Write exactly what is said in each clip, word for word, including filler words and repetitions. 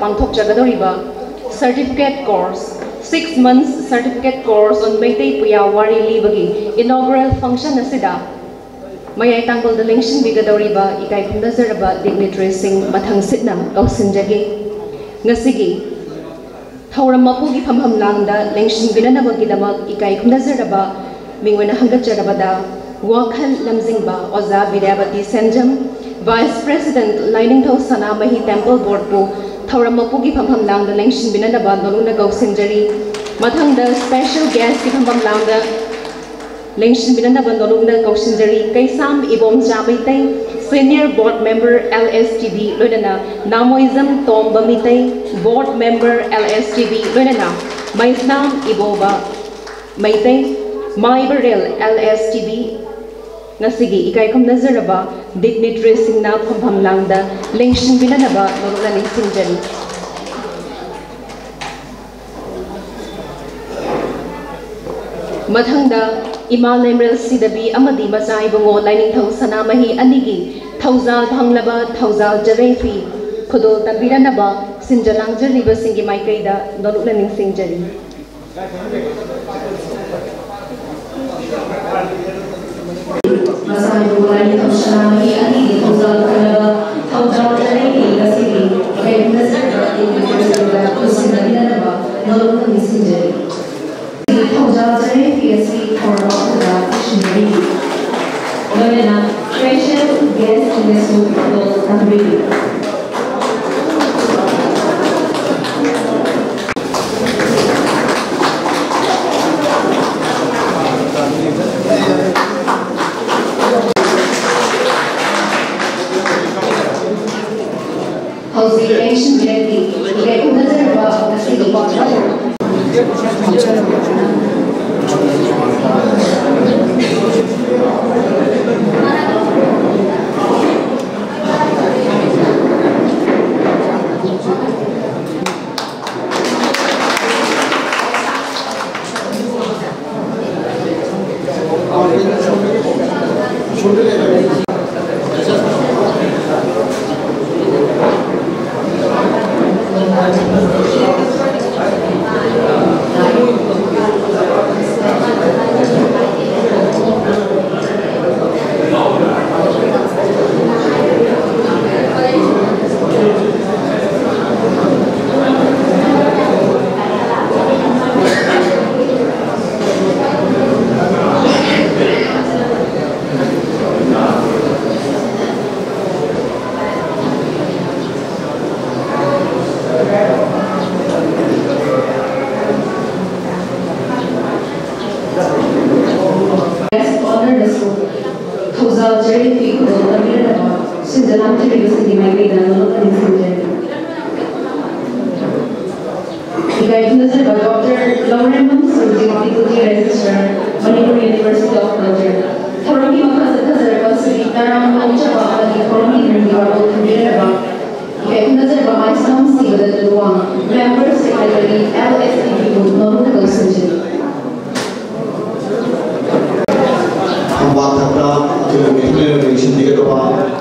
ꯄꯥꯡꯊꯣꯛꯆꯒꯗꯧꯔꯤꯕ certificate course, six months certificate course on Meitei ꯄꯨꯌꯥ ꯋꯥꯔꯤ ꯂꯤꯕꯒꯤ inaugural function ꯑꯁꯤꯗ ꯃꯌꯥꯏ ꯇꯥꯡꯒꯣꯜꯗ ꯂꯦꯡꯁꯤꯟꯕꯤꯒꯗꯧꯔꯤꯕ ꯏꯀꯥꯏ ꯈꯨꯝꯅꯖꯔꯕ dignitaries ꯁꯤꯡ ꯃꯊꯪ ꯁꯤꯠꯅ ꯀꯧꯁꯤꯟꯖꯒꯦ꯫ ꯉꯁꯤꯒꯤ ꯊꯧꯔꯝ ꯃꯄꯨꯒꯤ ꯐꯝꯐꯝ ꯂꯥꯡꯗ ꯂꯦꯡꯁꯤꯟꯕꯤꯅꯅꯕꯒꯤꯗꯃꯛ ꯏꯀꯥꯏ ꯈꯨꯝꯅꯖꯔꯕ ꯃꯤꯡ ꯑꯣꯏꯅ ꯍꯪꯒꯠꯆꯔꯕꯗ, ꯋꯥꯈꯜ ꯂꯝꯖꯤꯡꯕ ꯑꯣꯖꯥ ꯕꯤꯗ꯭ꯌꯥꯕꯇꯤ ꯁꯦꯟꯖꯝ, Vice President ꯂꯥꯏꯅꯤꯡꯊꯧ ꯁꯅꯥꯃꯍꯤ Temple Board ꯄꯨ ꯊꯧꯔꯝ ꯃꯄꯨꯒꯤ ꯐꯝꯐꯝ ꯂꯥꯡꯗ ꯂꯦꯡꯁꯤꯟꯕꯤꯅꯅꯕ ꯅꯣꯂꯨꯛꯅ ꯀꯧꯁꯤꯟꯖꯔꯤ꯫ ꯃꯊꯪꯗ special guest ꯀꯤ ꯐꯝꯐꯝ ꯂꯥꯡꯗ ꯂꯦꯡꯁꯤꯟꯕꯤꯅꯅꯕ ꯅꯣꯂꯨꯛꯅ ꯀꯧꯁꯤꯟꯖꯔꯤ꯫ ꯀꯩꯁꯥꯝ Ibomcha Meitei, Senior Board Member L S T B ꯂꯣꯏꯅꯅ ꯅꯥꯃꯣꯏꯖꯝ ꯇꯣꯝꯕ Meitei, Board Member L S T B ꯂꯣꯏꯅꯅ ꯃꯩꯁꯅꯥꯝ ꯏꯕꯣꯕ Meitei, ꯃꯥꯏꯕꯔꯦꯜ L S T B꯫ ꯉꯁꯤꯒꯤ ꯏꯀꯥꯏ ꯈꯨꯝꯅꯖꯔꯕ dignitaries ꯁꯤꯡꯅ ꯐꯝꯐꯝ ꯂꯥꯡꯗ ꯂꯦꯡꯁꯤꯟꯕꯤꯅꯅꯕ ꯅꯣꯂꯨꯛꯅ ꯅꯤꯡꯁꯤꯡꯖꯔꯤ꯫ ꯃꯊꯪꯗ ꯏꯃꯥ ꯂꯩꯃꯔꯦꯜ ꯁꯤꯗꯕꯤ ꯑꯃꯗꯤ ꯃꯆꯥ ꯏꯕꯨꯡꯉꯣ ꯂꯥꯏꯅꯤꯡꯊꯧ ꯁꯅꯥꯃꯍꯤ ꯑꯅꯤꯒꯤ ꯊꯧꯖꯥꯜ ꯐꯪꯂꯕ ꯊꯧꯖꯥꯜ ꯆꯔꯩ ꯐꯤ ꯈꯨꯗꯣꯜ ꯇꯝꯕꯤꯔꯅꯕ ꯁꯤꯟꯖ ꯂꯥꯡꯖꯔꯤꯕꯁꯤꯡꯒꯤ ꯃꯥꯏꯀꯩꯗ ꯅꯣꯂꯨꯛꯅ ꯅꯤꯡꯁꯤꯡꯖꯔꯤ꯫ ꯃꯆꯥ ꯏꯕꯨꯡꯉꯣ ꯂꯥꯏꯅꯤꯡꯊꯧ ꯁꯅꯥꯃꯍꯤ ꯑꯅꯤꯒꯤ ꯊꯧꯖꯥꯜ ꯐꯪꯂꯕ ꯊꯧꯖꯥꯜ ꯆꯔꯩ ꯐꯤ ꯉꯁꯤꯒꯤ ꯏꯀꯥꯏ ꯈꯨꯝꯅꯖꯔꯕ ꯏꯃꯥ ꯂꯩꯃꯔꯦꯜꯁꯤꯡꯗ ꯈꯨꯠꯁꯤꯟꯅꯕꯤꯅꯅꯕ ꯅꯣꯂꯨꯛꯅ ꯅꯤꯡꯁꯤꯡꯖꯔꯤ꯫ ꯊꯧꯖꯥꯜ ꯆꯔꯩ ꯐꯤ ꯑꯁꯤ ꯊꯧꯔꯝ ꯑꯗꯨꯗ ꯁꯤꯟꯅꯔꯤ꯫ ꯂꯣꯏꯅꯅ special guest ꯁꯤꯡꯅꯁꯨ ꯈꯨꯗꯣꯜ ꯇꯝꯕꯤꯔꯤ꯫ ꯍꯧꯖꯤꯛ ꯂꯦꯡꯁꯤꯟꯕꯤꯔꯛꯂꯤ ꯏꯀꯥꯏ ꯈꯨꯝꯅꯖꯔꯕ ꯉꯁꯤꯒꯤ Guest honor ꯅꯁꯨ ꯊꯧꯖꯥꯜ ꯆꯦꯔꯤꯇꯤ ꯈꯨꯗꯣꯜ ꯇꯝꯕꯤꯔꯕ ꯁꯤꯟꯖ ꯂꯥꯡꯊꯔꯤꯕꯁꯤꯡꯒꯤ ꯃꯥꯏꯀꯩꯗ ꯅꯣꯂꯨꯛꯅ ꯅꯤꯡꯁꯤꯡꯖꯔꯤ꯫ ꯏꯀꯥꯏ ꯈꯨꯝꯅꯖꯕ doctor Laurembam Surjit, Deputy Registrar, Manipur University of Culture꯫ ꯊꯧꯔꯝꯒꯤ ꯃꯈꯥ ꯆꯠꯊꯖꯔꯛꯄ ꯁꯤꯔꯤ ꯇꯔꯥꯝꯅ ꯑꯣꯛꯆꯕ ꯑꯃꯗꯤ ꯊꯧꯔꯝꯒꯤ ꯅꯨꯡꯒꯤ ꯋꯥꯔꯣꯜ ꯊꯝꯕꯤꯔꯕ ꯏꯀꯥꯏ ꯈꯨꯝꯅꯖꯕ ꯃꯥꯏꯁꯅꯥꯝ ꯁꯤꯕꯗ Luwang, Member Secretary, L S T P ꯕꯨ ꯅꯣꯂꯨꯛꯅ ꯀꯧꯁꯤꯟꯖꯔꯤ꯫ ꯈꯣꯡꯕꯥꯟ ꯊꯛꯇ ꯑꯩꯈꯣꯏꯅ ꯃꯤꯊꯨꯡꯂꯦꯟ ꯑꯣꯏꯅ ꯅꯤꯡꯁꯤꯡꯕꯤꯒꯗꯕ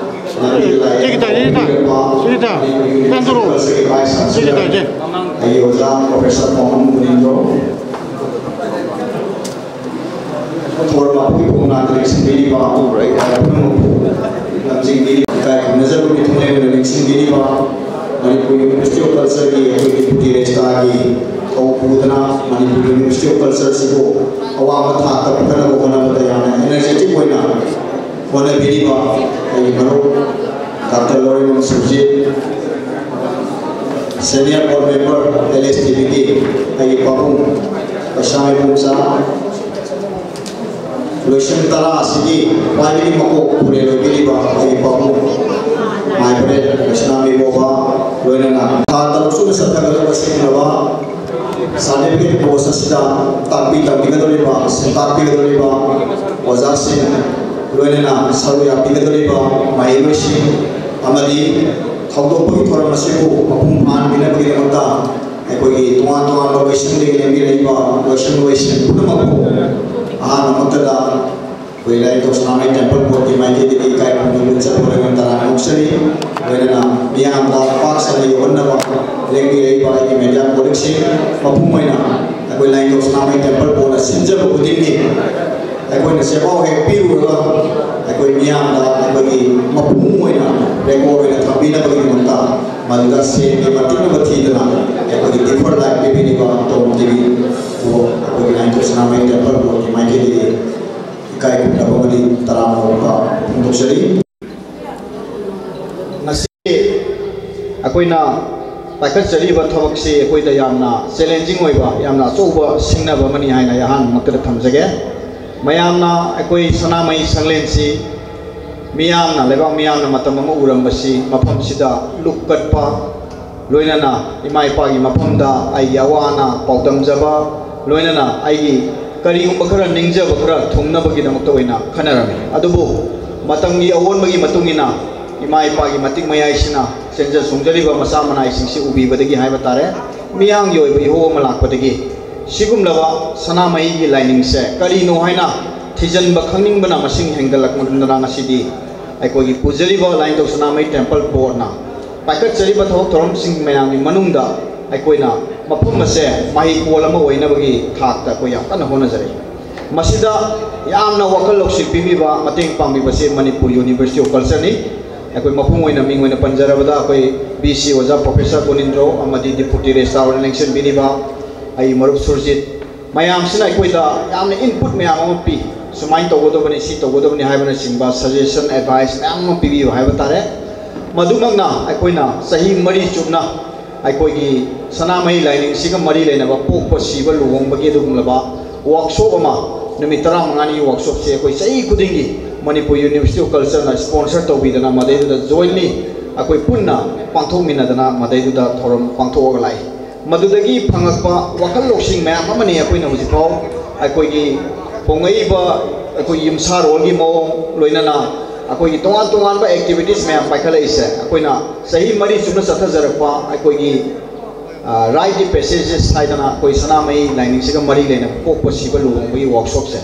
ꯂꯝꯕꯤ ꯂꯥꯏꯔꯦꯝ ꯁꯤꯒꯤ ꯇꯥꯏꯁꯦ, ꯁꯤꯗ꯫ ꯀꯧꯕꯤꯔꯛꯄ ꯁꯤꯗ꯫ ꯃꯅꯤꯄꯨꯔ ꯇꯥꯟꯊꯣꯔꯛꯑꯣ꯫ ꯌꯨꯅꯤꯚꯔꯁꯤꯇꯤ ꯁꯤꯒꯤ ꯇꯥꯏꯁꯦ꯫ ꯑꯩꯒꯤ ꯑꯣꯖꯥ ꯄ꯭ꯔꯣꯐꯦꯁꯔ ꯄꯥꯎꯃꯟ ꯃꯨꯅꯤꯟꯗ꯭ꯔꯣ ꯊꯧꯔꯝ ꯑꯗꯨꯒꯤ ꯈꯣꯡꯅꯥꯡꯗ ꯂꯦꯡꯁꯤꯟꯕꯤꯔꯤꯕ ꯄꯨꯝꯅꯃꯛꯄꯨ ꯂꯝꯖꯤꯡꯕꯤꯔꯤꯕ ꯏꯀꯥꯏ ꯈꯨꯝꯅꯖꯕ ꯃꯤꯊꯨꯡꯂꯦꯟ ꯑꯣꯏꯅ ꯂꯦꯡꯁꯤꯟꯕꯤꯔꯤꯕ ꯃꯅꯤꯄꯨꯔ ꯌꯨꯅꯤꯚꯔꯁꯤꯇꯤ ꯑꯣꯐ ꯀꯜꯆꯔꯒꯤ ꯑꯩꯈꯣꯏ ꯗꯦꯄꯨꯇꯤ ꯔꯦꯖꯤꯁꯇ꯭ꯔꯥꯔꯒꯤ ꯊꯧ ꯄꯨꯗꯨꯅ ꯃꯅꯤꯄꯨꯔ ꯌꯨꯅꯤꯚꯔꯁꯤꯇꯤ ꯑꯣꯐ ꯀꯜꯆꯔꯁꯤꯕꯨ ꯑꯋꯥꯡꯕ ꯊꯥꯛꯇ ꯄꯨꯈꯠꯅꯕ ꯍꯣꯠꯅꯕꯗ ꯌꯥꯝꯅ ꯑꯦꯅꯔꯖꯦꯇꯤꯛ ꯑꯣꯏꯅ ꯍꯣꯠꯅꯕꯤꯔꯤꯕ ꯑꯩꯒꯤ ꯃꯔꯨꯞ doctor Laurembam Surjit, Senior Board Member, L S T P ꯒꯤ ꯑꯩꯒꯤ ꯄꯥꯕꯨꯡ ꯄꯩꯁꯥ ꯏꯕꯣꯝꯆꯥ, ꯂꯣꯏꯁꯪ ꯇꯔꯥ ꯑꯁꯤꯒꯤ ꯈ꯭ꯋꯥꯏꯗꯒꯤ ꯃꯀꯣꯛ ꯄꯨꯔꯦꯜ ꯑꯣꯏꯕꯤꯔꯤꯕ ꯑꯩꯒꯤ ꯄꯥꯕꯨꯡ ꯃꯥꯏ ꯄꯨꯔꯦꯜ ꯀ꯭ꯔꯤꯁꯅ ꯃꯤꯕꯣꯕ, ꯂꯣꯏꯅꯅ ꯊꯥ ꯇꯔꯨꯛ ꯆꯨꯞꯅ ꯆꯠꯊꯒꯗꯕ ꯁꯤꯡꯅꯕ certificate course ꯑꯁꯤꯗ ꯇꯥꯛꯄꯤ ꯇꯝꯕꯤꯒꯗꯧꯔꯤꯕ, ꯁꯤꯟꯇꯥꯛꯄꯤꯒꯗꯧꯔꯤꯕ ꯑꯣꯖꯥꯁꯤꯡ, ꯂꯣꯏꯅꯅ ꯁꯔꯨꯛ ꯌꯥꯕꯤꯒꯗꯧꯔꯤꯕ ꯃꯍꯩꯔꯣꯏꯁꯤꯡ ꯑꯃꯗꯤ ꯊꯧꯗꯣꯛꯄꯒꯤ ꯊꯧꯔꯝ ꯑꯁꯤꯕꯨ ꯃꯄꯨꯡ ꯐꯥꯍꯟꯕꯤꯅꯕꯒꯤꯗꯃꯛꯇ ꯑꯩꯈꯣꯏꯒꯤ ꯇꯣꯉꯥꯟ ꯇꯣꯉꯥꯟꯕ ꯂꯣꯏꯁꯪꯗꯒꯤ ꯂꯦꯡꯕꯤꯔꯛꯏꯕ ꯂꯣꯏꯁꯪ ꯂꯣꯏꯁꯪ ꯄꯨꯝꯅꯃꯛꯄꯨ ꯑꯍꯥꯟꯕꯃꯛꯇꯗ ꯑꯩꯈꯣꯏ ꯂꯥꯏꯅꯤꯡꯊꯧ ꯁꯅꯥꯃꯍꯤ ꯇꯦꯝꯄꯜ ꯕꯣꯔꯗꯀꯤ ꯃꯥꯏꯀꯩꯗꯒꯤ ꯏꯀꯥꯏ ꯈꯨꯝꯅꯕ ꯆꯠꯄ ꯇꯔꯥꯝꯅ ꯑꯣꯛꯆꯔꯤ꯫ ꯂꯣꯏꯅꯅ ꯃꯤꯌꯥꯝꯗ ꯄꯥꯛ ꯁꯟꯅ ꯌꯧꯍꯟꯅꯕ ꯂꯦꯡꯕꯤꯔꯛꯏꯕ ꯑꯩꯒꯤ ꯃꯦꯗꯤꯌꯥ ꯀꯣꯂꯤꯛꯁꯤꯡ, ꯃꯄꯨꯡ ꯑꯣꯏꯅ ꯑꯩꯈꯣꯏ ꯂꯥꯏꯅꯤꯡꯊꯧ ꯁꯅꯥꯃꯍꯤ ꯇꯦꯝꯄꯜ ꯕꯣꯔꯗꯅ ꯁꯤꯟꯖꯕ ꯈꯨꯗꯤꯡꯒꯤ ꯑꯩꯈꯣꯏꯅ ꯆꯦꯄꯥꯎ ꯍꯦꯛ ꯄꯤꯔꯨꯔꯒ ꯑꯩꯈꯣꯏ ꯃꯤꯌꯥꯝꯗ ꯑꯩꯈꯣꯏꯒꯤ ꯃꯄꯨꯡ ꯑꯣꯏꯅ ꯔꯦꯀꯣꯔꯗ ꯑꯣꯏꯅ ꯊꯝꯕꯤꯅꯕꯒꯤꯗꯃꯛꯇ ꯃꯗꯨꯗ ꯁꯦꯟꯒꯤ ꯃꯇꯤꯛꯅꯕ ꯊꯤꯗꯅ ꯑꯩꯈꯣꯏꯒꯤ ꯗꯤꯐꯔ ꯂꯥꯏꯠ ꯄꯤꯕꯤꯔꯤꯕ ꯇꯣꯝ ꯇꯤꯚꯤ ꯑꯩꯈꯣꯏꯒꯤ ꯂꯥꯏꯅꯤꯡꯊꯧ ꯁꯅꯥꯃꯍꯤ ꯇꯦꯝꯄꯜ ꯕꯣꯔꯗꯀꯤ ꯃꯥꯏꯀꯩꯗꯒꯤ ꯏꯀꯥꯏ ꯈꯨꯝꯅꯕ ꯑꯃꯗꯤ ꯇꯔꯥꯝꯅ ꯑꯣꯛꯄ ꯐꯣꯡꯗꯣꯛꯆꯔꯤ꯫ ꯉꯁꯤ ꯑꯩꯈꯣꯏꯅ ꯄꯥꯏꯈꯠꯆꯔꯤꯕ ꯊꯕꯛꯁꯤ ꯑꯩꯈꯣꯏꯗ ꯌꯥꯝꯅ ꯆꯦꯂꯦꯟꯖꯤꯡ ꯑꯣꯏꯕ, ꯌꯥꯝꯅ ꯑꯆꯧꯕ ꯁꯤꯡꯅꯕ ꯑꯃꯅꯤ ꯍꯥꯏꯅ ꯑꯩ ꯑꯍꯥꯟꯕꯃꯛꯇꯗ ꯊꯝꯖꯒꯦ꯫ ꯃꯌꯥꯝꯅ ꯑꯩꯈꯣꯏ ꯁꯅꯥꯃꯍꯤ ꯁꯪꯂꯦꯟꯁꯤ, ꯃꯤꯌꯥꯝꯅ, ꯂꯩꯕꯥꯛ ꯃꯤꯌꯥꯝꯅ ꯃꯇꯝ ꯑꯃ ꯎꯔꯝꯕꯁꯤ, ꯃꯐꯝꯁꯤꯗ ꯂꯨꯞ ꯀꯠꯄ, ꯂꯣꯏꯅꯅ ꯏꯃꯥ ꯏꯄꯥꯒꯤ ꯃꯐꯝꯗ ꯑꯩꯒꯤ ꯑꯋꯥ ꯑꯅꯥ ꯄꯥꯎꯗꯝꯖꯕ, ꯂꯣꯏꯅꯅ ꯑꯩꯒꯤ ꯀꯔꯤꯒꯨꯝꯕ ꯈꯔ ꯅꯤꯡꯖꯕ ꯈꯔ ꯊꯨꯡꯅꯕꯒꯤꯗꯃꯛꯇ ꯑꯣꯏꯅ ꯈꯟꯅꯔꯝꯃꯤ꯫ ꯑꯗꯨꯕꯨ ꯃꯇꯝꯒꯤ ꯑꯑꯣꯟꯕꯒꯤ ꯃꯇꯨꯡ ꯏꯟꯅ ꯏꯃꯥ ꯏꯄꯥꯒꯤ ꯃꯇꯤꯛ ꯃꯌꯥꯏꯁꯤꯅ ꯆꯦꯟꯖ ꯆꯣꯡꯖꯔꯤꯕ ꯃꯆꯥ ꯃꯅꯥꯏꯁꯤꯡꯁꯤ ꯎꯕꯤꯕꯗꯒꯤ ꯍꯥꯏꯕ ꯇꯥꯔꯦ, ꯃꯤꯌꯥꯝꯒꯤ ꯑꯣꯏꯕ ꯏꯍꯧ ꯑꯃ ꯂꯥꯛꯄꯗꯒꯤ ꯁꯤꯒꯨꯝꯂꯕ ꯁꯅꯥꯃꯍꯤꯒꯤ ꯂꯥꯏꯅꯤꯡꯁꯦ ꯀꯔꯤꯅꯣ ꯍꯥꯏꯅ ꯊꯤꯖꯤꯟꯕ ꯈꯪꯅꯤꯡꯕꯅ ꯃꯁꯤꯡ ꯍꯦꯟꯒꯠꯂꯛꯃꯟꯗꯅ ꯉꯁꯤꯗꯤ ꯑꯩꯈꯣꯏꯒꯤ ꯄꯨꯖꯔꯤꯕ ꯂꯥꯏꯅꯤꯡꯊꯧ ꯁꯅꯥꯃꯍꯤ ꯇꯦꯝꯄꯜ ꯕꯣꯔꯗꯅ ꯄꯥꯏꯈꯠꯆꯔꯤꯕ ꯊꯕꯛ ꯊꯧꯔꯝꯁꯤꯡ ꯃꯌꯥꯝꯒꯤ ꯃꯅꯨꯡꯗ ꯑꯩꯈꯣꯏꯅ ꯃꯐꯝ ꯑꯁꯦ ꯃꯍꯩꯀꯣꯜ ꯑꯃ ꯑꯣꯏꯅꯕꯒꯤ ꯊꯥꯛꯇ ꯑꯩꯈꯣꯏ ꯌꯥꯝ ꯀꯟꯅ ꯍꯣꯠꯅꯖꯔꯤ꯫ ꯃꯁꯤꯗ ꯌꯥꯝꯅ ꯋꯥꯈꯜ ꯂꯧꯁꯤꯡ ꯄꯤꯕꯤꯕ, ꯃꯇꯦꯡ ꯄꯥꯡꯕꯤꯕꯁꯤ ꯃꯅꯤꯄꯨꯔ ꯌꯨꯅꯤꯚꯔꯁꯤꯇꯤ ꯑꯣꯐ ꯀꯜꯆꯔꯅꯤ꯫ ꯑꯩꯈꯣꯏ ꯃꯄꯨꯡ ꯑꯣꯏꯅ ꯃꯤꯡ ꯑꯣꯏꯅ ꯄꯟꯖꯔꯕꯗ ꯑꯩꯈꯣꯏ ꯚꯤ ꯁꯤ ꯑꯣꯖꯥ ꯄ꯭ꯔꯣꯐꯦꯁꯔ ꯒꯣꯅꯤꯟꯗ꯭ꯔꯣ ꯑꯃꯗꯤ ꯗꯤꯄꯨꯇꯤ ꯔꯦꯖꯤꯁꯇ꯭ꯔꯥꯔ ꯑꯣꯏꯅ ꯂꯦꯡꯁꯤꯟꯕꯤꯔꯤꯕ ꯑꯩ ꯃꯔꯨꯞ ꯁꯨꯔꯖꯤꯠ, ꯃꯌꯥꯝꯁꯤꯅ ꯑꯩꯈꯣꯏꯗ ꯌꯥꯝꯅ ꯏꯟꯄꯨꯠ ꯃꯌꯥꯝ ꯑꯃ ꯄꯤ, ꯁꯨꯃꯥꯏꯅ ꯇꯧꯒꯗꯕꯅꯤ, ꯁꯤ ꯇꯧꯒꯗꯕꯅꯤ ꯍꯥꯏꯕꯅꯆꯤꯡꯕ ꯁꯖꯦꯁꯟ, ꯑꯦꯗꯚꯥꯏꯁ ꯃꯌꯥꯝ ꯑꯃ ꯄꯤꯕꯤꯕ ꯍꯥꯏꯕ ꯇꯥꯔꯦ꯫ ꯃꯗꯨꯃꯛꯅ ꯑꯩꯈꯣꯏꯅ ꯆꯍꯤ ꯃꯔꯤ ꯆꯨꯞꯅ ꯑꯩꯈꯣꯏꯒꯤ ꯁꯅꯥꯃꯍꯤ ꯂꯥꯏꯅꯤꯡꯁꯤꯒ ꯃꯔꯤ ꯂꯩꯅꯕ ꯄꯣꯛꯄ, ꯁꯤꯕ, ꯂꯨꯍꯣꯡꯕꯒꯤ ꯑꯗꯨꯒꯨꯝꯂꯕ ꯋꯥꯛꯁꯣꯞ ꯑꯃ, ꯅꯨꯃꯤꯠ ꯇꯔꯥꯃꯉꯥꯅꯤꯒꯤ ꯋꯥꯛꯁꯣꯞꯁꯦ ꯑꯩꯈꯣꯏ ꯆꯍꯤ ꯈꯨꯗꯤꯡꯒꯤ ꯃꯅꯤꯄꯨꯔ ꯌꯨꯅꯤꯚꯔꯁꯤꯇꯤ ꯑꯣꯐ ꯀꯜꯆꯔꯅ ꯁ꯭ꯄꯣꯟꯁꯔ ꯇꯧꯕꯤꯗꯅ ꯃꯗꯩꯗꯨꯗ ꯖꯣꯏꯟꯂꯤ ꯑꯩꯈꯣꯏ ꯄꯨꯟꯅ ꯄꯥꯡꯊꯣꯛꯃꯤꯟꯅꯗꯅ ꯃꯗꯩꯗꯨꯗ ꯊꯧꯔꯝ ꯄꯥꯡꯊꯣꯛꯑꯒ ꯂꯥꯛꯏ꯫ ꯃꯗꯨꯗꯒꯤ ꯐꯪꯉꯛꯄ ꯋꯥꯈꯜ ꯂꯧꯁꯤꯡ ꯃꯌꯥꯝ ꯑꯃꯅꯤ ꯑꯩꯈꯣꯏꯅ ꯍꯧꯖꯤꯛꯐꯥꯎ ꯑꯩꯈꯣꯏꯒꯤ ꯍꯣꯡꯉꯛꯏꯕ ꯑꯩꯈꯣꯏꯒꯤ ꯌꯨꯝꯁꯥꯔꯣꯜꯒꯤ ꯃꯑꯣꯡ, ꯂꯣꯏꯅꯅ ꯑꯩꯈꯣꯏꯒꯤ ꯇꯣꯉꯥꯟ ꯇꯣꯉꯥꯟꯕ ꯑꯦꯛꯇꯤꯚꯤꯇꯤꯁ ꯃꯌꯥꯝ ꯄꯥꯏꯈꯠꯂꯛꯏꯁꯦ꯫ ꯑꯩꯈꯣꯏꯅ ꯆꯍꯤ ꯃꯔꯤ ꯆꯨꯞꯅ ꯆꯠꯊꯖꯔꯛꯄ ꯑꯩꯈꯣꯏꯒꯤ ꯔꯥꯏꯠ ꯗꯤ ꯄꯦꯁꯦꯖꯦꯁ ꯍꯥꯏꯗꯅ ꯑꯩꯈꯣꯏ ꯁꯅꯥꯃꯍꯤ ꯂꯥꯏꯅꯤꯡꯁꯤꯒ ꯃꯔꯤ ꯂꯩꯅꯕ ꯄꯣꯛꯄ, ꯁꯤꯕ, ꯂꯨꯍꯣꯡꯕꯒꯤ ꯋꯥꯛꯁꯣꯞꯁꯦ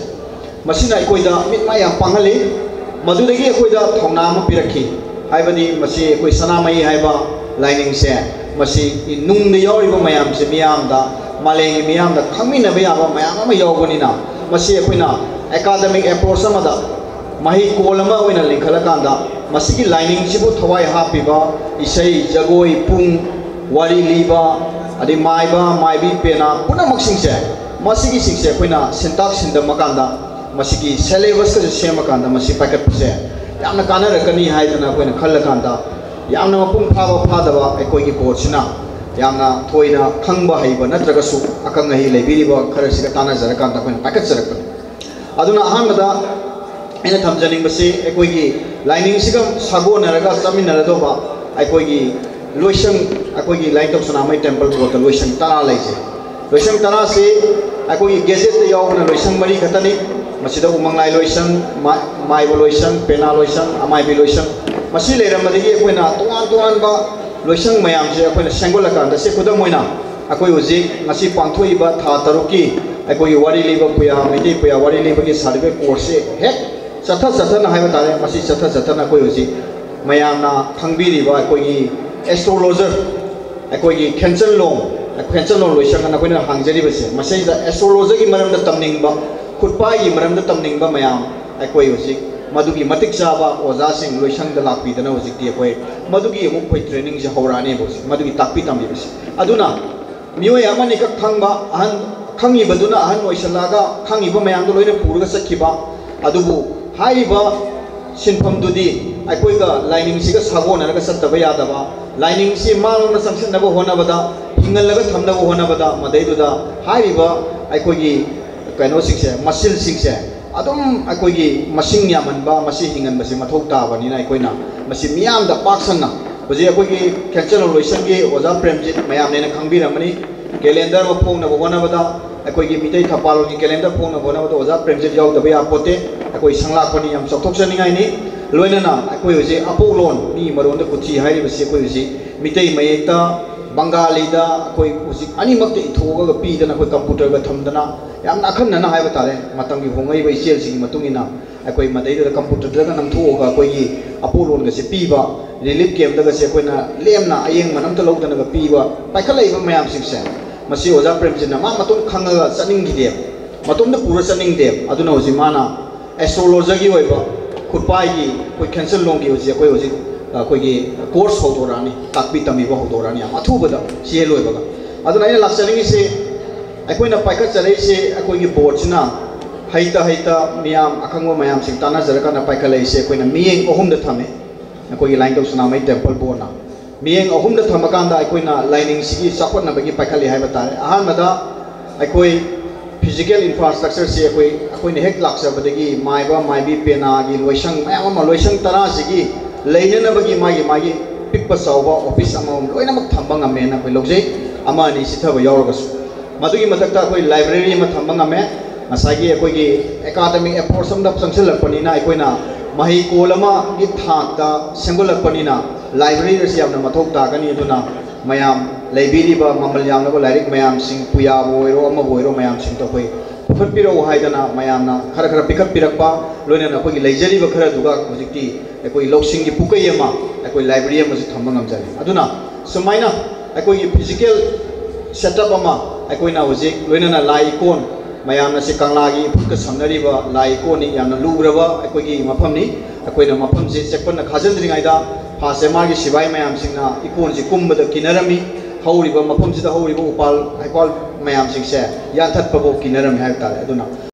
ꯃꯁꯤꯅ ꯑꯩꯈꯣꯏꯗ ꯃꯤꯠ ꯃꯥꯏ ꯌꯥꯝ ꯄꯥꯡꯍꯜꯂꯤ꯫ ꯃꯗꯨꯗꯒꯤ ꯑꯩꯈꯣꯏꯗ ꯊꯧꯅꯥ ꯑꯃ ꯄꯤꯔꯛꯈꯤ꯫ ꯍꯥꯏꯕꯗꯤ ꯃꯁꯤ ꯑꯩꯈꯣꯏ ꯁꯅꯥꯃꯍꯤ ꯍꯥꯏꯕ ꯂꯥꯏꯅꯤꯡꯁꯦ, ꯃꯁꯤ ꯅꯨꯡꯗ ꯌꯥꯎꯔꯤꯕ ꯃꯌꯥꯝꯁꯦ ꯃꯤꯌꯥꯝꯗ, ꯃꯥꯂꯦꯝꯒꯤ ꯃꯤꯌꯥꯝꯗ ꯈꯪꯃꯤꯟꯅꯕ ꯌꯥꯕ ꯃꯌꯥꯝ ꯑꯃ ꯌꯥꯎꯕꯅꯤꯅ, ꯃꯁꯤ ꯑꯩꯈꯣꯏꯅ academic approach ꯑꯃꯗ, ꯃꯍꯩꯀꯣꯜ ꯑꯃ ꯑꯣꯏꯅ ꯂꯤꯡꯈꯠꯂꯀꯥꯟꯗ, ꯃꯁꯤꯒꯤ ꯂꯥꯏꯅꯤꯡꯁꯤꯕꯨ ꯊꯋꯥꯏ ꯍꯥꯞꯄꯤꯕ ꯏꯁꯩ, ꯖꯒꯣꯏ, ꯄꯨꯡ, ꯋꯥꯔꯤ ꯂꯤꯕ, ꯑꯗꯩ ꯃꯥꯏꯕ, ꯃꯥꯏꯕꯤ, ꯄꯦꯅꯥ ꯄꯨꯝꯅꯃꯛꯁꯤꯡꯁꯦ, ꯃꯁꯤꯒꯤꯁꯤꯡꯁꯦ ꯑꯩꯈꯣꯏꯅ ꯁꯤꯟꯇꯥꯛ ꯁꯤꯟꯗꯝꯃꯀꯥꯟꯗ, ꯃꯁꯤꯒꯤ syllabus ꯀꯁꯦ ꯁꯦꯝꯃꯀꯥꯟꯗ ꯃꯁꯤ ꯄꯥꯏꯈꯠꯄꯁꯦ ꯌꯥꯝꯅ ꯀꯥꯟꯅꯔꯛꯀꯅꯤ ꯍꯥꯏꯗꯅ ꯑꯩꯈꯣꯏꯅ ꯈꯜꯂꯀꯥꯟꯗ, ꯌꯥꯝꯅ ꯃꯄꯨꯡ ꯐꯥꯕ ꯐꯥꯗꯕ ꯑꯩꯈꯣꯏꯒꯤ board ꯁꯤꯅ ꯌꯥꯝꯅ ꯊꯣꯏꯅ ꯈꯪꯕ ꯍꯩꯕ ꯅꯠꯇ꯭ꯔꯒꯁꯨ ꯑꯈꯪ ꯑꯍꯩ ꯂꯩꯕꯤꯔꯤꯕ ꯈꯔꯁꯤꯒ ꯇꯥꯟꯅꯖꯔꯀꯥꯟꯗ ꯑꯩꯈꯣꯏꯅ ꯄꯥꯏꯈꯠꯆꯔꯛꯄꯅꯤ꯫ ꯑꯗꯨꯅ ꯑꯍꯥꯟꯕꯗ ꯑꯩꯅ ꯊꯝꯖꯅꯤꯡꯕꯁꯤ, ꯑꯩꯈꯣꯏꯒꯤ ꯂꯥꯏꯅꯤꯡꯁꯤꯒ ꯁꯥꯒꯣꯟꯅꯔꯒ ꯆꯠꯃꯤꯟꯅꯔꯗꯧꯕ ꯑꯩꯈꯣꯏꯒꯤ ꯂꯣꯏꯁꯪ, ꯑꯩꯈꯣꯏꯒꯤ ꯂꯥꯏꯅꯤꯡꯊꯧ ꯁꯅꯥꯃꯍꯤ temple board ꯇ ꯂꯣꯏꯁꯪ ꯇꯔꯥ ꯂꯩꯖꯩ꯫ ꯂꯣꯏꯁꯪ ꯇꯔꯥꯁꯤ ꯑꯩꯈꯣꯏꯒꯤ gazette ꯇ ꯌꯥꯎꯕꯅ ꯂꯣꯏꯁꯪ ꯃꯔꯤ ꯈꯛꯇꯅꯤ꯫ ꯃꯁꯤꯗ ꯎꯃꯪꯂꯥꯏ ꯂꯣꯏꯁꯪ, ꯃꯥ-, ꯃꯥꯏꯕ ꯂꯣꯏꯁꯪ, ꯄꯦꯅꯥ ꯂꯣꯏꯁꯪ, ꯑꯃꯥꯏꯕꯤ ꯂꯣꯏꯁꯪ꯫ ꯃꯁꯤ ꯂꯩꯔꯝꯕꯗꯒꯤ ꯑꯩꯈꯣꯏꯅ ꯇꯣꯉꯥꯟ ꯇꯣꯉꯥꯟꯕ ꯂꯣꯏꯁꯪ ꯃꯌꯥꯝꯁꯦ ꯑꯩꯈꯣꯏꯅ ꯁꯦꯝꯒꯠꯂꯀꯥꯟꯗ, ꯁꯤ ꯈꯨꯗꯝ ꯑꯣꯏꯅ ꯑꯩꯈꯣꯏ ꯍꯧꯖꯤꯛ ꯉꯁꯤ ꯄꯥꯡꯊꯣꯛꯏꯕ ꯊꯥ ꯇꯔꯨꯛꯀꯤ ꯑꯩꯈꯣꯏꯒꯤ ꯋꯥꯔꯤ ꯂꯤꯕ ꯄꯨꯌꯥ, ꯃꯩꯇꯩ ꯄꯨꯌꯥ ꯋꯥꯔꯤ ꯂꯤꯕꯒꯤ certificate course ꯁꯦ ꯍꯦꯛ ꯆꯠꯊ ꯆꯠꯊꯅ ꯍꯥꯏꯕ ꯇꯥꯔꯦ, ꯃꯁꯤ ꯆꯠꯊ ꯆꯠꯊꯅ ꯑꯩꯈꯣꯏ ꯍꯧꯖꯤꯛ ꯃꯌꯥꯝꯅ ꯈꯪꯕꯤꯔꯤꯕ ꯑꯩꯈꯣꯏꯒꯤ astrologer, ꯑꯩꯈꯣꯏꯒꯤ ꯈꯦꯟꯆꯟꯂꯣꯡ, ꯈꯦꯟꯆꯟꯂꯣꯡ ꯂꯣꯏꯁꯪ ꯑꯅ ꯑꯩꯈꯣꯏꯅ ꯍꯥꯡꯖꯔꯤꯕꯁꯦ, ꯃꯁꯤꯗ astrologer ꯒꯤ ꯃꯔꯝꯗ ꯇꯝꯅꯤꯡꯕ, ꯈꯨꯠꯄꯥꯏꯒꯤ ꯃꯔꯝꯗ ꯇꯝꯅꯤꯡꯕ ꯃꯌꯥꯝ, ꯑꯩꯈꯣꯏ ꯍꯧꯖꯤꯛ ꯃꯗꯨꯒꯤ ꯃꯇꯤꯛ ꯆꯥꯕ ꯑꯣꯖꯥꯁꯤꯡ ꯂꯣꯏꯁꯪꯗ ꯂꯥꯛꯄꯤꯗꯅ ꯍꯧꯖꯤꯛꯇꯤ ꯑꯩꯈꯣꯏ ꯃꯗꯨꯒꯤ ꯑꯃꯨꯛ ꯑꯩꯈꯣꯏ training ꯁꯦ ꯍꯧꯔꯛꯑꯅꯦꯕ ꯍꯧꯖꯤꯛ, ꯃꯗꯨꯒꯤ ꯇꯥꯛꯄꯤ ꯇꯝꯕꯤꯕꯁꯦ꯫ ꯑꯗꯨꯅ ꯃꯤꯑꯣꯏ ꯑꯃꯅꯤꯈꯛ ꯈꯪꯕ, ꯑꯍꯟ, ꯈꯪꯉꯤꯕꯗꯨꯅ ꯑꯍꯟ ꯑꯣꯏꯁꯜꯂꯛꯑꯒ ꯈꯪꯉꯤꯕ ꯃꯌꯥꯝꯗꯣ ꯂꯣꯏꯅ ꯄꯨꯔꯒ ꯆꯠꯈꯤꯕ꯫ ꯑꯗꯨꯕꯨ ꯍꯥꯏꯔꯤꯕ ꯁꯤꯟꯐꯝꯗꯨꯗꯤ ꯑꯩꯈꯣꯏꯒ ꯂꯥꯏꯅꯤꯡꯁꯤꯒ ꯁꯥꯒꯣꯟꯅꯔꯒ ꯆꯠꯇꯕ ꯌꯥꯗꯕ, ꯂꯥꯏꯅꯤꯡꯁꯤ ꯃꯥꯡꯂꯣꯝꯗ ꯆꯪꯁꯤꯟꯅꯕ ꯍꯣꯠꯅꯕꯗ, ꯍꯤꯡꯍꯜꯂꯒ ꯊꯝꯅꯕ ꯍꯣꯠꯅꯕꯗ, ꯃꯗꯩꯗꯨꯗ ꯍꯥꯏꯔꯤꯕ ꯑꯩꯈꯣꯏꯒꯤ ꯀꯩꯅꯣꯁꯤꯡꯁꯦ, ꯃꯁꯤꯜꯁꯤꯡꯁꯦ ꯑꯗꯨꯝ ꯑꯩꯈꯣꯏꯒꯤ ꯃꯁꯤꯡ ꯌꯥꯝꯍꯟꯕ, ꯃꯁꯤ ꯍꯤꯡꯍꯟꯕꯁꯤ ꯃꯊꯧ ꯇꯥꯕꯅꯤꯅ ꯑꯩꯈꯣꯏꯅ ꯃꯁꯤ ꯃꯤꯌꯥꯝꯗ ꯄꯥꯛ ꯁꯟꯅ, ꯍꯧꯖꯤꯛ ꯑꯩꯈꯣꯏꯒꯤ ꯈꯦꯟꯆꯟꯂꯣꯡ ꯂꯣꯏꯁꯪꯒꯤ ꯑꯣꯖꯥ ꯄ꯭ꯔꯦꯝꯖꯤꯠ ꯃꯌꯥꯝꯅ ꯍꯦꯟꯅ ꯈꯪꯕꯤꯔꯝꯃꯅꯤ꯫ Calendar ꯑꯃ ꯐꯣꯡꯅꯕ ꯍꯣꯠꯅꯕꯗ, ꯑꯩꯈꯣꯏꯒꯤ ꯃꯤꯇꯩ ꯊꯧꯄꯥꯜꯂꯣꯟꯒꯤ calendar ꯐꯣꯡꯅꯕ ꯍꯣꯠꯅꯕꯗ ꯑꯣꯖꯥ ꯄ꯭ꯔꯦꯝꯖꯤꯠ ꯌꯥꯎꯗꯕ ꯌꯥꯄꯣꯠꯇꯦ꯫ ꯑꯩꯈꯣꯏ ꯁꯪꯂꯥꯛꯄꯅꯤ, ꯌꯥꯝ ꯆꯥꯎꯊꯣꯛꯆꯅꯤꯡꯉꯥꯏꯅꯤ꯫ ꯂꯣꯏꯅꯅ ꯑꯩꯈꯣꯏ ꯍꯧꯖꯤꯛ ꯑꯄꯣꯛꯂꯣꯟ, ꯃꯤ ꯃꯔꯣꯟꯗ ꯀꯨꯊꯤ ꯍꯥꯏꯔꯤꯕꯁꯤ ꯑꯩꯈꯣꯏ ꯍꯧꯖꯤꯛ ꯃꯤꯇꯩ ꯃꯌꯦꯛꯇ ꯕꯪꯒꯥꯂꯤꯗ ꯑꯩꯈꯣꯏ ꯍꯧꯖꯤꯛ ꯑꯅꯤꯃꯛꯇ ꯏꯊꯣꯛꯑꯒ ꯄꯤꯗꯅ, ꯑꯩꯈꯣꯏ ꯀꯝꯄ꯭ꯌꯨꯇꯔꯒ ꯊꯝꯗꯅ, ꯌꯥꯝꯅ ꯑꯈꯟꯅꯅ ꯍꯥꯏꯕ ꯇꯥꯔꯦ, ꯃꯇꯝꯒꯤ ꯍꯣꯡꯉꯛꯏꯕ ꯏꯆꯦꯜꯁꯤꯒꯤ ꯃꯇꯨꯡ ꯏꯟꯅ ꯑꯩꯈꯣꯏ ꯃꯗꯩꯗꯨꯗ ꯀꯝꯄ꯭ꯌꯨꯇꯔꯗꯒ ꯅꯝꯊꯣꯛꯑꯒ ꯑꯩꯈꯣꯏꯒꯤ ꯑꯄꯣꯂꯣꯟꯒꯁꯦ ꯄꯤꯕ, ꯔꯤꯂꯤꯐ ꯀꯦꯝꯞꯇꯒꯁꯦ ꯑꯩꯈꯣꯏꯅ ꯂꯦꯝꯅ ꯑꯌꯦꯡ ꯃꯅꯝꯇ ꯂꯧꯗꯅꯒ ꯄꯤꯕ, ꯄꯥꯏꯈꯠꯂꯛꯏꯕ ꯃꯌꯥꯝꯁꯤꯡꯁꯦ, ꯃꯁꯤ ꯑꯣꯖꯥ ꯄ꯭ꯔꯦꯝꯖꯤꯠꯅ ꯃꯥ ꯃꯇꯣꯝ ꯈꯪꯉꯒ ꯆꯠꯅꯤꯡꯈꯤꯗꯦꯕ, ꯃꯇꯣꯝꯇ ꯄꯨꯔ ꯆꯠꯅꯤꯡꯗꯦꯕ꯫ ꯑꯗꯨꯅ ꯍꯧꯖꯤꯛ ꯃꯥꯅ ꯑꯦꯁꯇ꯭ꯔꯣꯂꯣꯖꯔꯒꯤ ꯑꯣꯏꯕ ꯈꯨꯠꯄꯥꯏꯒꯤ ꯑꯩꯈꯣꯏ ꯈꯦꯟꯁꯟꯂꯣꯡꯒꯤ ꯍꯧꯖꯤꯛ ꯑꯩꯈꯣꯏ ꯍꯧꯖꯤꯛ ꯑꯩꯈꯣꯏꯒꯤ ꯀꯣꯔꯁ ꯍꯧꯗꯣꯔꯛꯑꯅꯤ, ꯇꯥꯛꯄꯤ ꯇꯝꯕꯤꯕ ꯍꯧꯗꯣꯔꯛꯑꯅꯤ ꯌꯥꯝ ꯑꯊꯨꯕꯗ ꯁꯤ ꯍꯦꯛ ꯂꯣꯏꯕꯒ꯫ ꯑꯗꯨꯅ ꯑꯩꯅ ꯂꯥꯛꯆꯅꯤꯡꯉꯤꯁꯤ, ꯑꯩꯈꯣꯏꯅ ꯄꯥꯏꯈꯠꯆꯔꯛꯏꯁꯦ, ꯑꯩꯈꯣꯏꯒꯤ ꯕꯣꯔꯗꯁꯤꯅ ꯍꯩꯇ ꯍꯩꯇ ꯃꯤꯌꯥꯝ, ꯑꯈꯪꯕ ꯃꯌꯥꯝꯁꯤꯡ ꯇꯥꯟꯅꯖꯔꯀꯥꯟꯗ ꯄꯥꯏꯈꯠꯂꯛꯏꯁꯦ, ꯑꯩꯈꯣꯏꯅ ꯃꯤꯠꯌꯦꯡ ꯑꯍꯨꯝꯗ ꯊꯝꯃꯦ꯫ ꯑꯩꯈꯣꯏꯒꯤ ꯂꯥꯏꯅꯤꯡꯊꯧ ꯁꯅꯥꯃꯍꯤ ꯇꯦꯝꯄꯜ ꯕꯣꯔꯗꯅ ꯃꯤꯠꯌꯦꯡ ꯑꯍꯨꯝꯗ ꯊꯝꯃꯀꯥꯟꯗ ꯑꯩꯈꯣꯏꯅ ꯂꯥꯏꯅꯤꯡꯁꯤꯒꯤ ꯆꯥꯎꯈꯠꯅꯕꯒꯤ ꯄꯥꯏꯈꯠꯂꯤ ꯍꯥꯏꯕ ꯇꯥꯔꯦ꯫ ꯑꯍꯥꯟꯕꯗ ꯑꯩꯈꯣꯏ ꯐꯤꯖꯤꯀꯦꯜ ꯏꯟꯐ꯭ꯔꯥꯁ꯭ꯇ꯭ꯔꯛꯆꯔꯁꯤ ꯑꯩꯈꯣꯏ, ꯑꯩꯈꯣꯏꯅ ꯍꯦꯛ ꯂꯥꯛꯆꯕꯗꯒꯤ ꯃꯥꯏꯕ, ꯃꯥꯏꯕꯤ, ꯄꯦꯅꯥꯒꯤ ꯂꯣꯏꯁꯪ ꯃꯌꯥꯝ ꯑꯃ, ꯂꯣꯏꯁꯪ ꯇꯔꯥꯁꯤꯒꯤ ꯂꯩꯅꯅꯕꯒꯤ ꯃꯥꯒꯤ, ꯃꯥꯒꯤ ꯄꯤꯛꯄ ꯆꯥꯎꯕ ꯑꯣꯐꯤꯁ ꯑꯃꯃꯝ ꯂꯣꯏꯅꯃꯛ ꯊꯝꯕ ꯉꯝꯃꯦꯅ ꯑꯩꯈꯣꯏ ꯂꯧꯖꯩ, ꯑꯃ ꯑꯅꯤ ꯆꯤꯊꯕ ꯌꯥꯎꯔꯒꯁꯨ꯫ ꯃꯗꯨꯒꯤ ꯃꯊꯛꯇ ꯑꯩꯈꯣꯏ ꯂꯥꯏꯕ꯭ꯔꯦꯔꯤ ꯑꯃ ꯊꯝꯕ ꯉꯝꯃꯦ꯫ ꯉꯁꯥꯏꯒꯤ ꯑꯩꯈꯣꯏꯒꯤ ꯑꯦꯀꯥꯗꯃꯤꯛ ꯑꯦꯄ꯭ꯔꯣꯆ ꯑꯃꯗ ꯆꯪꯁꯤꯜꯂꯛꯄꯅꯤꯅ, ꯑꯩꯈꯣꯏꯅ ꯃꯍꯩ ꯀꯣꯜ ꯑꯃꯒꯤ ꯊꯥꯛꯇ ꯁꯦꯝꯒꯠꯂꯛꯄꯅꯤꯅ, ꯂꯥꯏꯕ꯭ꯔꯦꯔꯤ ꯑꯁꯤ ꯌꯥꯝꯅ ꯃꯊꯧ ꯇꯥꯒꯅꯤ꯫ ꯑꯗꯨꯅ ꯃꯌꯥꯝ, ꯂꯩꯕꯤꯔꯤꯕ ꯃꯃꯜ ꯌꯥꯝꯂꯕ ꯂꯥꯏꯔꯤꯛ ꯃꯌꯥꯝꯁꯤꯡ, ꯄꯨꯌꯥꯕꯨ ꯑꯣꯏꯔꯣ, ꯑꯃꯕꯨ ꯑꯣꯏꯔꯣ, ꯃꯌꯥꯝꯁꯤꯡꯗꯣ ꯑꯩꯈꯣꯏ ꯄꯨꯈꯠꯄꯤꯔꯛꯎ ꯍꯥꯏꯗꯅ ꯃꯌꯥꯝꯅ ꯈꯔ ꯈꯔ ꯄꯤꯈꯠꯄꯤꯔꯛꯄ, ꯂꯣꯏꯅꯅ ꯑꯩꯈꯣꯏꯒꯤ ꯂꯩꯖꯔꯤꯕ ꯈꯔꯗꯨꯒ ꯍꯧꯖꯤꯛꯇꯤ ꯑꯩꯈꯣꯏ ꯂꯧꯁꯤꯡꯒꯤ ꯄꯨꯀꯩ ꯑꯃ, ꯑꯩꯈꯣꯏ ꯂꯥꯏꯕ꯭ꯔꯦꯔꯤ ꯑꯃꯁꯨ ꯊꯝꯕ ꯉꯝꯖꯔꯦ꯫ ꯑꯗꯨꯅ ꯁꯨꯃꯥꯏꯅ ꯑꯩꯈꯣꯏꯒꯤ ꯐꯤꯖꯤꯀꯦꯜ ꯁꯦꯠꯑꯞ ꯑꯃ, ꯑꯩꯈꯣꯏꯅ ꯍꯧꯖꯤꯛ ꯂꯣꯏꯅꯅ ꯂꯥꯏ ꯏꯀꯣꯟ, ꯃꯌꯥꯝꯅ ꯁꯤ ꯀꯪꯂꯥꯒꯤ ꯏꯐꯨꯠꯀ ꯁꯝꯅꯔꯤꯕ ꯂꯥꯏ ꯏꯀꯣꯟꯅꯤ, ꯌꯥꯝꯅ ꯂꯨꯒ꯭ꯔꯕ ꯑꯩꯈꯣꯏꯒꯤ ꯃꯐꯝꯅꯤ꯫ ꯑꯩꯈꯣꯏꯅ ꯃꯐꯝꯁꯤ ꯆꯦꯛꯄꯟꯅ ꯈꯥꯖꯤꯟꯗ꯭ꯔꯤꯉꯩꯗ ꯐꯥꯁ ꯑꯦꯝ ꯑꯥꯔꯒꯤ ꯁꯤꯕꯥꯏ ꯃꯌꯥꯝꯁꯤꯡꯅ ꯏꯀꯣꯟꯁꯤ ꯀꯨꯝꯕꯗ ꯀꯤꯅꯔꯝꯃꯤ꯫ ꯍꯧꯔꯤꯕ, ꯃꯐꯝꯁꯤꯗ ꯍꯧꯔꯤꯕ ꯎꯄꯥꯜ ꯍꯩꯄꯥꯜ ꯃꯌꯥꯝꯁꯤꯡꯁꯦ ꯌꯥꯟꯊꯠꯄꯐꯥꯎ ꯀꯤꯅꯔꯝꯃꯤ ꯍꯥꯏꯕ ꯇꯥꯔꯦ꯫ ꯑꯗꯨꯅ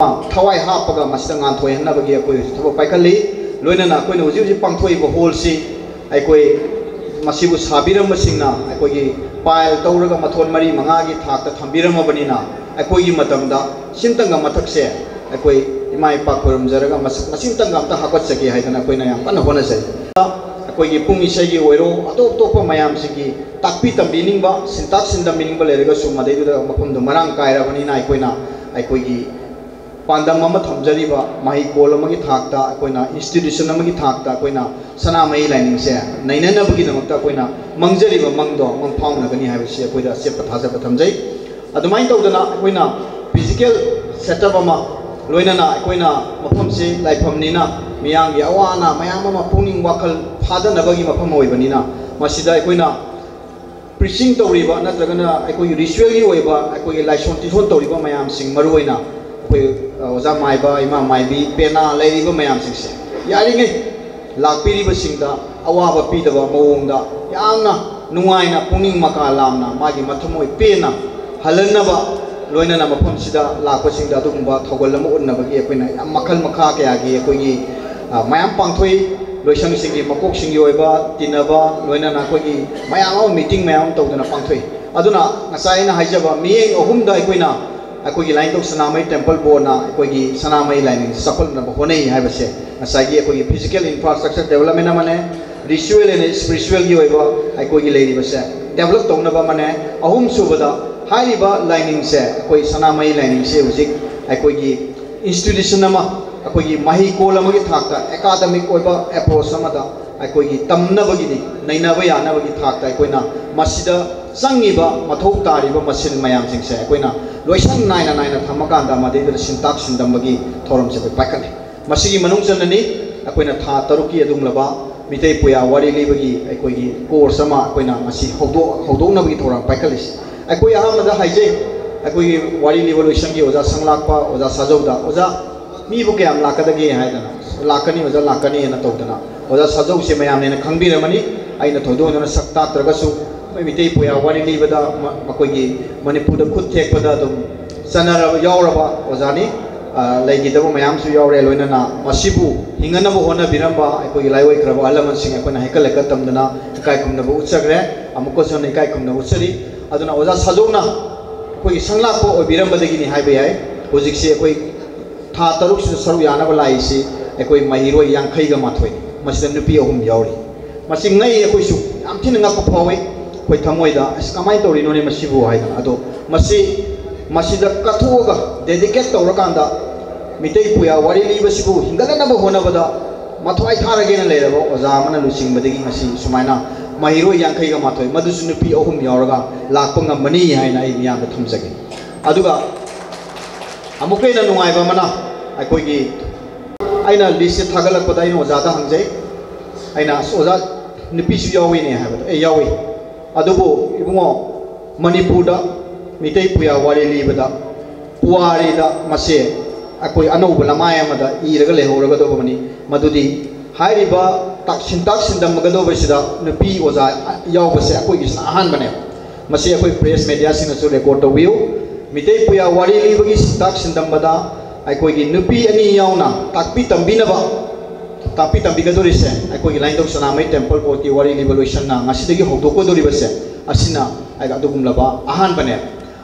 ꯊꯋꯥꯏ ꯍꯥꯞꯄꯒ ꯃꯁꯤꯗ ꯉꯥꯟꯊꯣꯏꯍꯟꯅꯕꯒꯤ ꯑꯩꯈꯣꯏ ꯍꯧꯖꯤꯛ ꯊꯕꯛ ꯄꯥꯏꯈꯠꯂꯤ꯫ ꯂꯣꯏꯅꯅ ꯑꯩꯈꯣꯏꯅ ꯍꯧꯖꯤꯛ ꯍꯧꯖꯤꯛ ꯄꯥꯡꯊꯣꯛꯏꯕ ꯍꯣꯜꯁꯤ ꯑꯩꯈꯣꯏ ꯃꯁꯤꯕꯨ ꯁꯥꯕꯤꯔꯝꯕꯁꯤꯡꯅ ꯑꯩꯈꯣꯏꯒꯤ ꯄꯥꯏꯜ ꯇꯧꯔꯒ ꯃꯊꯣꯟ ꯃꯔꯤ ꯃꯉꯥꯒꯤ ꯊꯥꯛꯇ ꯊꯝꯕꯤꯔꯝꯃꯕꯅꯤꯅ, ꯑꯩꯈꯣꯏꯒꯤ ꯃꯇꯝꯗ ꯁꯤꯝꯇꯪꯒ ꯃꯊꯛꯁꯦ ꯑꯩꯈꯣꯏ ꯏꯃꯥ ꯏꯄꯥ ꯈꯣꯏꯔꯨꯝꯖꯔꯒ ꯃꯁꯤ, ꯃꯁꯤꯝꯇꯪꯒ ꯑꯝꯇ ꯍꯥꯞꯀꯠꯆꯒꯦ ꯍꯥꯏꯗꯅ ꯑꯩꯈꯣꯏꯅ ꯌꯥꯝ ꯀꯟꯅ ꯍꯣꯠꯅꯖꯔꯤ꯫ ꯑꯩꯈꯣꯏꯒꯤ ꯄꯨꯡ ꯏꯁꯩꯒꯤ ꯑꯣꯏꯔꯣ, ꯑꯇꯣꯞ ꯑꯇꯣꯞꯄ ꯃꯌꯥꯝꯁꯤꯡꯒꯤ ꯇꯥꯛꯄꯤ ꯇꯝꯕꯤꯅꯤꯡꯕ, ꯁꯤꯟꯇꯥꯛ ꯁꯤꯟꯗꯝꯕꯤꯅꯤꯡꯕ ꯂꯩꯔꯒꯁꯨ ꯃꯗꯩꯗꯨꯗ ꯃꯐꯝꯗꯣ ꯃꯔꯥꯡ ꯀꯥꯏꯔꯕꯅꯤꯅ ꯑꯩꯈꯣꯏꯅ ꯑꯩꯈꯣꯏꯒꯤ ꯄꯥꯟꯗꯝ ꯑꯃ ꯊꯝꯖꯔꯤꯕ ꯃꯍꯩꯀꯣꯜ ꯑꯃꯒꯤ ꯊꯥꯛꯇ, ꯑꯩꯈꯣꯏꯅ ꯏꯟꯁꯇꯤꯇ꯭ꯌꯨꯁꯟ ꯑꯃꯒꯤ ꯊꯥꯛꯇ ꯑꯩꯈꯣꯏꯅ ꯁꯅꯥꯃꯍꯤ ꯂꯥꯏꯅꯤꯡꯁꯦ ꯅꯩꯅꯅꯕꯒꯤꯗꯃꯛꯇ ꯑꯩꯈꯣꯏꯅ ꯃꯪꯖꯔꯤꯕ ꯃꯪꯗꯣ ꯃꯪꯐꯥꯎꯅꯒꯅꯤ ꯍꯥꯏꯕꯁꯤ ꯑꯩꯈꯣꯏꯗ ꯑꯆꯦꯠꯄ ꯊꯥꯖꯕ ꯊꯝꯖꯩ꯫ ꯑꯗꯨꯃꯥꯏꯅ ꯇꯧꯗꯅ ꯑꯩꯈꯣꯏꯅ ꯐꯤꯖꯤꯀꯦꯜ ꯁꯦꯠꯑꯞ ꯑꯃ, ꯂꯣꯏꯅꯅ ꯑꯩꯈꯣꯏꯅ ꯃꯐꯝꯁꯤ ꯂꯥꯏꯐꯝꯅꯤꯅ, ꯃꯤꯌꯥꯝꯒꯤ ꯑꯋꯥ ꯑꯅꯥ ꯃꯌꯥꯝ ꯑꯃ ꯄꯨꯛꯅꯤꯡ ꯋꯥꯈꯜ ꯐꯥꯗꯅꯕꯒꯤ ꯃꯐꯝ ꯑꯣꯏꯕꯅꯤꯅ, ꯃꯁꯤꯗ ꯑꯩꯈꯣꯏꯅ ꯄ꯭ꯔꯤꯆꯤꯡ ꯇꯧꯔꯤꯕ ꯅꯠꯇ꯭ꯔꯒꯅ ꯑꯩꯈꯣꯏꯒꯤ ꯔꯤꯆꯨꯋꯦꯜꯒꯤ ꯑꯣꯏꯕ ꯑꯩꯈꯣꯏꯒꯤ ꯂꯥꯏꯁꯣꯟ ꯇꯤꯁꯣꯟ ꯇꯧꯔꯤꯕ ꯃꯌꯥꯝꯁꯤꯡ, ꯃꯔꯨꯑꯣꯏꯅ ꯑꯩꯈꯣꯏ, ꯑ, ꯑꯣꯖꯥ ꯃꯥꯏꯕ, ꯏꯃꯥ ꯃꯥꯏꯕꯤ, ꯄꯦꯅꯥ ꯂꯩꯔꯤꯕ ꯃꯌꯥꯝꯁꯤꯡꯁꯦ, ꯌꯥꯔꯤꯉꯩ ꯂꯥꯛꯄꯤꯔꯤꯕꯁꯤꯡꯗ ꯑꯋꯥꯕ ꯄꯤꯗꯕ ꯃꯑꯣꯡꯗ, ꯌꯥꯝꯅ ꯅꯨꯡꯉꯥꯏꯅ, ꯄꯨꯛꯅꯤꯡ ꯃꯀꯥ ꯂꯥꯝꯅ, ꯃꯥꯒꯤ ꯃꯊꯃꯣꯏ ꯄꯦꯟꯅ ꯍꯜꯍꯟꯅꯕ, ꯂꯣꯏꯅꯅ ꯃꯐꯝꯁꯤꯗ ꯂꯥꯛꯄꯁꯤꯡꯗ ꯑꯗꯨꯒꯨꯝꯕ ꯊꯧꯒꯜ ꯑꯃ ꯎꯠꯅꯕꯒꯤ ꯑꯩꯈꯣꯏꯅ ꯌꯥꯝ ꯃꯈꯜ ꯃꯈꯥ ꯀꯌꯥꯒꯤ ꯑꯩꯈꯣꯏꯒꯤ, ꯑ, ꯃꯌꯥꯝ ꯄꯥꯡꯊꯣꯛꯏ꯫ ꯂꯣꯏꯁꯪꯁꯤꯡꯒꯤ ꯃꯀꯣꯛꯁꯤꯡꯒꯤ ꯑꯣꯏꯕ ꯇꯤꯟꯅꯕ, ꯂꯣꯏꯅꯅ ꯑꯩꯈꯣꯏꯒꯤ ꯃꯌꯥꯝ ꯑꯃ, ꯃꯤꯇꯤꯡ ꯃꯌꯥꯝ ꯑꯃ ꯇꯧꯗꯅ ꯄꯥꯡꯊꯣꯛꯏ꯫ ꯑꯗꯨꯅ ꯉꯁꯥꯏ ꯑꯩꯅ ꯍꯥꯏꯖꯕ ꯃꯤꯠꯌꯦꯡ ꯑꯍꯨꯝꯗ ꯑꯩꯈꯣꯏꯅ, ꯑꯩꯈꯣꯏꯒꯤ ꯂꯥꯏꯅꯤꯡꯊꯧ ꯁꯅꯥꯃꯍꯤ ꯇꯦꯝꯄꯜ ꯕꯣꯔꯗꯅ ꯑꯩꯈꯣꯏꯒꯤ ꯁꯅꯥꯃꯍꯤ ꯂꯥꯏꯅꯤꯡꯁꯤ ꯆꯥꯎꯈꯠꯅꯕ ꯍꯣꯠꯅꯩ ꯍꯥꯏꯕꯁꯦ, ꯉꯁꯥꯏꯒꯤ ꯑꯩꯈꯣꯏꯒꯤ ꯐꯤꯖꯤꯀꯦꯜ ꯏꯟꯐ꯭ꯔꯥꯁ꯭ꯇ꯭ꯔꯛꯆꯔ ꯗꯦꯕꯂꯞꯃꯦꯟ ꯑꯃꯅꯦ, ꯔꯤꯆꯨꯋꯦꯜ ꯑꯦꯟ ꯏꯁꯄꯤꯔꯤꯆꯨꯋꯦꯜꯒꯤ ꯑꯣꯏꯕ ꯑꯩꯈꯣꯏꯒꯤ ꯂꯩꯔꯤꯕꯁꯦ ꯗꯦꯕꯂꯞ ꯇꯧꯅꯕ ꯑꯃꯅꯦ, ꯑꯍꯨꯝꯁꯨꯕꯗ ꯍꯥꯏꯔꯤꯕ ꯂꯥꯏꯅꯤꯡꯁꯦ, ꯑꯩꯈꯣꯏ ꯁꯅꯥꯃꯍꯤ ꯂꯥꯏꯅꯤꯡꯁꯦ ꯍꯧꯖꯤꯛ ꯑꯩꯈꯣꯏꯒꯤ ꯏꯟꯁꯇꯤꯇ꯭ꯌꯨꯁꯟ ꯑꯃ, ꯑꯩꯈꯣꯏꯒꯤ ꯃꯍꯩꯀꯣꯜ ꯑꯃꯒꯤ ꯊꯥꯛꯇ ꯑꯦꯀꯥꯗꯃꯤꯛ ꯑꯣꯏꯕ ꯑꯦꯄ꯭ꯔꯣꯆ ꯑꯃꯗ ꯑꯩꯈꯣꯏꯒꯤ ꯇꯝꯅꯕꯒꯤꯗꯤ, ꯅꯩꯅꯕ ꯌꯥꯅꯕꯒꯤ ꯊꯥꯛꯇ ꯑꯩꯈꯣꯏꯅ ꯃꯁꯤꯗ ꯆꯪꯉꯤꯕ ꯃꯊꯧ ꯇꯥꯔꯤꯕ ꯃꯁꯤꯟ ꯃꯌꯥꯝꯁꯤꯡꯁꯦ ꯑꯩꯈꯣꯏꯅ ꯂꯣꯏꯁꯪ ꯅꯥꯏꯅ ꯅꯥꯏꯅ ꯊꯝꯃꯀꯥꯟꯗ ꯃꯗꯩꯗꯨꯗ ꯁꯤꯟꯇꯥꯛ ꯁꯤꯟꯗꯝꯕꯒꯤ ꯊꯧꯔꯝꯁꯦ ꯑꯩꯈꯣꯏ ꯄꯥꯏꯈꯠꯂꯤ꯫ ꯃꯁꯤꯒꯤ ꯃꯅꯨꯡ ꯆꯟꯅꯅꯤ ꯑꯩꯈꯣꯏꯅ ꯊꯥ ꯇꯔꯨꯛꯀꯤ ꯑꯗꯨꯒꯨꯝꯂꯕ ꯃꯤꯇꯩ ꯄꯨꯌꯥ ꯋꯥꯔꯤ ꯂꯤꯕꯒꯤ ꯑꯩꯈꯣꯏꯒꯤ ꯀꯣꯔꯁ ꯑꯃ ꯑꯩꯈꯣꯏꯅ ꯉꯁꯤ ꯍꯧꯗꯣꯛ-, ꯍꯧꯗꯣꯛꯅꯕꯒꯤ ꯊꯧꯔꯥꯡ ꯄꯥꯏꯈꯠꯂꯤꯁꯤ꯫ ꯑꯩꯈꯣꯏ ꯑꯍꯥꯟꯕꯗ ꯍꯥꯏꯖꯩ, ꯑꯩꯈꯣꯏꯒꯤ ꯋꯥꯔꯤ ꯂꯤꯕ ꯂꯣꯏꯁꯪꯒꯤ ꯑꯣꯖꯥ ꯁꯪꯂꯥꯛꯄ, ꯑꯣꯖꯥ ꯁꯥꯖꯧꯗ, "ꯑꯣꯖꯥ, ꯃꯤꯕꯨ ꯀꯌꯥꯝ ꯂꯥꯛꯀꯗꯒꯦ?" ꯍꯥꯏꯗꯅ, "ꯂꯥꯛꯀꯅꯤ ꯑꯣꯖꯥ, ꯂꯥꯛꯀꯅꯤꯅ" ꯇꯧꯗꯅ, ꯑꯣꯖꯥ ꯁꯥꯖꯧꯁꯦ ꯃꯌꯥꯝꯅ ꯍꯦꯟꯅ ꯈꯪꯕꯤꯔꯝꯃꯅꯤ꯫ ꯑꯩꯅ ꯊꯣꯏꯗꯣꯛ ꯍꯦꯟꯗꯣꯛꯅ ꯁꯛ ꯇꯥꯛꯇ꯭ꯔꯒꯁꯨ, ꯑꯩꯈꯣꯏ ꯃꯤꯇꯩ ꯄꯨꯌꯥ ꯋꯥꯔꯤ ꯂꯤꯕꯗ ꯃ-, ꯃꯈꯣꯏꯒꯤ ꯃꯅꯤꯄꯨꯔꯗ ꯈꯨꯠ ꯊꯦꯛꯄꯗ ꯑꯗꯨꯝ ꯆꯠꯅꯔꯕ, ꯌꯥꯎꯔꯕ ꯑꯣꯖꯥꯅꯤ꯫ ꯑ, ꯂꯩꯈꯤꯗꯕ ꯃꯌꯥꯝꯁꯨ ꯌꯥꯎꯔꯦ꯫ ꯂꯣꯏꯅꯅ ꯃꯁꯤꯕꯨ ꯍꯤꯡꯅꯅꯕ ꯍꯣꯠꯅꯕꯤꯔꯝꯕ ꯑꯩꯈꯣꯏꯒꯤ ꯂꯥꯏꯑꯣꯏꯈ꯭ꯔꯕ ꯑꯍꯜ ꯂꯃꯟꯁꯤꯡ ꯑꯩꯈꯣꯏꯅ ꯍꯩꯀꯠ ꯂꯩꯀꯠ ꯇꯝꯗꯅ ꯏꯀꯥꯏ ꯈꯨꯝꯅꯕ ꯎꯠꯆꯈ꯭ꯔꯦ꯫ ꯑꯃꯨꯛꯀꯁꯨ ꯍꯟꯅ ꯏꯀꯥꯏ ꯈꯨꯝꯅꯕ ꯎꯠꯆꯔꯤ꯫ ꯑꯗꯨꯅ ꯑꯣꯖꯥ ꯁꯥꯖꯧꯅ ꯑꯩꯈꯣꯏꯒꯤ ꯁꯪꯂꯥꯛꯄ ꯑꯣꯏꯕꯤꯔꯝꯕꯗꯒꯤꯅꯤ ꯍꯥꯏꯕ ꯌꯥꯏ꯫ ꯍꯧꯖꯤꯛꯁꯤ ꯑꯩꯈꯣꯏ ꯊꯥ ꯇꯔꯨꯛꯁꯤꯗ ꯁꯔꯨꯛ ꯌꯥꯅꯕ ꯂꯥꯛꯏꯁꯤ ꯑꯩꯈꯣꯏ ꯃꯍꯩꯔꯣꯏ ꯌꯥꯡꯈꯩꯒ ꯃꯥꯊꯣꯏ, ꯃꯁꯤꯗ ꯅꯨꯄꯤ ꯑꯍꯨꯝ ꯌꯥꯎꯔꯤ꯫ ꯃꯁꯤ ꯉꯛꯏ, ꯑꯩꯈꯣꯏꯁꯨ ꯌꯥꯝ ꯊꯤꯅ ꯉꯛꯄ ꯐꯥꯎꯏ꯫ ꯑꯩꯈꯣꯏ ꯊꯃꯣꯏꯗ, "ꯑꯁ, ꯀꯃꯥꯏꯅ ꯇꯧꯔꯤꯅꯣꯅꯦ ꯃꯁꯤꯕꯨ?" ꯍꯥꯏꯗꯅ꯫ ꯑꯗꯣ ꯃꯁꯤ, ꯃꯁꯤꯗ ꯀꯠꯊꯣꯛꯑꯒ, ꯗꯦꯗꯤꯀꯦꯠ ꯇꯧꯔꯀꯥꯟꯗ, ꯃꯤꯇꯩ ꯄꯨꯌꯥ ꯋꯥꯔꯤ ꯂꯤꯕꯁꯤꯕꯨ ꯍꯤꯡꯒꯠꯅꯅꯕ ꯍꯣꯠꯅꯕꯗ ꯃꯊ꯭ꯋꯥꯏ ꯊꯥꯔꯒꯦꯅ ꯂꯩꯔꯕ ꯑꯣꯖꯥ ꯑꯃꯅ ꯂꯨꯆꯤꯡꯕꯗꯒꯤ ꯉꯁꯤ ꯁꯨꯃꯥꯏꯅ ꯃꯍꯩꯔꯣꯏ ꯌꯥꯡꯈꯩꯒ ꯃꯥꯊꯣꯏ, ꯃꯗꯨꯁꯨ ꯅꯨꯄꯤ ꯑꯍꯨꯝ ꯌꯥꯎꯔꯒ ꯂꯥꯛꯄ ꯉꯝꯕꯅꯤ ꯍꯥꯏꯅ ꯑꯩ ꯃꯤꯌꯥꯝꯗ ꯊꯝꯖꯒꯦ꯫ ꯑꯗꯨꯒ ꯑꯃꯨꯛꯀ ꯍꯦꯟꯅ ꯅꯨꯡꯉꯥꯏꯕ ꯑꯃꯅ, ꯑꯩꯈꯣꯏꯒꯤ, ꯑꯩꯅ ꯂꯤꯁꯁꯦ ꯊꯥꯒꯠꯂꯛꯄꯗ ꯑꯩꯅ ꯑꯣꯖꯥꯗ ꯍꯪꯖꯩ꯫ ꯑꯩꯅ, "ꯑꯁ, ꯑꯣꯖꯥ, ꯅꯨꯄꯤꯁꯨ ꯌꯥꯎꯏꯅꯦ" ꯍꯥꯏꯕꯗ, "ꯑꯦ, ꯌꯥꯎꯏ꯫ ꯑꯗꯨꯕꯨ ꯏꯕꯨꯡꯉꯣ, ꯃꯅꯤꯄꯨꯔꯗ ꯃꯤꯇꯩ ꯄꯨꯌꯥ ꯋꯥꯔꯤ ꯂꯤꯕꯗ ꯄꯨꯋꯥꯔꯤꯗ ꯃꯁꯦ ꯑꯩꯈꯣꯏ ꯑꯅꯧꯕ ꯂꯃꯥꯏ ꯑꯃꯗ ꯏꯔꯒ ꯂꯩꯍꯧꯔꯒꯗꯧꯕꯅꯤ꯫ ꯃꯗꯨꯗꯤ ꯍꯥꯏꯔꯤꯕ ꯇꯥꯛ-, ꯁꯤꯟꯇꯥꯛ ꯁꯤꯟꯗꯝꯒꯗꯧꯕꯁꯤꯗ ꯅꯨꯄꯤ ꯑꯣꯖꯥ ꯌꯥꯎꯕꯁꯦ ꯑꯩꯈꯣꯏꯒꯤꯁꯤꯅ ꯑꯍꯥꯟꯕꯅꯦ꯫ ꯃꯁꯤ ꯑꯩꯈꯣꯏ ꯄ꯭ꯔꯦꯁ ꯃꯦꯗꯤꯌꯥꯁꯤꯡꯅꯁꯨ ꯔꯦꯀꯣꯔꯗ ꯇꯧꯕꯤꯌꯨ꯫ ꯃꯤꯇꯩ ꯄꯨꯌꯥ ꯋꯥꯔꯤ ꯂꯤꯕꯒꯤ ꯁꯤꯟꯇꯥꯛ ꯁꯤꯟꯗꯝꯕꯗ ꯑꯩꯈꯣꯏꯒꯤ ꯅꯨꯄꯤ ꯑꯅꯤ ꯌꯥꯎꯅ ꯇꯥꯛꯄꯤ ꯇꯝꯕꯤꯅꯕ, ꯇꯥꯛꯄꯤ ꯇꯝꯕꯤꯒꯗꯧꯔꯤꯁꯦ ꯑꯩꯈꯣꯏꯒꯤ ꯂꯥꯏꯅꯤꯡꯊꯧ ꯁꯅꯥꯃꯍꯤ ꯇꯦꯝꯄꯜ ꯕꯣꯔꯗꯀꯤ ꯋꯥꯔꯤ ꯂꯤꯕ ꯂꯣꯏꯁꯪꯅ ꯉꯁꯤꯗꯒꯤ ꯍꯧꯗꯣꯛꯀꯗꯧꯔꯤꯕꯁꯦ꯫ ꯑꯁꯤꯅ ꯑꯗꯨꯒꯨꯝꯂꯕ ꯑꯍꯥꯟꯕꯅꯦ꯫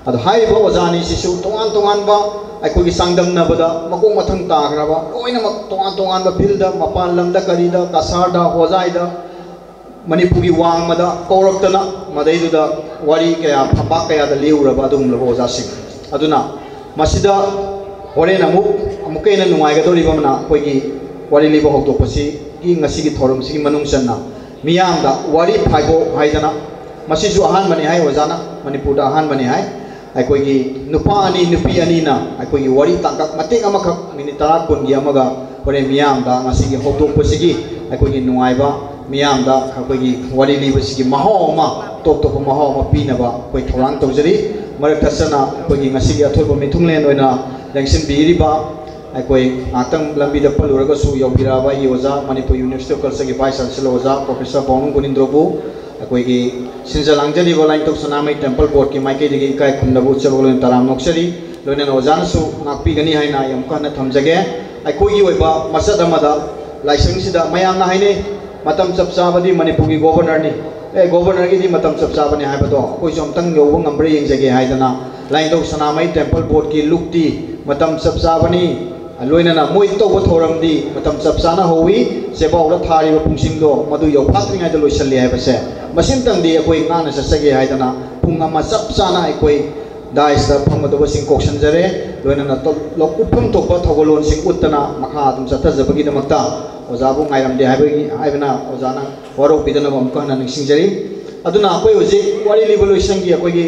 ꯑꯗꯣ ꯍꯥꯏꯔꯤꯕ ꯑꯣꯖꯥ ꯑꯅꯤꯁꯤꯁꯨ ꯇꯣꯉꯥꯟ ꯇꯣꯉꯥꯟꯕ, ꯑꯩꯈꯣꯏꯒꯤ ꯆꯥꯡꯗꯝꯅꯕꯗ ꯃꯈꯣꯡ ꯃꯊꯪ ꯇꯥꯈ꯭ꯔꯕ, ꯂꯣꯏꯅꯃꯛ ꯇꯣꯉꯥꯟ ꯇꯣꯉꯥꯟꯕ ꯐꯤꯜꯗ, ꯃꯄꯥꯟ ꯂꯝꯗ, ꯀꯔꯤꯗ, ꯀꯁꯥꯔꯗ, ꯍꯣꯖꯥꯏꯗ, ꯃꯅꯤꯄꯨꯔꯒꯤ ꯋꯥꯡꯃꯗ ꯀꯧꯔꯛꯇꯅ ꯃꯗꯩꯗꯨꯗ ꯋꯥꯔꯤ ꯀꯌꯥ, ꯐꯝꯄꯥꯛ ꯀꯌꯥꯗ ꯂꯦꯎꯔꯕ ꯑꯗꯨꯒꯨꯝꯂꯕ ꯑꯣꯖꯥꯁꯤꯡ꯫ ꯑꯗꯨꯅ ꯃꯁꯤꯗ ꯍꯣꯔꯦꯟ ꯑꯃꯨꯛ, ꯑꯃꯨꯛꯀ ꯍꯦꯟꯅ ꯅꯨꯡꯉꯥꯏꯒꯗꯧꯔꯤꯕ ꯑꯃꯅ, ꯑꯩꯈꯣꯏꯒꯤ ꯋꯥꯔꯤ ꯂꯤꯕ ꯍꯧꯗꯣꯛꯄꯁꯤꯒꯤ ꯉꯁꯤꯒꯤ ꯊꯧꯔꯝꯁꯤꯒꯤ ꯃꯅꯨꯡ ꯆꯟꯅ ꯃꯤꯌꯥꯝꯗ ꯋꯥꯔꯤ ꯐꯥꯏꯕꯣꯛ ꯍꯥꯏꯗꯅ, ꯃꯁꯤꯁꯨ ꯑꯍꯥꯟꯕꯅꯤ ꯍꯥꯏ ꯑꯣꯖꯥꯅ, ꯃꯅꯤꯄꯨꯔꯗ ꯑꯍꯥꯟꯕꯅꯤ ꯍꯥꯏ꯫ ꯑꯩꯈꯣꯏꯒꯤ ꯅꯨꯄꯥ ꯑꯅꯤ, ꯅꯨꯄꯤ ꯑꯅꯤꯅ ꯑꯩꯈꯣꯏꯒꯤ ꯋꯥꯔꯤ ꯇꯥꯡꯀꯛ ꯃꯇꯦꯛ ꯑꯃꯈꯛ, ꯃꯤꯅꯤꯠ ꯇꯔꯥ ꯀꯨꯟꯒꯤ ꯑꯃꯒ ꯍꯣꯔꯦꯟ ꯃꯤꯌꯥꯝꯗ ꯉꯁꯤꯒꯤ ꯍꯧꯗꯣꯛꯄꯁꯤꯒꯤ ꯑꯩꯈꯣꯏꯒꯤ ꯅꯨꯡꯉꯥꯏꯕ, ꯃꯤꯌꯥꯝꯗ ꯑꯩꯈꯣꯏꯒꯤ ꯋꯥꯔꯤ ꯂꯤꯕꯁꯤꯒꯤ ꯃꯍꯥꯎ ꯑꯃ, ꯇꯣꯞ ꯇꯣꯞꯄ ꯃꯍꯥꯎ ꯑꯃ ꯄꯤꯅꯕ ꯑꯩꯈꯣꯏ ꯊꯧꯔꯥꯡ ꯇꯧꯖꯔꯤ꯫ ꯃꯔꯛ ꯊꯠꯆꯅ ꯑꯩꯈꯣꯏꯒꯤ ꯉꯁꯤꯒꯤ ꯑꯊꯣꯏꯕ ꯃꯤꯊꯨꯡꯂꯦꯟ ꯑꯣꯏꯅ ꯂꯦꯡꯁꯤꯟꯕꯤꯔꯤꯕ, ꯑꯩꯈꯣꯏ ꯉꯥꯏꯍꯥꯛꯇꯪ ꯂꯝꯕꯤꯗ ꯄꯜꯂꯨꯔꯒꯁꯨ ꯌꯧꯕꯤꯔꯛꯑꯕ ꯑꯩꯒꯤ ꯑꯣꯖꯥ, ꯃꯅꯤꯄꯨꯔ ꯌꯨꯅꯤꯚꯔꯁꯤꯇꯤ ꯑꯣꯐ ꯀꯜꯆꯔꯒꯤ ꯚꯥꯏꯁ ꯆꯥꯟꯁꯦꯂꯔ ꯑꯣꯖꯥ ꯄ꯭ꯔꯣꯐꯦꯁꯔ ꯄꯥꯎꯅꯝ ꯒꯣꯅꯤꯟꯗ꯭ꯔꯣꯕꯨ, ꯑꯩꯈꯣꯏꯒꯤ ꯁꯤꯟꯖ ꯂꯥꯡꯖꯔꯤꯕ ꯂꯥꯏꯅꯤꯡꯊꯧ ꯁꯅꯥꯃꯍꯤ ꯇꯦꯝꯄꯜ ꯕꯣꯔꯗꯀꯤ ꯃꯥꯏꯀꯩꯗꯒꯤ ꯏꯀꯥꯏ ꯈꯨꯝꯅꯕ ꯎꯠꯆꯕꯒ ꯂꯣꯏꯅꯅ ꯇꯔꯥꯝꯅ ꯑꯣꯛꯆꯔꯤ꯫ ꯂꯣꯏꯅꯅ ꯑꯣꯖꯥꯅꯁꯨ ꯉꯥꯛꯄꯤꯒꯅꯤ ꯍꯥꯏꯅ ꯑꯩ ꯑꯃꯨꯛꯀ ꯍꯟꯅ ꯊꯝꯖꯒꯦ꯫ ꯑꯩꯈꯣꯏꯒꯤ ꯑꯣꯏꯕ ꯃꯆꯠ ꯑꯃꯗ ꯂꯥꯏꯁꯪꯁꯤꯗ ꯃꯌꯥꯝꯅ ꯍꯥꯏꯅꯩ, "ꯃꯇꯝ ꯆꯞ ꯆꯥꯕꯗꯤ ꯃꯅꯤꯄꯨꯔꯒꯤ ꯒꯣꯕꯔꯅꯔꯅꯤ, ꯑꯦ, ꯒꯣꯕꯔꯅꯔꯒꯤꯗꯤ ꯃꯇꯝ ꯆꯞ ꯆꯥꯕꯅꯤ" ꯍꯥꯏꯕꯗꯣ ꯑꯩꯈꯣꯏꯁꯨ ꯑꯃꯨꯛꯇꯪ ꯌꯧꯕ ꯉꯝꯕ꯭ꯔꯥ ꯌꯦꯡꯖꯒꯦ ꯍꯥꯏꯗꯅ ꯂꯥꯏꯅꯤꯡꯊꯧ ꯁꯅꯥꯃꯍꯤ ꯇꯦꯝꯄꯜ ꯕꯣꯔꯗꯀꯤ ꯂꯨꯛꯇꯤ ꯃꯇꯝ ꯆꯞ ꯆꯥꯕꯅꯤ, ꯂꯣꯏꯅꯅ ꯃꯣꯏ ꯇꯧꯕ ꯊꯧꯔꯝꯗꯤ ꯃꯇꯝ ꯆꯞ ꯆꯥꯅ ꯍꯧꯏ, ꯆꯦꯕꯥꯎꯗ ꯊꯥꯔꯤꯕ ꯄꯨꯡꯁꯤꯡꯗꯣ ꯃꯗꯨ ꯌꯧꯐꯥꯠꯇ꯭ꯔꯤꯉꯩꯗ ꯂꯣꯏꯁꯤꯜꯂꯤ ꯍꯥꯏꯕꯁꯦ ꯃꯁꯤꯝꯇꯪꯗꯤ ꯑꯩꯈꯣꯏ ꯉꯥꯛꯅ ꯆꯠꯆꯒꯦ ꯍꯥꯏꯗꯅ ꯄꯨꯡ ꯑꯃ ꯆꯞ ꯆꯥꯅ ꯑꯩꯈꯣꯏ ꯗꯥꯏꯁꯇ ꯐꯝꯒꯗꯧꯕꯁꯤꯡ ꯀꯧꯁꯟꯖꯔꯦ꯫ ꯂꯣꯏꯅꯅ ꯇꯧ-, ꯂꯧ-, ꯎꯠꯐꯝ ꯊꯣꯛꯄ ꯊꯧꯒꯜꯂꯣꯟꯁꯤꯡ ꯎꯠꯇꯅ ꯃꯈꯥ ꯑꯗꯨꯝ ꯆꯠꯊꯖꯕꯒꯤꯗꯃꯛꯇ ꯑꯣꯖꯥꯕꯨ ꯉꯥꯏꯔꯝꯗꯦ ꯍꯥꯏꯕꯒꯤ ꯍꯥꯏꯕꯅ ꯑꯣꯖꯥꯅ ꯋꯥꯔꯧꯕꯤꯗꯅꯕ ꯑꯃꯨꯛꯀ ꯍꯟꯅ ꯅꯤꯡꯁꯤꯡꯖꯔꯤ꯫ ꯑꯗꯨꯅ ꯑꯩꯈꯣꯏ ꯍꯧꯖꯤꯛ ꯋꯥꯔꯤ ꯂꯤꯕ ꯂꯣꯏꯁꯪꯒꯤ ꯑꯩꯈꯣꯏꯒꯤ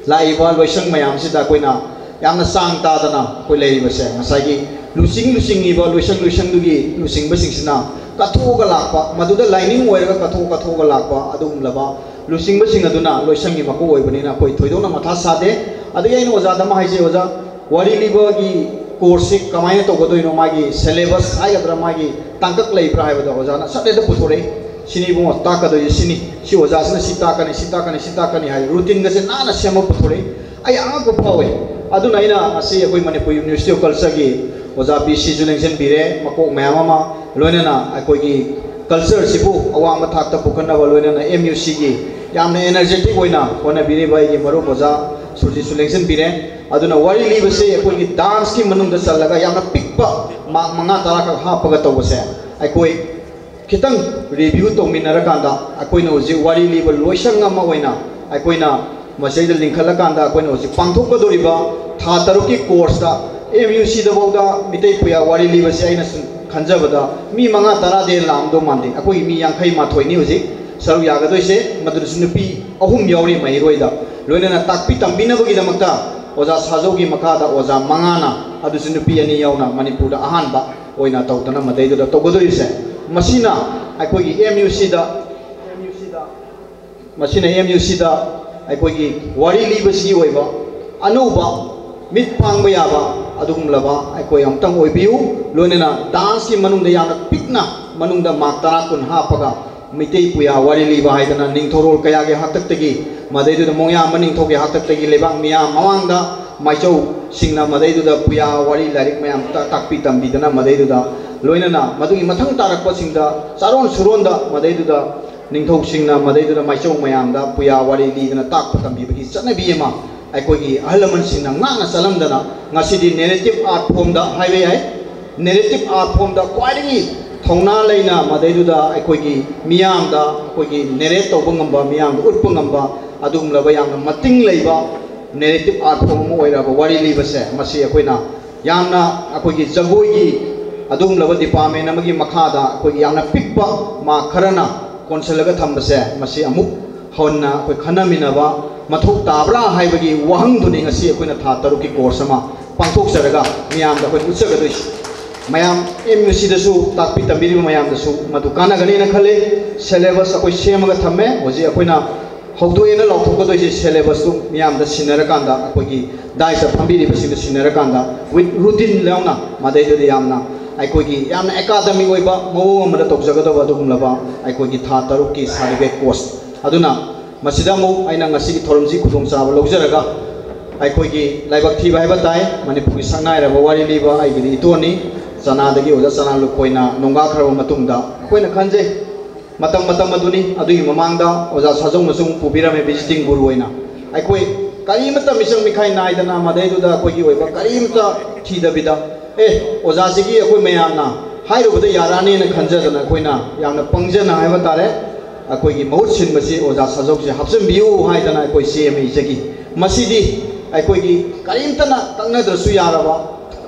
ꯂꯥꯛꯏꯕ ꯂꯣꯏꯁꯪ ꯃꯌꯥꯝꯁꯤꯗ ꯑꯩꯈꯣꯏꯅ ꯌꯥꯝꯅ ꯆꯥꯡ ꯇꯥꯗꯅ ꯑꯩꯈꯣꯏ ꯂꯩꯔꯤꯕꯁꯦ ꯉꯁꯥꯏꯒꯤ ꯂꯨꯆꯤꯡ ꯂꯨꯆꯤꯡꯉꯤꯕ ꯂꯣꯏꯁꯪ ꯂꯣꯏꯁꯪꯗꯨꯒꯤ ꯂꯨꯆꯤꯡꯕꯁꯤꯡꯁꯤꯅ ꯀꯠꯊꯣꯛꯑꯒ ꯂꯥꯛꯄ, ꯃꯗꯨꯗ ꯂꯥꯏꯅꯤꯡ ꯑꯣꯏꯔꯒ ꯀꯠꯊꯣꯛ ꯀꯠꯊꯣꯛꯑꯒ ꯂꯥꯛꯄ ꯑꯗꯨꯒꯨꯝꯂꯕ ꯂꯨꯆꯤꯡꯕꯁꯤꯡ ꯑꯗꯨꯅ ꯂꯣꯏꯁꯪꯒꯤ ꯃꯀꯣꯛ ꯑꯣꯏꯕꯅꯤꯅ ꯑꯩꯈꯣꯏ ꯊꯣꯏꯗꯣꯛꯅ ꯃꯊꯥ ꯁꯥꯗꯦ꯫ ꯑꯗꯒꯤ ꯑꯩꯅ ꯑꯣꯖꯥꯗ ꯑꯃ ꯍꯥꯏꯖꯩ, ꯑꯣꯖꯥ, ꯋꯥꯔꯤ ꯂꯤꯕꯒꯤ ꯀꯣꯔꯁꯁꯤ ꯀꯃꯥꯏꯅ ꯇꯧꯒꯗꯣꯏꯅꯣ, ꯃꯥꯒꯤ ꯁꯦꯂꯦꯕꯁ ꯍꯥꯏꯒꯗ꯭ꯔꯥ, ꯃꯥꯒꯤ ꯇꯥꯡꯀꯛ ꯂꯩꯕ꯭ꯔꯥ ꯍꯥꯏꯕꯗꯣ ꯑꯣꯖꯥꯅ ꯁꯠ ꯍꯦꯛꯇ ꯄꯨꯊꯣꯔꯛꯏ꯫ "ꯁꯤꯅꯤ ꯏꯕꯨꯡꯉꯣ ꯇꯥꯛꯀꯗꯣꯏꯁꯦ, ꯁꯤꯅꯤ, ꯁꯤ ꯑꯣꯖꯥꯁꯤꯅ ꯁꯤ ꯇꯥꯛꯀꯅꯤ, ꯁꯤ ꯇꯥꯛꯀꯅꯤ, ꯁꯤ ꯇꯥꯛꯀꯅꯤ" ꯍꯥꯏ ꯔꯨꯇꯤꯟꯒꯁꯦ ꯅꯥꯟꯅ ꯁꯦꯝꯃ ꯄꯨꯊꯣꯔꯛꯏ꯫ ꯑꯩ ꯑꯉꯛꯄ ꯐꯥꯎꯏ꯫ ꯑꯗꯨꯅ ꯑꯩꯅ ꯉꯁꯤ ꯑꯩꯈꯣꯏ ꯃꯅꯤꯄꯨꯔ ꯌꯨꯅꯤꯚꯔꯁꯤꯇꯤ ꯑꯣꯐ ꯀꯜꯆꯔꯒꯤ ꯑꯣꯖꯥ ꯕꯤ ꯁꯤꯁꯨ ꯂꯦꯡꯁꯤꯟꯕꯤꯔꯦ, ꯃꯀꯣꯛ ꯃꯌꯥꯝ ꯑꯃ, ꯂꯣꯏꯅꯅ ꯑꯩꯈꯣꯏꯒꯤ ꯀꯜꯆꯔꯁꯤꯕꯨ ꯑꯋꯥꯡꯕ ꯊꯥꯛꯇ ꯄꯨꯈꯠꯅꯕ, ꯂꯣꯏꯅꯅ ꯑꯦꯝ ꯌꯨ ꯁꯤꯒꯤ ꯌꯥꯝꯅ ꯑꯦꯅꯔꯖꯦꯇꯤꯛ ꯑꯣꯏꯅ ꯍꯣꯠꯅꯕꯤꯔꯤꯕ ꯑꯩꯒꯤ ꯃꯔꯨꯞ ꯑꯣꯖꯥ ꯁꯨꯔꯖꯤꯠꯁꯨ ꯂꯦꯡꯁꯤꯟꯕꯤꯔꯦ꯫ ꯑꯗꯨꯅ ꯋꯥꯔꯤ ꯂꯤꯕꯁꯤ ꯑꯩꯈꯣꯏꯒꯤ ꯗꯥꯟꯁꯀꯤ ꯃꯅꯨꯡꯗ ꯆꯜꯂꯒ ꯌꯥꯝꯅ ꯄꯤꯛꯄ ꯃꯥꯔꯛ ꯃꯉꯥ ꯇꯔꯥ ꯈꯛ ꯍꯥꯞꯄꯒ ꯇꯧꯕꯁꯦ ꯑꯩꯈꯣꯏ ꯈꯤꯇꯪ ꯔꯤꯚ꯭ꯌꯨ ꯇꯧꯃꯤꯟꯅꯔꯀꯥꯟꯗ ꯑꯩꯈꯣꯏꯅ ꯍꯧꯖꯤꯛ ꯋꯥꯔꯤ ꯂꯤꯕ ꯂꯣꯏꯁꯪ ꯑꯃ ꯑꯣꯏꯅ ꯑꯩꯈꯣꯏꯅ ꯃꯁꯤꯗꯩꯗ ꯂꯤꯡꯈꯠꯂꯀꯥꯟꯗ ꯑꯩꯈꯣꯏꯅ ꯍꯧꯖꯤꯛ ꯄꯥꯡꯊꯣꯛꯀꯗꯧꯔꯤꯕ ꯊꯥ ꯇꯔꯨꯛꯀꯤ ꯀꯣꯔꯁꯇ ꯑꯦꯝ ꯌꯨ ꯁꯤꯗꯐꯥꯎꯗ ꯃꯤꯇꯩ ꯄꯨꯌꯥ ꯋꯥꯔꯤ ꯂꯤꯕꯁꯦ ꯑꯩꯅ ꯁꯨꯝ ꯈꯟꯖꯕꯗ ꯃꯤ ꯃꯉꯥ ꯇꯔꯥꯗꯤ ꯍꯦꯟꯅ ꯂꯥꯛꯑꯝꯗꯧ ꯃꯥꯟꯗꯦ꯫ ꯑꯩꯈꯣꯏꯒꯤ ꯃꯤ ꯌꯥꯡꯈꯩ ꯃꯥꯊꯣꯏꯅꯤ ꯍꯧꯖꯤꯛ ꯁꯔꯨꯛ ꯌꯥꯒꯗꯣꯏꯁꯦ, ꯃꯗꯨꯗꯁꯨ ꯅꯨꯄꯤ ꯑꯍꯨꯝ ꯌꯥꯎꯔꯤ ꯃꯍꯩꯔꯣꯏꯗ꯫ ꯂꯣꯏꯅꯅ ꯇꯥꯛꯄꯤ ꯇꯝꯕꯤꯅꯕꯒꯤꯗꯃꯛꯇ ꯑꯣꯖꯥ ꯁꯥꯖꯧꯒꯤ ꯃꯈꯥꯗ ꯑꯣꯖꯥ ꯃꯉꯥꯅ, ꯑꯗꯨꯁꯨ ꯅꯨꯄꯤ ꯑꯅꯤ ꯌꯥꯎꯅ, ꯃꯅꯤꯄꯨꯔꯗ ꯑꯍꯥꯟꯕ ꯑꯣꯏꯅ ꯇꯧꯗꯅ ꯃꯗꯩꯗꯨꯗ ꯇꯧꯒꯗꯣꯔꯤꯁꯦ꯫ ꯃꯁꯤꯅ ꯑꯩꯈꯣꯏꯒꯤ ꯑꯦꯝ ꯌꯨ ꯁꯤꯗ, ꯃꯁꯤꯅ ꯑꯦꯝ ꯌꯨ ꯁꯤꯗ ꯑꯩꯈꯣꯏꯒꯤ ꯋꯥꯔꯤ ꯂꯤꯕꯁꯤꯒꯤ ꯑꯣꯏꯕ ꯑꯅꯧꯕ ꯃꯤꯠ ꯄꯥꯡꯕ ꯌꯥꯕ ꯑꯗꯨꯒꯨꯝꯂꯕ ꯑꯩꯈꯣꯏ ꯑꯃꯨꯛꯇꯪ ꯑꯣꯏꯕꯤꯌꯨ꯫ ꯂꯣꯏꯅꯅ ꯗꯥꯟꯁꯀꯤ ꯃꯅꯨꯡꯗ ꯌꯥꯝꯅ ꯄꯤꯛꯅ, ꯃꯅꯨꯡꯗ ꯃꯥꯔꯛ ꯇꯔꯥ ꯀꯨꯟ ꯍꯥꯞꯄꯒ ꯃꯩꯇꯩ ꯄꯨꯌꯥ ꯋꯥꯔꯤ ꯂꯤꯕ ꯍꯥꯏꯗꯅ ꯅꯤꯡꯊꯧꯔꯣꯜ ꯀꯌꯥꯒꯤ ꯍꯥꯛꯇꯛꯇꯒꯤ, ꯃꯗꯩꯗꯨꯗ ꯃꯣꯡꯌꯥꯝꯕ ꯅꯤꯡꯊꯧꯒꯤ ꯍꯥꯛꯇꯛꯇꯒꯤ ꯂꯩꯕꯥꯛ ꯃꯤꯌꯥꯝ ꯃꯃꯥꯡꯗ ꯃꯥꯏꯆꯧꯁꯤꯡꯅ ꯃꯗꯩꯗꯨꯗ ꯄꯨꯌꯥ ꯋꯥꯔꯤ ꯂꯥꯏꯔꯤꯛ ꯃꯌꯥꯝ ꯇ-, ꯇꯥꯛꯄꯤ ꯇꯝꯕꯤꯗꯅ ꯃꯗꯩꯗꯨꯗ ꯂꯣꯏꯅꯅ ꯃꯗꯨꯒꯤ ꯃꯊꯪ ꯇꯥꯔꯛꯄꯁꯤꯡꯗ ꯆꯥꯔꯣꯟ ꯁꯨꯔꯣꯟꯗ ꯃꯗꯩꯗꯨꯗ ꯅꯤꯡꯊꯧꯁꯤꯡꯅ ꯃꯗꯩꯗꯨꯗ ꯃꯥꯏꯆꯧ ꯃꯌꯥꯝꯗ ꯄꯨꯌꯥ ꯋꯥꯔꯤ ꯂꯤꯗꯅ ꯇꯥꯛꯄ ꯇꯝꯕꯤꯕꯒꯤ ꯆꯠꯅꯕꯤ ꯑꯃ ꯑꯩꯈꯣꯏꯒꯤ ꯑꯍꯜ ꯂꯃꯟꯁꯤꯡꯅ ꯉꯥꯛꯅ ꯆꯠꯂꯝꯗꯅ ꯉꯁꯤꯗꯤ ꯅꯦꯔꯦꯇꯤꯞ ꯑꯥꯔꯠ ꯐꯣꯝꯗ ꯍꯥꯏꯕ ꯌꯥꯏ, ꯅꯦꯔꯦꯇꯤꯞ ꯑꯥꯔꯠ ꯐꯣꯝꯗ ꯈ꯭ꯋꯥꯏꯗꯒꯤ ꯊꯧꯅꯥ ꯂꯩꯅ ꯃꯗꯩꯗꯨꯗ ꯑꯩꯈꯣꯏꯒꯤ ꯃꯤꯌꯥꯝꯗ ꯑꯩꯈꯣꯏꯒꯤ ꯅꯦꯔꯦꯠ ꯇꯧꯕ ꯉꯝꯕ, ꯃꯤꯌꯥꯝꯗ ꯎꯠꯄ ꯉꯝꯕ ꯑꯗꯨꯒꯨꯝꯂꯕ ꯌꯥꯝꯅ ꯃꯇꯤꯡ ꯂꯩꯕ ꯅꯦꯔꯦꯇꯤꯞ ꯑꯥꯔꯠ ꯐꯣꯝ ꯑꯃ ꯑꯣꯏꯔꯕ ꯋꯥꯔꯤ ꯂꯤꯕꯁꯦ, ꯃꯁꯤ ꯑꯩꯈꯣꯏꯅ ꯌꯥꯝꯅ ꯑꯩꯈꯣꯏꯒꯤ ꯖꯒꯣꯏꯒꯤ ꯑꯗꯨꯒꯨꯝꯂꯕ ꯗꯤꯄꯥꯔꯠꯃꯦꯟ ꯑꯃꯒꯤ ꯃꯈꯥꯗ ꯑꯩꯈꯣꯏꯒꯤ ꯌꯥꯝꯅ ꯄꯤꯛꯄ ꯃꯥꯔꯛ ꯈꯔꯅ ꯀꯣꯟꯁꯤꯜꯂꯒ ꯊꯝꯕꯁꯦ, ꯃꯁꯤ ꯑꯃꯨꯛ ꯍꯟꯅ ꯑꯩꯈꯣꯏ ꯈꯟꯅꯃꯤꯟꯅꯕ ꯃꯊꯧ ꯇꯥꯕ꯭ꯔꯥ ꯍꯥꯏꯕꯒꯤ ꯋꯥꯍꯪꯗꯨꯅꯤ ꯉꯁꯤ ꯑꯩꯈꯣꯏꯅ ꯊꯥ ꯇꯔꯨꯛꯀꯤ ꯀꯣꯔꯁ ꯑꯃ ꯄꯥꯡꯊꯣꯛꯆꯔꯒ ꯃꯤꯌꯥꯝꯗ ꯑꯩꯈꯣꯏ ꯎꯠꯆꯒꯗꯣꯏꯁꯤ꯫ ꯃꯌꯥꯝ ꯑꯦꯝ ꯌꯨ ꯁꯤꯗꯁꯨ ꯇꯥꯛꯄꯤ ꯇꯝꯕꯤꯔꯤꯕ ꯃꯌꯥꯝꯗꯁꯨ ꯃꯗꯨ ꯀꯥꯟꯅꯒꯅꯤꯅ ꯈꯜꯂꯤ꯫ ꯁꯦꯂꯦꯕꯁ ꯑꯩꯈꯣꯏ ꯁꯦꯝꯃꯒ ꯊꯝꯃꯦ꯫ ꯍꯧꯖꯤꯛ ꯑꯩꯈꯣꯏꯅ ꯍꯧꯗꯣꯛꯑꯦꯅ ꯂꯥꯎꯊꯣꯛꯀꯗꯣꯏꯁꯦ ꯁꯦꯂꯦꯕꯁꯇꯨ ꯃꯤꯌꯥꯝꯗ ꯁꯤꯟꯅꯔꯀꯥꯟꯗ, ꯑꯩꯈꯣꯏꯒꯤ ꯗꯥꯏꯁꯇ ꯐꯝꯕꯤꯔꯤꯕꯁꯤꯡꯗ ꯁꯤꯟꯅꯔꯀꯥꯟꯗ, ꯋꯤꯠ ꯔꯨꯇꯤꯟ ꯌꯥꯎꯅ, ꯃꯗꯩꯗꯨꯗ ꯌꯥꯝꯅ ꯑꯩꯈꯣꯏꯒꯤ ꯌꯥꯝꯅ ꯑꯦꯀꯥꯗꯃꯤꯛ ꯑꯣꯏꯕ ꯃꯑꯣꯡ ꯑꯃꯗ ꯇꯧꯖꯒꯗꯕ ꯑꯗꯨꯒꯨꯝꯂꯕ ꯑꯩꯈꯣꯏꯒꯤ ꯊꯥ ꯇꯔꯨꯛꯀꯤ ꯁꯥꯔꯇꯤꯐꯤꯀꯦꯠ ꯀꯣꯔꯁ꯫ ꯑꯗꯨꯅ ꯃꯁꯤꯗ ꯑꯃꯨꯛ ꯑꯩꯅ ꯉꯁꯤꯒꯤ ꯊꯧꯔꯝꯁꯤ ꯈꯨꯗꯣꯡꯆꯥꯕ ꯂꯧꯖꯔꯒ ꯑꯩꯈꯣꯏꯒꯤ ꯂꯥꯏꯕꯛ ꯊꯤꯕ ꯍꯥꯏꯕ ꯇꯥꯏ, ꯃꯅꯤꯄꯨꯔꯒꯤ ꯁꯛꯅꯥꯏꯔꯕ ꯋꯥꯔꯤ ꯂꯤꯕ ꯑꯩꯒꯤꯗꯤ ꯏꯇꯣꯟꯅꯤ꯫ ꯆꯅꯥꯗꯒꯤ ꯑꯣꯖꯥ ꯆꯅꯥ ꯂꯨꯈꯣꯏꯅ ꯅꯣꯡꯒꯥꯈ꯭ꯔꯕ ꯃꯇꯨꯡꯗ ꯑꯩꯈꯣꯏꯅ ꯈꯟꯖꯩ, ꯃꯇꯝ ꯃꯇꯝ ꯑꯗꯨꯅꯤ꯫ ꯑꯗꯨꯒꯤ ꯃꯃꯥꯡꯗ ꯑꯣꯖꯥ ꯁꯥꯖꯧꯅꯁꯨ ꯑꯃꯨꯛ ꯄꯨꯕꯤꯔꯝꯃꯦ ꯚꯤꯖꯤꯇꯤꯡ ꯒꯨꯔꯨ ꯑꯣꯏꯅ꯫ ꯑꯩꯈꯣꯏ ꯀꯔꯤꯃꯇ ꯃꯤꯆꯪ ꯃꯤꯈꯥꯏ ꯅꯥꯏꯗꯅ ꯃꯗꯩꯗꯨꯗ ꯑꯩꯈꯣꯏꯒꯤ ꯑꯣꯏꯕ ꯀꯔꯤꯃꯇ ꯊꯤꯗꯕꯤꯗ, ꯑꯦ, ꯑꯣꯖꯥꯁꯤꯒꯤ ꯑꯩꯈꯣꯏ ꯃꯌꯥꯝꯅ ꯍꯥꯏꯔꯨꯕꯗ ꯌꯥꯔꯛꯑꯅꯦꯅ ꯈꯟꯖꯗꯅ ꯑꯩꯈꯣꯏꯅ ꯌꯥꯝꯅ ꯄꯪꯖꯅ ꯍꯥꯏꯕ ꯇꯥꯔꯦ, ꯑꯩꯈꯣꯏꯒꯤ ꯃꯍꯨꯠ ꯁꯤꯟꯕꯁꯤ ꯑꯣꯖꯥ ꯁꯥꯖꯧꯁꯦ ꯍꯥꯞꯆꯤꯟꯕꯤꯌꯨ ꯍꯥꯏꯗꯅ ꯑꯩꯈꯣꯏ ꯆꯦ ꯑꯃ ꯏꯖꯈꯤ꯫ ꯃꯁꯤꯗꯤ ꯑꯩꯈꯣꯏꯒꯤ ꯀꯔꯤꯝꯇꯅ ꯇꯛꯅꯗ꯭ꯔꯁꯨ ꯌꯥꯔꯕ,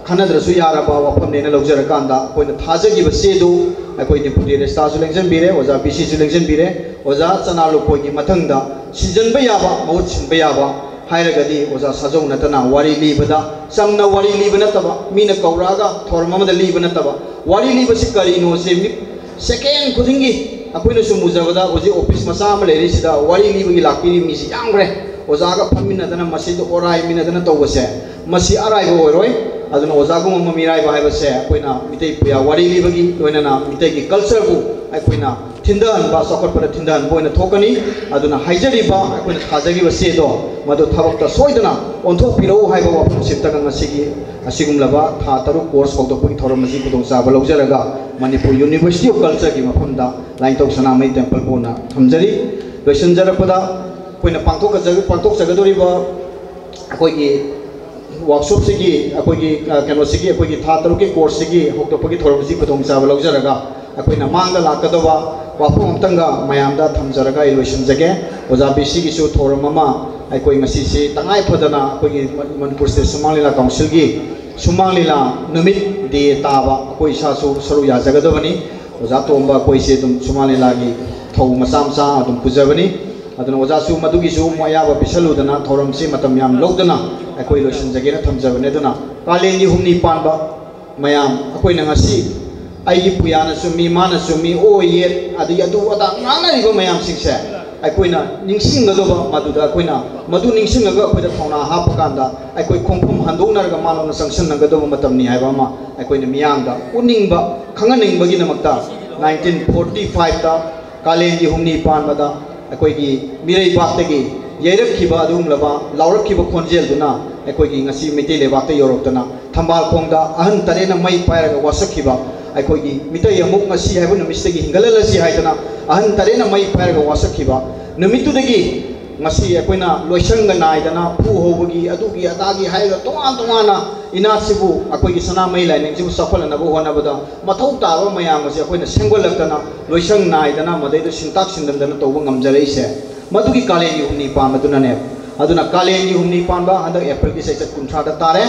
ꯈꯟꯅꯗ꯭ꯔꯁꯨ ꯌꯥꯔꯕ ꯋꯥꯐꯝꯅꯦꯅ ꯂꯧꯖꯔꯀꯥꯟꯗ ꯑꯩꯈꯣꯏꯅ ꯊꯥꯖꯈꯤꯕ ꯆꯦꯗꯨ ꯑꯩꯈꯣꯏ ꯗꯤꯄꯨꯇꯤ ꯔꯦꯖꯤꯁꯇ꯭ꯔꯥꯔꯁꯨ ꯂꯦꯡꯁꯤꯟꯕꯤꯔꯦ, ꯑꯣꯖꯥ ꯕꯤ ꯁꯤꯁꯨ ꯂꯦꯡꯁꯤꯟꯕꯤꯔꯦ, ꯑꯣꯖꯥ ꯆꯅꯥ ꯂꯨꯈꯣꯏꯒꯤ ꯃꯊꯪꯗ ꯁꯤꯟꯖꯟꯕ ꯌꯥꯕ, ꯃꯍꯨꯠ ꯁꯤꯟꯕ ꯌꯥꯕ ꯍꯥꯏꯔꯒꯗꯤ ꯑꯣꯖꯥ ꯁꯥꯖꯧ ꯅꯠꯇꯅ ꯋꯥꯔꯤ ꯂꯤꯕꯗ, ꯆꯝꯅ ꯋꯥꯔꯤ ꯂꯤꯕ ꯅꯠꯇꯕ, ꯃꯤꯅ ꯀꯧꯔꯛꯑꯒ ꯊꯧꯔꯝ ꯑꯃꯗ ꯂꯤꯕ ꯅꯠꯇꯕ, ꯋꯥꯔꯤ ꯂꯤꯕꯁꯤ ꯀꯔꯤꯅꯣꯁꯦ ꯃꯤ ꯁꯦꯀꯦꯟ ꯈꯨꯗꯤꯡꯒꯤ ꯑꯩꯈꯣꯏꯅ ꯁꯨꯝ ꯎꯖꯕꯗ ꯍꯧꯖꯤꯛ ꯑꯣꯐꯤꯁ ꯃꯆꯥ ꯑꯃ ꯂꯩꯔꯤꯁꯤꯗ ꯋꯥꯔꯤ ꯂꯤꯕꯒꯤ ꯂꯥꯛꯄꯤꯔꯤ ꯃꯤꯁꯤ ꯌꯥꯝꯈ꯭ꯔꯦ꯫ ꯑꯣꯖꯥꯒ ꯐꯝꯃꯤꯟꯅꯗꯅ ꯃꯁꯤꯗ ꯑꯣꯔꯥꯏꯃꯤꯟꯅꯗꯅ ꯇꯧꯕꯁꯦ, ꯃꯁꯤ ꯑꯔꯥꯏꯕ ꯑꯣꯏꯔꯣꯏ꯫ ꯑꯗꯨꯅ ꯑꯣꯖꯥꯒꯨꯝꯕ ꯃꯤꯔꯥꯏꯕ ꯍꯥꯏꯕꯁꯦ ꯑꯩꯈꯣꯏꯅ ꯃꯤꯇꯩ ꯄꯨꯌꯥ ꯋꯥꯔꯤ ꯂꯤꯕꯒꯤ ꯂꯣꯏꯅꯅ ꯃꯤꯇꯩꯒꯤ ꯀꯜꯆꯔꯕꯨ ꯑꯩꯈꯣꯏꯅ ꯊꯤꯟꯊꯍꯟꯕ, ꯆꯥꯎꯈꯠꯄꯗ ꯊꯤꯟꯊꯍꯟꯕ ꯑꯣꯏꯅ ꯊꯣꯛꯀꯅꯤ꯫ ꯑꯗꯨꯅ ꯍꯥꯏꯖꯔꯤꯕ ꯑꯩꯈꯣꯏꯅ ꯊꯥꯖꯈꯤꯕ ꯆꯦꯗꯣ ꯃꯗꯨ ꯊꯕꯛꯇ ꯁꯣꯏꯗꯅ ꯑꯣꯟꯊꯣꯛꯄꯤꯔꯛꯎ ꯍꯥꯏꯕ ꯋꯥꯐꯝꯁꯤꯃꯇꯪꯒ ꯉꯁꯤꯒꯤ ꯑꯁꯤꯒꯨꯝꯂꯕ ꯊꯥ ꯇꯔꯨꯛ ꯀꯣꯔꯁ ꯍꯧꯗꯣꯛꯄꯒꯤ ꯊꯧꯔꯝ ꯑꯁꯤ ꯈꯨꯗꯣꯡꯆꯥꯕ ꯂꯧꯖꯔꯒ ꯃꯅꯤꯄꯨꯔ ꯌꯨꯅꯤꯚꯔꯁꯤꯇꯤ ꯑꯣꯐ ꯀꯜꯆꯔꯒꯤ ꯃꯐꯝꯗ ꯂꯥꯏꯅꯤꯡꯊꯧ ꯁꯅꯥꯃꯍꯤ ꯇꯦꯝꯄꯜ ꯀꯣꯟꯅ ꯊꯝꯖꯔꯤ꯫ ꯂꯣꯏꯁꯤꯟꯖꯔꯛꯄꯗ ꯑꯩꯈꯣꯏꯅ ꯄꯥꯡꯊꯣꯛꯀꯖ-, ꯄꯥꯡꯊꯣꯛꯆꯒꯗꯧꯔꯤꯕ ꯑꯩꯈꯣꯏꯒꯤ ꯋꯥꯔꯛꯁꯣꯞꯁꯤꯒꯤ, ꯑꯩꯈꯣꯏꯒꯤ, ꯑ, ꯀꯩꯅꯣꯁꯤꯒꯤ, ꯑꯩꯈꯣꯏꯒꯤ ꯊꯥ ꯇꯔꯨꯛꯀꯤ ꯀꯣꯔꯁꯁꯤꯒꯤ ꯍꯧꯗꯣꯛꯄꯒꯤ ꯊꯧꯔꯝꯁꯤ ꯈꯨꯗꯣꯡꯆꯥꯕ ꯂꯧꯖꯔꯒ ꯑꯩꯈꯣꯏꯅ ꯃꯥꯡꯗ ꯂꯥꯛꯀꯗꯧꯕ ꯋꯥꯐꯝ ꯑꯃꯇꯪꯒ ꯃꯌꯥꯝꯗ ꯊꯝꯖꯔꯒ ꯑꯩ ꯂꯣꯏꯁꯤꯟꯖꯒꯦ꯫ ꯑꯣꯖꯥ ꯕꯤ ꯁꯤꯒꯤꯁꯨ ꯊꯧꯔꯝ ꯑꯃ ꯑꯩꯈꯣꯏ ꯉꯁꯤꯁꯤ ꯇꯉꯥꯏ ꯐꯗꯅ ꯑꯩꯈꯣꯏꯒꯤ ꯃꯅꯤꯄꯨꯔ ꯁ꯭ꯇꯦꯠ ꯁꯨꯃꯥꯡ ꯂꯤꯂꯥ ꯀꯥꯎꯟꯁꯤꯜꯒꯤ ꯁꯨꯃꯥꯡ ꯂꯤꯂꯥ ꯅꯨꯃꯤꯠ ꯗꯦ ꯇꯥꯕ ꯑꯩꯈꯣꯏ ꯏꯁꯥꯁꯨ ꯁꯔꯨꯛ ꯌꯥꯖꯒꯗꯕꯅꯤ꯫ ꯑꯣꯖꯥ ꯇꯣꯝꯕ ꯑꯩꯈꯣꯏꯁꯦ ꯑꯗꯨꯝ ꯁꯨꯃꯥꯡ ꯂꯤꯂꯥꯒꯤ ꯊꯧ ꯃꯆꯥ ꯃꯆꯥ ꯑꯗꯨꯝ ꯄꯨꯖꯕꯅꯤ꯫ ꯑꯗꯨꯅ ꯑꯣꯖꯥꯁꯨ ꯃꯗꯨꯒꯤꯁꯨ ꯑꯃꯨꯛ ꯑꯌꯥꯕ ꯄꯤꯁꯜꯂꯨꯗꯅ ꯊꯧꯔꯝꯁꯤ ꯃꯇꯝ ꯌꯥꯝ ꯂꯧꯗꯅ ꯑꯩꯈꯣꯏ ꯂꯣꯏꯁꯤꯟꯖꯒꯦꯅ ꯊꯝꯖꯕꯅꯤ꯫ ꯑꯗꯨꯅ ꯀꯥꯂꯦꯟꯒꯤ ꯍꯨꯝꯅꯤ ꯄꯥꯟꯕ ꯃꯌꯥꯝ ꯑꯩꯈꯣꯏꯅ ꯉꯁꯤ ꯑꯩꯒꯤ ꯄꯨꯌꯥꯅ ꯆꯨꯝꯃꯤ, ꯃꯥꯅ ꯆꯨꯝꯃꯤ, ꯑꯣ ꯌꯦꯠ, ꯑꯗꯒꯤ ꯑꯗꯨ ꯑꯗꯥ ꯉꯥꯡꯅꯔꯤꯕ ꯃꯌꯥꯝꯁꯤꯡꯁꯦ ꯑꯩꯈꯣꯏꯅ ꯅꯤꯡꯁꯤꯡꯒꯗꯧꯕ, ꯃꯗꯨꯗ ꯑꯩꯈꯣꯏꯅ ꯃꯗꯨ ꯅꯤꯡꯁꯤꯡꯉꯒ ꯑꯩꯈꯣꯏꯗ ꯊꯧꯅꯥ ꯍꯥꯞꯄ ꯀꯥꯟꯗ ꯑꯩꯈꯣꯏ ꯈꯣꯡꯐꯝ ꯍꯟꯗꯣꯛꯅꯔꯒ ꯃꯥꯂꯣꯝꯗ ꯆꯪꯁꯤꯟꯅꯒꯗꯧꯕ ꯃꯇꯝꯅꯤ ꯍꯥꯏꯕ ꯑꯃ ꯑꯩꯈꯣꯏꯅ ꯃꯤꯌꯥꯝꯗ ꯎꯠꯅꯤꯡꯕ, ꯈꯪꯍꯟꯅꯤꯡꯕꯒꯤꯗꯃꯛꯇ ꯅꯥꯏꯟꯇꯤꯟ ꯐꯣꯔꯇꯤ ꯐꯥꯏꯚꯇ ꯀꯥꯂꯦꯟꯒꯤ ꯍꯨꯝꯅꯤ ꯄꯥꯟꯕꯗ ꯑꯩꯈꯣꯏꯒꯤ ꯃꯤꯔꯩꯕꯥꯛꯇꯒꯤ ꯌꯩꯔꯛꯈꯤꯕ ꯑꯗꯨꯒꯨꯝꯂꯕ ꯂꯥꯎꯔꯛꯈꯤꯕ ꯈꯣꯟꯖꯦꯜꯗꯨꯅ ꯑꯩꯈꯣꯏꯒꯤ ꯉꯁꯤ ꯃꯩꯇꯩ ꯂꯩꯕꯥꯛꯇ ꯌꯧꯔꯛꯇꯅ ꯊꯝꯕꯥꯜꯈꯣꯡꯗ ꯑꯍꯟ ꯇꯔꯦꯠꯅ ꯃꯩ ꯄꯥꯏꯔꯒ ꯋꯥꯁꯛꯈꯤꯕ, ꯑꯩꯈꯣꯏꯒꯤ ꯃꯤꯇꯩ ꯑꯃꯨꯛ ꯉꯁꯤ ꯍꯥꯏꯕ ꯅꯨꯃꯤꯠꯁꯤꯗꯒꯤ ꯍꯤꯡꯒꯠꯍꯜꯂꯁꯤ ꯍꯥꯏꯗꯅ ꯑꯍꯟ ꯇꯔꯦꯠꯅ ꯃꯩ ꯄꯥꯏꯔꯒ ꯋꯥꯁꯛꯈꯤꯕ ꯅꯨꯃꯤꯠꯇꯨꯗꯒꯤ ꯉꯁꯤ ꯑꯩꯈꯣꯏꯅ ꯂꯣꯏꯁꯪꯒ ꯅꯥꯏꯗꯅ ꯐꯨ ꯍꯧꯕꯒꯤ ꯑꯗꯨꯒꯤ ꯑꯗꯥꯒꯤ ꯍꯥꯏꯔꯒ ꯇꯣꯉꯥꯟ ꯇꯣꯉꯥꯟꯅ ꯏꯅꯥꯠꯁꯤꯕꯨ, ꯑꯩꯈꯣꯏꯒꯤ ꯁꯅꯥꯃꯍꯤ ꯂꯥꯏꯅꯤꯡꯁꯤꯕꯨ ꯆꯥꯎꯈꯠꯅꯅꯕ ꯍꯣꯠꯅꯕꯗ ꯃꯊꯧ ꯇꯥꯕ ꯃꯌꯥꯝ ꯑꯁꯤ ꯑꯩꯈꯣꯏꯅ ꯁꯦꯝꯒꯠꯂꯛꯇꯅ ꯂꯣꯏꯁꯪ ꯅꯥꯏꯗꯅ ꯃꯗꯩꯗ ꯁꯤꯟꯇꯥꯛ ꯁꯤꯟꯗꯟꯗꯅ ꯇꯧꯕ ꯉꯝꯖꯔꯛꯏꯁꯦ ꯃꯗꯨꯒꯤ ꯀꯥꯂꯦꯟꯒꯤ ꯍꯨꯝꯅꯤ ꯄꯥꯟꯕꯗꯨꯅꯅꯦꯕ꯫ ꯑꯗꯨꯅ ꯀꯥꯂꯦꯟꯒꯤ ꯍꯨꯝꯅꯤ ꯄꯥꯟꯕ ꯍꯟꯗꯛ ꯑꯦꯄ꯭ꯔꯤꯜꯒꯤ ꯆꯩꯆꯠ ꯀꯨꯟꯊ꯭ꯔꯥꯗ ꯇꯥꯔꯦ꯫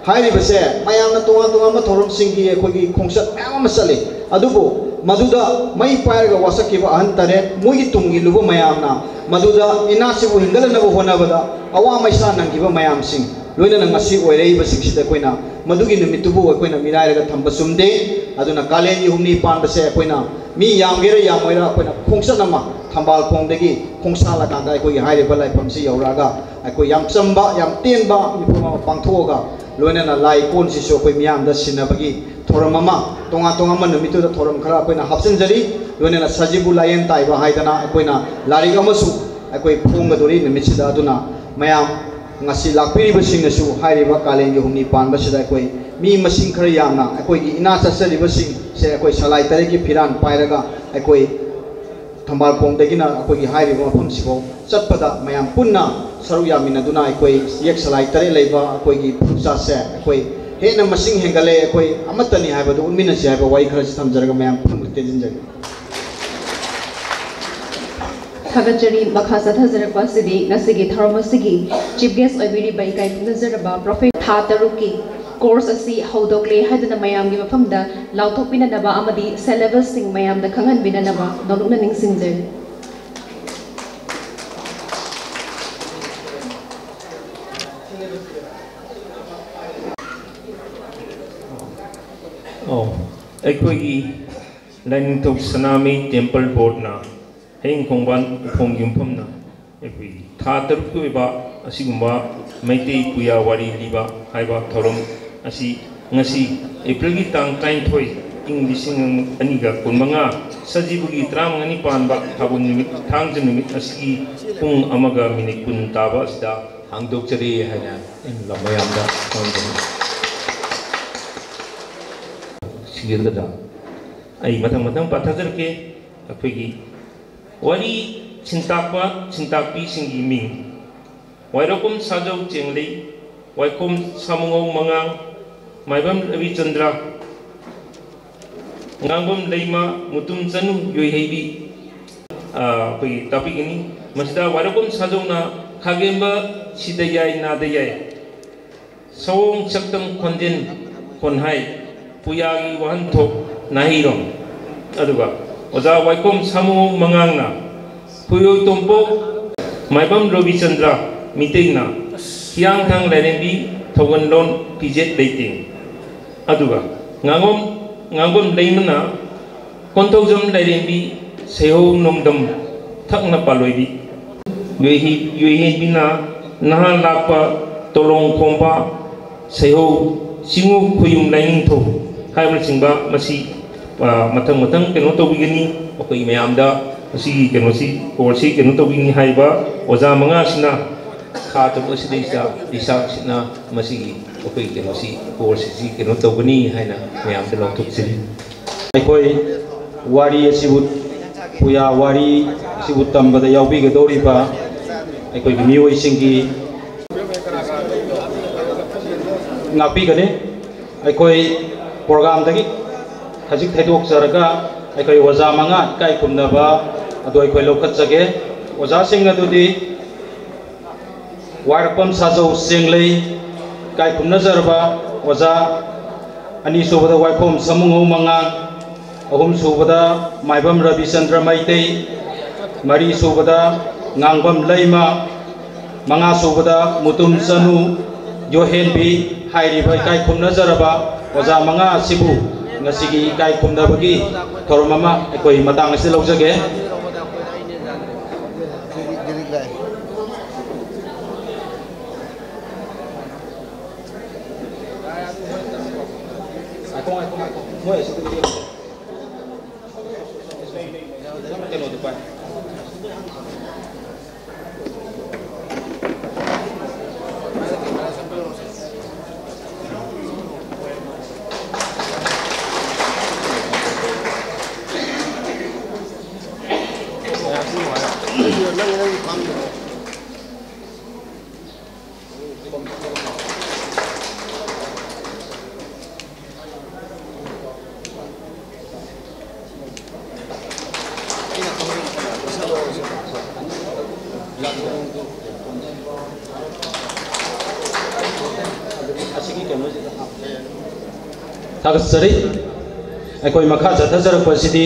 ꯍꯥꯏꯔꯤꯕꯁꯦ ꯃꯌꯥꯝꯅ ꯇꯣꯉꯥꯟ ꯇꯣꯉꯥꯟꯕ ꯊꯧꯔꯝꯁꯤꯡꯒꯤ ꯑꯩꯈꯣꯏꯒꯤ ꯈꯣꯡꯆꯠ ꯃꯌꯥꯝ ꯑꯃ ꯆꯠꯂꯤ꯫ ꯑꯗꯨꯕꯨ ꯃꯗꯨꯗ ꯃꯩ ꯄꯥꯏꯔꯒ ꯋꯥꯁꯛꯈꯤꯕ ꯑꯍꯟ ꯇꯔꯦꯠ, ꯃꯣꯏꯒꯤ ꯇꯨꯡꯒꯤ ꯂꯨꯕ ꯃꯌꯥꯝꯅ ꯃꯗꯨꯗ ꯏꯅꯥꯠꯁꯤꯕꯨ ꯍꯤꯡꯒꯠꯅꯅꯕ ꯍꯣꯠꯅꯕꯗ ꯑꯋꯥ ꯃꯩꯁꯥ ꯅꯪꯈꯤꯕ ꯃꯌꯥꯝꯁꯤꯡ, ꯂꯣꯏꯅꯅ ꯉꯁꯤ ꯑꯣꯏꯔꯛꯏꯕꯁꯤꯡꯁꯤꯗ ꯑꯩꯈꯣꯏꯅ ꯃꯗꯨꯒꯤ ꯅꯨꯃꯤꯠꯇꯨꯕꯨ ꯑꯩꯈꯣꯏꯅ ꯃꯤꯔꯥꯏꯔꯒ ꯊꯝꯕ ꯆꯨꯝꯗꯦ꯫ ꯑꯗꯨꯅ ꯀꯥꯂꯦꯟꯒꯤ ꯍꯨꯝꯅꯤ ꯄꯥꯟꯕꯁꯦ ꯑꯩꯈꯣꯏꯅ ꯃꯤ ꯌꯥꯝꯒꯦꯔꯥ ꯌꯥꯝꯃꯣꯏꯔꯥ ꯑꯩꯈꯣꯏꯅ ꯈꯣꯡꯆꯠ ꯑꯃ ꯊꯝꯕꯥꯜ ꯈꯣꯡꯗꯒꯤ ꯈꯣꯡꯁꯥꯜꯂꯀꯥꯟꯗ ꯑꯩꯈꯣꯏꯒꯤ ꯍꯥꯏꯔꯤꯕ ꯂꯥꯏꯐꯝꯁꯤ ꯌꯧꯔꯛꯑꯒ ꯑꯩꯈꯣꯏ ꯌꯥꯝ ꯆꯝꯕ, ꯌꯥꯝ ꯇꯦꯟꯕ ꯃꯤꯐꯝ ꯑꯃ ꯄꯥꯡꯊꯣꯛꯑꯒ ꯂꯣꯏꯅꯅ ꯂꯥꯏ ꯀꯣꯟꯁꯤꯁꯨ ꯑꯩꯈꯣꯏ ꯃꯤꯌꯥꯝꯗ ꯁꯤꯟꯅꯕꯒꯤ ꯊꯧꯔꯝ ꯑꯃ, ꯇꯣꯉꯥꯟ ꯇꯣꯉꯥꯟꯕ ꯅꯨꯃꯤꯠꯇꯨꯗ ꯊꯧꯔꯝ ꯈꯔ ꯑꯩꯈꯣꯏꯅ ꯍꯥꯞꯆꯤꯟꯖꯔꯤ꯫ ꯂꯣꯏꯅꯅ ꯁꯖꯤꯕꯨ ꯂꯥꯏꯌꯦꯟ ꯇꯥꯏꯕ ꯍꯥꯏꯗꯅ ꯑꯩꯈꯣꯏꯅ ꯂꯥꯏꯔꯤꯛ ꯑꯃꯁꯨ ꯑꯩꯈꯣꯏ ꯐꯣꯡꯒꯗꯧꯔꯤ ꯅꯨꯃꯤꯠꯁꯤꯗ꯫ ꯑꯗꯨꯅ ꯃꯌꯥꯝ ꯉꯁꯤ ꯂꯥꯛꯄꯤꯔꯤꯕꯁꯤꯡꯅꯁꯨ ꯍꯥꯏꯔꯤꯕ ꯀꯥꯂꯦꯟꯒꯤ ꯍꯨꯝꯅꯤ ꯄꯥꯟꯕꯁꯤꯗ ꯑꯩꯈꯣꯏ ꯃꯤ ꯃꯁꯤꯡ ꯈꯔ ꯌꯥꯝꯅ ꯑꯩꯈꯣꯏꯒꯤ ꯏꯅꯥ ꯆꯠꯆꯔꯤꯕꯁꯤꯡꯁꯦ ꯑꯩꯈꯣꯏ ꯁꯂꯥꯏ ꯇꯔꯦꯠꯀꯤ ꯐꯤꯔꯥꯟ ꯄꯥꯏꯔꯒ ꯑꯩꯈꯣꯏ ꯊꯝꯕꯥꯜꯈꯣꯡꯗꯒꯤꯅ ꯑꯩꯈꯣꯏꯒꯤ ꯍꯥꯏꯔꯤꯕ ꯃꯐꯝꯁꯤꯐꯥꯎ ꯆꯠꯄꯗ ꯃꯌꯥꯝ ꯄꯨꯟꯅ ꯁꯔꯨꯛ ꯌꯥꯃꯤꯟꯅꯗꯨꯅ ꯑꯩꯈꯣꯏ ꯌꯦꯛ ꯁꯂꯥꯏ ꯇꯔꯦꯠ ꯂꯩꯕ ꯑꯩꯈꯣꯏꯒꯤ ꯐꯨꯔꯨꯞꯆꯥꯁꯦ ꯑꯩꯈꯣꯏ ꯍꯦꯟꯅ ꯃꯁꯤꯡ ꯍꯦꯟꯒꯠꯂꯦ, ꯑꯩꯈꯣꯏ ꯑꯃꯠꯇꯅꯤ ꯍꯥꯏꯕꯗꯨ ꯎꯠꯃꯤꯟꯅꯁꯤ ꯍꯥꯏꯕ ꯋꯥꯍꯩ ꯈꯔꯁꯤ ꯊꯝꯖꯔꯒ ꯃꯌꯥꯝ ꯄꯨꯝꯅꯃꯛ ꯇꯦꯟꯁꯤꯟꯖꯒꯦ꯫ ꯊꯥꯒꯠꯆꯔꯤ꯫ ꯃꯈꯥ ꯆꯠꯊꯖꯔꯛꯄ ꯑꯁꯤꯗꯤ ꯉꯁꯤꯒꯤ ꯊꯧꯔꯝ ꯑꯁꯤꯒꯤ ꯆꯤꯐ ꯒꯦꯁ ꯑꯣꯏꯕꯤꯔꯤꯕ ꯏꯀꯥꯏ ꯈꯨꯝꯅꯖꯔꯕ ꯄ꯭ꯔꯣꯐꯦ ꯊꯥ ꯇꯔꯨꯛꯀꯤ Course ꯑꯁꯤ ꯍꯧꯗꯣꯛꯂꯦ ꯍꯥꯏꯗꯨꯅ ꯃꯌꯥꯝꯒꯤ ꯃꯐꯝꯗ ꯂꯥꯎꯊꯣꯛꯄꯤꯅꯅꯕ ꯑꯃꯗꯤ syllabusꯁꯤꯡ ꯃꯌꯥꯝꯗ ꯈꯪꯍꯟꯕꯤꯅꯅꯕ ꯅꯣꯂꯨꯛꯅ ꯅꯤꯡꯁꯤꯡꯖꯔꯤ꯫ ꯑꯣ, ꯑꯩꯈꯣꯏꯒꯤ ꯂꯥꯏꯅꯤꯡꯊꯧ ꯁꯅꯥꯃꯍꯤ Temple Boardꯅ ꯍꯌꯤꯡ ꯈꯣꯡꯕꯥꯟ ꯎꯈꯣꯡ ꯌꯨꯝꯐꯝꯅ ꯑꯩꯈꯣꯏꯒꯤ ꯊꯥ ꯇꯔꯨꯛꯀꯤ ꯑꯣꯏꯕ ꯑꯁꯤꯒꯨꯝꯕ ꯃꯩꯇꯩ ꯄꯨꯌꯥ ꯋꯥꯔꯤ ꯂꯤꯕ ꯍꯥꯏꯕ ꯊꯧꯔꯝ ꯑꯁꯤ ꯉꯁꯤ Aprilꯒꯤ ꯇꯥꯡ ꯇꯔꯥꯅꯤꯊꯣꯏ, ꯏꯪ ꯂꯤꯁꯤꯡ ꯑꯅꯤꯒ ꯀꯨꯟꯃꯉꯥ, ꯁꯖꯤꯕꯨꯒꯤ ꯇꯔꯥꯃꯉꯥꯅꯤ ꯄꯥꯟꯕ ꯊꯥꯕꯜ ꯅꯨꯃꯤꯠ, ꯊꯥꯡꯖ ꯅꯨꯃꯤꯠ ꯑꯁꯤꯒꯤ ꯄꯨꯡ ꯑꯃꯒ minute ꯀꯨꯟ ꯇꯥꯕ ꯑꯁꯤꯗ ꯍꯥꯡꯗꯣꯛꯆꯔꯤ ꯍꯥꯏꯅ ꯑꯩꯅ ꯃꯌꯥꯝꯗ ꯈꯪꯍꯟꯖꯔꯤ꯫ ꯁꯤꯒꯗ꯭ꯔꯥ? ꯑꯩ ꯃꯊꯪ ꯃꯊꯪ ꯄꯥꯊꯖꯔꯛꯀꯦ꯫ ꯑꯩꯈꯣꯏꯒꯤ ꯋꯥꯔꯤ ꯁꯤꯟꯇꯥꯛꯄ ꯁꯤꯟꯇꯥꯛꯄꯤꯁꯤꯡꯒꯤ ꯃꯤꯡ: ꯋꯥꯏꯔꯣꯛꯄꯝ ꯁꯥꯖꯧ ꯆꯦꯡꯂꯩ, ꯋꯥꯏꯈꯣꯝ ꯁꯥꯃꯨꯉꯧ ꯃꯉꯥꯡ, ꯃꯥꯏꯕꯝ ꯔꯕꯤꯆꯟꯗ꯭ꯔ, ꯉꯥꯡꯕꯝ ꯂꯩꯃ, ꯃꯨꯇꯨꯝ ꯆꯅꯨ ꯌꯣꯏꯍꯩꯕꯤ, ꯑ, ꯑꯩꯈꯣꯏꯒꯤ ꯇꯥꯛꯄꯤꯒꯅꯤ꯫ ꯃꯁꯤꯗ ꯋꯥꯏꯔꯣꯛꯄꯝ ꯁꯥꯖꯧꯅ ꯈꯥꯒꯦꯝꯕ ꯁꯤꯗ ꯌꯥꯏ ꯅꯥꯗ ꯌꯥꯏ, ꯁꯑꯣꯡ ꯁꯛꯇꯝ ꯈꯣꯟꯖꯦꯜ ꯈꯣꯟꯍꯥꯏ, ꯄꯨꯌꯥꯒꯤ ꯋꯥꯍꯟꯊꯣꯛ ꯅꯥꯍꯩꯔꯣꯝ, ꯑꯗꯨꯒ ꯑꯣꯖꯥ ꯋꯥꯏꯈꯣꯝ ꯁꯥꯃꯨꯉꯧ ꯃꯉꯥꯡꯅ ꯈꯨꯌꯣꯏ ꯇꯣꯝꯄꯣꯛ, ꯃꯥꯏꯕꯝ ꯔꯣꯕꯤꯆꯟꯗ꯭ꯔ ꯃꯤꯇꯩꯅ ꯍꯤꯌꯥꯡꯊꯥꯡ ꯂꯥꯏꯔꯦꯝꯕꯤ ꯊꯧꯒꯜꯂꯣꯟ ꯐꯤꯖꯦꯠ ꯂꯩꯇꯦꯡ, ꯑꯗꯨꯒ ꯉꯥꯉꯣꯝ, ꯉꯥꯡꯕꯝ ꯂꯩꯃꯅ ꯀꯣꯟꯊꯧꯖꯝ ꯂꯥꯏꯔꯦꯝꯕꯤ ꯁꯩꯍꯧ ꯅꯣꯡꯗꯝ ꯊꯛꯅ ꯄꯥꯜꯂꯣꯏꯕꯤ, ꯌꯣꯏꯍꯤ-, ꯌꯣꯏꯍꯦꯟꯕꯤꯅ ꯅꯍꯥ ꯂꯥꯛꯄ ꯇꯣꯂꯣꯡ ꯈꯣꯝꯕ ꯁꯩꯍꯧ ꯆꯤꯡꯉꯨ ꯈꯣꯌꯨꯝ ꯂꯥꯏꯅꯤꯡꯊꯧ ꯍꯥꯏꯕꯅꯆꯤꯡꯕ ꯃꯁꯤ, ꯑ, ꯃꯊꯪ ꯃꯊꯪ ꯀꯩꯅꯣ ꯇꯧꯕꯤꯒꯅꯤ꯫ ꯑꯩꯈꯣꯏ ꯃꯌꯥꯝꯗ ꯃꯁꯤꯒꯤ ꯀꯩꯅꯣꯁꯤ, courseꯁꯤ ꯀꯩꯅꯣ ꯇꯧꯕꯤꯅꯤ ꯍꯥꯏꯔꯤꯕ ꯑꯣꯖꯥ ꯃꯉꯥꯁꯤꯅ ꯊꯥ ꯇꯔꯨꯛ ꯑꯁꯤꯗꯩꯁꯤꯗ ꯂꯤꯁꯥꯡ ꯁꯤꯠꯅ ꯃꯁꯤꯒꯤ ꯑꯩꯈꯣꯏꯒꯤ ꯀꯩꯅꯣꯁꯤ, course ꯑꯁꯤ ꯀꯩꯅꯣ ꯇꯧꯒꯅꯤ ꯍꯥꯏꯅ ꯃꯌꯥꯝꯗ ꯂꯥꯎꯊꯣꯛꯆꯔꯤ꯫ ꯑꯩꯈꯣꯏ ꯋꯥꯔꯤ ꯑꯁꯤꯕꯨ, ꯄꯨꯌꯥ ꯋꯥꯔꯤ ꯑꯁꯤꯕꯨ ꯇꯝꯕꯗ ꯌꯥꯎꯕꯤꯒꯗꯧꯔꯤꯕ ꯑꯩꯈꯣꯏꯒꯤ ꯃꯤꯑꯣꯏꯁꯤꯡꯒꯤ ꯉꯥꯛꯄꯤꯒꯅꯤ꯫ ꯑꯩꯈꯣꯏ programꯗꯒꯤ ꯈꯖꯤꯛ ꯊꯩꯗꯣꯛꯆꯔꯒ ꯑꯩꯈꯣꯏ ꯑꯣꯖꯥ ꯃꯉꯥ ꯏꯀꯥꯏ ꯈꯨꯝꯅꯕ ꯑꯗꯨ ꯑꯩꯈꯣꯏ ꯂꯧꯈꯠꯆꯒꯦ꯫ ꯑꯣꯖꯥꯁꯤꯡ ꯑꯗꯨꯗꯤ ꯋꯥꯏꯔꯛꯄꯝ ꯁꯥꯖꯧ ꯆꯦꯡꯂꯩ, ꯏꯀꯥꯏ ꯈꯨꯝꯅꯖꯔꯕ ꯑꯣꯖꯥ, ꯑꯅꯤꯁꯨꯕꯗ ꯋꯥꯏꯈꯣꯝ ꯁꯃꯨꯉꯧ ꯃꯉꯥꯡ, ꯑꯍꯨꯝꯁꯨꯕꯗ ꯃꯥꯏꯕꯝ ꯔꯕꯤꯆꯟꯗ꯭ꯔ ꯃꯩꯇꯩ, ꯃꯔꯤꯁꯨꯕꯗ ꯉꯥꯡꯕꯝ ꯂꯩꯃ, ꯃꯉꯥꯁꯨꯕꯗ ꯃꯨꯇꯨꯝ ꯆꯅꯨ ꯌꯣꯍꯦꯟꯕꯤ꯫ ꯍꯥꯏꯔꯤꯕ ꯏꯀꯥꯏ ꯈꯨꯝꯅꯖꯔꯕ ꯑꯣꯖꯥ ꯃꯉꯥ ꯑꯁꯤꯕꯨ ꯉꯁꯤꯒꯤ ꯏꯀꯥꯏ ꯈꯨꯝꯅꯕꯒꯤ ꯊꯧꯔꯝ ꯑꯃ ꯑꯩꯈꯣꯏ ꯃꯇꯥꯡ ꯑꯁꯤꯗ ꯂꯧꯖꯒꯦ꯫ ꯉꯥꯏꯈꯣ, ꯉꯥꯏꯈꯣ, ꯉꯥꯏꯈꯣ꯫ ꯃꯣꯏ ꯑꯁꯤꯗ ꯌꯦꯡꯉꯣ꯫ ꯀꯩꯅꯣꯗꯣ ꯄꯥꯏ꯫ ꯊꯥꯒꯠꯆꯔꯤ꯫ ꯑꯩꯈꯣꯏ ꯃꯈꯥ ꯆꯠꯊꯖꯔꯛꯄꯁꯤꯗꯤ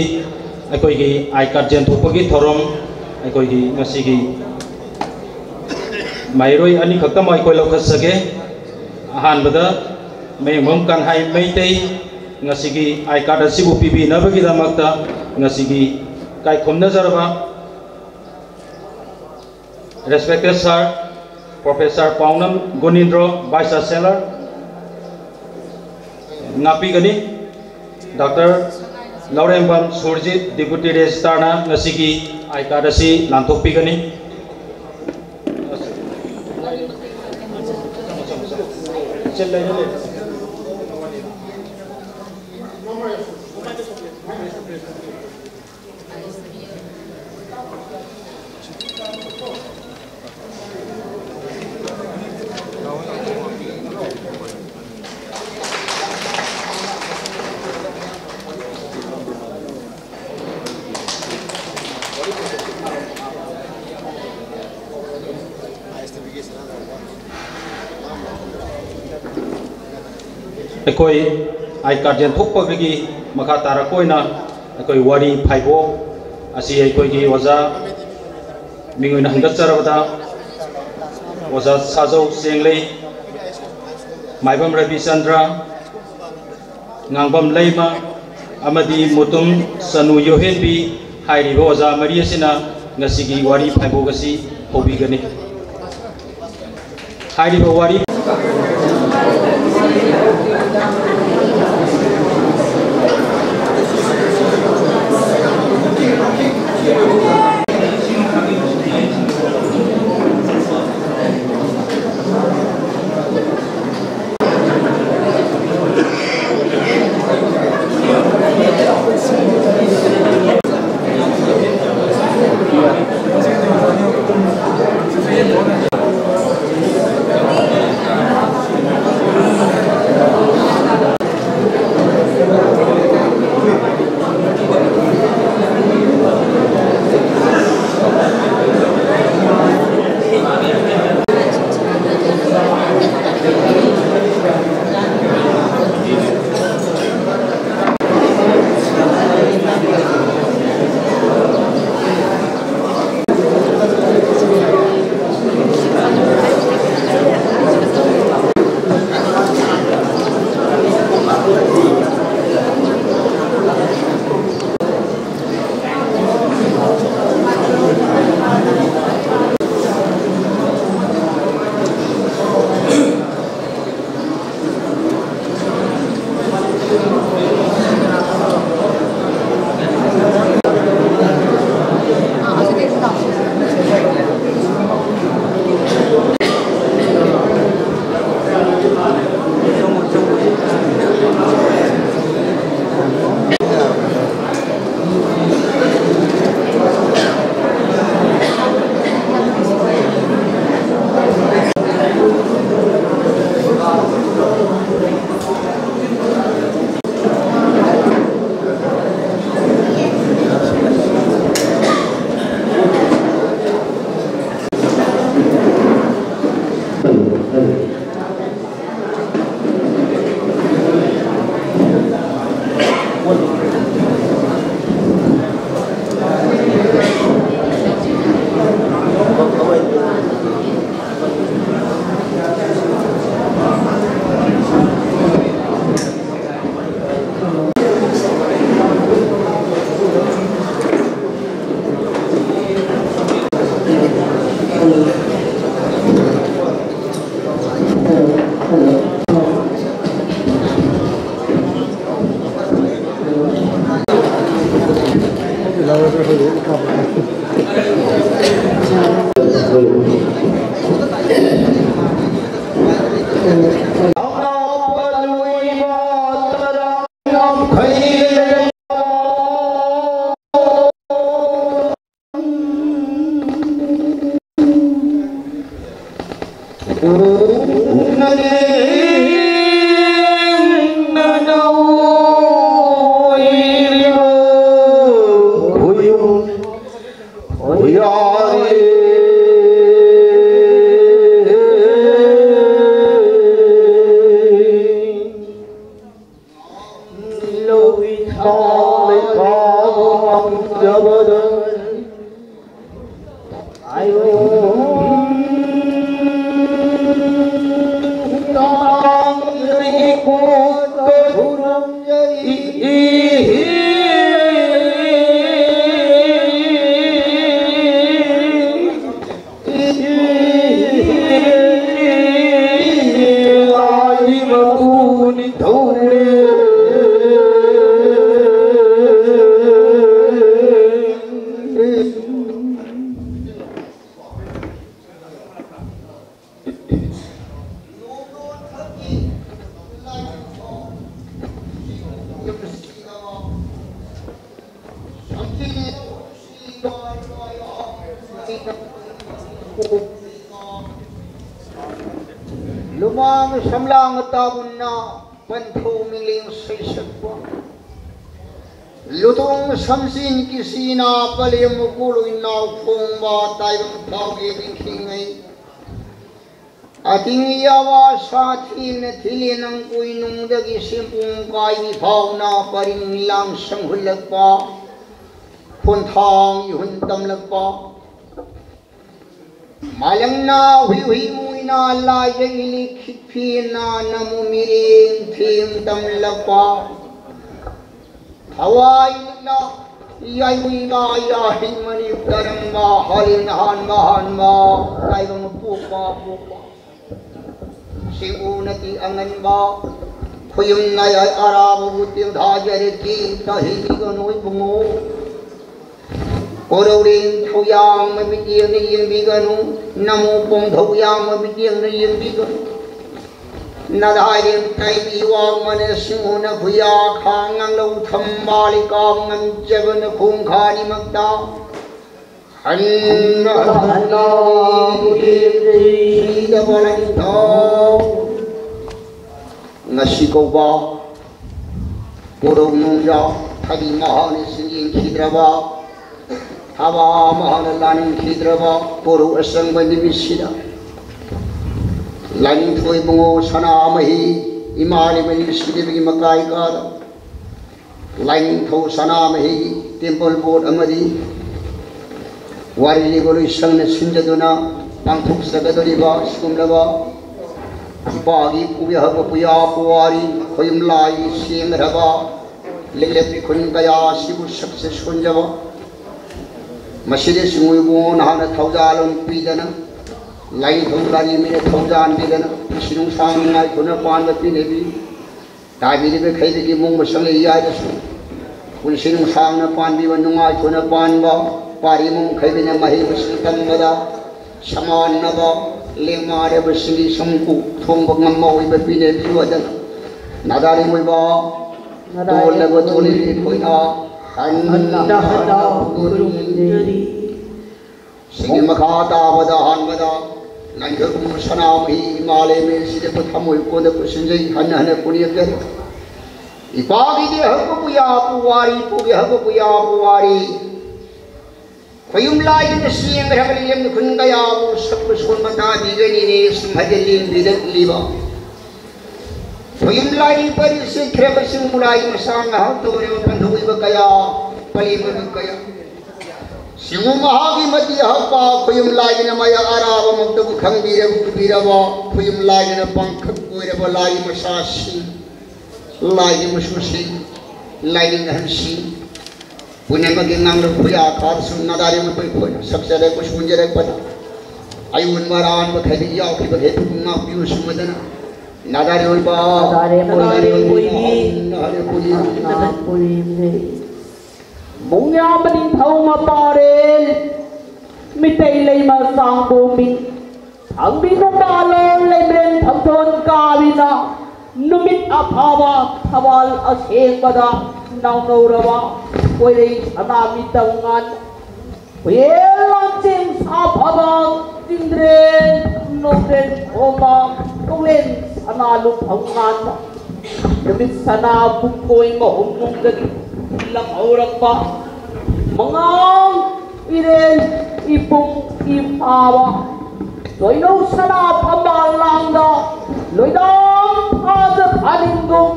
ꯑꯩꯈꯣꯏꯒꯤ ꯑꯥꯏ ꯀꯥꯔꯗ ꯌꯦꯟꯊꯣꯛꯄꯒꯤ ꯊꯧꯔꯝ, ꯑꯩꯈꯣꯏꯒꯤ ꯉꯁꯤꯒꯤ ꯃꯍꯩꯔꯣꯏ ꯑꯅꯤꯈꯛꯇꯃꯛ ꯑꯩꯈꯣꯏ ꯂꯧꯈꯠꯆꯒꯦ꯫ ꯑꯍꯥꯟꯕꯗ ꯃꯌꯦꯡꯕꯝ ꯀꯪꯍꯥꯏ ꯃꯩꯇꯩ, ꯉꯁꯤꯒꯤ ꯑꯥꯏ ꯀꯥꯔꯗ ꯑꯁꯤꯕꯨ ꯄꯤꯕꯤꯅꯕꯒꯤꯗꯃꯛꯇ ꯉꯁꯤꯒꯤ ꯏꯀꯥꯏ ꯈꯨꯝꯅꯖꯔꯕ respected sir, Professor Paonam Gunindro, Vice Chancellor, ꯉꯥꯛꯄꯤꯒꯅꯤ꯫ ꯗꯣꯛꯇꯔ ꯂꯧꯔꯦꯝꯕꯝ ꯁꯨꯔꯖꯤꯠ, Deputy Registrarꯅ ꯉꯁꯤꯒꯤ ꯑꯥꯏ ꯀꯥꯔꯗ ꯑꯁꯤ ꯂꯥꯟꯊꯣꯛꯄꯤꯒꯅꯤ꯫ ꯑꯩꯈꯣꯏ ꯑꯥꯏ ꯀꯥꯔꯗ ꯌꯦꯟꯊꯣꯛꯄꯒꯤ ꯃꯈꯥ ꯇꯥꯔꯛꯄ ꯑꯣꯏꯅ ꯑꯩꯈꯣꯏ ꯋꯥꯔꯤ ꯐꯥꯏꯕꯣꯛ ꯑꯁꯤ ꯑꯩꯈꯣꯏꯒꯤ ꯑꯣꯖꯥ ꯃꯤꯡ ꯑꯣꯏꯅ ꯍꯪꯒꯠꯆꯔꯕꯗ ꯑꯣꯖꯥ ꯁꯥꯖꯧ ꯆꯦꯡꯂꯩ, ꯃꯥꯏꯕꯝ ꯔꯕꯤꯆꯟꯗ꯭ꯔ, ꯉꯥꯡꯕꯝ ꯂꯩꯃ ꯑꯃꯗꯤ ꯃꯨꯇꯨꯝ ꯆꯅꯨ ꯌꯣꯍꯦꯟꯕꯤ ꯍꯥꯏꯔꯤꯕ ꯑꯣꯖꯥ ꯃꯔꯤ ꯑꯁꯤꯅ ꯉꯁꯤꯒꯤ ꯋꯥꯔꯤ ꯐꯥꯏꯕꯣꯛ ꯑꯁꯤ ꯍꯧꯕꯤꯒꯅꯤ꯫ ꯍꯥꯏꯔꯤꯕ ꯋꯥꯔꯤ ꯂꯨꯃꯥꯡ ꯁꯝꯂꯥꯡ ꯇꯥꯕꯨꯟꯅ ꯄꯟꯊꯧ ꯃꯤꯂꯦꯡ ꯁꯩꯁꯛꯄ, ꯂꯨꯇꯣꯡ ꯁꯝꯖꯤꯟ ꯀꯤꯁꯤꯅ ꯄꯂꯦꯝ ꯃꯀꯣꯜ ꯏꯅꯥꯎ ꯈꯣꯡꯕ ꯇꯥꯏꯕꯪ ꯊꯥꯎꯒꯤ ꯅꯤꯡꯊꯤꯉꯩ꯫ ꯑꯇꯤꯡ ꯌꯥꯋꯥ ꯁꯥꯊꯤꯅ ꯊꯤꯂꯦ ꯅꯪ ꯀꯣꯏꯅꯨꯡꯗꯒꯤ ꯁꯦꯝꯄꯨꯡ ꯀꯥꯏꯕꯤ ꯐꯥꯎꯅ ꯄꯔꯤꯡ ꯂꯥꯡ ꯁꯪꯍꯨꯜꯂꯛꯄ, ꯈꯣꯟꯊꯥꯡ ꯏꯍꯨꯟ ꯇꯝꯂꯛꯄ꯫ ꯃꯥꯂꯪꯅ ꯍꯨꯏ ꯍꯨꯏ ꯃꯨꯏꯅ ꯂꯥꯏꯖ ꯏꯂꯤ ꯈꯤꯠꯐꯤꯅ ꯅꯃꯨ ꯃꯤꯔꯦꯝ ꯊꯦꯝ ꯇꯝꯂꯛꯄ꯫ ꯊꯋꯥꯏ ꯂꯤꯛꯂ ꯌꯥꯏꯃꯨꯏꯕ ꯌꯥꯍꯤꯡ ꯃꯅꯤ ꯇꯔꯪꯕ ꯍꯥꯂꯦꯟ ꯍꯥꯟꯕ ꯍꯥꯟꯕ ꯇꯥꯏꯕꯪ ꯄꯣꯛꯄ ꯄꯣꯛꯄ꯫ ꯁꯤꯡꯎꯅꯗꯤ ꯑꯉꯟꯕ ꯈꯨꯌꯨꯝꯅ ꯌꯥꯏ ꯑꯔꯥꯕꯕꯨ ꯇꯦꯟꯊꯥꯖꯔꯛꯈꯤ ꯇꯥꯍꯤꯕꯤꯒꯅꯨ ꯏꯕꯨꯡꯉꯣ꯫ ꯀꯣꯔꯧꯔꯦꯟ ꯊꯧꯌꯥꯡ ꯃꯃꯤꯠ ꯌꯦꯡꯅ ꯌꯦꯡꯕꯤꯒꯅꯨ, ꯅꯃꯨ ꯄꯣꯡꯊꯧ ꯌꯥꯡ ꯃꯃꯤꯠ ꯌꯦꯡꯅ ꯌꯦꯡꯕꯤꯒꯅꯨ꯫ ꯅꯗꯥꯏꯔꯦꯟ ꯇꯥꯏꯕꯤ ꯋꯥꯡꯃꯅ ꯁꯤꯡꯍꯨꯅ ꯈꯨꯌꯥ ꯈꯥꯡ ꯉꯥꯡꯂꯧ ꯊꯝꯕꯥꯜ ꯂꯩꯀꯥꯞ ꯉꯝꯖꯕꯅ ꯈꯣꯡꯈꯥꯅꯤꯃꯛꯇ ꯍꯟꯅ ꯍꯟꯅ ꯎꯈꯤꯗ꯭ꯔꯤ꯫ ꯂꯥꯏꯅꯤꯡꯊꯧ꯫ ꯉꯁꯤ ꯀꯧꯕ ꯄꯣꯔꯧ ꯅꯣꯡꯖꯥꯎ ꯊꯥꯔꯤ ꯃꯍꯥꯛꯅ ꯁꯤꯟ ꯌꯦꯡꯈꯤꯗ꯭ꯔꯕ, ꯊꯥꯕ ꯃꯍꯥꯛꯅ ꯂꯥꯅꯤꯡꯈꯤꯗ꯭ꯔꯕ ꯄꯣꯔꯧ ꯑꯆꯪꯕ ꯅꯨꯃꯤꯠꯁꯤꯗ, ꯂꯥꯏꯅꯤꯡꯊꯧ ꯏꯕꯨꯡꯉꯣ ꯁꯅꯥꯃꯍꯤ ꯏꯃꯥ ꯂꯩꯃꯔꯦꯟ ꯁꯤꯗꯕꯒꯤ ꯃꯀꯥꯏ ꯀꯥꯗ, ꯂꯥꯏꯅꯤꯡꯊꯧ ꯁꯅꯥꯃꯍꯤꯒꯤ ꯇꯦꯝꯄꯜ ꯕꯣꯔꯗ ꯑꯃꯗꯤ ꯋꯥꯔꯤ ꯂꯤꯕ ꯂꯣꯏꯁꯪꯅ ꯁꯤꯟꯖꯗꯨꯅ ꯄꯥꯡꯊꯣꯛꯆꯒꯗꯧꯔꯤꯕ ꯑꯁꯤꯒꯨꯝꯂꯕ ꯏꯄꯥꯒꯤ ꯄꯨꯌꯥ ꯄꯨꯋꯥꯔꯤ ꯈꯣꯌꯨꯝ ꯂꯥꯏꯒꯤ ꯁꯦꯝꯈ꯭ꯔꯕ ꯂꯤꯛꯂꯦꯞ ꯂꯤꯈꯨꯟ ꯀꯌꯥ ꯑꯁꯤꯕꯨ ꯁꯛꯆ ꯁꯣꯟꯖꯕ ꯃꯁꯤꯗ ꯆꯤꯡꯉꯨ ꯏꯕꯨꯡꯉꯣ ꯅꯍꯥꯛꯅ ꯊꯧꯖꯥꯜ ꯑꯃ ꯄꯤꯗꯅ, ꯂꯥꯏꯅꯤꯡꯊꯧ ꯂꯥꯏꯔꯦꯝꯕꯤꯅ ꯊꯧꯖꯥꯟꯕꯤꯗꯅ, ꯄꯨꯟꯁꯤ ꯅꯨꯡꯁꯥꯡ ꯅꯨꯡꯉꯥꯏ ꯊꯣꯛꯅ ꯄꯥꯟꯕ ꯄꯤꯅꯕꯤ, ꯇꯥꯕꯤꯔꯤꯕ ꯈꯩꯗꯒꯤ ꯃꯣꯡꯕ ꯁꯪꯂꯩ ꯌꯥꯏꯗꯁꯨ ꯄꯨꯟꯁꯤ ꯅꯨꯡꯁꯥꯡꯅ ꯄꯥꯟꯕꯤꯕ, ꯅꯨꯡꯉꯥꯏ ꯊꯣꯛꯅ ꯄꯥꯟꯕ, ꯄꯥꯔꯤ ꯃꯣꯡ ꯈꯩꯕꯤꯅ ꯃꯍꯩ ꯃꯁꯤꯡ ꯇꯝꯕꯗ ꯁꯃꯥꯟꯅꯕ, ꯂꯦꯡꯃꯥꯔꯕꯁꯤꯡꯒꯤ ꯁꯨꯝ ꯊꯣꯡꯕ ꯉꯝꯕ ꯑꯣꯏꯕ ꯄꯤꯅꯕꯤꯌꯨ ꯍꯥꯏꯗꯅ ꯅꯥꯗꯥꯔꯤꯡ ꯑꯣꯏꯕ ꯇꯣꯜꯂꯕ ꯇꯣꯜꯂꯤꯕꯤ ꯑꯩꯈꯣꯏꯅ ꯍꯟꯅ ꯍꯟꯅ ꯈꯨꯔꯨꯝꯖꯔꯤ꯫ ꯁꯤꯒꯤ ꯃꯈꯥ ꯇꯥꯕꯗ ꯑꯍꯥꯟꯕꯗ ꯂꯥꯏꯊꯣꯛꯄ ꯁꯅꯥꯃꯍꯤ ꯏꯃꯥ ꯂꯩꯃꯔꯦꯟ ꯁꯤꯗ ꯊꯃꯣꯏ ꯀꯣꯟꯗ ꯄꯨꯁꯤꯟꯖꯩ, ꯍꯟꯅ ꯍꯟꯅ ꯄꯨꯅꯦꯝꯖꯔꯤ꯫ ꯏꯄꯥꯒꯤꯗꯤ ꯍꯧꯕꯕꯨ ꯌꯥꯕ ꯋꯥꯔꯤ, ꯏꯄꯨꯒꯤ ꯍꯧꯕꯕꯨ ꯌꯥꯕ ꯋꯥꯔꯤ꯫ ꯈꯣꯌꯨꯝ ꯂꯥꯏꯒꯤꯅ ꯁꯦꯝꯈ꯭ꯔꯕ ꯂꯦꯝꯅ ꯈꯨꯟ ꯀꯌꯥꯕꯨ ꯁꯛꯄ ꯁꯣꯟꯕ ꯇꯥꯕꯤꯒꯅꯤꯅꯦ ꯁꯨꯝ ꯍꯥꯏꯗꯤ ꯂꯦꯡꯕꯤꯔꯛꯂꯤꯕ꯫ ꯈꯣꯌꯨꯝ ꯂꯥꯏꯒꯤ ꯄꯔꯤ ꯆꯠꯈ꯭ꯔꯕꯁꯤꯡꯕꯨ ꯂꯥꯏ ꯃꯁꯥ ꯉꯥꯏꯍꯥꯛ ꯇꯧꯔꯤꯕ ꯄꯟꯊꯧꯏꯕ ꯀꯌꯥ, ꯄꯂꯦꯝꯕ ꯀꯌꯥ꯫ ꯁꯤꯡꯉꯨ ꯃꯍꯥꯛꯀꯤ ꯃꯇꯤ ꯍꯛꯄ ꯈꯣꯌꯨꯝ ꯂꯥꯏꯒꯤꯅ ꯃꯌꯥ ꯑꯔꯥꯕꯃꯛꯇꯕꯨ ꯈꯪꯕꯤꯔꯕ ꯎꯕꯤꯔꯕ ꯈꯣꯌꯨꯝ ꯂꯥꯏꯒꯤꯅ ꯄꯥꯡꯈꯛ ꯑꯣꯏꯔꯕ ꯂꯥꯏ ꯃꯆꯥꯁꯤꯡ, ꯂꯥꯏꯒꯤ ꯃꯆꯨꯁꯤꯡ, ꯂꯥꯏꯅꯤꯡ ꯑꯍꯜꯁꯤꯡ ꯄꯨꯝꯅꯃꯛꯀꯤ ꯉꯥꯡꯂꯨꯞ ꯈꯨꯌꯥ ꯈꯥꯔꯁꯨ ꯅꯥꯗꯥꯔꯦ ꯃꯈꯣꯏ ꯈꯣꯏꯅ ꯁꯛꯆꯔꯦ ꯀꯣꯏꯁꯨꯟꯖꯔꯛꯄꯗ ꯑꯌꯣꯟꯕ ꯑꯔꯥꯟꯕ ꯈꯩꯗꯤ ꯌꯥꯎꯈꯤꯕ ꯍꯦꯛ ꯉꯥꯛꯄꯤꯌꯨ ꯁꯨꯃꯗꯅ ꯅꯥꯗꯥꯔꯦ ꯑꯣꯏꯕ ꯅꯥꯗꯥꯔꯦ ꯑꯣꯏꯕꯤ꯫ ꯅꯥꯗꯥꯔꯦ ꯑꯣꯏꯕꯤ꯫ ꯅꯥꯗꯥꯔꯦ ꯑꯣꯏꯕꯤ꯫ ꯃꯨꯡꯌꯥꯝꯕ ꯅꯤꯡꯊꯧ ꯃꯄꯥꯔꯦꯜ ꯃꯤꯇꯩ ꯂꯩꯃ ꯆꯥꯡꯕꯣꯃꯤ ꯊꯥꯡꯕꯤ ꯅꯨꯄꯥꯂꯣ ꯂꯩꯃꯔꯦꯟ ꯊꯝꯊꯣꯟ ꯀꯥꯕꯤꯅ ꯅꯨꯃꯤꯠ ꯑꯐꯕ ꯊꯧꯕꯥꯜ ꯑꯁꯦꯡꯕꯗ ꯅꯥꯎꯅꯧꯔꯕ ꯀꯣꯏꯔꯩ ꯁꯅꯥꯃꯤ ꯇꯧꯉꯥꯟ ꯍꯨꯌꯦꯜ ꯂꯥꯟꯆꯦꯡ ꯁꯥꯐꯕ ꯆꯤꯟꯗ꯭ꯔꯦꯟ ꯅꯣꯡꯗꯦꯟ ꯈꯣꯝꯕ ꯇꯣꯡꯂꯦꯟ ꯁꯅꯥ ꯂꯨꯐꯝ ꯉꯥꯟꯕ, ꯅꯨꯃꯤꯠ ꯁꯅꯥ ꯄꯨꯡꯀꯣꯏ ꯃꯍꯨꯝ ꯅꯨꯡꯗꯒꯤ ꯂꯪꯍꯧꯔꯛꯄ, ꯃꯉꯥꯡ ꯏꯔꯦꯟ ꯏꯄꯨꯡ ꯏꯄꯥꯕ, ꯂꯣꯏꯅꯧ ꯁꯅꯥ ꯐꯝꯕꯥꯜ ꯂꯥꯡꯗ ꯂꯣꯏꯗꯥꯝ ꯐꯥꯖ ꯐꯥꯅꯤꯡꯒꯨꯝ,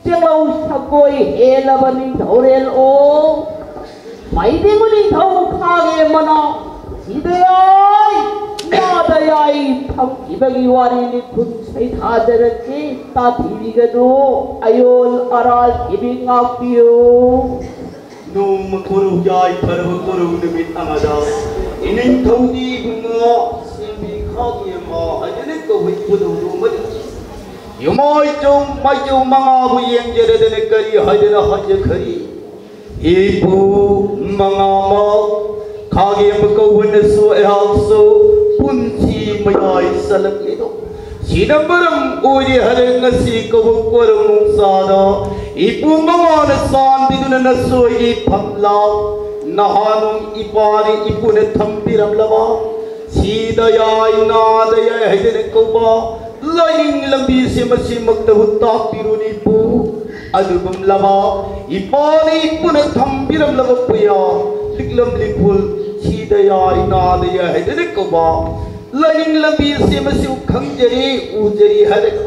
ꯆꯦꯡꯂꯧ ꯁꯒꯣꯏ ꯍꯦꯜꯂꯕ ꯅꯤꯡꯊꯧꯔꯦꯜ ꯑꯣ, ꯃꯥꯏꯕꯤꯡ ꯅꯤꯡꯊꯧ ꯈꯥꯒꯦ ꯃꯅꯥ, ꯁꯤꯗ ꯌꯥꯏ, ꯅꯥꯗ ꯌꯥꯏ, ꯐꯝꯈꯤꯕꯒꯤ ꯋꯥꯔꯤ ꯂꯤꯈꯨꯟ ꯁꯩꯊꯥꯖꯔꯛꯀꯦ, ꯇꯥꯕꯤꯒꯅꯨ, ꯑꯌꯣꯜ ꯑꯔꯥꯜ ꯏꯕꯤ ꯉꯥꯛꯄꯤꯌꯨ꯫ ꯅꯣꯡꯃ ꯈꯨꯔꯨ ꯌꯥꯏꯐꯔꯕ ꯈꯨꯔꯨ ꯅꯨꯃꯤꯠ ꯑꯃꯗ ꯏꯅꯤꯡꯊꯧꯗꯤ ꯏꯕꯨꯡꯉꯣ ꯁꯦꯝꯕꯤ ꯈꯥꯒꯦ ꯑꯃ ꯍꯥꯏꯗꯅ ꯀꯧꯏ ꯈꯨꯗꯧꯗꯨ ꯑꯃꯗ ꯌꯨꯝꯃꯥꯏꯆꯧ ꯃꯥꯏꯆꯧ ꯃꯉꯥꯕꯨ ꯌꯦꯡꯖꯔꯗꯅ ꯀꯔꯤ ꯍꯥꯏꯗꯅ ꯍꯥꯏꯖꯈ꯭ꯔꯤ? ꯏꯄꯨ ꯃꯉꯥꯃ ꯈꯥꯒꯦꯝꯕ ꯀꯧꯕꯅꯁꯨ ꯑꯩꯍꯥꯛꯁꯨ ꯄꯨꯟꯁꯤ ꯃꯌꯥꯏ ꯆꯜꯂꯛꯂꯤꯗꯣ ꯁꯤꯅ ꯃꯔꯝ ꯑꯣꯏꯔꯦ ꯍꯥꯏꯔꯦ ꯉꯁꯤ ꯀꯧꯕ ꯀꯣꯔꯧ ꯅꯨꯡꯁꯥꯗ ꯏꯄꯨ ꯃꯉꯥꯅ ꯆꯥꯟꯕꯤꯗꯨꯅ ꯅꯁꯣꯏꯒꯤ ꯐꯝꯂꯥ ꯅꯍꯥꯟ ꯏꯄꯥꯅ ꯏꯄꯨꯅ ꯊꯝꯕꯤꯔꯝꯂꯕ ꯁꯤꯗ ꯌꯥꯏ ꯅꯥꯗ ꯌꯥꯏ ꯍꯥꯏꯗꯅ ꯀꯧꯕ ꯂꯥꯏꯅꯤꯡ ꯂꯝꯕꯤꯁꯦ ꯃꯁꯤꯃꯛꯇꯕꯨ ꯇꯥꯛꯄꯤꯔꯨꯅꯤ ꯏꯄꯨ꯫ ꯑꯗꯨꯒꯨꯝꯂꯕ ꯏꯄꯥꯅ ꯏꯄꯨꯅ ꯊꯝꯕꯤꯔꯝꯂꯕ ꯄꯨꯌꯥ ꯂꯤꯛꯂꯝ ꯂꯤꯈꯨꯜ ꯁꯤꯗ ꯌꯥꯏ ꯅꯥꯗ ꯌꯥꯏ ꯍꯥꯏꯗꯅ ꯀꯧꯕ ꯂꯥꯏꯅꯤꯡ ꯂꯝꯕꯤꯁꯦ ꯃꯁꯤꯕꯨ ꯈꯪꯖꯔꯤ ꯎꯖꯔꯤ ꯍꯥꯏꯔꯒ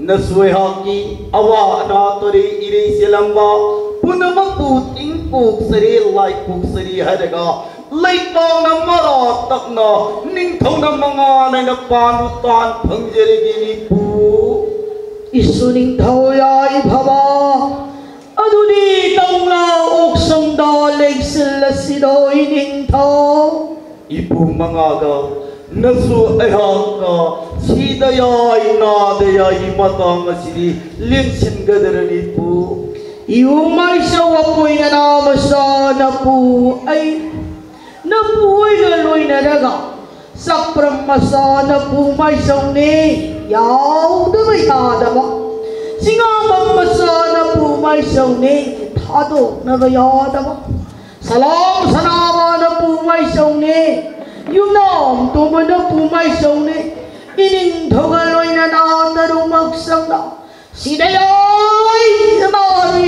ꯅꯁꯣꯏꯍꯥꯛꯀꯤ ꯑꯋꯥ ꯑꯅꯥ ꯇꯣꯔꯦ ꯏꯔꯩ ꯆꯦꯜꯂꯝꯕ ꯄꯨꯝꯅꯃꯛꯄꯨ ꯇꯤꯡ ꯄꯣꯛꯆꯔꯤ ꯂꯥꯏ ꯄꯣꯛꯆꯔꯤ ꯍꯥꯏꯔꯒ ꯂꯩꯄꯥꯛꯅ ꯃꯔꯥ ꯇꯞꯅ ꯅꯤꯡꯊꯧꯅ ꯃꯉꯥ ꯅꯥꯏꯅ ꯄꯥꯟꯕ ꯇꯥꯟ ꯐꯪꯖꯔꯒꯦ ꯏꯄꯨ꯫ ꯏꯁꯨ ꯅꯤꯡꯊꯧ ꯌꯥꯏꯐꯕ ꯑꯗꯨꯗꯤ ꯇꯧꯅ ꯑꯣꯛꯁꯪꯗ ꯂꯦꯡꯁꯤꯜꯂꯁꯤꯗꯣ ꯏꯅꯤꯡꯊꯧ꯫ ꯏꯄꯨ ꯃꯉꯥꯒ ꯅꯁꯨ ꯑꯩꯍꯥꯛꯀ ꯁꯤꯗ ꯌꯥꯏ ꯅꯥꯗ ꯌꯥꯏꯒꯤ ꯃꯇꯥꯡ ꯑꯁꯤꯗꯤ ꯂꯦꯡꯁꯤꯟꯒꯗꯔꯅꯤ ꯏꯄꯨ꯫ ꯏꯌꯨꯝ ꯃꯥꯏꯁꯧ ꯑꯄꯣꯏꯅꯅꯥ ꯃꯆꯥ ꯅꯄꯨ ꯑꯩ ꯅꯄꯨ ꯑꯣꯏꯒ ꯂꯣꯏꯅꯔꯒ ꯆꯥꯛꯄ꯭ꯔꯝ ꯃꯆꯥ ꯅꯄꯨ ꯃꯥꯏꯁꯧꯅꯦ ꯌꯥꯎꯗꯕ ꯌꯥꯗꯕ ꯆꯤꯡꯉꯥꯕꯝ ꯃꯆꯥ ꯅꯄꯨ ꯃꯥꯏꯁꯧꯅꯦ ꯊꯥꯗꯣꯛꯅꯕ ꯌꯥꯗꯕ ꯁꯂꯥꯝ ꯁꯅꯥꯕ ꯅꯄꯨ ꯃꯥꯏꯁꯧꯅꯦ ꯌꯨꯝꯅꯥꯝ ꯇꯣꯝꯕ ꯅꯄꯨ ꯃꯥꯏꯁꯧꯅꯦ ꯏꯅꯤꯡꯊꯧꯒ ꯂꯣꯏꯅꯅ ꯇꯔꯨꯃꯛ ꯆꯪꯅ ꯁꯤꯗ ꯌꯥꯏ, ꯏꯃꯥ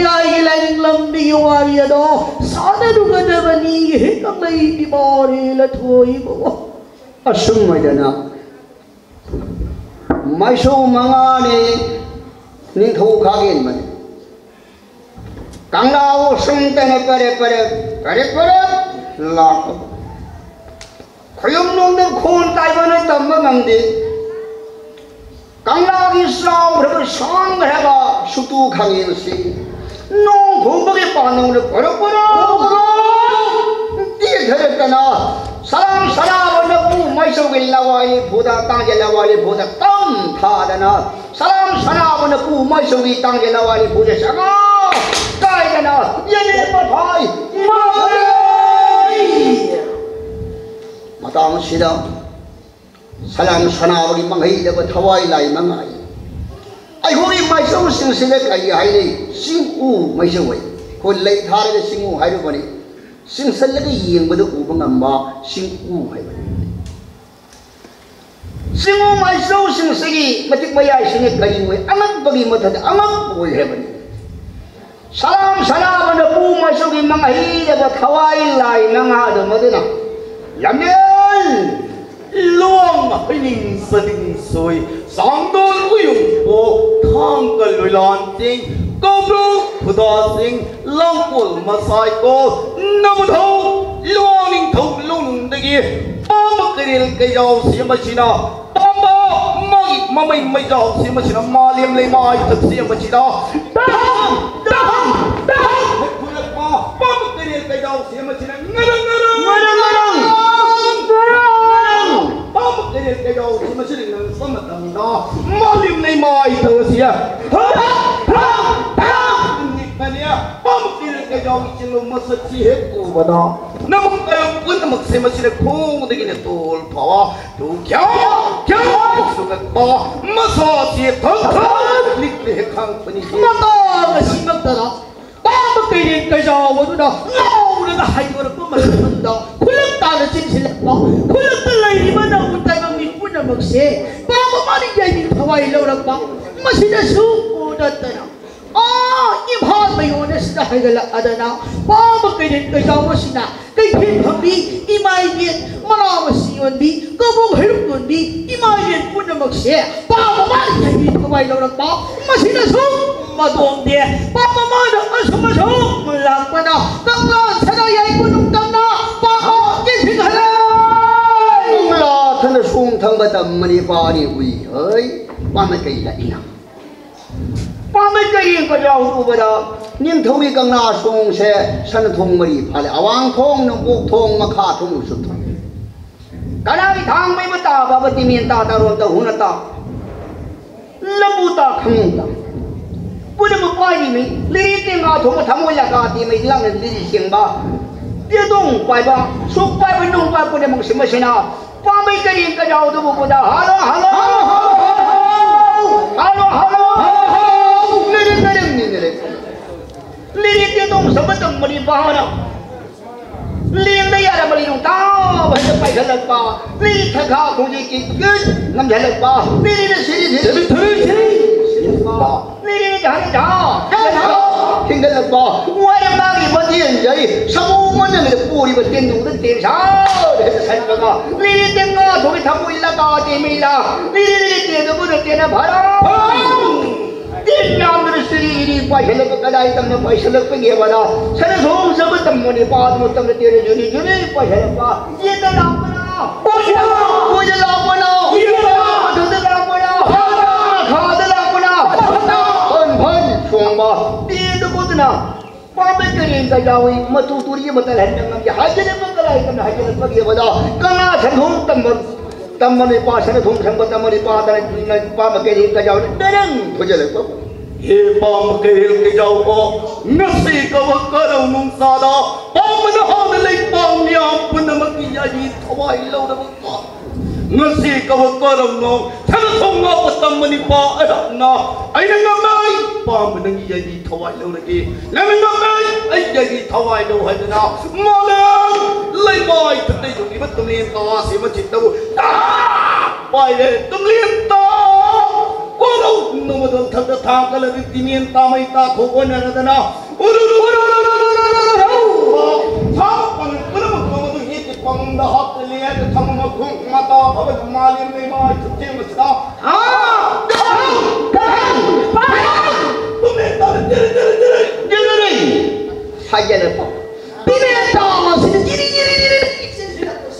ꯌꯥꯏ, ꯂꯥꯏꯅꯤꯡ ꯂꯝꯕꯤꯒꯤ ꯋꯥꯔꯤ ꯑꯗꯣ ꯁꯥꯟꯅꯔꯨꯒꯗꯕꯅꯤ꯫ ꯍꯦꯛ ꯀꯪꯂꯩ ꯏꯃꯥ ꯂꯦꯂ ꯊꯣꯏꯕ꯫ ꯑꯁꯨꯝ ꯑꯣꯏꯗꯅ ꯃꯥꯏꯁꯧ ꯃꯉꯥꯅꯤ ꯅꯤꯡꯊꯧ ꯈꯥꯒꯦꯟꯕꯅꯤ꯫ ꯀꯪꯂꯥ ꯎꯁꯨꯝ ꯇꯅ ꯄꯔꯦ ꯄꯔꯦ, ꯄꯔꯦ ꯄꯔꯦ ꯂꯥꯛꯄ꯫ ꯈꯣꯌꯨꯝꯅꯨꯡꯗ ꯈꯣꯟ ꯇꯥꯏꯕꯅ ꯇꯝꯕ ꯉꯝꯗꯦ꯫ ꯀꯪꯂꯥꯒꯤ ꯆꯥꯎꯈ꯭ꯔꯕ ꯁꯥꯡꯈ꯭ꯔꯕ ꯁꯨꯇꯨ ꯈꯥꯒꯦꯟꯁꯤ ꯅꯣꯡ ꯈꯣꯡꯕꯒꯤ ꯄꯥꯟꯗꯧꯅ ꯄꯔꯛ ꯄꯔꯛ ꯇꯦꯛꯊꯔꯛꯇꯅ ꯁꯂꯥꯝ ꯁꯅꯥꯕ ꯅꯄꯨ ꯃꯥꯏꯁꯧꯒꯤ ꯂꯋꯥꯏ ꯐꯨꯗ ꯇꯥꯡꯖ ꯂꯋꯥꯏ ꯐꯨꯗ ꯇꯝ ꯊꯥꯗꯅ ꯁꯂꯥꯝ ꯁꯅꯥꯕ ꯅꯄꯨ ꯃꯥꯏꯁꯧꯒꯤ ꯇꯥꯡꯖ ꯂꯋꯥꯏ ꯐꯨꯗ ꯁꯉꯥ ꯀꯥꯏꯗꯅ ꯌꯦꯅꯦꯠ ꯃꯊꯥꯏ ꯃꯥꯏ꯫ ꯃꯇꯥꯡ ꯑꯁꯤꯗ ꯁꯂꯥꯝ ꯁꯅꯥꯕꯒꯤ ꯃꯪꯍꯩꯗꯕ ꯊꯋꯥꯏ ꯂꯥꯏ ꯃꯉꯥꯏ꯫ ꯑꯩꯈꯣꯏꯒꯤ ꯃꯥꯏꯆꯧꯁꯤꯡꯁꯤꯗ ꯀꯔꯤ ꯍꯥꯏꯅꯩ? ꯆꯤꯡꯎ ꯃꯩꯆꯧ ꯍꯥꯏ꯫ ꯑꯩꯈꯣꯏ ꯂꯩ ꯊꯥꯔꯒ ꯆꯤꯡꯎ ꯍꯥꯏꯔꯨꯕꯅꯤ꯫ ꯆꯤꯡꯁꯤꯜꯂꯒ ꯌꯦꯡꯕꯗ ꯎꯕ ꯉꯝꯕ ꯆꯤꯡꯎ ꯍꯥꯏꯕꯅꯤ꯫ ꯆꯤꯡꯎ ꯃꯥꯏꯆꯧꯁꯤꯡꯁꯤꯒꯤ ꯃꯇꯤꯛ ꯃꯌꯥꯏꯁꯤꯅ ꯀꯔꯤ ꯑꯣꯏ? ꯑꯉꯛꯄꯒꯤ ꯃꯊꯛꯇ ꯑꯉꯛꯄ ꯑꯣꯏꯈ꯭ꯔꯕꯅꯤ꯫ ꯁꯂꯥꯝ ꯁꯅꯥꯕ ꯅꯄꯨ ꯃꯆꯧꯒꯤ ꯃꯪꯍꯩꯗꯕ ꯊꯋꯥꯏ ꯂꯥꯏ ꯃꯉꯥꯗꯨ ꯃꯗꯨꯅ ꯂꯝꯖꯦꯜ ꯂꯣꯡ ꯍꯩꯅꯤꯡ ꯁꯅꯤꯡ ꯁꯣꯏ ꯆꯥꯡꯗꯣꯜ ꯎꯌꯨꯡꯄꯣ ꯊꯥꯡꯒ ꯂꯣꯏꯂꯥꯟꯁꯤꯡ ꯀꯧꯕ꯭ꯔꯨ ꯈꯨꯗꯥꯁꯤꯡ ꯂꯥꯡꯒꯣꯜ ꯃꯁꯥꯏꯀꯣ ꯅꯕꯨꯙꯧ ꯂꯨꯋꯥꯡ ꯅꯤꯡꯊꯧ ꯂꯣꯡꯅꯨꯡꯗꯒꯤ ꯄꯥꯝꯕ ꯀꯩꯔꯦꯜ ꯀꯩꯖꯥꯎ ꯁꯦꯝꯕꯁꯤꯅ ꯄꯥꯝꯕ ꯃꯥꯒꯤ ꯃꯃꯩ ꯃꯩꯖꯥꯎ ꯁꯦꯝꯕꯁꯤꯅ ꯃꯥꯂꯦꯝ ꯂꯩꯃꯥꯏ ꯊꯛ ꯁꯦꯝꯕꯁꯤꯗ ꯇꯥꯡ ꯇꯥꯡ ꯇꯥꯡ ꯈꯨꯔꯛꯄ ꯄꯥꯝꯕ ꯀꯩꯔꯦꯜ ꯀꯩꯖꯥꯎ ꯁꯦꯝꯕꯁꯤꯅ ꯉꯔꯪ ꯉꯔꯪ ꯉꯔꯪ ꯉꯔꯪ ꯉꯔꯪ ꯄꯥꯝꯕ ꯀꯩꯔꯦꯜ ꯀꯩꯖꯥꯎ ꯁꯦꯝꯕꯁꯤꯅ ꯉꯪꯉꯛꯄ ꯃꯇꯝꯗ ꯃꯥꯂꯦꯝ ꯂꯩꯃꯥꯏ ꯊꯛ ꯑꯁꯤ ꯊꯛ ꯊꯛ ꯊꯛ ꯅꯤꯛꯄꯅꯦ꯫ ꯄꯥꯝꯕ ꯀꯩꯔꯦꯜ ꯀꯩꯖꯥꯎꯒꯤ ꯆꯤꯜꯂꯨ ꯃꯁꯛꯁꯤ ꯍꯦꯛ ꯎꯕꯗ ꯅꯃꯛ ꯀꯌꯥꯝ ꯄꯨꯝꯅꯃꯛꯁꯦ ꯃꯁꯤꯅ ꯈꯣꯡꯗꯒꯤꯅ ꯇꯣꯜ ꯐꯥꯎꯕ ꯇꯨ ꯈ꯭ꯌꯥꯎ ꯈ꯭ꯌꯥꯎ ꯁꯨꯒꯠꯄ ꯃꯁꯥꯁꯤ ꯊꯛ ꯊꯛ ꯅꯤꯛꯄ ꯍꯦꯛ ꯈꯪꯉꯛꯄꯅꯤ꯫ ꯃꯇꯥꯡ ꯑꯁꯤꯃꯛꯇꯗ ꯄꯥꯝꯕ ꯀꯩꯔꯦꯜ ꯀꯩꯖꯥꯎ ꯑꯗꯨꯅ ꯂꯥꯎꯔꯒ ꯍꯥꯏꯗꯣꯔꯛꯄ ꯃꯇꯝꯗ ꯈꯨꯂꯛ ꯇꯥꯅ ꯆꯦꯟꯁꯤꯜꯂꯛꯄ ꯈꯨꯂꯛꯇ ꯂꯩꯔꯤꯕ ꯅꯧꯕ ꯇꯥꯏꯕꯪ ꯃꯤ ꯄꯨꯝꯅꯃꯛ ꯃꯁꯦ ꯄꯥꯝꯕ ꯃꯥꯅ ꯌꯥꯏꯕꯤ ꯊꯋꯥꯏ ꯂꯧꯔꯛꯄ꯫ ꯃꯁꯤꯗꯁꯨ ꯅꯠꯇꯅ ꯑꯥ ꯏꯝꯐꯥꯜ ꯃꯌꯣꯟ ꯑꯁꯤꯗ ꯍꯥꯏꯒꯠꯂꯛꯑꯗꯅ ꯄꯥꯝꯕ ꯀꯩꯔꯦꯟ ꯀꯩꯆꯥꯎ ꯑꯁꯤꯅ ꯀꯩꯊꯦꯜ ꯐꯝꯕꯤ, ꯏꯃꯥ ꯏꯕꯦꯟ, ꯃꯅꯥ ꯃꯁꯤꯡ ꯌꯣꯟꯕꯤ, ꯀꯕꯣꯛ ꯍꯩꯔꯨꯛ ꯌꯣꯟꯕꯤ, ꯏꯃꯥ ꯏꯕꯦꯟ ꯄꯨꯝꯅꯃꯛꯁꯦ ꯄꯥꯝꯕ ꯃꯥꯅ ꯌꯥꯏꯕꯤ ꯊꯋꯥꯏ ꯂꯧꯔꯛꯄ꯫ ꯃꯁꯤꯅꯁꯨ ꯃꯇꯣꯝꯗꯦ ꯄꯥꯝꯕ ꯃꯥꯅ ꯑꯁꯨꯝ ꯑꯁꯨꯝ ꯂꯥꯛꯄꯅ ꯀꯪꯂꯥ ꯁꯅꯥ ꯌꯥꯏꯕꯨ ꯅꯨꯡꯇꯝꯅ ꯄꯥꯝꯕ ꯀꯦꯟꯁꯤꯟꯈꯔꯦ꯫ ꯀꯪꯂꯥ ꯊꯅ ꯁꯣꯡ ꯊꯪꯕ ꯇꯝ ꯃꯅꯤꯄꯥꯅꯤ ꯎꯏ ꯍꯩ ꯄꯥꯝꯕ ꯀꯩ ꯂꯥꯛꯏꯅ꯫ ꯄꯥꯝꯕꯩ ꯀꯩꯔꯦꯟ ꯀꯩꯆꯥꯎ ꯎꯕꯗ ꯅꯤꯡꯊꯧꯒꯤ ꯀꯪꯂꯥ ꯁꯣꯡꯁꯦ ꯁꯅꯊꯣꯡ ꯃꯔꯤ ꯐꯥꯜꯂꯦ꯫ ꯑꯋꯥꯡ ꯊꯣꯡ, ꯅꯣꯡꯄꯣꯛ ꯊꯣꯡ, ꯃꯈꯥ ꯊꯣꯡ, ꯎꯁꯨꯞ ꯊꯣꯡ꯫ ꯀꯅꯥꯒꯤ ꯊꯥꯡ ꯃꯩꯕ ꯇꯥꯕ ꯇꯤꯃꯦꯟ ꯇꯥ ꯇꯥꯔꯣꯟ ꯇꯧꯍꯨꯅ ꯇꯥ꯫ ꯂꯝꯕꯨ ꯇꯥ ꯈꯪꯉꯨ ꯇꯥ꯫ ꯄꯨꯝꯅꯃꯛ ꯄꯥꯏꯔꯤꯃꯤ꯫ ꯂꯤꯔꯤ ꯇꯦꯡꯉꯥ ꯊꯣꯡꯕ ꯊꯃꯣꯏ ꯂꯀꯥ ꯇꯦꯃꯩ ꯂꯥꯡꯅ ꯂꯤꯔꯤ ꯆꯦꯡꯕ꯫ ꯇꯦꯗꯣꯡ ꯄꯥꯏꯕ, ꯁꯨꯛ ꯄꯥꯏꯕ ꯅꯨꯡ ꯄꯥꯏꯕ ꯄꯨꯝꯅꯃꯛꯁꯤ ꯃꯁꯤꯅ ꯄꯥꯝꯕꯩ ꯀꯔꯤ ꯀꯖꯥꯎꯗꯨꯕꯨ ꯄꯨꯗ hello, hello, hello, hello, hello, hello, hello, ꯅꯔꯦ, ꯅꯔꯦ, ꯅꯔꯦ, ꯅꯔꯦ꯫ ꯂꯤꯔꯤ ꯇꯦꯗꯣꯡ ꯁꯝꯕ ꯇꯝꯕꯅꯤ ꯄꯥꯅ꯫ ꯂꯦꯡꯗ ꯌꯥꯔꯕ ꯂꯤꯔꯨꯡ ꯇꯥꯕ ꯍꯦꯛꯇ ꯄꯥꯏꯈꯠꯂꯛꯄ꯫ ꯂꯤꯔꯤ ꯊꯪꯈꯥ ꯈꯣꯡꯖꯤ ꯀꯤꯛ ꯀꯤꯛ ꯉꯝꯖꯜꯂꯛꯄ꯫ ꯂꯤꯔꯤꯅ ꯁꯤꯔꯤ ꯁꯤꯔꯤ ꯁꯤꯔꯤ ꯁꯤꯔꯤ ꯁꯤꯔꯤ ꯁꯤꯔꯛꯄ꯫ ꯂꯤꯔꯤꯅ ꯖꯍꯥ ꯖꯍꯥ ꯖꯍꯥ ꯖꯍꯥ ꯊꯤꯡꯒꯠꯂꯛꯄ꯫ ꯋꯥꯔꯦꯝ ꯃꯥꯒꯤ ꯃꯇꯦꯟꯖꯩ ꯁꯃꯨ ꯃꯅꯨꯡꯗ ꯄꯨꯔꯤꯕ ꯇꯦꯟꯗꯨꯡꯗ ꯇꯦꯟꯁꯥ ꯁꯟꯕꯒ꯫ ꯂꯤꯔꯤ ꯇꯦꯡꯉꯥ ꯊꯣꯛꯏ ꯊꯃꯣꯏ ꯂꯀꯥ ꯇꯦꯃꯩ ꯂꯥ꯫ ꯂꯤꯔꯤ ꯂꯤꯔꯤ ꯇꯦꯟꯗꯨꯕꯨꯅ ꯇꯦꯟꯅ ꯚꯔꯥ꯫ ꯇꯤꯟ ꯌꯥꯝꯗꯅ ꯁꯤꯔꯤ ꯏꯔꯤ ꯄꯥꯏꯁꯤꯜꯂꯛꯄ ꯀꯗꯥꯏ ꯇꯝꯅ ꯄꯥꯏꯁꯤꯜꯂꯛꯄꯒꯤ ꯑꯕꯗ ꯁꯅ ꯁꯣꯡ ꯆꯕ ꯇꯝꯕꯅꯤ ꯄꯥꯗꯨꯅ ꯇꯝꯅ ꯇꯦꯔꯦ ꯖꯨꯔꯤ ꯖꯨꯔꯤ ꯄꯥꯏꯁꯤꯜꯂꯛꯄ ꯌꯦꯠꯇ ꯂꯥꯛꯄꯅ ꯑꯣꯏꯗ ꯂꯥꯛꯄꯅ ꯌꯦꯠꯇ ꯃꯊꯛꯇ ꯂꯥꯛꯄꯅ ꯈꯥꯗ ꯂꯥꯛꯄꯅ ꯐꯟ ꯐꯟ ꯆꯣꯡꯕ ꯇꯦꯟꯗ ꯄꯣꯠꯇꯨꯅ ꯄꯥꯝꯕꯩ ꯀꯔꯦꯟ ꯀꯌꯥꯎꯏ ꯃꯇꯨ ꯇꯨꯔꯤ ꯃꯇꯜ ꯍꯟꯅ ꯉꯝꯗꯦ ꯍꯥꯏꯖꯤꯜꯂꯛꯄ ꯀꯗꯥꯏ ꯇꯝꯅ ꯍꯥꯏꯖꯤꯜꯂꯛꯄꯒꯤ ꯑꯕꯗ ꯀꯅꯥ ꯁꯟ ꯁꯣꯡ ꯇꯝꯕ ꯇꯝꯃꯅꯤ ꯄꯥ ꯁꯅ ꯊꯣꯡ ꯁꯪꯕ ꯇꯝꯃꯅꯤ ꯄꯥ ꯇꯅ ꯄꯥꯝꯕ ꯀꯩꯔꯦꯜ ꯀꯖꯥꯎꯅ ꯇꯔꯪ ꯐꯨꯖꯜꯂꯛꯄ꯫ ꯍꯦ ꯄꯥꯝꯕ ꯀꯩꯔꯦꯜ ꯀꯖꯥꯎ ꯑꯣ ꯉꯁꯤ ꯀꯕꯛ ꯀꯔꯧ ꯅꯨꯡꯁꯥꯗ ꯄꯥꯝꯕꯅ ꯍꯥꯟꯅ ꯂꯩ ꯄꯥꯝ ꯃꯤꯌꯥꯝ ꯄꯨꯝꯅꯃꯛꯀꯤ ꯌꯥꯏꯕꯤ ꯊꯋꯥꯏ ꯂꯧꯔꯕ ꯄꯥ꯫ ꯉꯁꯤ ꯀꯕꯛ ꯀꯔꯧꯅꯣ ꯁꯅ ꯊꯣꯡ ꯉꯥꯛꯄ ꯇꯝꯃꯅꯤ ꯄꯥ ꯑꯩꯍꯥꯛꯅ ꯑꯩꯅ ꯉꯝꯃꯩ ꯄꯥꯝꯕ ꯅꯪꯒꯤ ꯌꯥꯏꯕꯤ ꯊꯋꯥꯏ ꯂꯧꯔꯒꯦ꯫ ꯅꯪꯅ ꯉꯝꯃꯩ ꯑꯩ ꯌꯥꯏꯕꯤ ꯊꯋꯥꯏ ꯂꯧ ꯍꯥꯏꯗꯅ ꯃꯥꯂꯦꯝ ꯂꯩꯃꯥꯏ ꯊꯨꯝꯅ ꯌꯣꯛꯂꯤꯕ ꯇꯨꯃꯦꯟ ꯇꯋꯥꯁꯦ ꯃꯆꯤꯟꯗꯕꯨ ꯇꯥ! ꯄꯥꯏꯔꯦ ꯇꯨꯡꯂꯦꯟ ꯇꯥ ꯀꯣꯔꯧ ꯅꯣꯡꯃꯗꯣꯟ ꯊꯛꯇ ꯊꯥꯡ ꯀꯜꯂꯗꯤ ꯇꯤꯃꯦꯟ ꯇꯥꯃꯩ ꯇꯥ ꯈꯣꯛ ꯑꯣꯟꯅꯔꯗꯅ ꯎꯔꯨꯔꯨ ꯎꯔꯨꯔꯨ ꯊꯥꯡ ꯄꯥꯡꯒꯜ ꯄꯨꯝꯅꯃꯛ ꯇꯧꯕꯗꯨ ꯌꯦꯠꯀꯤ ꯄꯥꯡꯒꯜꯗ ꯍꯥꯞꯇ ꯂꯦꯡꯗ ꯊꯝꯕ ꯃꯈꯣꯡ ꯃꯇꯥ ꯐꯕꯅ ꯃꯥꯂꯦꯝ ꯂꯩꯃꯥꯏ ꯊꯨꯞꯆꯦꯟꯕꯁꯤꯗ ꯇꯨꯝꯂꯦꯟ ꯇꯥꯅ ꯇꯤꯔꯤ ꯇꯤꯔꯤ ꯇꯤꯔꯤ ꯇꯤꯔꯤ ꯍꯥꯏꯖꯜꯂꯦ꯫ ꯇꯤꯔꯦꯟ ꯇꯥꯕꯁꯤꯗ ꯖꯤꯔꯤ ꯖꯤꯔꯤ ꯖꯤꯔꯤ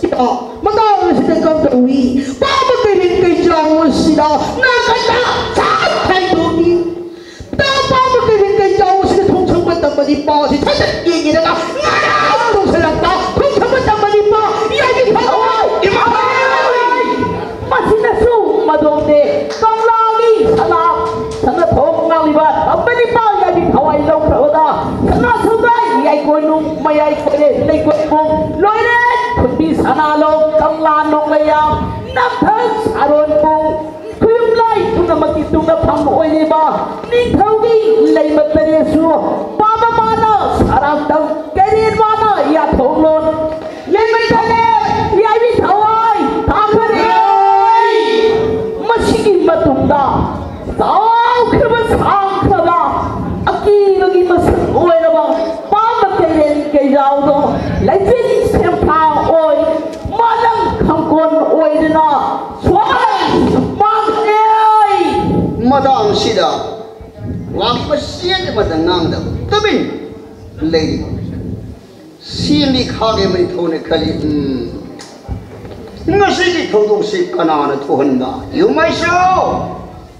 ꯁꯤꯗ ꯃꯇꯥꯡ ꯑꯁꯤꯗ ꯀꯝꯗꯧꯏ? ꯄꯥꯕ ꯀꯩꯔꯦꯟ ꯀꯩꯆꯥꯎ ꯑꯁꯤꯗ ꯅꯥꯀꯟꯗ ꯁꯠ ꯍꯥꯏꯗꯣꯛꯏ꯫ ꯇꯥ ꯄꯥꯕ ꯀꯩꯔꯦꯟ ꯀꯩꯆꯥꯎ ꯑꯁꯤꯗ ꯊꯣꯡꯁꯪ ꯃꯇꯝ ꯑꯅꯤ ꯄꯥꯁꯤ ꯁꯠ ꯁꯠ ꯌꯦꯡꯉꯦꯗꯅ ꯉꯔꯥꯡ ꯇꯧꯁꯜꯂꯛꯄ ꯊꯣꯡꯁꯪ ꯃꯇꯝ ꯑꯅꯤ ꯄꯥ ꯌꯥꯏꯕꯤ ꯐꯪꯉꯣꯏ꯫ ꯏꯃꯥ! ꯃꯁꯤꯅꯁꯨ ꯃꯗꯣꯝꯗꯦ ꯀꯪꯂꯥꯒꯤ ꯁꯅꯥ ꯁꯅꯥꯊꯣꯡ ꯉꯥꯡꯂꯤꯕ ꯇꯝꯕꯅꯤ ꯄꯥꯎ ꯌꯥꯕꯤ ꯊꯋꯥꯏ ꯂꯧꯈ꯭ꯔꯕꯗ ꯁꯅꯥ ꯁꯧꯗꯥꯏ ꯌꯥꯏꯀꯣꯟꯅꯨꯡ ꯃꯌꯥꯏ ꯀꯣꯏꯔꯦ ꯂꯩꯀꯣꯠꯄꯨꯡ ꯂꯣꯏꯔꯦ ꯈꯨꯟꯕꯤ ꯁꯅꯥꯂꯣꯡ ꯀꯪꯂꯥ ꯅꯣꯡꯂꯩꯌꯥꯝ ꯅꯝꯊꯪ ꯁꯥꯔꯣꯟꯄꯨꯡ ꯈꯨꯌꯨꯝꯂꯥꯏ ꯄꯨꯝꯅꯃꯛꯀꯤ ꯇꯨꯡꯗ ꯐꯪꯕ ꯑꯣꯏꯔꯤꯕ ꯅꯤꯡꯊꯧꯒꯤ ꯂꯩꯃ ꯇꯔꯦꯠꯁꯨ ꯄꯥꯕ ꯃꯥꯅ ꯁꯔꯥꯡꯇꯝ ꯀꯩꯔꯦꯟ ꯃꯥꯅ ꯌꯥꯊꯣꯡꯂꯣꯟ ꯂꯩꯃ ꯇꯔꯦꯠ ꯌꯥꯏꯕꯤ ꯊꯋꯥꯏ ꯊꯥꯈꯔꯦ꯫ ꯃꯁꯤꯒꯤ ꯃꯇꯨꯡꯗ ꯆꯥꯎꯈ꯭ꯔꯕ ꯁꯥꯡꯈ꯭ꯔꯕ ꯑꯀꯤꯕꯒꯤ ꯃꯁꯛ ꯑꯣꯏꯔꯕ ꯄꯥꯝꯕ ꯀꯩꯔꯦꯟ ꯀꯩꯖꯥꯎꯗꯣ ꯂꯩꯆꯤꯟ ꯁꯦꯝꯐꯥ ꯑꯣꯏ ꯃꯥꯂꯪ ꯈꯪꯀꯣꯟ ꯑꯣꯏꯗꯨꯅ ꯁ꯭ꯋꯥꯏ ꯃꯥꯡꯈ꯭ꯔꯦ꯫ ꯃꯇꯥꯡꯁꯤꯗ ꯋꯥꯡꯈꯤꯕ ꯆꯦꯟ ꯑꯃꯗ ꯉꯥꯡꯗꯕ ꯇꯨꯃꯤꯟ ꯂꯩꯔꯤꯕ ꯁꯦꯝꯕꯤ ꯈꯥꯒꯦ ꯃꯩꯊꯧꯅ ꯈꯜꯂꯤ, "ꯎꯝ, ꯉꯁꯤꯒꯤ ꯊꯧꯗꯣꯛꯁꯤ ꯀꯅꯥꯅ ꯊꯣꯛꯍꯟꯕ? ꯌꯨꯝꯃꯩꯁꯨ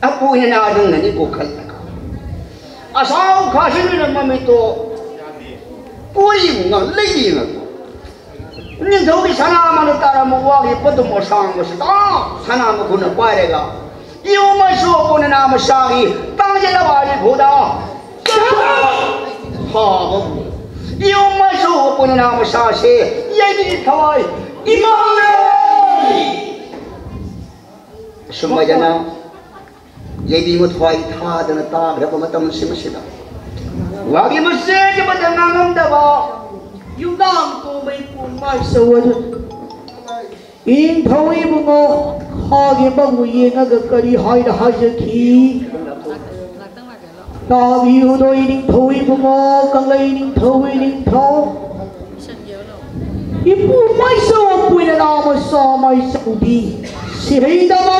ꯑꯄꯨ ꯏꯅꯥ ꯅꯪꯅꯅꯤꯀꯣ ꯈꯜꯂꯒ ꯑꯁꯥꯎ ꯈꯥꯁꯤꯅ ꯃꯃꯤꯠꯇꯣ ꯀꯣꯏ ꯌꯦꯡꯉ ꯂꯩ ꯌꯦꯡꯉ ꯅꯤꯡꯊꯧꯒꯤ ꯁꯅꯥꯃꯅ ꯇꯥꯔꯝꯕ ꯋꯥꯒꯤ ꯄꯣꯠꯇꯨꯝ ꯑꯁꯥꯡꯕꯁꯤꯗ ꯁꯅꯥ ꯃꯈꯨꯟꯅ ꯄꯥꯏꯔꯒ ꯌꯨꯝꯃꯩꯁꯨ ꯑꯄꯨ ꯏꯅꯥ ꯃꯁꯥꯒꯤ ꯇꯥꯡꯖꯔꯕ ꯑꯔꯤꯐꯨꯗ ꯐꯥꯕ ꯌꯨꯝꯃꯩꯁꯨ ꯑꯄꯨ ꯏꯅꯥ ꯃꯁꯥꯁꯦ ꯌꯩꯕꯤ ꯊꯋꯥꯏ ꯏꯃꯥꯅ ꯁꯨꯝ ꯍꯥꯏꯗꯅ ꯌꯩꯕꯤ ꯃꯊ꯭ꯋꯥꯏ ꯊꯥꯗꯅ ꯇꯥꯈ꯭ꯔꯕ ꯃꯇꯝꯁꯤꯡ ꯑꯁꯤꯗ ꯋꯥꯒꯤ ꯃꯆꯦꯠ ꯑꯃꯠꯇ ꯉꯥꯡꯉꯝꯗꯕ ꯌꯨꯝꯅꯥꯝ ꯇꯣꯝꯕꯩ ꯄꯣꯝꯃꯥꯏ ꯁꯧ ꯑꯗꯨ ꯏꯅꯤꯡꯊꯧ ꯏꯕꯨꯡꯉꯣ ꯊꯥꯒꯤ ꯃꯪꯕꯨ ꯌꯦꯡꯉꯒ ꯀꯔꯤ ꯍꯥꯏꯅ ꯍꯥꯏꯖꯈꯤ? ꯇꯥꯕꯤꯌꯨꯗꯣ ꯏꯅꯤꯡꯊꯧ ꯏꯕꯨꯡꯉꯣ, ꯀꯪꯂꯩ ꯅꯤꯡꯊꯧ ꯏꯅꯤꯡꯊꯧ꯫ ꯏꯄꯨ ꯃꯥꯏꯆꯧ ꯑꯄꯣꯏꯅ ꯅꯥ ꯃꯆꯥ ꯃꯥꯏꯆꯧꯗꯤ ꯁꯤꯍꯩꯗꯕ,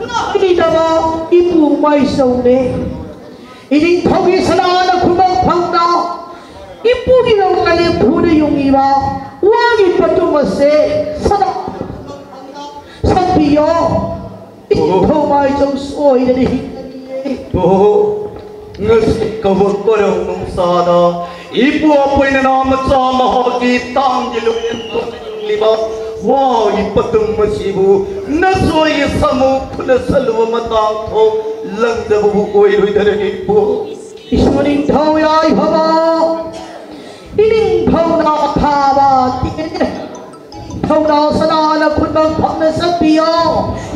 ꯅꯥꯍꯩꯗꯕ ꯏꯄꯨ ꯃꯥꯏꯆꯧꯅꯦ꯫ ꯏꯅꯤꯡꯊꯧꯒꯤ ꯁꯅꯥꯅ ꯈꯨꯃꯟ ꯐꯝꯗ ꯏꯄꯨꯒꯤ ꯂꯧꯅ ꯂꯦꯝꯐꯨꯗ ꯌꯨꯡꯉꯤꯕ ꯋꯥꯒꯤ ꯄꯣꯠꯇꯨꯝ ꯑꯁꯦ ꯁꯅꯥ ꯁꯟꯕꯤꯌꯣ꯫ ꯏꯅꯤꯡꯊꯧ ꯃꯥꯏꯆꯧ ꯁꯣꯏꯗꯅ ꯍꯤꯡꯒꯅꯤꯌꯦ꯫ ꯑꯣ, ꯉꯁꯤ ꯀꯕꯛ ꯀꯣꯔꯧ ꯅꯨꯡꯁꯥꯗ ꯏꯄꯨ ꯑꯄꯣꯏꯅ ꯅꯥ ꯃꯆꯥ ꯃꯍꯥꯛꯀꯤ ꯇꯥꯡꯒꯤ ꯂꯨꯌꯦꯟ ꯇꯣꯡꯂꯤꯕ ꯋꯥꯒꯤ ꯄꯣꯠꯇꯨꯝ ꯑꯁꯤꯕꯨ ꯅꯁꯣꯏꯒꯤ ꯁꯥꯃꯨ ꯈꯨꯠꯅ ꯁꯜꯂꯨꯕ ꯃꯇꯥꯡ ꯊꯣꯛ ꯂꯪꯗꯕꯕꯨ ꯑꯣꯏꯔꯣꯏꯗꯔꯅꯤ ꯏꯄꯨ꯫ ꯏꯁꯨ ꯅꯤꯡꯊꯧ ꯌꯥꯏꯐꯕ, ꯏꯅꯤꯡꯊꯧꯅ ꯊꯥꯕ ꯇꯤꯀꯦꯠꯅꯦ꯫ ꯅꯤꯡꯊꯧꯅ ꯁꯅꯥꯅ ꯈꯨꯟꯕ ꯐꯪꯅ ꯆꯠꯄꯤꯌꯣ꯫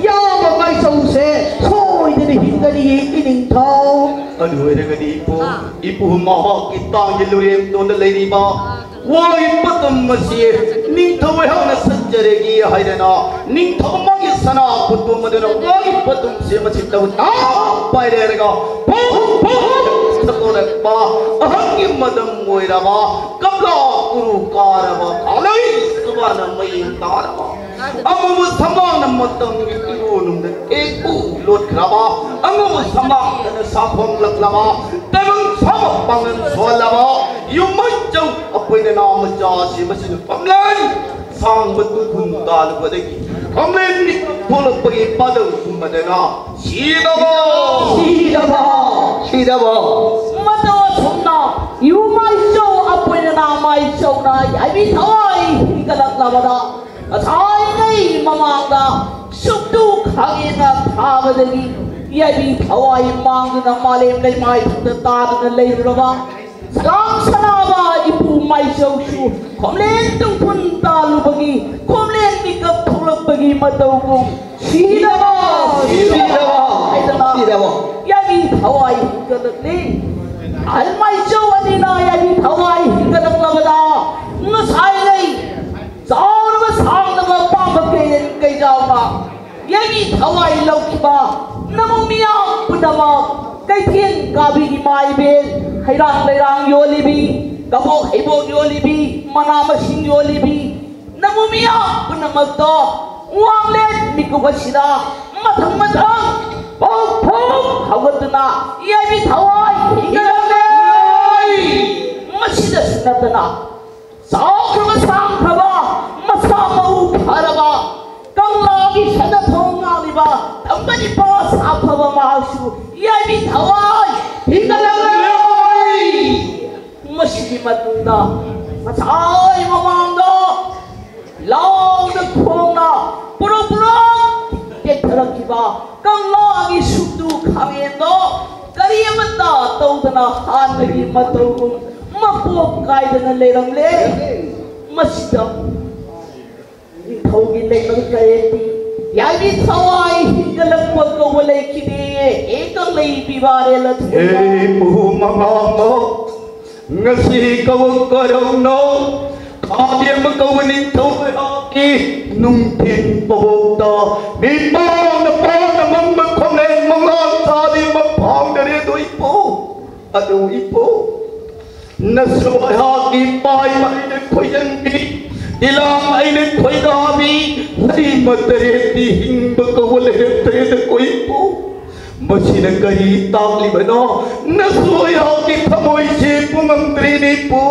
ꯌꯥꯝꯕ ꯃꯥꯏꯆꯧꯁꯦ ꯁꯣꯏꯗꯅ ꯍꯤꯡꯒꯅꯤ ꯏꯅꯤꯡꯊꯧ꯫ ꯑꯗꯨ ꯑꯣꯏꯔꯒꯗꯤ ꯏꯄꯨ, ꯏꯄꯨ ꯃꯍꯥꯛꯀꯤ ꯇꯥꯡꯒꯤ ꯂꯨꯔꯦꯝꯇꯣꯟꯗ ꯂꯩꯔꯤꯕ ꯋꯥꯒꯤ ꯄꯣꯠꯇꯨꯝ ꯑꯁꯤ ꯅꯤꯡꯊꯧ ꯑꯩꯍꯥꯛꯅ ꯁꯠꯆꯔꯒꯦ ꯍꯥꯏꯗꯅ ꯅꯤꯡꯊꯧ ꯃꯥꯒꯤ ꯁꯅꯥ ꯈꯨꯠꯇꯨꯝ ꯑꯗꯨꯅ ꯋꯥꯒꯤ ꯄꯣꯠꯇꯨꯝꯁꯦ ꯃꯁꯤ ꯇꯧ ꯇꯥ ꯄꯥꯏꯔꯦꯔꯒ ꯄꯨꯡ ꯄꯨꯡ ꯁꯠꯇꯣꯔꯛꯄ ꯑꯍꯟꯒꯤ ꯃꯇꯝ ꯑꯣꯏꯔꯕ ꯀꯞꯂꯥ ꯀꯨꯔꯨ ꯀꯥꯔꯕ ꯈꯥꯂꯩ ꯁꯨꯕꯥꯅ ꯃꯌꯦꯡ ꯇꯥꯔꯕ ꯑꯃꯕꯨ ꯁꯝꯂꯥꯡꯅ ꯃꯇꯝꯒꯤ ꯏꯔꯣꯅꯨꯡꯗ ꯇꯦꯛꯄꯨ ꯂꯣꯠꯈ꯭ꯔꯕ ꯑꯉꯧꯕ ꯁꯝꯂꯥꯡꯗꯅ ꯁꯥꯐꯣꯡꯂꯛꯂꯕ ꯇꯥꯏꯕꯪ ꯁꯥꯕ ꯄꯥꯡꯒꯜ ꯁꯣꯜꯂꯕ ꯌꯨꯝꯃꯩꯆꯧ ꯑꯩꯈꯣꯏꯅ ꯅꯥ ꯃꯆꯥ ꯑꯁꯤ ꯃꯁꯤꯅ ꯄꯥꯡꯒꯜ ꯁꯥꯡꯕ ꯇꯨꯡꯐꯝ ꯇꯥꯜꯂꯨꯕꯗꯒꯤ ꯈꯝꯂꯦꯟ ꯃꯤꯀꯨꯞ ꯊꯣꯛꯂꯛꯄꯒꯤ ꯄꯥꯗꯧ ꯀꯨꯝꯕꯗꯅ ꯁꯤꯗꯕ! ꯁꯤꯗꯕ! ꯁꯤꯗꯕ! ꯃꯇꯧ ꯑꯁꯨꯝꯅ ꯌꯨꯝꯃꯩꯆꯧ ꯑꯩꯈꯣꯏꯅ ꯅꯥ ꯃꯩꯆꯧꯅ ꯌꯥꯏꯕꯤ ꯊꯋꯥꯏ ꯍꯤꯡꯒꯠꯂꯛꯂꯕꯗ ꯉꯁꯥꯏꯉꯩ ꯃꯃꯥꯡꯗ ꯁꯨꯛꯇꯨ ꯈꯥꯡꯉꯦꯅ ꯊꯥꯕꯗꯒꯤ ꯌꯥꯏꯕꯤ ꯊꯋꯥꯏ ꯃꯥꯡꯗꯨꯅ ꯃꯥꯂꯦꯝ ꯂꯩꯃꯥꯏ ꯊꯛꯇ ꯇꯥꯗꯨꯅ ꯂꯩꯔꯨꯔꯕ ꯁꯂꯥꯝ ꯁꯅꯥꯕ ꯏꯄꯨ ꯃꯥꯏꯆꯧꯁꯨ ꯈꯣꯝꯂꯦꯟ ꯇꯨꯡꯐꯨꯟ ꯇꯥꯜꯂꯨꯕꯒꯤ ꯈꯣꯝꯂꯦꯟ ꯃꯤꯀꯞ ꯊꯣꯛꯂꯛꯄꯒꯤ ꯃꯇꯧꯒꯨꯝ ꯁꯤꯔꯕ! ꯁꯤꯔꯕ! ꯍꯥꯏꯗꯅ ꯁꯤꯔꯕ! ꯌꯥꯏꯕꯤ ꯊꯋꯥꯏ ꯍꯤꯡꯒꯠꯂꯛꯂꯤ꯫ ꯑꯍꯜ ꯃꯥꯏꯆꯧ ꯑꯅꯤꯅ ꯌꯥꯏꯕꯤ ꯊꯋꯥꯏ ꯍꯤꯡꯒꯠꯂꯛꯂꯕꯗ ꯉꯁꯥꯏꯉꯩ ꯆꯥꯎꯔꯕ ꯁꯥꯡꯂꯕ ꯄꯥꯝꯕ ꯀꯩꯔꯦꯟ ꯀꯩꯖꯥꯎꯅ ꯊꯋꯥꯏ ꯂꯧꯈꯤꯕ ꯅꯃꯨ ꯃꯤꯌꯥꯝ ꯄꯨꯝꯅꯃꯛ, ꯀꯩꯊꯦꯜ ꯀꯥꯕꯤ ꯏꯃꯥ ꯏꯕꯦꯜ, ꯍꯩꯔꯥꯡ ꯂꯩꯔꯥꯡ ꯌꯣꯜꯂꯤꯕꯤ, ꯀꯕꯣꯛ ꯍꯩꯕꯣꯛ ꯌꯣꯜꯂꯤꯕꯤ, ꯃꯅꯥ ꯃꯁꯤꯡ ꯌꯣꯜꯂꯤꯕꯤ, ꯅꯃꯨ ꯃꯤꯌꯥꯝ ꯄꯨꯝꯅꯃꯛꯇꯣ ꯋꯥꯡꯂꯦꯟ ꯃꯤꯀꯨꯞ ꯑꯁꯤꯗ ꯃꯊꯪ ꯃꯊꯪ ꯐꯣꯡ ꯐꯣꯡ ꯍꯧꯒꯠꯇꯨꯅ ꯌꯥꯏꯕꯤ ꯊꯋꯥꯏ ꯍꯤꯡꯒꯠꯂꯛꯂꯦ꯫ ꯃꯁꯤꯗꯁꯨ ꯅꯠꯇꯅ ꯆꯥꯎꯈ꯭ꯔꯕ ꯁꯥꯡꯈ꯭ꯔꯕ ꯃꯁꯥ ꯃꯎ ꯐꯔꯕ ꯀꯪꯂꯥꯒꯤ ꯁꯅꯥꯊꯣꯡ ꯉꯥꯡꯂꯤꯕ ꯇꯝꯕ ꯅꯤꯄꯥ ꯁꯥꯐꯕ ꯃꯍꯥꯛꯁꯨ ꯌꯥꯏꯕꯤ ꯊꯋꯥꯏ ꯍꯤꯡꯒꯠꯂꯛꯂꯦ꯫ ꯃꯁꯤꯒꯤ ꯃꯇꯨꯡꯗ ꯉꯁꯥꯏ ꯃꯃꯥꯡꯗ ꯂꯥꯎꯅ ꯈꯣꯡꯅ ꯄꯨꯔꯛ ꯄꯨꯔꯛ ꯆꯦꯟꯊꯔꯛꯈꯤꯕ ꯀꯪꯂꯥꯒꯤ ꯁꯨꯛꯇꯨ ꯈꯥꯃꯦꯟꯗꯣ ꯀꯔꯤ ꯑꯃꯠꯇ ꯇꯧꯗꯅ ꯍꯥꯟꯅꯒꯤ ꯃꯇꯧꯒꯨꯝ ꯃꯄꯣꯞ ꯀꯥꯏꯗꯅ ꯂꯩꯔꯝꯂꯦ꯫ ꯃꯁꯤꯗ ꯅꯤꯡꯊꯧꯒꯤ ꯂꯩꯃ ꯀꯔꯦꯟꯗꯤ ꯌꯥꯏꯕꯤ ꯊꯋꯥꯏ ꯍꯤꯡꯒꯠꯂꯛꯄ ꯀꯧꯕ ꯂꯩꯈꯤꯗꯦ꯫ ꯑꯦ ꯀꯪꯂꯩ ꯄꯤꯕꯥꯔꯦꯜ ꯑꯊꯣꯏꯕ꯫ ꯑꯦ ꯄꯨ ꯃꯃꯥꯡꯃ, ꯉꯁꯤ ꯀꯧꯕ ꯀꯔꯝꯅꯣ? ꯈꯥꯗꯦꯝꯕ ꯀꯧꯕ ꯅꯤꯡꯊꯧ ꯑꯩꯍꯥꯛꯀꯤ ꯅꯨꯡꯊꯤꯟ ꯄꯕꯣꯛꯇ ꯃꯤꯄꯥꯡꯅ ꯄꯥꯡꯅ ꯃꯪꯕ ꯈꯣꯡꯂꯦꯟ ꯃꯉꯥꯜ ꯊꯥꯗꯦꯝꯕ ꯐꯥꯎꯅꯔꯦ ꯑꯗꯣ ꯏꯄꯨ꯫ ꯑꯗꯣ ꯏꯄꯨ, ꯅꯁꯨ ꯑꯩꯍꯥꯛꯀꯤ ꯄꯥꯏꯃ ꯑꯩꯅ ꯈꯣꯏꯖꯟꯕꯤ, ꯏꯂꯥꯡ ꯑꯩꯅ ꯈꯣꯏꯗꯥꯕꯤ, ꯂꯩꯃ ꯇꯔꯦꯠꯇꯤ ꯍꯤꯡꯕ ꯀꯧꯕ ꯂꯩꯔꯛꯇ꯭ꯔꯦꯗ ꯀꯣ ꯏꯄꯨ꯫ ꯃꯁꯤꯅ ꯀꯔꯤ ꯇꯥꯛꯂꯤꯕꯅꯣ? ꯅꯁꯨ ꯑꯩꯍꯥꯛꯀꯤ ꯊꯃꯣꯏꯁꯦ ꯄꯨꯡꯉꯝꯗ꯭ꯔꯦꯅꯦ ꯏꯄꯨ꯫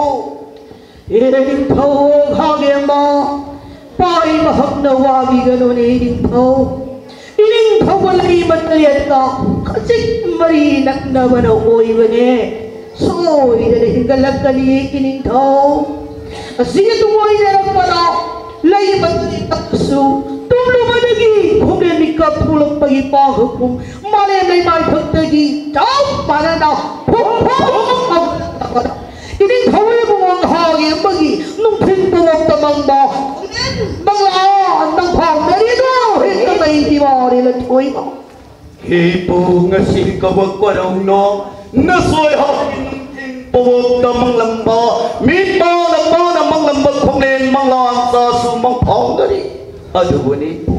ꯏꯔꯦ ꯅꯤꯡꯊꯧ ꯈꯥꯒꯦꯝꯕ, ꯄꯥꯏ ꯃꯍꯥꯛꯅ ꯋꯥꯕꯤꯒꯅꯨꯅꯦ ꯏꯅꯤꯡꯊꯧ꯫ ꯏꯅꯤꯡꯊꯧꯒ ꯂꯩꯃ ꯇꯔꯦꯠꯀ ꯈꯖꯤꯛ ꯃꯔꯤ ꯅꯛꯅꯕꯅ ꯑꯣꯏꯕꯅꯦ꯫ ꯁꯣꯏꯗꯅ ꯍꯤꯡꯒꯠꯂꯛꯀꯅꯤ ꯏꯅꯤꯡꯊꯧ꯫ ꯑꯁꯤꯒ ꯇꯨꯡꯑꯣꯏꯅꯔꯛꯄꯗ ꯂꯩꯃ ꯇꯔꯦꯠꯀꯁꯨ ꯇꯨꯝꯂꯨꯕꯗꯒꯤ ꯈꯣꯡꯂꯦꯟ ꯃꯤꯀꯞ ꯊꯣꯛꯂꯛꯄꯒꯤ ꯄꯥꯡꯒꯜ ꯄꯨꯝ ꯃꯥꯂꯦꯝ ꯂꯩꯃꯥꯏꯊꯛꯇꯒꯤ ꯆꯞ ꯃꯥꯟꯅꯅ ꯐꯨꯝ ꯐꯨꯝ ꯍꯧꯒꯠꯂꯛꯄꯗ ꯏꯅꯤꯡꯊꯧ ꯏꯕꯨꯡꯉꯣ ꯈꯥꯒꯦꯝꯕꯒꯤ ꯅꯨꯡꯊꯤꯜ ꯄꯨꯡꯂꯣꯛꯇ ꯃꯪꯕ ꯃꯪꯂꯥꯟ ꯅꯪ ꯐꯥꯎꯅꯔꯤꯗꯣ ꯍꯦꯛꯇ ꯂꯩꯈꯤꯕ ꯋꯥꯔꯦ ꯂꯟꯊꯣꯏꯕ꯫ ꯏꯄꯨ ꯉꯁꯤ ꯀꯕꯛ ꯋꯥꯔꯧꯅꯣ, ꯅꯁꯣꯏ ꯍꯥꯏꯒꯤ ꯅꯨꯡꯊꯤꯜ ꯄꯨꯡꯂꯣꯛꯇ ꯃꯪꯂꯝꯕ ꯃꯤꯄꯥꯅ ꯄꯥꯅ ꯃꯪꯂꯝꯕ ꯈꯣꯡꯂꯦꯟ ꯃꯪꯂꯥꯟ ꯆꯥꯁꯨ ꯃꯪ ꯐꯥꯎꯅꯔꯤ꯫ ꯑꯗꯨꯕꯨꯅꯤ ꯏꯄꯨ꯫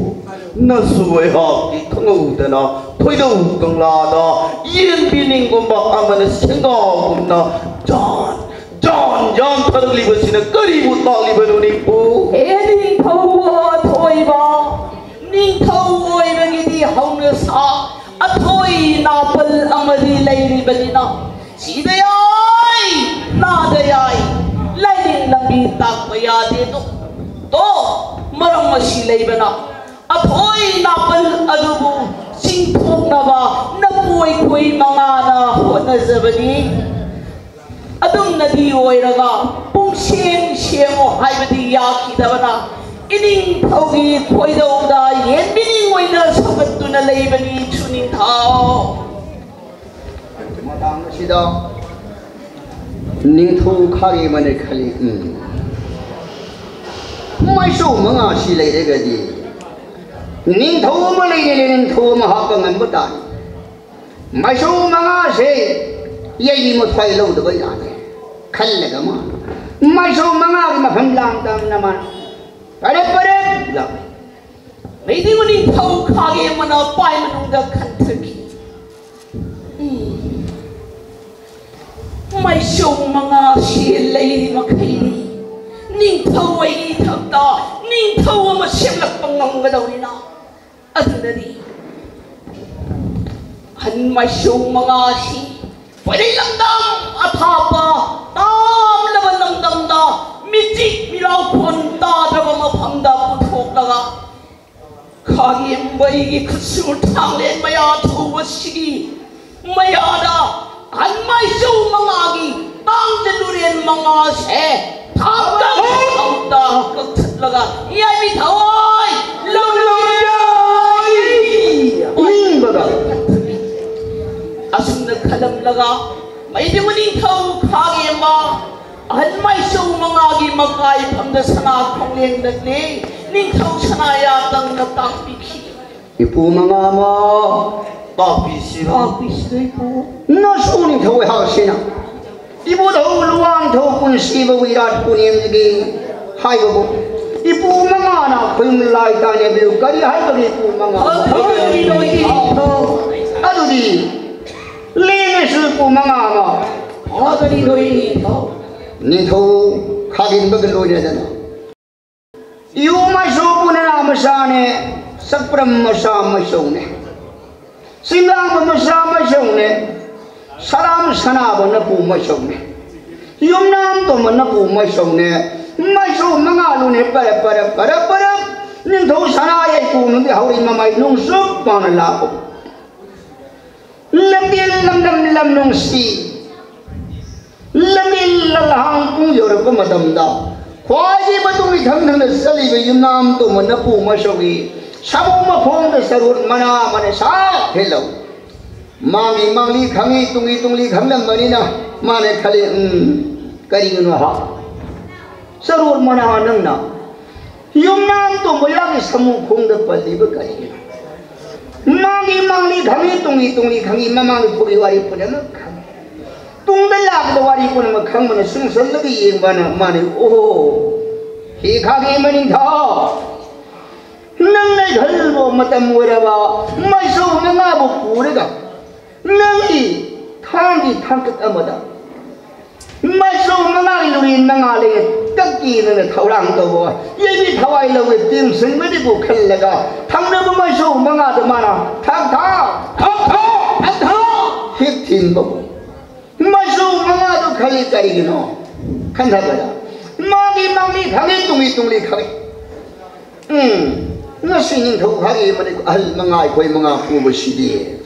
ꯅꯁꯨ ꯑꯩꯍꯥꯛꯀꯤ ꯈꯪꯍꯧꯗꯅ ꯊꯣꯏꯗꯧ ꯀꯪꯂꯥꯗ ꯌꯦꯟꯕꯤ ꯅꯤꯡꯒꯨꯝꯕ ꯑꯃꯅ ꯁꯦꯡꯒꯥꯎꯒꯨꯝꯅ ꯖꯥꯟ ꯖꯥꯟ ꯌꯥꯟꯊꯔꯛꯂꯤꯕꯁꯤꯅ ꯀꯔꯤꯕꯨ ꯇꯥꯛꯂꯤꯕꯅꯣ ꯅꯤꯡꯄꯨ? ꯍꯦ ꯅꯤꯡꯊꯧ ꯑꯊꯣꯏꯕ, ꯅꯤꯡꯊꯧ ꯑꯣꯏꯕꯒꯤꯗꯤ ꯍꯧꯅꯁꯥ ꯑꯊꯣꯏ ꯅꯥꯄꯜ ꯑꯃꯗꯤ ꯂꯩꯔꯤꯕꯅꯤꯅ, ꯁꯤꯗ ꯌꯥꯏ, ꯅꯥꯗ ꯌꯥꯏ, ꯂꯥꯏꯅꯤꯡ ꯂꯝꯕꯤ ꯇꯥꯛꯄ ꯌꯥꯗꯦꯗꯣ꯫ ꯇꯣ, ꯃꯔꯝ ꯑꯁꯤ ꯂꯩꯕꯅ ꯑꯊꯣꯏ ꯅꯥꯄꯜ ꯑꯗꯨꯕꯨ ꯆꯤꯡꯊꯣꯛꯅꯕ ꯅꯄꯨ ꯑꯩꯈꯣꯏ ꯃꯉꯥꯅ ꯍꯣꯠꯅꯖꯕꯅꯤ꯫ ꯑꯗꯨꯝꯅꯗꯤ ꯑꯣꯏꯔꯒ ꯄꯨꯡꯁꯦꯝ ꯁꯦꯝꯃꯨ ꯍꯥꯏꯕꯗꯤ ꯌꯥꯈꯤꯗꯕꯅ ꯏꯅꯤꯡꯊꯧꯒꯤ ꯈꯣꯏꯗꯧꯗ ꯌꯦꯟꯕꯤꯅꯤꯡ ꯑꯣꯏꯅ ꯁꯧꯒꯠꯇꯨꯅ ꯂꯩꯕꯅꯤ ꯁꯨꯅꯤꯡꯊꯧ꯫ ꯃꯇꯥꯡ ꯑꯁꯤꯗ ꯅꯤꯡꯊꯧ ꯈꯥꯒꯦ ꯑꯃꯅ ꯈꯜꯂꯤ, "ꯎꯝ, ꯃꯥꯏꯁꯧ ꯃꯉꯥꯁꯤ ꯂꯩꯔꯒꯗꯤ ꯅꯤꯡꯊꯧ ꯑꯃ ꯂꯩꯔꯦ, ꯅꯤꯡꯊꯧ ꯑꯃ ꯍꯥꯞꯄ ꯉꯝꯕ ꯇꯥꯔꯦ꯫ ꯃꯥꯏꯁꯧ ꯃꯉꯥꯁꯦ ꯌꯩꯕꯤ ꯃꯊ꯭ꯋꯥꯏ ꯂꯧꯗꯕ ꯌꯥꯗꯦ" ꯈꯜꯂꯒ ꯃꯥ ꯃꯥꯏꯁꯧ ꯃꯉꯥꯒꯤ ꯃꯐꯝ ꯂꯥꯡ ꯇꯝꯅ ꯃꯥ ꯄꯔꯦ ꯄꯔꯦ ꯂꯥꯎꯏ꯫ ꯃꯩꯗꯤ ꯅꯤꯡꯊꯧ ꯈꯥꯒꯦ ꯑꯃꯅ ꯄꯥꯏ ꯃꯅꯨꯡꯗ ꯈꯟꯊꯈꯤ꯫ ꯎꯝ꯫ ꯃꯥꯏꯁꯧ ꯃꯉꯥꯁꯤ ꯂꯩꯔꯤ ꯃꯈꯩꯗꯤ ꯅꯤꯡꯊꯧ ꯑꯩꯒꯤ ꯏꯊꯛꯇ ꯅꯤꯡꯊꯧ ꯑꯃ ꯁꯦꯝꯂꯛꯄ ꯉꯝꯒꯗꯧꯔꯤꯅ꯫ ꯑꯗꯨꯅꯗꯤ ꯑꯍꯟ ꯃꯥꯏꯁꯧ ꯃꯉꯥꯁꯤ ꯄꯣꯏꯔꯩ ꯂꯝꯗꯝ ꯑꯊꯥꯞꯄ ꯇꯥꯝꯂꯕ ꯂꯝꯗꯝꯗ ꯃꯤꯆꯤꯛ ꯃꯤꯔꯥꯎꯈꯣꯟ ꯇꯥꯗ꯭ꯔꯕ ꯃꯐꯝꯗ ꯄꯨꯊꯣꯛꯂꯒ ꯈꯥꯒꯦꯝꯕꯩꯒꯤ ꯈꯨꯠꯁꯨ ꯊꯥꯡꯂꯦꯟ ꯃꯌꯥ ꯊꯧꯕꯁꯤꯒꯤ ꯃꯌꯥꯗ ꯑꯍꯟ ꯃꯥꯏꯆꯧ ꯃꯉꯥꯒꯤ ꯇꯥꯡꯖ ꯂꯨꯔꯦꯟ ꯃꯉꯥꯁꯦ ꯊꯥꯡꯗ ꯊꯥꯡꯗ ꯀꯛꯊꯠꯂꯒ ꯌꯥꯏꯃꯤ ꯊꯋꯥꯏ ꯂꯧ ꯂꯧ ꯌꯥꯏ꯫ ꯎꯝ, ꯕꯕꯥ꯫ ꯑꯁꯨꯝꯅ ꯈꯜꯂꯝꯂꯒ ꯃꯩꯗꯤ ꯃꯅꯤꯡꯊꯧ ꯈꯥꯒꯦꯝꯕ ꯑꯍꯟ ꯃꯥꯏꯆꯧ ꯃꯉꯥꯒꯤ ꯃꯀꯥꯏꯐꯝꯗ ꯁꯅꯥ ꯈꯣꯡꯂꯦꯡ ꯅꯠꯂꯦ ꯅꯤꯡꯊꯧ ꯁꯅꯥ ꯌꯥꯇꯪꯅ ꯇꯥꯛꯄꯤꯈꯤ꯫ ꯏꯄꯨ ꯃꯉꯥ ꯑꯃ ꯇꯥꯛꯄꯤꯁꯤꯔꯣ? ꯇꯥꯛꯄꯤꯁꯤꯔꯣ ꯏꯄꯨ? ꯅꯁꯨ ꯅꯤꯡꯊꯧ ꯑꯩꯍꯥꯛꯁꯤꯅ ꯏꯕꯨꯙꯧ ꯂꯨꯋꯥꯡꯊꯧ ꯄꯨꯟꯁꯤꯕ ꯋꯤꯔꯥꯠ ꯄꯨꯅꯦꯝꯒꯤ ꯍꯥꯏꯕꯕꯨ ꯏꯄꯨ ꯃꯉꯥꯅ ꯈꯨꯌꯨꯝ ꯂꯥꯏ ꯇꯥꯟꯅꯕꯤꯌꯨ꯫ ꯀꯔꯤ ꯍꯥꯏꯕꯒꯤ ꯏꯄꯨ ꯃꯉꯥ? ꯐꯒꯅꯤ ꯅꯣꯏꯒꯤ ꯅꯤꯡꯊꯧ꯫ ꯑꯗꯨꯗꯤ ꯂꯦꯡꯉꯁꯨ ꯏꯄꯨ ꯃꯉꯥ ꯑꯃ꯫ ꯐꯒꯅꯤ ꯅꯣꯏꯒꯤ ꯅꯤꯡꯊꯧ꯫ ꯅꯤꯡꯊꯧ ꯈꯥꯒꯤꯟꯕꯒ ꯂꯣꯏꯅꯗꯅ ꯌꯨꯝ ꯃꯥꯏꯁꯣ ꯄꯨꯅꯅ ꯃꯆꯥꯅꯦ, ꯁꯛꯄ꯭ꯔꯝ ꯃꯆꯥ ꯃꯥꯏꯁꯣꯅꯦ, ꯆꯤꯡꯂꯥꯡꯕ ꯃꯆꯥ ꯃꯥꯏꯁꯣꯅꯦ, ꯁꯔꯥꯝ ꯁꯅꯥꯕ ꯅꯄꯨ ꯃꯥꯏꯁꯣꯅꯦ, ꯌꯨꯝꯅꯥꯝ ꯇꯣꯝꯕ ꯅꯄꯨ ꯃꯥꯏꯁꯣꯅꯦ, ꯃꯥꯏꯁꯣ ꯃꯉꯥꯂꯨꯅꯦ꯫ ꯄꯔꯞ ꯄꯔꯞ ꯄꯔꯞ ꯄꯔꯞ ꯅꯤꯡꯊꯧ ꯁꯅꯥ ꯌꯥꯏꯄꯨ ꯅꯨꯡꯒꯤ ꯍꯧꯔꯤ ꯃꯃꯥꯏ ꯅꯨꯡꯁꯨꯛ ꯄꯥꯎꯅ ꯂꯥꯛꯄ꯫ ꯂꯝꯕꯤ ꯂꯝꯗꯝ ꯂꯝ ꯅꯨꯡꯁꯤ꯫ ꯂꯝꯕꯤ ꯂꯝꯍꯥꯡ ꯄꯨꯡ ꯌꯧꯔꯛꯄ ꯃꯇꯝꯗ ꯈ꯭ꯋꯥꯏꯒꯤ ꯃꯇꯨꯡ ꯏꯊꯪ ꯊꯪꯅ ꯆꯠꯂꯤꯕ ꯌꯨꯝꯅꯥꯝ ꯇꯣꯝꯕ ꯅꯄꯨ ꯃꯥꯏꯁꯣꯒꯤ ꯁꯥꯃꯨ ꯃꯈꯣꯡꯗ ꯆꯔꯨꯠ ꯃꯅꯥ ꯑꯃꯅ ꯁꯥ ꯍꯦꯜꯂꯧ꯫ ꯃꯥꯡꯂꯤ ꯃꯥꯡꯂꯤ ꯈꯪꯉꯤ, ꯇꯨꯡꯂꯤ ꯇꯨꯡꯂꯤ ꯈꯪꯂꯝꯕꯅꯤꯅ ꯃꯥꯅ ꯈꯜꯂꯤ, "ꯎꯝ, ꯀꯔꯤꯒꯤꯅꯣ ꯍꯥ? ꯆꯔꯨꯠ ꯃꯅꯥ ꯅꯪꯅ ꯌꯨꯝꯅꯥꯝ ꯇꯣꯝꯕ ꯌꯥꯒꯤ ꯁꯥꯃꯨ ꯈꯣꯡꯗ ꯄꯜꯂꯤꯕ ꯀꯔꯤꯒꯤꯅꯣ?" ꯃꯥꯡꯂꯤ ꯃꯥꯡꯂꯤ ꯈꯪꯉꯤ, ꯇꯨꯡꯂꯤ ꯇꯨꯡꯂꯤ ꯈꯪꯉꯤ, ꯃꯃꯥꯡꯗ ꯊꯣꯛꯏ ꯋꯥꯔꯤ ꯄꯨꯝꯅꯃꯛ ꯈꯪꯉꯤ꯫ ꯇꯨꯡꯗ ꯂꯥꯛꯄꯗ ꯋꯥꯔꯤ ꯄꯨꯝꯅꯃꯛ ꯈꯪꯕꯅ ꯆꯨꯡꯁꯜꯂꯒ ꯌꯦꯡꯕꯅ ꯃꯥꯅ, "ꯑꯣꯍꯣ, ꯍꯦ ꯈꯥꯒꯦ ꯃꯅꯤꯡꯊꯧ, ꯅꯪ ꯂꯩꯈꯜꯂꯣ ꯃꯇꯝ ꯑꯣꯏꯔꯕ ꯃꯥꯏꯁꯣ ꯃꯉꯥꯕꯨ ꯄꯨꯔꯒ ꯅꯪꯒꯤ ꯊꯥꯡꯒꯤ ꯊꯥꯡꯀꯠ ꯑꯃꯗ ꯃꯥꯏꯁꯣ ꯃꯉꯥꯒꯤ ꯂꯨꯔꯦꯟ ꯃꯉꯥ ꯂꯩꯔ ꯀꯛꯀꯦ ꯅꯪꯅ ꯊꯧꯔꯥꯡ ꯇꯧꯕ ꯌꯩꯕꯤ ꯊꯋꯥꯏ ꯂꯧꯋꯦ ꯇꯦꯝꯁꯤꯟꯕꯗꯨꯕꯨ ꯈꯜꯂꯒ ꯊꯪꯅꯕ ꯃꯥꯏꯁꯣ ꯃꯉꯥꯗ ꯃꯥꯅ ꯊꯥꯛ ꯊꯥꯛ ꯊꯥꯛ ꯊꯥꯛ ꯊꯥꯛ ꯊꯥꯛ ꯍꯦꯛ ꯊꯤꯟꯕꯕꯨ ꯃꯥꯏꯁꯣ ꯃꯉꯥꯗꯨ ꯈꯜꯂꯤ ꯀꯔꯤꯒꯤꯅꯣ ꯈꯟꯊꯕꯗ ꯃꯥꯒꯤ ꯃꯥꯡꯂꯤ ꯈꯪꯉꯤ ꯇꯨꯡꯂꯤ ꯇꯨꯡꯂꯤ ꯈꯪꯉꯤ꯫ ꯎꯝ, ꯉꯁꯤ ꯅꯤꯡꯊꯧ ꯈꯥꯒꯦ ꯑꯃꯗꯤ ꯑꯍꯜ ꯃꯉꯥ ꯑꯩꯈꯣꯏ ꯃꯉꯥ ꯄꯨꯕꯁꯤꯗꯤ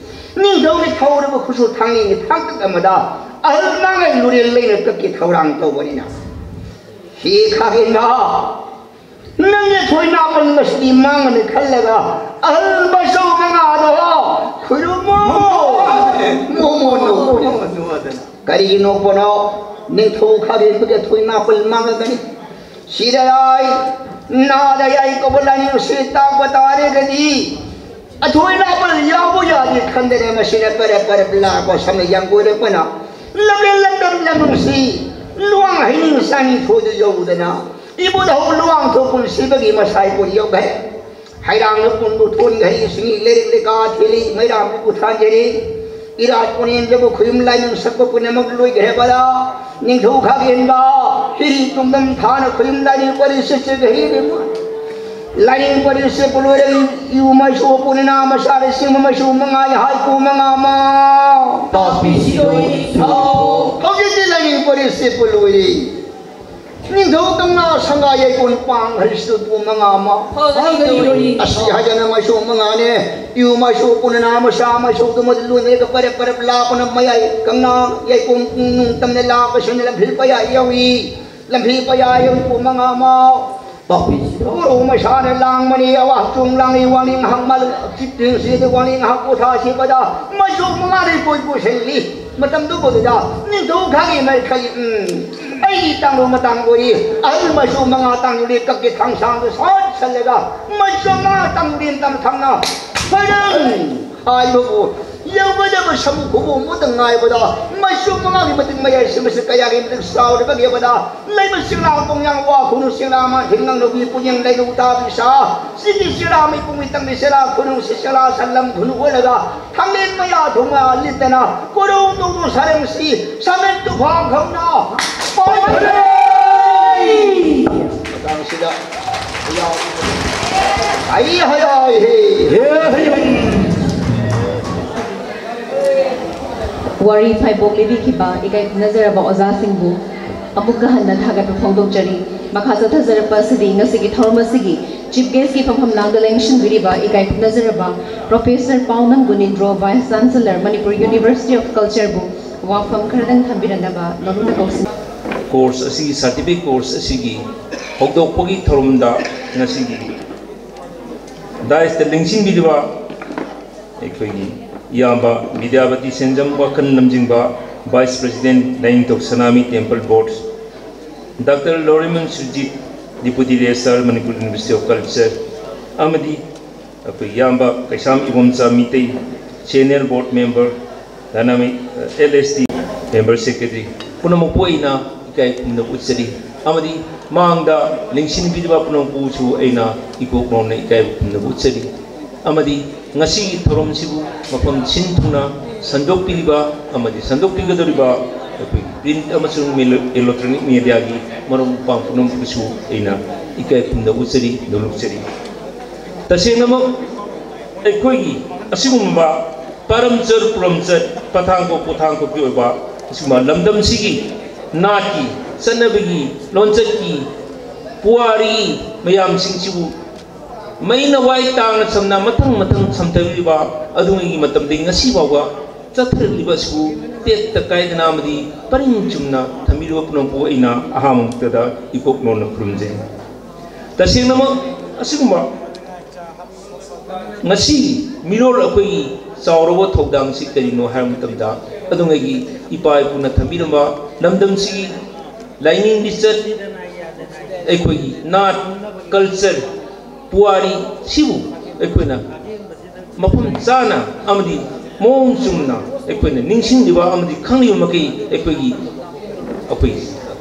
ꯅꯤꯡꯊꯧꯒꯤ ꯊꯧꯔꯕ ꯈꯨꯠꯁꯨ ꯊꯥꯡꯂꯦꯟꯒꯤ ꯊꯥꯡꯀꯠ ꯑꯃꯗ ꯑꯍꯜ ꯃꯉꯥꯒꯤ ꯂꯨꯔꯦꯜ ꯂꯩꯅ ꯀꯛꯀꯦ ꯊꯧꯔꯥꯡ ꯇꯧꯕꯅꯤꯅ ꯍꯦ ꯈꯥꯒꯦꯟꯗ ꯅꯪꯒꯤ ꯊꯣꯏꯅꯥꯄꯜ ꯃꯁꯤꯗꯤ ꯃꯥꯡꯒꯅꯤ ꯈꯜꯂꯒ ꯑꯍꯜ ꯃꯥꯏꯁꯣ ꯃꯉꯥꯗꯣ ꯈꯨꯔꯨꯝꯃꯣ꯫ ꯃꯣꯃꯣ ꯅꯣꯛꯄꯅꯣ꯫ ꯀꯔꯤꯒꯤ ꯅꯣꯛꯄꯅꯣ? ꯅꯤꯡꯊꯧ ꯈꯥꯒꯦꯟꯕꯒꯤ ꯊꯣꯏꯅꯥꯄꯜ ꯃꯥꯡꯉꯒꯅꯤ꯫ ꯁꯤꯔꯔꯥꯏ ꯅꯥꯗ ꯌꯥꯏ ꯀꯧꯕ ꯂꯥꯏꯅꯤꯡꯁꯤ ꯇꯥꯛꯄ ꯇꯥꯔꯒꯗꯤ ꯑꯊꯣꯏꯅꯥꯄꯜ ꯌꯥꯎꯕ ꯌꯥꯗꯦ ꯈꯟꯗꯅ ꯃꯁꯤꯗ ꯄꯔꯞ ꯄꯔꯞ ꯂꯥꯛꯄ ꯁꯝꯅ ꯌꯥꯡꯒꯣꯏꯔꯛꯄꯅ ꯂꯝꯂꯦꯟ ꯂꯝꯗꯝ ꯂꯝꯅꯨꯡꯁꯤ ꯂꯨꯋꯥꯡ ꯍꯩꯅꯤꯡ ꯆꯥꯅꯤꯡ ꯊꯣꯏꯗ ꯌꯧꯗꯅ ꯏꯕꯨꯙꯧ ꯂꯨꯋꯥꯡꯊꯣꯛ ꯄꯨꯟꯁꯤꯕꯒꯤ ꯃꯁꯥꯏ ꯄꯨꯟ ꯌꯧꯈ꯭ꯔꯦ꯫ ꯍꯩꯔꯥꯡꯅ ꯄꯨꯟꯕꯨ ꯊꯣꯟꯈꯩ ꯏꯁꯤꯡꯒꯤ ꯂꯩꯔꯛ ꯂꯩꯀꯥ ꯊꯤꯜꯂꯤ ꯃꯩꯔꯥꯡꯕꯨ ꯊꯥꯟꯖꯔꯤ꯫ ꯏꯔꯥꯠ ꯄꯨꯅꯦꯝꯖꯕ ꯈꯨꯌꯨꯝ ꯂꯥꯏꯅꯤꯡ ꯁꯛꯄ ꯄꯨꯝꯅꯃꯛ ꯂꯣꯏꯈ꯭ꯔꯦꯕꯗ ꯅꯤꯡꯊꯧ ꯈꯥꯒꯦꯟꯕ ꯍꯤꯔꯤ ꯇꯨꯡꯗꯝ ꯊꯥꯅ ꯈꯨꯌꯨꯝ ꯂꯥꯏꯅꯤꯡ ꯄꯔꯤꯁꯤꯠ ꯆꯦꯒ ꯍꯤꯔꯤ ꯂꯥꯏꯅꯤꯡ ꯄꯔꯤꯁꯤꯠꯄꯨ ꯂꯣꯏꯔꯦ꯫ ꯏꯎ ꯃꯥꯏꯁꯨ ꯄꯨꯅꯅꯥ ꯃꯁꯥꯗ ꯁꯤꯡꯕ ꯃꯥꯏꯁꯨ ꯃꯉꯥ ꯍꯥꯏꯀꯨ ꯃꯉꯥ ꯑꯃ ꯇꯥꯛꯄꯤ ꯁꯤꯔꯣꯏ ꯅꯤꯡꯊꯧ꯫ ꯍꯧꯖꯤꯛꯇꯤ ꯂꯥꯏꯅꯤꯡ ꯄꯔꯤꯁꯤꯠꯄꯨ ꯂꯣꯏꯔꯦ꯫ ꯅꯤꯡꯊꯧ ꯀꯪꯂꯥ ꯁꯪꯒꯥ ꯌꯩꯀꯣꯟ ꯄꯥꯡ ꯍꯔꯤꯁꯇꯨ ꯄꯨ ꯃꯉꯥ ꯑꯃ꯫ ꯍꯣꯏ, ꯍꯣꯏ꯫ ꯑꯁꯤ ꯍꯥꯏꯗꯅ ꯃꯥꯏꯁꯣ ꯃꯉꯥꯅꯦ꯫ ꯏꯎ ꯃꯥꯏꯁꯣ ꯄꯨꯅꯅꯥ ꯃꯁꯥ ꯃꯥꯏꯁꯣꯗꯨ ꯃꯗꯨ ꯂꯣꯏꯅꯔꯒ ꯄꯔꯞ ꯄꯔꯞ ꯂꯥꯛꯄꯅ ꯃꯌꯥꯏ ꯀꯪꯂꯥ ꯌꯩꯀꯣꯟ ꯄꯨꯡ ꯅꯨꯡ ꯇꯝꯅ ꯂꯥꯛꯄꯁꯤꯅ ꯂꯝꯐꯦꯜ ꯄꯌꯥ ꯌꯧꯏ꯫ ꯂꯝꯐꯦꯜ ꯄꯌꯥ ꯌꯧꯏ ꯄꯨ ꯃꯉꯥ ꯑꯃ꯫ ꯄꯥꯛꯄꯤ ꯁꯤꯗꯣ꯫ ꯎꯔꯨ ꯃꯁꯥꯅ ꯂꯥꯡꯕꯅꯤ ꯑꯋꯥ ꯆꯨꯡ ꯂꯥꯡꯏ ꯋꯥꯅꯤꯡ ꯍꯥꯛꯃꯜ ꯆꯤꯠꯇꯤꯡꯁꯤꯗ ꯋꯥꯅꯤꯡ ꯍꯥꯛ ꯄꯣꯊꯥꯁꯤꯕꯗ ꯃꯥꯏꯁꯣ ꯃꯉꯥꯅꯤ ꯀꯣꯏ ꯄꯨꯁꯤꯜꯂꯤ꯫ ꯃꯇꯝꯗꯨꯕꯨꯗꯨꯗ ꯅꯤꯡꯊꯧ ꯈꯥꯒꯤ ꯃꯥꯏꯈꯩ ꯎꯝ ꯑꯩꯒꯤ ꯇꯥꯡꯂꯨ ꯃꯇꯥꯡ ꯑꯣꯏꯔꯤ꯫ ꯑꯍꯜ ꯃꯆꯨ ꯃꯉꯥ ꯇꯥꯡꯂꯨꯔꯤ ꯀꯛꯀꯤ ꯊꯥꯡꯁꯥꯡꯗꯨ ꯁꯥꯠꯁꯜꯂꯒ ꯃꯆꯨ ꯃꯉꯥ ꯇꯥꯡꯂꯨꯔꯤ ꯃꯇꯝ ꯊꯪꯅ ꯐꯔꯪ ꯍꯥꯏꯕꯕꯨ ꯌꯧꯒꯗꯕ ꯁꯃꯨ ꯈꯨꯕꯣꯡ ꯑꯃꯇ ꯉꯥꯏꯕꯗ ꯃꯆꯨ ꯃꯉꯥꯒꯤ ꯃꯇꯤꯛ ꯃꯌꯥꯏ ꯁꯤꯃꯁꯨ ꯀꯌꯥꯒꯤ ꯃꯇꯤꯛ ꯆꯥꯎꯔꯕꯒꯦꯕꯗ ꯂꯩꯕ ꯆꯤꯡꯂꯥ ꯄꯣꯡꯌꯥꯡ ꯋꯥ ꯈꯨꯅꯨ ꯆꯤꯡꯂꯥ ꯃꯥꯊꯤꯡ ꯉꯥꯡꯅꯧꯕꯤ ꯄꯨꯌꯦꯡ ꯂꯩꯅꯧ ꯇꯥꯕꯤ ꯁꯥ ꯁꯤꯒꯤ ꯆꯤꯡꯂꯥ ꯃꯩꯄꯨꯡ ꯃꯤꯇꯪꯒꯤ ꯆꯤꯡꯂꯥ ꯈꯨꯅꯨ ꯆꯤꯡꯂꯥ ꯁꯟꯂꯝ ꯈꯨꯅꯨ ꯑꯣꯜꯂꯒ ꯊꯥꯡꯂꯦꯟ ꯃꯌꯥ ꯊꯣꯡꯕ ꯂꯤꯠꯇꯅ ꯀꯣꯔꯧ ꯇꯧꯗꯨ ꯁꯥꯔꯦꯡꯁꯤ ꯁꯥꯃꯦꯟ ꯇꯨꯐꯥ ꯈꯪꯅ ꯄꯥꯏꯈ꯭ꯔꯦ꯫ ꯃꯇꯥꯡꯁꯤꯗ ꯍꯩ ꯍꯌꯥꯏ ꯍꯦ꯫ ꯋꯥꯔꯤ ꯐꯥꯏꯕꯣꯛ ꯂꯤꯕꯤꯈꯤꯕ ꯏꯀꯥꯏ ꯈꯨꯝꯅꯖꯔꯕ ꯑꯣꯖꯥꯁꯤꯡꯕꯨ ꯑꯃꯨꯛꯀ ꯍꯟꯅ ꯊꯥꯒꯠꯄ ꯐꯣꯡꯗꯣꯛꯆꯔꯤ꯫ ꯃꯈꯥ ꯆꯠꯊꯖꯔꯛꯄ ꯑꯁꯤꯗꯤ ꯉꯁꯤꯒꯤ ꯊꯧꯔꯝ ꯑꯁꯤꯒꯤ Chief Guest ꯀꯤ ꯐꯝꯐꯝ ꯅꯥꯡꯗ ꯂꯦꯡꯁꯤꯟꯕꯤꯔꯤꯕ ꯏꯀꯥꯏ ꯈꯨꯝꯅꯖꯔꯕ Professor Paonam Gunindro, Vice Chancellor, Manipur University of Culture ꯕꯨ ꯋꯥꯐꯝ ꯈꯔꯗꯪ ꯊꯝꯕꯤꯔꯛꯅꯕ ꯂꯧꯅ ꯀꯧꯁꯤꯟ꯫ Course ꯑꯁꯤꯒꯤ certificate course ꯑꯁꯤꯒꯤ ꯍꯧꯗꯣꯛꯄꯒꯤ ꯊꯧꯔꯝꯗ ꯉꯁꯤꯒꯤ dais ꯇ ꯂꯦꯡꯁꯤꯟꯕꯤꯔꯤꯕ ꯑꯩꯈꯣꯏꯒꯤ ꯏꯌꯥꯝꯕ ꯕꯤꯗ꯭ꯌꯥꯄꯇꯤ ꯁꯦꯟꯖꯝ ꯋꯥꯈꯜ ꯂꯝꯖꯤꯡꯕ, Vice President Lainingthou ꯁꯅꯥꯃꯤ Temple Board, Doctor ꯂꯣꯔꯤꯃꯟ Surjit, Deputy Registrar Manipur University of Culture, ꯑꯃꯗꯤ ꯑꯩꯈꯣꯏ ꯏꯌꯥꯝꯕ Keisham Ibomcha Meitei, Senior Board Member, dynamic, L S T Member Secretary, ꯄꯨꯝꯅꯃꯛꯄꯨ ꯑꯩꯅ ꯏꯀꯥꯏ ꯈꯨꯝꯅꯕ ꯎꯠꯆꯔꯤ꯫ ꯑꯃꯗꯤ ꯃꯥꯡꯗ ꯂꯦꯡꯁꯤꯟꯕꯤꯔꯤꯕ ꯄꯨꯝꯅꯃꯛꯄꯨꯁꯨ ꯑꯩꯅ ꯏꯀꯣꯛ ꯅꯧꯅ ꯏꯀꯥꯏꯕ ꯈꯨꯝꯅꯕ ꯎꯠꯆꯔꯤ꯫ ꯑꯃꯗꯤ ꯉꯁꯤꯒꯤ ꯊꯧꯔꯝꯁꯤꯕꯨ ꯃꯐꯝ ꯁꯤꯟ ꯊꯨꯡꯅ ꯁꯟꯗꯣꯛꯄꯤꯔꯤꯕ ꯑꯃꯗꯤ ꯁꯟꯗꯣꯛꯄꯤꯒꯗꯧꯔꯤꯕ ꯑꯩꯈꯣꯏ print ꯑꯃꯁꯨꯡ melo-, electronic mediaꯒꯤ ꯃꯔꯨꯞ ꯃꯄꯥꯡ ꯄꯨꯝꯅꯃꯛꯄꯨꯁꯨ ꯑꯩꯅ ꯏꯀꯥꯏ ꯈꯨꯝꯅꯕ ꯎꯠꯆꯔꯤ, ꯅꯣꯂꯨꯛꯆꯔꯤ꯫ ꯇꯁꯦꯡꯅꯃꯛ ꯑꯩꯈꯣꯏꯒꯤ ꯑꯁꯤꯒꯨꯝꯕ ꯄꯥꯔꯝꯆꯠ ꯄꯨꯔꯝꯆꯠ, ꯄꯊꯥꯡꯀꯣꯛ ꯄꯣꯊꯥꯡꯀꯣꯛꯀꯤ ꯑꯣꯏꯕ ꯑꯁꯤꯒꯨꯝꯕ ꯂꯝꯗꯝꯁꯤꯒꯤ ꯅꯥꯠꯀꯤ ꯆꯠꯅꯕꯒꯤ ꯂꯣꯟꯆꯠꯀꯤ ꯄꯨꯋꯥꯔꯤ ꯃꯌꯥꯝꯁꯤꯡꯁꯤꯕꯨ ꯃꯩꯅ ꯋꯥꯏ ꯇꯥꯡꯅ ꯁꯝꯅ ꯃꯊꯪ ꯃꯊꯪ ꯁꯝꯊꯕꯤꯔꯤꯕ ꯑꯗꯨꯉꯩꯒꯤ ꯃꯇꯝꯗꯒꯤ ꯉꯁꯤ ꯐꯥꯎꯕ ꯆꯠꯊꯔꯛꯂꯤꯕ ꯑꯁꯤꯕꯨ ꯇꯦꯛꯇ ꯀꯥꯏꯗꯅ ꯑꯃꯗꯤ ꯄꯔꯤꯡ ꯆꯨꯝꯅ ꯊꯝꯕꯤꯔꯤꯕ ꯄꯨꯝꯅꯃꯛꯄꯨ ꯑꯩꯅ ꯑꯍꯥꯟꯕꯃꯛꯇꯗ ꯏꯀꯣꯛ ꯅꯧꯅ ꯈꯨꯔꯨꯝꯖꯩ꯫ ꯇꯁꯦꯡꯅꯃꯛ ꯑꯁꯤꯒꯨꯝꯕ ꯉꯁꯤ ꯃꯤꯔꯣꯜ ꯑꯩꯈꯣꯏꯒꯤ ꯆꯥꯎꯔꯕ ꯊꯧꯗꯥꯡꯁꯤ ꯀꯔꯤꯅꯣ ꯍꯥꯏꯕ ꯃꯇꯝꯗ ꯑꯗꯨꯉꯩꯒꯤ ꯏꯄꯥ ꯏꯄꯨꯅ ꯊꯝꯕꯤꯔꯝꯕ ꯂꯝꯗꯝꯁꯤꯒꯤ ꯂꯥꯏꯅꯤꯡ ꯂꯤꯆꯠ, ꯑꯩꯈꯣꯏꯒꯤ ꯅꯥꯠ, culture, ꯄꯨꯋꯥꯔꯤ ꯁꯤꯕꯨ ꯑꯩꯈꯣꯏꯅ ꯃꯐꯝ ꯆꯥꯅ ꯑꯃꯗꯤ ꯃꯑꯣꯡ ꯆꯨꯝꯅ ꯑꯩꯈꯣꯏꯅ ꯅꯤꯡꯁꯤꯡꯂꯤꯕ ꯑꯃꯗꯤ ꯈꯪꯂꯤꯕ ꯃꯈꯩ ꯑꯩꯈꯣꯏꯒꯤ, ꯑꯩꯈꯣꯏ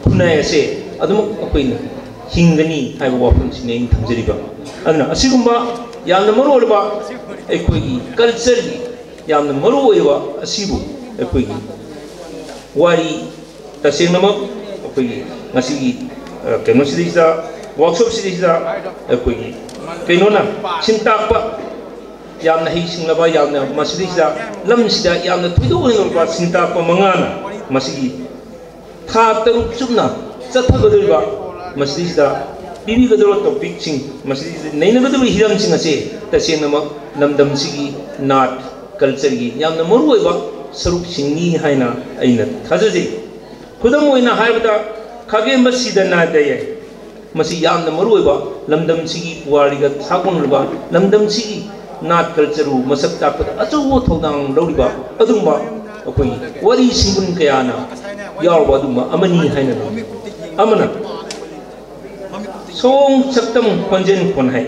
ꯈꯨꯟꯅꯥꯏ ꯑꯁꯦ ꯑꯗꯨꯃꯛ ꯑꯩꯈꯣꯏꯅ ꯍꯤꯡꯒꯅꯤ ꯍꯥꯏꯕ ꯋꯥꯐꯝꯁꯤꯅꯤ ꯑꯩꯅ ꯊꯝꯖꯔꯤꯕ꯫ ꯑꯗꯨꯅ ꯑꯁꯤꯒꯨꯝꯕ ꯌꯥꯝꯅ ꯃꯔꯨ ꯑꯣꯏꯔꯕ ꯑꯩꯈꯣꯏꯒꯤ cultureꯒꯤ ꯌꯥꯝꯅ ꯃꯔꯨ ꯑꯣꯏꯕ ꯑꯁꯤꯕꯨ ꯑꯩꯈꯣꯏꯒꯤ ꯋꯥꯔꯤ ꯇꯁꯦꯡꯅꯃꯛ ꯑꯩꯈꯣꯏꯒꯤ ꯉꯁꯤꯒꯤ, ꯑ, ꯀꯩꯅꯣꯁꯤꯗꯩꯁꯤꯗ, workshopꯁꯤꯗꯩꯁꯤꯗ ꯑꯩꯈꯣꯏꯒꯤ ꯀꯩꯅꯣꯅ ꯁꯤꯟ ꯇꯥꯛꯄ ꯌꯥꯝꯅ ꯍꯩꯁꯤꯡꯂꯕ, ꯌꯥꯝꯅ ꯃꯁꯤꯗꯩꯁꯤꯗ ꯂꯝꯁꯤꯗ ꯌꯥꯝꯅ ꯊꯣꯏꯗꯣꯛ ꯍꯦꯟꯗꯣꯛꯄ ꯁꯤꯟ ꯇꯥꯛꯄ ꯃꯉꯥꯅ ꯃꯁꯤꯒꯤ ꯊꯥ ꯇꯔꯨꯛ ꯆꯨꯞꯅ ꯆꯠꯊꯒꯗꯧꯔꯤꯕ ꯃꯁꯤꯗꯩꯁꯤꯗ ꯄꯤꯕꯤꯒꯗꯧꯔꯤꯕ topicꯁꯤꯡ, ꯃꯁꯤꯗꯩꯁꯤꯗ ꯅꯩꯅꯒꯗꯧꯔꯤꯕ ꯍꯤꯔꯝꯁꯤꯡ ꯑꯁꯦ ꯇꯁꯦꯡꯅꯃꯛ ꯂꯝꯗꯝꯁꯤꯒꯤ ꯅꯥꯠ cultureꯒꯤ ꯌꯥꯝꯅ ꯃꯔꯨꯑꯣꯏꯕ ꯁꯔꯨꯛꯁꯤꯡꯅꯤ ꯍꯥꯏꯅ ꯑꯩꯅ ꯊꯥꯖꯖꯩ꯫ ꯈꯨꯗꯝ ꯑꯣꯏꯅ ꯍꯥꯏꯔꯕꯗ, ꯈꯥꯒꯦꯝꯕ ꯁꯤꯗ ꯅꯥꯗ ꯌꯥꯏ꯫ ꯃꯁꯤ ꯌꯥꯝꯅ ꯃꯔꯨꯑꯣꯏꯕ ꯂꯝꯗꯝꯁꯤꯒꯤ ꯄꯨꯋꯥꯔꯤꯒ ꯁꯥꯒꯣꯟꯅꯔꯕ, ꯂꯝꯗꯝꯁꯤꯒꯤ ꯅꯥꯠ cultureꯕꯨ ꯃꯁꯛ ꯇꯥꯛꯄꯗ ꯑꯆꯧꯕ ꯊꯧꯗꯥꯡ ꯂꯧꯔꯤꯕ ꯑꯗꯨꯒꯨꯝꯕ ꯑꯩꯈꯣꯏ ꯋꯥꯔꯤ ꯁꯤꯡꯒꯨꯟ ꯀꯌꯥꯅ ꯌꯥꯎꯔꯕ ꯑꯗꯨꯒꯨꯝꯕ ꯑꯃꯅꯤ ꯍꯥꯏꯅ ꯂꯧꯏ꯫ ꯑꯃꯅ ꯁꯑꯣꯡ ꯁꯛꯇꯝ ꯈꯣꯟꯖꯦꯜ ꯈꯣꯟꯍꯩ꯫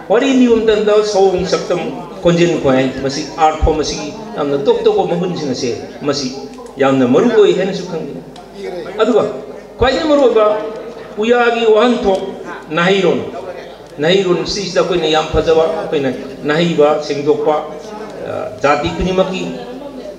ꯋꯥꯔꯤ ꯂꯤꯕ ꯃꯇꯝꯗ ꯁꯑꯣꯡ ꯁꯛꯇꯝ ꯈꯣꯟꯖꯦꯜ ꯈꯣꯟꯍꯩ, ꯃꯁꯤ art form ꯑꯁꯤꯒꯤ ꯌꯥꯝꯅ ꯇꯣꯞ ꯇꯣꯞꯄ ꯃꯒꯨꯟꯁꯤꯡ ꯑꯁꯦ ꯃꯁꯤ ꯌꯥꯝꯅ ꯃꯔꯨ ꯑꯣꯏ ꯍꯥꯏꯅꯁꯨ ꯈꯪꯅꯩ꯫ ꯑꯗꯨꯒ ꯈ꯭ꯋꯥꯏꯗꯒꯤ ꯃꯔꯨꯑꯣꯏꯕ ꯄꯨꯌꯥꯒꯤ ꯋꯥꯍꯟꯊꯣꯛ ꯅꯥꯍꯩꯔꯣꯟ, ꯅꯥꯍꯩꯔꯣꯟ ꯁꯤꯁꯤꯗ ꯑꯩꯈꯣꯏꯅ ꯌꯥꯝ ꯐꯖꯕ, ꯑꯩꯈꯣꯏꯅ ꯅꯥꯍꯩꯕ ꯁꯦꯡꯗꯣꯛꯄ, ꯑ, ꯖꯥꯇꯤ ꯈꯨꯗꯤꯡꯃꯛꯀꯤ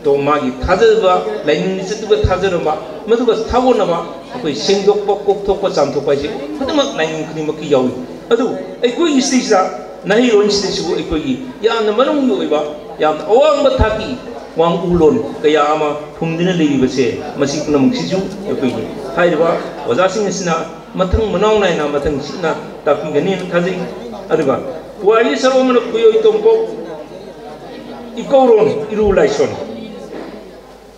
ꯇꯣ-, ꯃꯥꯒꯤ ꯊꯥꯖꯕ, ꯂꯥꯏꯅꯤꯡ ꯂꯤꯆꯠꯇꯨꯒ ꯊꯥꯖꯅꯕ, ꯃꯗꯨꯒ ꯊꯥꯒꯣꯟꯅꯕ ꯑꯩꯈꯣꯏ ꯁꯦꯡꯗꯣꯛꯄ, ꯀꯣꯛꯊꯣꯛꯄ, ꯆꯥꯝꯊꯣꯛꯄ ꯍꯥꯏꯁꯦ ꯈꯨꯗꯤꯡꯃꯛ ꯂꯥꯏꯅꯤꯡ ꯈꯨꯗꯤꯡꯃꯛꯀꯤ ꯌꯥꯎꯏ꯫ ꯑꯗꯨ ꯑꯩꯈꯣꯏꯒꯤ ꯁꯤꯗꯩꯁꯤꯗ ꯅꯥꯍꯩꯔꯣꯟꯁꯤꯗꯁꯨ ꯑꯩꯈꯣꯏꯒꯤ ꯌꯥꯝꯅ ꯃꯅꯨꯡꯒꯤ ꯑꯣꯏꯕ, ꯌꯥꯝꯅ ꯑꯋꯥꯡꯕ ꯊꯥꯛꯀꯤ ꯋꯥꯡꯎꯂꯣꯟ ꯀꯌꯥ ꯑꯃ ꯐꯨꯝꯗꯨꯅ ꯂꯩꯔꯤꯕꯁꯦ, ꯃꯁꯤ ꯄꯨꯝꯅꯃꯛꯁꯤꯁꯨ ꯑꯩꯈꯣꯏꯒꯤ ꯍꯥꯏꯔꯤꯕ ꯑꯣꯖꯥꯁꯤꯡ ꯑꯁꯤꯅ ꯃꯊꯪ ꯃꯅꯥꯎ ꯅꯥꯏꯅ ꯃꯊꯪ ꯁꯤꯠꯅ ꯇꯥꯛꯄꯤꯒꯅꯤꯅ ꯊꯥꯖꯩ꯫ ꯑꯗꯨꯒ ꯄꯨꯋꯥꯔꯤꯒꯤ ꯁꯔꯨꯛ ꯑꯃꯅ ꯈꯨꯌꯣꯏ ꯇꯣꯝꯄꯣꯛ, ꯏꯀꯧꯔꯣꯟ, ꯏꯔꯨ ꯂꯥꯏꯁꯣꯟ,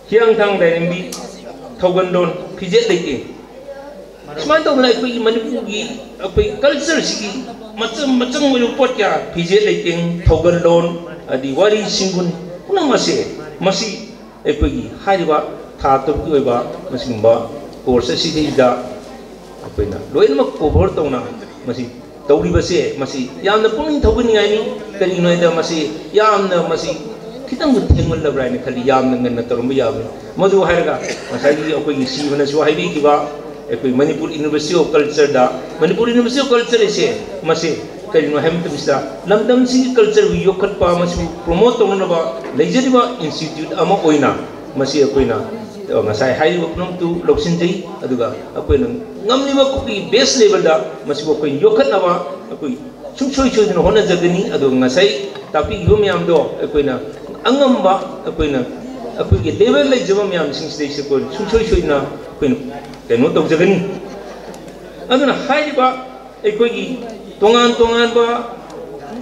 ꯍꯤꯌꯥꯡꯊꯥꯡ ꯂꯥꯏꯔꯦꯝꯕꯤ, ꯊꯧꯒꯜꯂꯣꯟ, ꯐꯤꯖꯦꯠ ꯂꯩꯇꯦꯡ꯫ ꯁꯨꯃꯥꯏꯅ ꯇꯧꯗꯅ ꯑꯩꯈꯣꯏꯒꯤ ꯃꯅꯤꯄꯨꯔꯒꯤ ꯑꯩꯈꯣꯏ ꯀꯜꯆꯔꯁꯤꯒꯤ ꯃꯆꯪ ꯃꯆꯪ ꯑꯣꯏꯕ ꯄꯣꯠ ꯀꯌꯥ, ꯐꯤꯖꯦꯠ ꯂꯩꯇꯦꯡ, ꯊꯧꯒꯜꯂꯣꯟ, ꯑꯗꯤ ꯋꯥꯔꯤ ꯁꯤꯡꯒꯨꯟ ꯄꯨꯝꯅꯃꯛ ꯑꯁꯦ, ꯃꯁꯤ ꯑꯩꯈꯣꯏꯒꯤ ꯍꯥꯏꯔꯤꯕ ꯊꯥ ꯇꯔꯨꯛꯀꯤ ꯑꯣꯏꯕ ꯃꯁꯤꯒꯨꯝꯕ ꯀꯣꯔꯁ ꯑꯁꯤꯗꯩꯗ ꯑꯩꯈꯣꯏꯅ ꯂꯣꯏꯅꯃꯛ ꯀꯣꯚꯔ ꯇꯧꯅ ꯃꯁꯤ ꯇꯧꯔꯤꯕꯁꯦ, ꯃꯁꯤ ꯌꯥꯝꯅ ꯄꯨꯛꯅꯤꯡ ꯊꯧꯒꯠꯅꯤꯡꯉꯥꯏꯅꯤ꯫ ꯀꯔꯤꯒꯤꯅꯣ ꯍꯥꯏꯗ ꯃꯁꯤ ꯌꯥꯝꯅ, ꯃꯁꯤ ꯈꯤꯇꯪꯕꯨ ꯊꯦꯡꯃꯜꯂꯕ꯭ꯔꯥ ꯍꯥꯏꯅ ꯈꯜꯂꯤ, ꯌꯥꯝꯅ ꯉꯟꯅ ꯇꯧꯔꯝꯕ ꯌꯥꯕꯅꯤ꯫ ꯃꯗꯨ ꯍꯥꯏꯔꯒ ꯉꯁꯥꯏꯒꯤ ꯑꯩꯈꯣꯏꯒꯤ ꯁꯤꯕꯅꯁꯨ ꯍꯥꯏꯕꯤꯈꯤꯕ, ꯑꯩꯈꯣꯏ ꯃꯅꯤꯄꯨꯔ ꯌꯨꯅꯤꯚꯔꯁꯤꯇꯤ ꯑꯣꯐ ꯀꯜꯆꯔꯗ, ꯃꯅꯤꯄꯨꯔ ꯌꯨꯅꯤꯚꯔꯁꯤꯇꯤ ꯑꯣꯐ ꯀꯜꯆꯔ ꯑꯁꯦ, ꯃꯁꯤ ꯀꯔꯤꯅꯣ ꯍꯥꯏꯕ ꯃꯇꯝꯁꯤꯗ ꯂꯝꯗꯝꯁꯤꯒꯤ ꯀꯜꯆꯔꯕꯨ ꯌꯣꯛꯈꯠꯄ ꯑꯃꯁꯨꯡ ꯄ꯭ꯔꯣꯃꯣꯠ ꯇꯧꯅꯅꯕ ꯂꯩꯖꯔꯤꯕ ꯏꯟꯁꯇꯤꯇ꯭ꯌꯨꯠ ꯑꯃ ꯑꯣꯏꯅ ꯃꯁꯤ ꯑꯩꯈꯣꯏꯅ, ꯑ, ꯉꯁꯥꯏ ꯍꯥꯏꯔꯤꯕ ꯄꯨꯝꯅꯃꯛꯇꯨ ꯂꯧꯁꯤꯟꯖꯩ꯫ ꯑꯗꯨꯒ ꯑꯩꯈꯣꯏꯅ ꯉꯝꯂꯤꯕ ꯑꯩꯈꯣꯏꯒꯤ ꯕꯦꯁ ꯂꯦꯚꯦꯜꯗ ꯃꯁꯤꯕꯨ ꯑꯩꯈꯣꯏ ꯌꯣꯛꯈꯠꯅꯕ ꯑꯩꯈꯣꯏ ꯁꯨꯡꯁꯣꯏ ꯁꯣꯏꯗꯅ ꯍꯣꯠꯅꯖꯒꯅꯤ꯫ ꯑꯗꯨꯒ ꯉꯁꯥꯏ ꯇꯥꯛꯄꯤꯈꯤꯕ ꯃꯌꯥꯝꯗꯣ ꯑꯩꯈꯣꯏꯅ ꯑꯉꯝꯕ, ꯑꯩꯈꯣꯏꯅ ꯑꯩꯈꯣꯏꯒꯤ ꯂꯦꯚꯦꯜ ꯂꯩꯖꯕ ꯃꯌꯥꯝꯁꯤꯡꯁꯤꯗꯩꯁꯤꯗ ꯑꯩꯈꯣꯏ ꯁꯨꯡꯁꯣꯏ ꯁꯣꯏꯗꯅ ꯑꯩꯈꯣꯏꯅ ꯀꯩꯅꯣ ꯇꯧꯖꯒꯅꯤ꯫ ꯑꯗꯨꯅ ꯍꯥꯏꯔꯤꯕ ꯑꯩꯈꯣꯏꯒꯤ ꯇꯣꯉꯥꯟ ꯇꯣꯉꯥꯟꯕ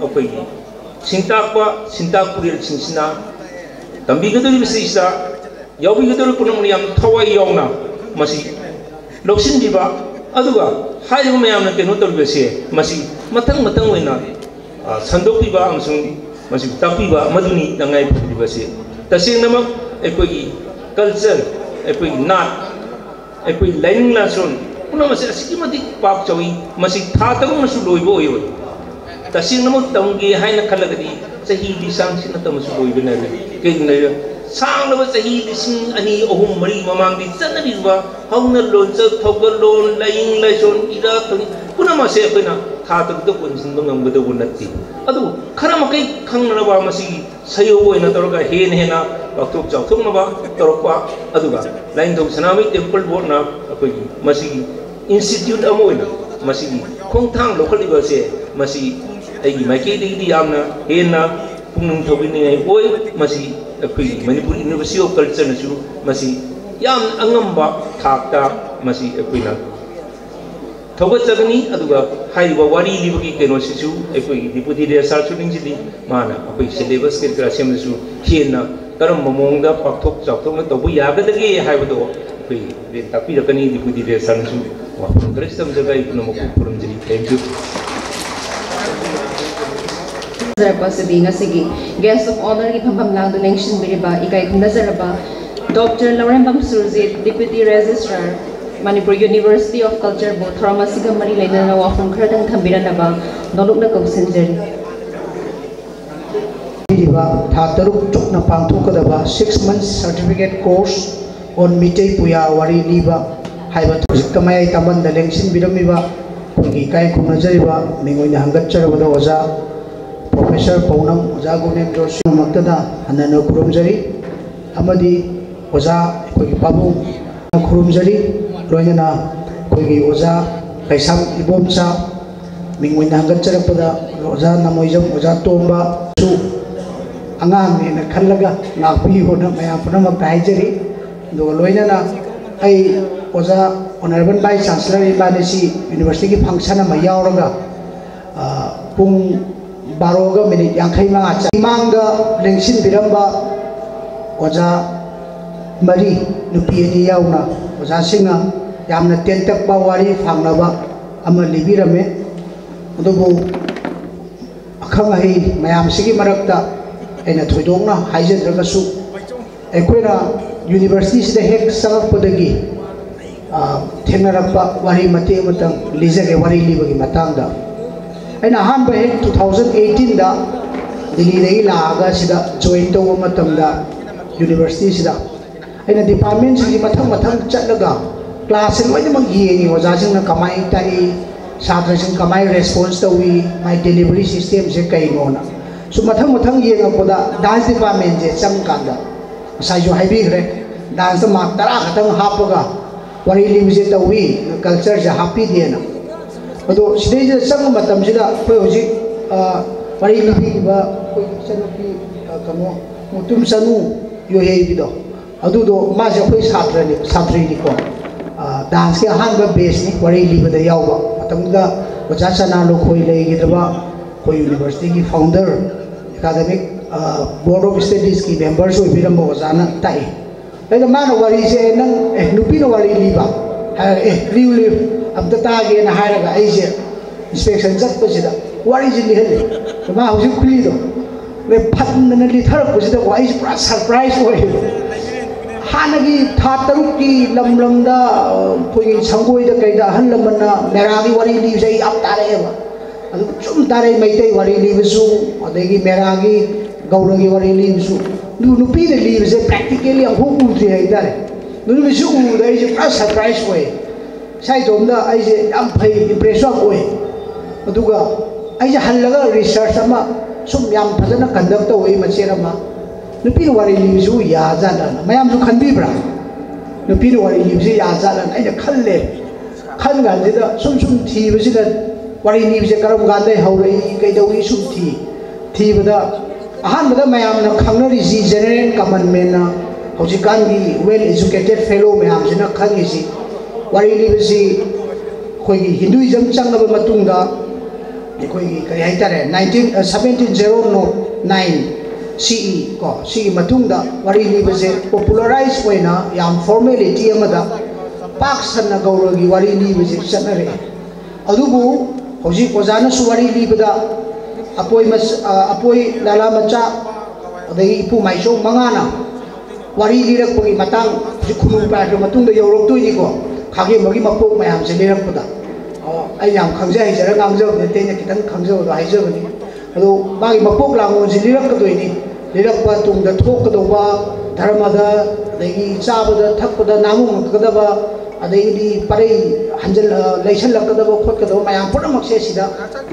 ꯑꯩꯈꯣꯏꯒꯤ ꯁꯤꯡꯇꯥꯛꯄ, ꯁꯤꯡꯇꯥꯛ ꯄꯨꯔꯦꯜꯁꯤꯡꯁꯤꯅ ꯇꯝꯕꯤꯒꯗꯧꯔꯤꯕꯁꯤꯗꯩꯁꯤꯗ ꯌꯥꯎꯕꯤꯒꯗꯧꯔꯤꯕ ꯄꯨꯝꯅꯃꯛꯅ ꯌꯥꯝ ꯊꯋꯥꯏ ꯌꯥꯎꯅ ꯃꯁꯤ ꯂꯧꯁꯤꯟꯕꯤꯕ, ꯑꯗꯨꯒ ꯍꯥꯏꯔꯤꯕ ꯃꯌꯥꯝꯅ ꯀꯩꯅꯣ ꯇꯧꯔꯤꯕꯁꯦ, ꯃꯁꯤ ꯃꯊꯪ ꯃꯊꯪ ꯑꯣꯏꯅ, ꯑ, ꯁꯟꯗꯣꯛꯄꯤꯕ ꯑꯃꯁꯨꯡ ꯃꯁꯤꯕꯨ ꯇꯥꯛꯄꯤꯕ, ꯃꯗꯨꯅꯤ ꯇꯉꯥꯏ ꯐꯗ꯭ꯔꯤꯕꯁꯦ꯫ ꯇꯁꯦꯡꯅꯃꯛ ꯑꯩꯈꯣꯏꯒꯤ ꯀꯜꯆꯔ, ꯑꯩꯈꯣꯏꯒꯤ ꯅꯥꯠ, ꯑꯩꯈꯣꯏ ꯂꯥꯏꯅꯤꯡ ꯂꯥꯏꯁꯣꯟ ꯄꯨꯝꯅꯃꯛ ꯑꯁꯤ ꯑꯁꯨꯛꯀꯤ ꯃꯇꯤꯛ ꯄꯥꯛ ꯆꯥꯎꯏ, ꯃꯁꯤ ꯊꯥ ꯇꯔꯨꯛꯅꯁꯨ ꯂꯣꯏꯕ ꯑꯣꯏꯔꯣꯏ꯫ ꯇꯁꯦꯡꯅꯃꯛ ꯇꯝꯒꯦ ꯍꯥꯏꯅ ꯈꯜꯂꯒꯗꯤ ꯆꯍꯤ ꯂꯤꯁꯥꯡ ꯁꯤꯠꯅ ꯇꯝꯃꯁꯨ ꯂꯣꯏꯕ ꯅꯥꯏꯔꯣꯏ꯫ ꯀꯩꯒꯤꯅꯣ ꯍꯥꯏꯔ-, ꯁꯥꯡꯂꯕ ꯆꯍꯤ ꯂꯤꯁꯤꯡ ꯑꯅꯤ, ꯑꯍꯨꯝ, ꯃꯔꯤ ꯃꯃꯥꯡꯗꯒꯤ ꯆꯠꯅꯔꯤꯕ ꯍꯧꯅ ꯂꯣꯟꯆꯠ, ꯊꯧꯒꯜꯂꯣꯟ, ꯂꯥꯏꯅꯤꯡ, ꯂꯥꯏꯁꯣꯟ, ꯏꯔꯥꯠ, ꯊꯧꯅꯤ ꯄꯨꯝꯅꯃꯛꯁꯦ ꯑꯩꯈꯣꯏꯅ ꯊꯥ ꯇꯔꯨꯛꯇ ꯄꯨꯟꯁꯤꯟꯕ ꯉꯝꯒꯗꯧꯕ ꯅꯠꯇꯦ꯫ ꯑꯗꯨꯕꯨ ꯈꯔ ꯃꯈꯩ ꯈꯪꯅꯅꯕ ꯃꯁꯤꯒꯤ ꯁꯌꯧ ꯑꯣꯏꯅ ꯇꯧꯔꯒ ꯍꯦꯟꯅ ꯍꯦꯟꯅ ꯄꯥꯛꯊꯣꯛ ꯆꯥꯎꯊꯣꯛꯅꯕ ꯇꯧꯔꯛꯄ, ꯑꯗꯨꯒ ꯂꯥꯏꯅꯤꯡꯊꯧ ꯁꯅꯥꯃꯍꯤ ꯇꯦꯝꯄꯜ ꯕꯣꯔꯗꯅ ꯑꯩꯈꯣꯏꯒꯤ ꯃꯁꯤꯒꯤ ꯏꯟꯁꯇꯤꯇ꯭ꯌꯨꯠ ꯑꯃ ꯑꯣꯏꯅ ꯃꯁꯤꯒꯤ ꯈꯣꯡꯊꯥꯡ ꯂꯧꯈꯠꯂꯤꯕ ꯑꯁꯦ, ꯃꯁꯤ ꯑꯩꯒꯤ ꯃꯥꯏꯀꯩꯗꯒꯤꯗꯤ ꯌꯥꯝꯅ ꯍꯦꯟꯅ ꯄꯨꯛꯅꯤꯡ ꯊꯧꯒꯠꯅꯤꯡꯉꯥꯏ ꯑꯣꯏ꯫ ꯃꯁꯤ ꯑꯩꯈꯣꯏꯒꯤ ꯃꯅꯤꯄꯨꯔ ꯌꯨꯅꯤꯚꯔꯁꯤꯇꯤ ꯑꯣꯐ ꯀꯜꯆꯔꯅꯁꯨ ꯃꯁꯤ ꯌꯥꯝ ꯑꯉꯝꯕ ꯊꯥꯛꯇ ꯃꯁꯤ ꯑꯩꯈꯣꯏꯅ ꯊꯧꯒꯠꯆꯒꯅꯤ꯫ ꯑꯗꯨꯒ ꯍꯥꯏꯔꯤꯕ ꯋꯥꯔꯤ ꯂꯤꯕꯒꯤ ꯀꯩꯅꯣꯁꯤꯁꯨ ꯑꯩꯈꯣꯏꯒꯤ ꯗꯤꯄꯨꯇꯤ ꯔꯦꯖꯤꯁꯇ꯭ꯔꯥꯔꯁꯨ ꯅꯤꯡꯁꯤꯡꯂꯤ꯫ ꯃꯥꯅ ꯑꯩꯈꯣꯏ ꯁꯤꯂꯦꯕꯁ ꯀꯔꯤ ꯀꯔꯥ ꯁꯦꯝꯕꯗꯁꯨ ꯍꯦꯟꯅ ꯀꯔꯝꯕ ꯃꯑꯣꯡꯗ ꯄꯥꯛꯊꯣꯛ ꯆꯥꯎꯊꯣꯛꯅ ꯇꯧꯕ ꯌꯥꯒꯗꯒꯦ ꯍꯥꯏꯕꯗꯣ ꯑꯩꯈꯣꯏ ꯍꯣꯔꯦꯟ ꯇꯥꯛꯄꯤꯔꯛꯀꯅꯤ꯫ ꯗꯤꯄꯨꯇꯤ ꯔꯦꯖꯤꯁꯇ꯭ꯔꯥꯔꯅꯁꯨ ꯋꯥꯐꯝ ꯈꯔꯁꯨ ꯊꯝꯖꯒ ꯑꯩ ꯄꯨꯝꯅꯃꯛꯄꯨ ꯈꯨꯔꯨꯝꯖꯔꯤ꯫ Thank you꯫ ꯐꯖꯔꯛꯄ ꯑꯁꯤꯗꯤ ꯉꯁꯤꯒꯤ Guest of Honourꯒꯤ ꯐꯝꯐꯝ ꯂꯥꯡꯗꯨ ꯂꯦꯡꯁꯤꯟꯕꯤꯔꯤꯕ ꯏꯀꯥꯏ ꯈꯨꯝꯅꯖꯔꯕ doctor Laurembam Surjit, Deputy Registrar, Manipur University of Culture ꯕꯨ ꯊꯧꯔꯝ ꯑꯁꯤꯒ ꯃꯔꯤ ꯂꯩꯅꯅ ꯋꯥꯐꯝ ꯈꯔꯗꯪ ꯊꯝꯕꯤꯔꯝꯅꯕ ꯅꯣꯂꯨꯛꯅ ꯀꯧꯁꯤꯟꯖꯔꯤ꯫ ꯄꯤꯔꯤꯕ ꯊꯥ ꯇꯔꯨꯛ ꯆꯨꯞꯅ ꯄꯥꯡꯊꯣꯛꯀꯗꯕ six months certificate course on Meitei ꯄꯨꯌꯥ ꯋꯥꯔꯤ ꯂꯤꯕ ꯍꯥꯏꯕ ꯍꯧꯖꯤꯛꯇ ꯃꯌꯥꯏ ꯇꯥꯃꯟꯗ ꯂꯦꯡꯁꯤꯟꯕꯤꯔꯝꯃꯤꯕ ꯑꯩꯈꯣꯏꯒꯤ ꯏꯀꯥꯏ ꯈꯨꯝꯅꯖꯔꯤꯕ ꯃꯤꯡ ꯑꯣꯏꯅ ꯍꯪꯒꯠꯆꯔꯕꯗ ꯑꯣꯖꯥ ꯄ꯭ꯔꯣꯐꯦꯁꯔ ꯄꯧꯅꯝ, ꯑꯣꯖꯥ ꯒꯨꯅꯦꯟꯗ꯭ꯔꯣ ꯁꯤꯃꯛꯇꯗ ꯍꯟꯅ ꯍꯟꯅ ꯈꯨꯔꯨꯝꯖꯔꯤ꯫ ꯑꯃꯗꯤ ꯑꯣꯖꯥ ꯑꯩꯈꯣꯏꯒꯤ ꯄꯥꯕꯨꯡ ꯈꯨꯔꯨꯝꯖꯔꯤ꯫ ꯂꯣꯏꯅꯅ ꯑꯩꯈꯣꯏꯒꯤ ꯑꯣꯖꯥ ꯀꯩꯁꯥꯝ ꯏꯕꯣꯝꯆꯥ, ꯃꯤꯡ ꯑꯣꯏꯅ ꯍꯪꯒꯠꯆꯔꯛꯄꯗ ꯑꯣꯖꯥ ꯅꯃꯣꯏꯖꯝ, ꯑꯣꯖꯥ ꯇꯣꯝꯕꯁꯨ ꯑꯉꯥꯡꯅꯦꯅ ꯈꯜꯂꯒ ꯉꯥꯛꯄꯤꯌꯣꯅ ꯃꯌꯥꯝ ꯄꯨꯝꯅꯃꯛꯇ ꯍꯥꯏꯖꯔꯤ꯫ ꯑꯗꯨꯒ ꯂꯣꯏꯅꯅ ꯑꯩ ꯑꯣꯖꯥ Honourable Vice Chancellor ꯏꯕꯥꯅꯤꯁꯤ universityꯒꯤ function ꯑꯃ ꯌꯥꯎꯔꯒ, ꯑ, ꯄꯨꯡ ꯕꯥꯔꯣꯒ ꯃꯤꯅꯤꯠ ꯌꯥꯡꯈꯩ ꯃꯉꯥ ꯆꯪ ꯃꯃꯥꯡꯗ ꯂꯦꯡꯁꯤꯟꯕꯤꯔꯝꯕ ꯑꯣꯖꯥ ꯃꯔꯤ, ꯅꯨꯄꯤ ꯑꯅꯤ ꯌꯥꯎꯅ, ꯑꯣꯖꯥꯁꯤꯡꯅ ꯌꯥꯝꯅ ꯇꯦꯟꯇꯛꯄ ꯋꯥꯔꯤ ꯐꯥꯡꯅꯕ ꯑꯃ ꯂꯤꯕꯤꯔꯝꯃꯦ꯫ ꯑꯗꯨꯕꯨ ꯑꯈꯪ ꯑꯍꯩ ꯃꯌꯥꯝꯁꯤꯒꯤ ꯃꯔꯛꯇ ꯑꯩꯅ ꯊꯣꯏꯗꯣꯛꯅ ꯍꯥꯏꯖꯗ꯭ꯔꯒꯁꯨ, ꯑꯩꯈꯣꯏꯅ universityꯁꯤꯗ ꯍꯦꯛ ꯆꯪꯉꯛꯄꯗꯒꯤ, ꯑ, ꯊꯦꯡꯅꯔꯛꯄ ꯋꯥꯔꯤ ꯃꯇꯦꯛ ꯑꯃꯇꯪ ꯂꯤꯖꯒꯦ, ꯋꯥꯔꯤ ꯂꯤꯕꯒꯤ ꯃꯇꯥꯡꯗ꯫ ꯑꯩꯅ ꯑꯍꯥꯟꯕ ꯍꯦꯛ two thousand eighteenꯗ ꯗꯤꯜꯂꯤꯗꯒꯤ ꯂꯥꯛꯑꯒ ꯁꯤꯗ join ꯇꯧꯕ ꯃꯇꯝꯗ, ꯌꯨꯅꯤꯚꯔꯁꯤꯇꯤꯁꯤꯗ ꯑꯩꯅ ꯗꯤꯄꯥꯔꯠꯃꯦꯟꯁꯤꯡꯁꯤ ꯃꯊꯪ ꯃꯊꯪ ꯆꯠꯂꯒ ꯀ꯭ꯂꯥꯁꯁꯦ ꯂꯣꯏꯅꯃꯛ ꯌꯦꯡꯉꯤ꯫ ꯑꯣꯖꯥꯁꯤꯡꯅ ꯀꯃꯥꯏꯅ ꯇꯥꯛꯏ, ꯁꯥꯇ꯭ꯔꯁꯤꯡ ꯀꯃꯥꯏꯅ ꯔꯦꯁꯄꯣꯟꯁ ꯇꯧꯏ, ꯃꯥꯏ ꯗꯦꯂꯤꯚꯔꯤ ꯁꯤꯁꯇꯦꯝꯁꯦ ꯀꯩꯅꯣꯅ ꯁꯨꯝ ꯃꯊꯪ ꯃꯊꯪ ꯌꯦꯡꯉꯛꯄꯗ ꯗꯥꯟꯁ ꯗꯤꯄꯥꯔꯠꯃꯦꯟꯁꯦ ꯆꯪꯀꯥꯟꯗ ꯉꯁꯥꯏꯁꯨ ꯍꯥꯏꯕꯤꯈ꯭ꯔꯦ, ꯗꯥꯟꯁꯇ ꯃꯥꯔꯛ ꯇꯔꯥ ꯈꯛꯇꯪ ꯍꯥꯞꯄꯒ ꯋꯥꯔꯤ ꯂꯤꯕꯁꯦ ꯇꯧꯏ, ꯀꯜꯆꯔꯁꯦ ꯍꯥꯞꯄꯤꯗꯦꯅ꯫ ꯑꯗꯣ ꯁꯤꯗꯩꯁꯤꯗ ꯆꯪꯕ ꯃꯇꯝꯁꯤꯗ ꯑꯩꯈꯣꯏ ꯍꯧꯖꯤꯛ ꯋꯥꯔꯤ ꯂꯤꯕꯤꯈꯤꯕ ꯑꯩꯈꯣꯏ ꯏꯆꯟꯅꯨꯄꯤ ꯀꯩꯅꯣ ꯃꯨꯇꯨꯝ ꯆꯅꯨ ꯌꯣꯍꯦꯕꯤꯗꯣ, ꯑꯗꯨꯗꯣ ꯃꯥꯁꯦ ꯑꯩꯈꯣꯏ ꯁꯥꯇ꯭ꯔꯅꯤ, ꯁꯥꯇ꯭ꯔꯤꯅꯤꯀꯣ꯫ ꯗꯥꯟꯁꯀꯤ ꯑꯍꯥꯟꯕ ꯕꯦꯁꯅꯤ ꯋꯥꯔꯤ ꯂꯤꯕꯗ ꯌꯥꯎꯕ꯫ ꯃꯇꯝꯗꯨꯗ ꯑꯣꯖꯥ ꯆꯅꯥ ꯂꯨꯈꯣꯏ ꯂꯩꯈꯤꯗ꯭ꯔꯕ ꯑꯩꯈꯣꯏ ꯌꯨꯅꯤꯚꯔꯁꯤꯇꯤꯒꯤ ꯐꯥꯎꯟꯗꯔ, ꯑꯦꯀꯥꯗꯃꯤꯛ ꯕꯣꯔꯗ ꯑꯣꯐ ꯁ꯭ꯇꯗꯤꯁꯀꯤ ꯃꯦꯝꯕꯔꯁꯨ ꯑꯣꯏꯕꯤꯔꯝꯕ ꯑꯣꯖꯥꯅ ꯇꯥꯛꯏ꯫ ꯑꯩꯅ ꯃꯥꯅ ꯋꯥꯔꯤꯁꯦ, "ꯅꯪ ꯑꯦ ꯅꯨꯄꯤꯅ ꯋꯥꯔꯤ ꯂꯤꯕ?" ꯍꯥꯏꯔꯒ, "ꯑꯦ ꯂꯤꯌꯨ ꯂꯤꯌꯨ, ꯑꯝꯇ ꯇꯥꯒꯦꯅ" ꯍꯥꯏꯔꯒ ꯑꯩꯁꯦ ꯏꯟꯁꯄꯦꯛꯁꯟ ꯆꯠꯄꯁꯤꯗ ꯋꯥꯔꯤꯁꯦ ꯂꯤꯍꯜꯂꯤ꯫ ꯃꯥ ꯍꯧꯖꯤꯛ ꯈꯨꯂꯤꯗꯣ ꯐꯟꯗꯅ ꯂꯤꯊꯔꯛꯄꯁꯤꯗꯀꯣ ꯑꯩꯁꯦ ꯄꯨꯔꯥ ꯁꯔꯄ꯭ꯔꯥꯏꯁ ꯑꯣꯏꯌꯦꯕ꯫ ꯍꯥꯟꯅꯒꯤ ꯊꯥ ꯇꯔꯨꯛꯀꯤ ꯂꯝ ꯂꯝꯗ ꯑꯩꯈꯣꯏꯒꯤ ꯁꯪꯒꯣꯏꯗ ꯀꯩꯗ ꯑꯍꯜ ꯂꯃꯟꯅ ꯃꯦꯔꯥꯒꯤ ꯋꯥꯔꯤ ꯂꯤꯕꯁꯦ ꯑꯩ ꯌꯥꯝ ꯇꯥꯔꯛꯑꯦꯕ꯫ ꯑꯗꯨ ꯁꯨꯝ ꯇꯥꯔꯛꯏ, ꯃꯩꯇꯩ ꯋꯥꯔꯤ ꯂꯤꯕꯁꯨ, ꯑꯗꯒꯤ ꯃꯦꯔꯥꯒꯤ, ꯒꯧꯔꯒꯤ ꯋꯥꯔꯤ ꯂꯤꯕꯁꯨ꯫ ꯑꯗꯨ ꯅꯨꯄꯤꯅ ꯂꯤꯕꯁꯦ ꯄ꯭ꯔꯦꯛꯇꯤꯀꯦꯜꯂꯤ ꯑꯃꯨꯛ ꯎꯗ꯭ꯔꯤ ꯍꯥꯏꯇꯥꯔꯦ꯫ ꯅꯨꯃꯤꯠꯁꯤ ꯎꯕꯗ ꯑꯩꯁꯦ ꯄꯨꯔꯥ ꯁꯔꯄ꯭ꯔꯥꯏꯁ ꯑꯣꯏ꯫ ꯏꯁꯥ ꯏꯇꯣꯝꯗ ꯑꯩꯁꯦ ꯌꯥꯝ ꯐꯩ, ꯏꯝꯄ꯭ꯔꯦꯁ ꯌꯥꯝ ꯑꯣꯏ꯫ ꯑꯗꯨꯒ ꯑꯩꯁꯦ ꯍꯜꯂꯒ ꯔꯤꯁꯔꯁ ꯑꯃ ꯁꯨꯝ ꯌꯥꯝ ꯐꯖꯅ ꯀꯟꯗꯛ ꯇꯧꯋꯤ, ꯃꯆꯦꯠ ꯑꯃ꯫ ꯅꯨꯄꯤꯅ ꯋꯥꯔꯤ ꯂꯤꯕꯁꯤꯕꯨ ꯌꯥꯖꯥꯠꯂꯅ ꯃꯌꯥꯝꯁꯨ ꯈꯟꯕꯤꯕ꯭ꯔꯥ? ꯅꯨꯄꯤꯅ ꯋꯥꯔꯤ ꯂꯤꯕꯁꯤ ꯌꯥꯖꯥꯠꯂꯅ ꯑꯩꯅ ꯈꯜꯂꯦ꯫ ꯈꯟ ꯀꯥꯟꯁꯤꯗ ꯁꯨꯝ ꯁꯨꯝ ꯊꯤꯕꯁꯤꯗ ꯋꯥꯔꯤ ꯂꯤꯕꯁꯦ ꯀꯔꯝ ꯀꯥꯟꯗꯩ ꯍꯧꯔꯛꯏ, ꯀꯩꯗꯧꯏ ꯁꯨꯝ ꯊꯤ꯫ ꯊꯤꯕꯗ ꯑꯍꯥꯟꯕꯗ ꯃꯌꯥꯝꯅ ꯈꯪꯅꯔꯤꯁꯤ, ꯖꯦꯅꯔꯦꯜ ꯀꯃꯟ ꯃꯦꯟꯅ ꯍꯧꯖꯤꯛꯀꯥꯟꯒꯤ ꯋꯦꯜ ꯑꯦꯖꯨꯀꯦꯇꯦꯠ ꯐꯦꯂꯣ ꯃꯌꯥꯝꯁꯤꯅ ꯈꯪꯉꯤꯁꯤ, ꯋꯥꯔꯤ ꯂꯤꯕꯁꯤ ꯑꯩꯈꯣꯏꯒꯤ ꯍꯤꯟꯗꯨꯏꯖꯝ ꯆꯪꯂꯕ ꯃꯇꯨꯡꯗ, ꯑꯩꯈꯣꯏꯒꯤ ꯀꯔꯤ ꯍꯥꯏꯇꯥꯔꯦ, ꯅꯥꯏꯟꯇꯤꯟ, ꯁꯕꯦꯟꯇꯤꯟ ꯖꯦꯔꯣ ꯅꯥꯏꯟ ꯁꯤ ꯏ ꯀꯣ, ꯁꯤꯒꯤ ꯃꯇꯨꯡꯗ ꯋꯥꯔꯤ ꯂꯤꯕꯁꯦ ꯄꯣꯄꯨꯂꯔꯥꯏꯁ ꯑꯣꯏꯅ ꯌꯥꯝ ꯐꯣꯔꯃꯦꯂꯤꯇꯤ ꯑꯃꯗ ꯄꯥꯛ ꯁꯟꯅ ꯒꯧꯔꯒꯤ ꯋꯥꯔꯤ ꯂꯤꯕꯁꯦ ꯆꯠꯅꯔꯛꯑꯦ꯫ ꯑꯗꯨꯕꯨ ꯍꯧꯖꯤꯛ ꯑꯣꯖꯥꯅꯁꯨ ꯋꯥꯔꯤ ꯂꯤꯕꯗ ꯑꯄꯣꯏ ꯃꯆ-, ꯑ, ꯑꯄꯣꯏ ꯂꯥꯂꯥ ꯃꯆꯥ, ꯑꯗꯒꯤ ꯏꯄꯨ ꯃꯥꯏꯆꯧ ꯃꯉꯥꯅ ꯋꯥꯔꯤ ꯂꯤꯔꯛꯄꯒꯤ ꯃꯇꯥꯡ ꯍꯧꯖꯤꯛ ꯈꯨꯅꯨ ꯄꯥꯏꯈ꯭ꯔ ꯃꯇꯨꯡꯗ ꯌꯧꯔꯛꯇꯣꯏꯅꯤꯀꯣ꯫ ꯈꯥꯒꯦꯝꯕꯒꯤ ꯃꯄꯣꯛ ꯃꯌꯥꯝꯁꯦ ꯂꯤꯔꯛꯄꯗ, ꯑ, ꯑꯩ ꯌꯥꯝ ꯈꯪꯖ ꯍꯩꯖꯔ ꯉꯥꯡꯖꯕ ꯅꯠꯇꯦ, ꯑꯩꯅ ꯈꯤꯇꯪ ꯈꯪꯖꯕꯗꯣ ꯍꯥꯏꯖꯕꯅꯤ꯫ ꯑꯗꯣ ꯃꯥꯒꯤ ꯃꯄꯣꯛ ꯂꯥꯡꯒꯣꯜꯁꯦ ꯂꯤꯔꯛꯀꯗꯣꯏꯅꯤ꯫ ꯂꯤꯔꯛꯄ ꯇꯨꯡꯗ ꯊꯣꯛꯀꯗꯧꯕ ꯙꯔꯃꯗ, ꯑꯗꯒꯤ ꯆꯥꯕꯗ ꯊꯛꯄꯗ ꯅꯥꯃꯨꯡꯉꯛꯀꯗꯕ, ꯑꯗꯒꯤꯗꯤ ꯄꯔꯩ ꯍꯟꯖꯤꯜ-, ꯑ, ꯂꯩꯁꯜꯂꯛꯀꯗꯕ ꯈꯣꯠꯀꯗꯕ ꯃꯌꯥꯝ ꯄꯨꯝꯅꯃꯛꯁꯦ ꯁꯤꯗ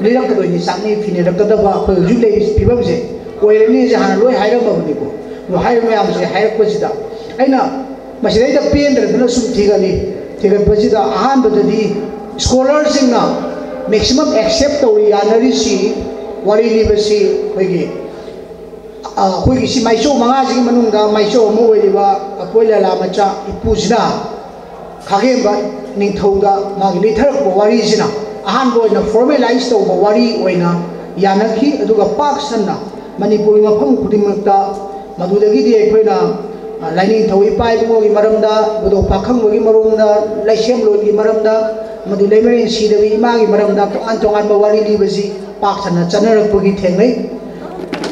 ꯂꯤꯔꯛꯀꯗꯣꯏꯅꯤ, ꯆꯥꯛꯅꯤ ꯐꯤꯅꯔꯛꯀꯗꯕ ꯑꯩꯈꯣꯏ ꯍꯧꯖꯤꯛ ꯂꯩꯔꯤꯕ ꯐꯤꯕꯝꯁꯦ ꯑꯣꯏꯔꯅꯤꯁꯦ ꯍꯥꯟꯅ ꯂꯣꯏ ꯍꯥꯏꯔꯝꯃꯕꯅꯤꯀꯣ꯫ ꯑꯗꯣ ꯍꯥꯏꯔꯤꯕ ꯃꯌꯥꯝꯁꯦ ꯍꯥꯏꯔꯛꯄꯁꯤꯗ ꯑꯩꯅ ꯃꯁꯤꯗꯩꯗ ꯄꯦꯟꯗ꯭ꯔꯗꯅ ꯁꯨꯝ ꯊꯤꯒꯠꯂꯤ꯫ ꯊꯤꯒꯠꯄꯁꯤꯗ ꯑꯍꯥꯟꯕꯗꯗꯤ ꯁ꯭ꯀꯣꯂꯔꯁꯤꯡꯅ ꯃꯦꯛꯁꯤꯃꯝ ꯑꯦꯛꯁꯦꯞ ꯇꯧꯔꯤ, ꯌꯥꯅꯔꯤꯁꯤ, ꯋꯥꯔꯤ ꯂꯤꯕꯁꯤ ꯑꯩꯈꯣꯏꯒꯤ ꯑ, ꯑꯩꯈꯣꯏꯒꯤ ꯁꯤ ꯃꯥꯏꯆꯧ ꯃꯉꯥꯁꯤꯒꯤ ꯃꯅꯨꯡꯗ ꯃꯥꯏꯆꯧ ꯑꯃ ꯑꯣꯏꯔꯤꯕ ꯑꯩꯈꯣꯏ ꯂꯂꯥ ꯃꯆꯥ ꯏꯄꯨꯁꯤꯅ ꯈꯥꯒꯦꯝꯕ ꯅꯤꯡꯊꯧꯗ ꯃꯥꯒꯤ ꯂꯤꯊꯔꯛꯄ ꯋꯥꯔꯤꯁꯤꯅ ꯑꯍꯥꯟꯕ ꯑꯣꯏꯅ ꯐꯣꯔꯃꯦꯂꯥꯏꯁ ꯇꯧꯕ ꯋꯥꯔꯤ ꯑꯣꯏꯅ ꯌꯥꯅꯈꯤ꯫ ꯑꯗꯨꯒ ꯄꯥꯛ ꯁꯟꯅ ꯃꯅꯤꯄꯨꯔꯒꯤ ꯃꯐꯝ ꯈꯨꯗꯤꯡꯃꯛꯇ ꯃꯗꯨꯗꯒꯤꯗꯤ ꯑꯩꯈꯣꯏꯅ, ꯑ, ꯂꯥꯏꯅꯤꯡꯊꯧ ꯏꯄꯥ ꯏꯕꯨꯡꯉꯣꯒꯤ ꯃꯔꯝꯗ, ꯏꯕꯨꯙꯧ ꯄꯥꯈꯪꯕꯒꯤ ꯃꯔꯝꯗ, ꯂꯩꯁꯦꯝꯂꯣꯟꯒꯤ ꯃꯔꯝꯗ, ꯑꯃꯗꯤ ꯂꯩꯃꯔꯦꯟ ꯁꯤꯗꯕꯤ ꯏꯃꯥꯒꯤ ꯃꯔꯝꯗ ꯇꯣꯉꯥꯟ ꯇꯣꯉꯥꯟꯕ ꯋꯥꯔꯤ ꯂꯤꯕꯁꯤ ꯄꯥꯛ ꯁꯟꯅ ꯆꯠꯅꯔꯛꯄꯒꯤ ꯊꯦꯡꯅꯩ꯫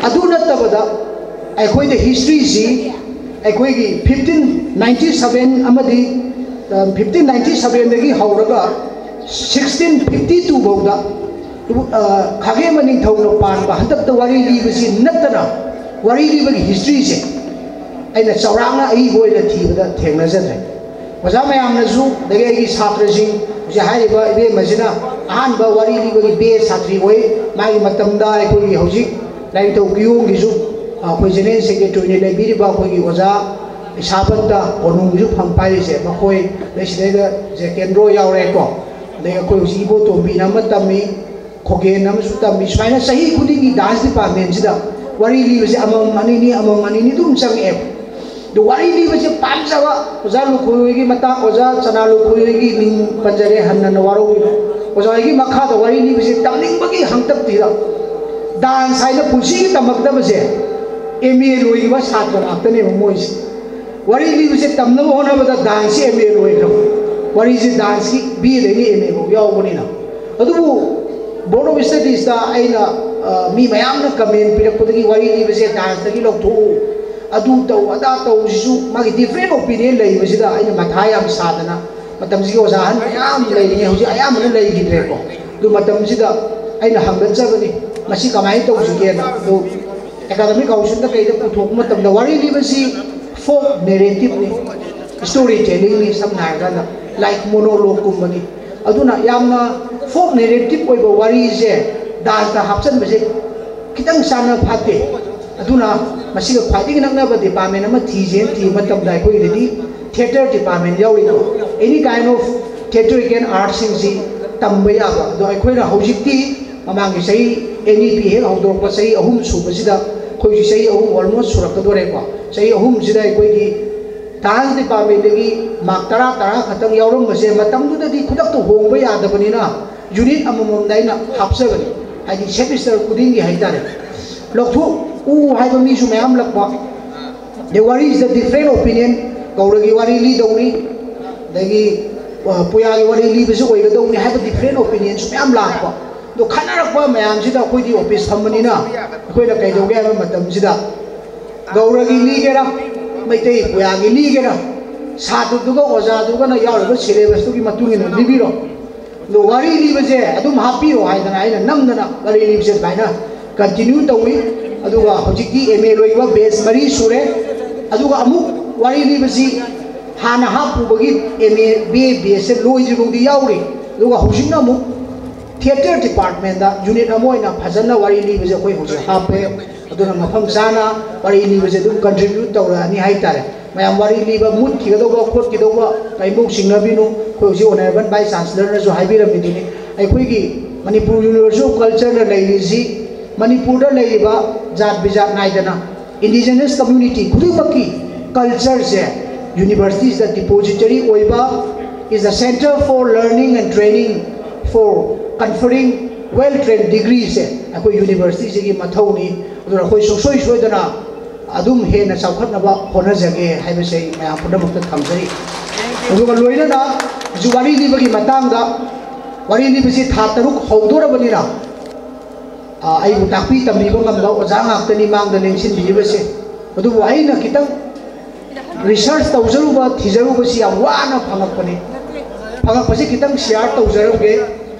ꯑꯗꯨ ꯅꯠꯇꯕꯗ ꯑꯩꯈꯣꯏꯗ ꯍꯤꯁꯇ꯭ꯔꯤꯁꯤ ꯑꯩꯈꯣꯏꯒꯤ fifteen ninety seven ꯑꯃꯗꯤ, ꯑ, fifteen ninety sevenꯗꯒꯤ ꯍꯧꯔꯒ sixteen fifty two ꯐꯥꯎꯗ, ꯑ, ꯈꯥꯒꯦꯝꯕ ꯅꯤꯡꯊꯧꯅ ꯄꯥꯟꯕ ꯍꯟꯗꯛꯇ ꯋꯥꯔꯤ ꯂꯤꯕꯁꯤ ꯅꯠꯇꯅ ꯋꯥꯔꯤ ꯂꯤꯕꯒꯤ ꯍꯤꯁꯇ꯭ꯔꯤꯁꯦ ꯑꯩꯅ ꯆꯥꯎꯔꯥꯛꯅ ꯑꯏꯕ ꯑꯣꯏꯅ ꯊꯤꯕꯗ ꯊꯦꯡꯅꯖꯗ꯭ꯔꯦ꯫ ꯑꯣꯖꯥ ꯃꯌꯥꯝꯅꯁꯨ, ꯑꯗꯒꯤ ꯑꯩꯒꯤ ꯁꯥꯇ꯭ꯔꯁꯤꯡ, ꯍꯧꯖꯤꯛ ꯍꯥꯏꯔꯤꯕ ꯏꯕꯦꯝꯃꯁꯤꯅ ꯑꯍꯥꯟꯕ ꯋꯥꯔꯤ ꯂꯤꯕꯒꯤ ꯕꯦꯁ ꯁꯥꯇ꯭ꯔꯤ ꯑꯣꯏ꯫ ꯃꯥꯒꯤ ꯃꯇꯝꯗ ꯑꯩꯈꯣꯏꯒꯤ ꯍꯧꯖꯤꯛ ꯂꯥꯏꯅꯤꯡꯊꯧ ꯀꯤꯌꯣꯡꯒꯤꯁꯨ, ꯑ, ꯑꯩꯈꯣꯏ ꯖꯦꯅꯔꯦꯜ ꯁꯦꯀ꯭ꯔꯦꯇꯔꯤ ꯑꯣꯏꯅ ꯂꯩꯕꯤꯔꯤꯕ ꯑꯩꯈꯣꯏꯒꯤ ꯑꯣꯖꯥ ꯏꯁꯥꯕꯠꯇ ꯀꯣꯅꯨꯡꯒꯤꯁꯨ ꯐꯝ ꯄꯥꯏꯔꯤꯁꯦ, ꯃꯈꯣꯏ, ꯑꯗꯩ ꯁꯤꯗꯩꯗ ꯖꯦ ꯀꯦꯟꯗ꯭ꯔꯣ ꯌꯥꯎꯔꯦꯀꯣ, ꯑꯗꯩ ꯑꯩꯈꯣꯏ ꯍꯧꯖꯤꯛ ꯏꯕꯣꯇꯣꯝꯕꯤꯅ ꯑꯃ ꯇꯝꯃꯤ, ꯈꯣꯒꯦꯟ ꯑꯃꯁꯨ ꯇꯝꯃꯤ꯫ ꯁꯨꯃꯥꯏꯅ ꯆꯍꯤ ꯈꯨꯗꯤꯡꯒꯤ ꯗꯥꯟꯁ ꯗꯤꯄꯥꯔꯠꯃꯦꯟꯁꯤꯗ ꯋꯥꯔꯤ ꯂꯤꯕꯁꯦ ꯑꯃꯃꯝ ꯑꯅꯤꯅꯤ, ꯑꯃꯃꯝ ꯑꯅꯤꯅꯤ ꯑꯗꯨꯝ ꯆꯪꯉꯛꯑꯦꯕ꯫ ꯑꯗꯣ ꯋꯥꯔꯤ ꯂꯤꯕꯁꯦ ꯄꯥꯝꯖꯕ ꯑꯣꯖꯥ ꯂꯨꯈꯣꯏ ꯍꯣꯏꯒꯤ ꯃꯇꯥꯡ, ꯑꯣꯖꯥ ꯆꯅꯥ ꯂꯨꯈꯣꯏ ꯍꯣꯏꯒꯤ ꯃꯤꯡ ꯄꯟꯖꯔꯦ, ꯍꯟꯅ ꯍꯟꯅ ꯋꯥꯔꯧꯕꯤꯅꯨ꯫ ꯑꯣꯖꯥ ꯍꯣꯏꯒꯤ ꯃꯈꯥꯗ ꯋꯥꯔꯤ ꯂꯤꯕꯁꯦ ꯇꯝꯅꯤꯡꯕꯒꯤ ꯍꯪꯇꯛꯇꯤꯗ ꯗꯥꯟꯁ ꯍꯥꯏꯅ ꯄꯨꯟꯁꯤꯒꯤ ꯇꯝꯃꯛꯇꯕꯁꯦ ꯑꯦꯝ ꯑꯦ ꯂꯣꯏꯈꯤꯕ ꯁꯥꯇ꯭ꯔ ꯉꯥꯛꯇꯅꯦꯕ ꯃꯣꯏꯁꯦ꯫ ꯋꯥꯔꯤ ꯂꯤꯕꯁꯦ ꯇꯝꯅꯕ ꯍꯣꯠꯅꯕꯗ ꯗꯥꯟꯁꯁꯤ ꯑꯦꯝ ꯑꯦ ꯂꯣꯏꯈ꯭ꯔꯕ꯫ ꯋꯥꯔꯤꯁꯦ ꯗꯥꯟꯁꯀꯤ ꯕꯤ ꯑꯦꯗꯒꯤ ꯑꯦꯝ ꯑꯦ ꯐꯥꯎ ꯌꯥꯎꯕꯅꯤꯅ꯫ ꯑꯗꯨꯕꯨ ꯕꯣꯔꯗ ꯑꯣꯐ ꯏꯁꯇꯗꯤꯁꯇ ꯑꯩꯅ, ꯑ, ꯃꯤ ꯃꯌꯥꯝꯅ ꯀꯃꯦꯟ ꯄꯤꯔꯛꯄꯗꯒꯤ ꯋꯥꯔꯤ ꯂꯤꯕꯁꯦ ꯗꯥꯟꯁꯇꯒꯤ ꯂꯧꯊꯣꯛꯎ, ꯑꯗꯨ ꯇꯧ ꯑꯗꯥ ꯇꯧꯁꯤꯁꯨ ꯃꯥꯒꯤ ꯗꯤꯐ꯭ꯔꯦꯟ ꯑꯣꯄꯤꯅꯤꯌꯟ ꯂꯩꯕꯁꯤꯗ ꯑꯩꯅ ꯃꯊꯥ ꯌꯥꯝ ꯁꯥꯗꯅ, ꯃꯇꯝꯁꯤꯒꯤ ꯑꯣꯖꯥ ꯑꯍꯟ ꯃꯌꯥꯝ ꯂꯩꯔꯤꯉꯩ ꯍꯧꯖꯤꯛ ꯑꯌꯥꯝꯕꯅ ꯂꯩꯈꯤꯗ꯭ꯔꯦꯀꯣ꯫ ꯑꯗꯨ ꯃꯇꯝꯁꯤꯗ ꯑꯩꯅ ꯍꯪꯒꯠꯆꯕꯅꯤ, ꯃꯁꯤ ꯀꯃꯥꯏꯅ ꯇꯧꯁꯤꯒꯦꯅ꯫ ꯑꯗꯨ ꯑꯦꯀꯥꯗꯃꯤꯛ ꯀꯥꯎꯟꯁꯤꯜꯗ ꯀꯩꯗ ꯄꯨꯊꯣꯛꯄ ꯃꯇꯝꯗ ꯋꯥꯔꯤ ꯂꯤꯕꯁꯤ ꯐꯣꯛ ꯅꯦꯔꯦꯇꯤꯞꯅꯤ, ꯁ꯭ꯇꯣꯔꯤ ꯇꯦꯂꯤꯡꯅꯤ, ꯁꯝꯅ ꯍꯥꯏꯔꯀꯥꯟꯗ ꯂꯥꯏꯛ ꯃꯣꯅꯣꯂꯣꯒꯀꯨꯝꯕꯅꯤ꯫ ꯑꯗꯨꯅ ꯌꯥꯝꯅ ꯐꯣꯛ ꯅꯦꯔꯦꯇꯤꯞ ꯑꯣꯏꯕ ꯋꯥꯔꯤꯁꯦ ꯗꯥꯟꯁꯇ ꯍꯥꯞꯆꯤꯟꯕꯁꯦ ꯈꯤꯇꯪ ꯆꯥꯟꯅ ꯐꯥꯠꯇꯦ꯫ ꯑꯗꯨꯅ ꯃꯁꯤꯒ ꯈ꯭ꯋꯥꯏꯗꯒꯤ ꯅꯛꯅꯕ ꯗꯤꯄꯥꯔꯠꯃꯦꯟ ꯑꯃ ꯊꯤꯁꯦꯅ ꯊꯤꯕ ꯃꯇꯝꯗ ꯑꯩꯈꯣꯏꯒꯤꯗꯗꯤ ꯊꯤꯌꯦꯇꯔ ꯗꯤꯄꯥꯔꯠꯃꯦꯟ ꯌꯥꯎꯔꯤꯀꯣ꯫ Any kind of theatrical artꯁꯤꯡꯁꯤ ꯇꯝꯕ ꯌꯥꯕ꯫ ꯑꯗꯣ ꯑꯩꯈꯣꯏꯅ ꯍꯧꯖꯤꯛꯇꯤ ꯃꯃꯥꯡꯒꯤ ꯆꯍꯤ, ꯑꯦꯟ ꯏ ꯄꯤ ꯍꯦꯛ ꯍꯧꯗꯣꯔꯛꯄ ꯆꯍꯤ ꯑꯍꯨꯝ ꯁꯨꯕꯁꯤꯗ, ꯑꯩꯈꯣꯏꯒꯤ ꯆꯍꯤ ꯑꯍꯨꯝ almost ꯁꯨꯔꯛꯀꯗꯣꯔꯦꯀꯣ꯫ ꯆꯍꯤ ꯑꯍꯨꯝꯁꯤꯗ ꯑꯩꯈꯣꯏꯒꯤ ꯗꯥꯟꯁ ꯗꯤꯄꯥꯔꯠꯃꯦꯟꯗꯒꯤ ꯃꯥꯔꯛ ꯇꯔꯥ, ꯇꯔꯥ ꯈꯛꯇꯪ ꯌꯥꯎꯔꯝꯕꯁꯦ, ꯃꯇꯝꯗꯨꯗꯗꯤ ꯈꯨꯗꯛꯇ ꯍꯣꯡꯕ ꯌꯥꯗꯕꯅꯤꯅ ꯌꯨꯅꯤꯠ ꯑꯃꯃꯝꯗ ꯑꯩꯅ ꯍꯥꯞꯆꯕꯅꯤ, ꯍꯥꯏꯗꯤ ꯁꯦꯃꯤꯁꯇꯔ ꯈꯨꯗꯤꯡꯒꯤ ꯍꯥꯏꯇꯥꯔꯦ꯫ ꯂꯧꯊꯣꯛꯎ ꯍꯥꯏꯕ ꯃꯤꯁꯨ ꯃꯌꯥꯝ ꯂꯥꯛꯄ꯫ The worry is the different opinion꯫ ꯒꯧꯔꯒꯤ ꯋꯥꯔꯤ ꯂꯤꯗꯧꯅꯤ, ꯑꯗꯒꯤ ꯑ, ꯄꯨꯌꯥꯒꯤ ꯋꯥꯔꯤ ꯂꯤꯕꯁꯨ ꯑꯣꯏꯒꯗꯧꯅꯤ ꯍꯥꯏꯕ different opinionꯁꯨ ꯃꯌꯥꯝ ꯂꯥꯛꯄ꯫ ꯑꯗꯣ ꯈꯟꯅꯔꯛꯄ ꯃꯌꯥꯝꯁꯤꯗ ꯑꯩꯈꯣꯏꯗꯤ ꯑꯣꯐꯤꯁ ꯐꯝꯕꯅꯤꯅ ꯑꯩꯈꯣꯏꯅ ꯀꯩꯗꯧꯒꯦ ꯍꯥꯏꯕ ꯃꯇꯝꯁꯤꯗ ꯒꯧꯔꯒꯤ ꯂꯤꯒꯦꯔꯥ, ꯃꯩꯇꯩ ꯄꯨꯌꯥꯒꯤ ꯂꯤꯒꯦꯔꯥ, ꯁꯥꯇ꯭ꯔꯗꯨꯒ ꯑꯣꯖꯥꯗꯨꯒꯅ ꯌꯥꯎꯔꯤꯕ syllabusꯇꯨꯒꯤ ꯃꯇꯨꯡ ꯏꯟꯅ ꯂꯤꯕꯤꯔꯣ꯫ ꯑꯗꯣ ꯋꯥꯔꯤ ꯂꯤꯕꯁꯦ ꯑꯗꯨꯝ ꯍꯥꯞꯄꯤꯔꯣ ꯍꯥꯏꯗꯅ ꯑꯩꯅ ꯅꯝꯗꯅ ꯋꯥꯔꯤ ꯂꯤꯕꯁꯦ ꯑꯗꯨꯃꯥꯏꯅ continue ꯇꯧꯏ꯫ ꯑꯗꯨꯒ ꯍꯧꯖꯤꯛꯇꯤ ꯑꯦꯝ ꯑꯦ ꯂꯣꯏꯕ batch ꯃꯔꯤ ꯁꯨꯔꯦ꯫ ꯑꯗꯨꯒ ꯑꯃꯨꯛ ꯋꯥꯔꯤ ꯂꯤꯕꯁꯤ ꯍꯥꯟꯅ ꯍꯥꯞꯄꯨꯕꯒꯤ ꯑꯦꯝ ꯑꯦ, ꯕꯤ ꯑꯦ batchꯁꯦ ꯂꯣꯏꯗ꯭ꯔꯤꯐꯥꯎꯗꯤ ꯌꯥꯎꯔꯤ꯫ ꯑꯗꯨꯒ ꯍꯧꯖꯤꯛꯅ ꯑꯃꯨꯛ theatre departmentꯇ unit ꯑꯃ ꯑꯣꯏꯅ ꯐꯖꯅ ꯋꯥꯔꯤ ꯂꯤꯕꯁꯦ ꯑꯩꯈꯣꯏ ꯍꯧꯖꯤꯛ ꯍꯥꯞꯄꯦ꯫ ꯑꯗꯨꯅ ꯃꯐꯝ ꯆꯥꯅ ꯋꯥꯔꯤ ꯂꯤꯕꯁꯦ ꯑꯗꯨꯝ contribute ꯇꯧꯔꯛꯑꯅꯤ ꯍꯥꯏꯇꯥꯔꯦ꯫ ꯃꯌꯥꯝ ꯋꯥꯔꯤ ꯂꯤꯕ ꯃꯨꯠꯈꯤꯒꯗꯧꯕ ꯈꯣꯠꯈꯤꯗꯧꯕ ꯀꯔꯤꯝꯐꯧ ꯆꯤꯡꯅꯕꯤꯅꯨ꯫ ꯑꯩꯈꯣꯏ ꯍꯧꯖꯤꯛ Honourable Vice Chancellorꯅꯁꯨ ꯍꯥꯏꯕꯤꯔꯝꯃꯤꯗꯨꯅꯤ, ꯑꯩꯈꯣꯏꯒꯤ ꯃꯅꯤꯄꯨꯔ University of Cultureꯅ ꯂꯩꯔꯤꯁꯤ ꯃꯅꯤꯄꯨꯔꯗ ꯂꯩꯔꯤꯕ ꯖꯥꯠ ꯕꯤꯖꯥꯠ ꯅꯥꯏꯗꯅ indigenous community ꯈꯨꯗꯤꯡꯃꯛꯀꯤ cultureꯁꯦ universityꯁꯤꯗ depository ꯑꯣꯏꯕ, is a center for learning and training for conferring well trained degreeꯁꯦ ꯑꯩꯈꯣꯏ universityꯁꯤꯒꯤ ꯃꯊꯧꯅꯤ꯫ ꯑꯗꯨꯅ ꯑꯩꯈꯣꯏ ꯁꯨꯡꯁꯣꯏ ꯁꯣꯏꯗꯅ ꯑꯗꯨꯝ ꯍꯦꯟꯅ ꯆꯥꯎꯈꯠꯅꯕ ꯍꯣꯠꯅꯖꯒꯦ ꯍꯥꯏꯕꯁꯦ ꯑꯩ ꯃꯌꯥꯝ ꯄꯨꯝꯅꯃꯛꯇ ꯊꯝꯖꯔꯤ꯫ ꯑꯗꯨꯒ ꯂꯣꯏꯅꯅ ꯍꯧꯖꯤꯛ ꯋꯥꯔꯤ ꯂꯤꯕꯒꯤ ꯃꯇꯥꯡꯗ, ꯋꯥꯔꯤ ꯂꯤꯕꯁꯤ ꯊꯥ ꯇꯔꯨꯛ ꯍꯧꯗꯣꯔꯕꯅꯤꯅ, ꯑ, ꯑꯩꯕꯨ ꯇꯥꯛꯄꯤ ꯇꯝꯕꯤꯕ ꯉꯝꯕ ꯑꯣꯖꯥ ꯉꯥꯛꯇꯅꯤ ꯃꯥꯡꯗ ꯂꯦꯡꯁꯤꯟꯕꯤꯔꯤꯕꯁꯦ꯫ ꯑꯗꯨꯕꯨ ꯑꯩꯅ ꯈꯤꯇꯪ research ꯇꯧꯖꯔꯨꯕ, ꯊꯤꯖꯔꯨꯕꯁꯤ ꯌꯥꯝ ꯋꯥꯅ ꯐꯪꯉꯛꯄꯅꯤ꯫ ꯐꯪꯉꯛꯄꯁꯤ ꯈꯤꯇꯪ share ꯇꯧꯖꯔꯝꯒꯦ꯫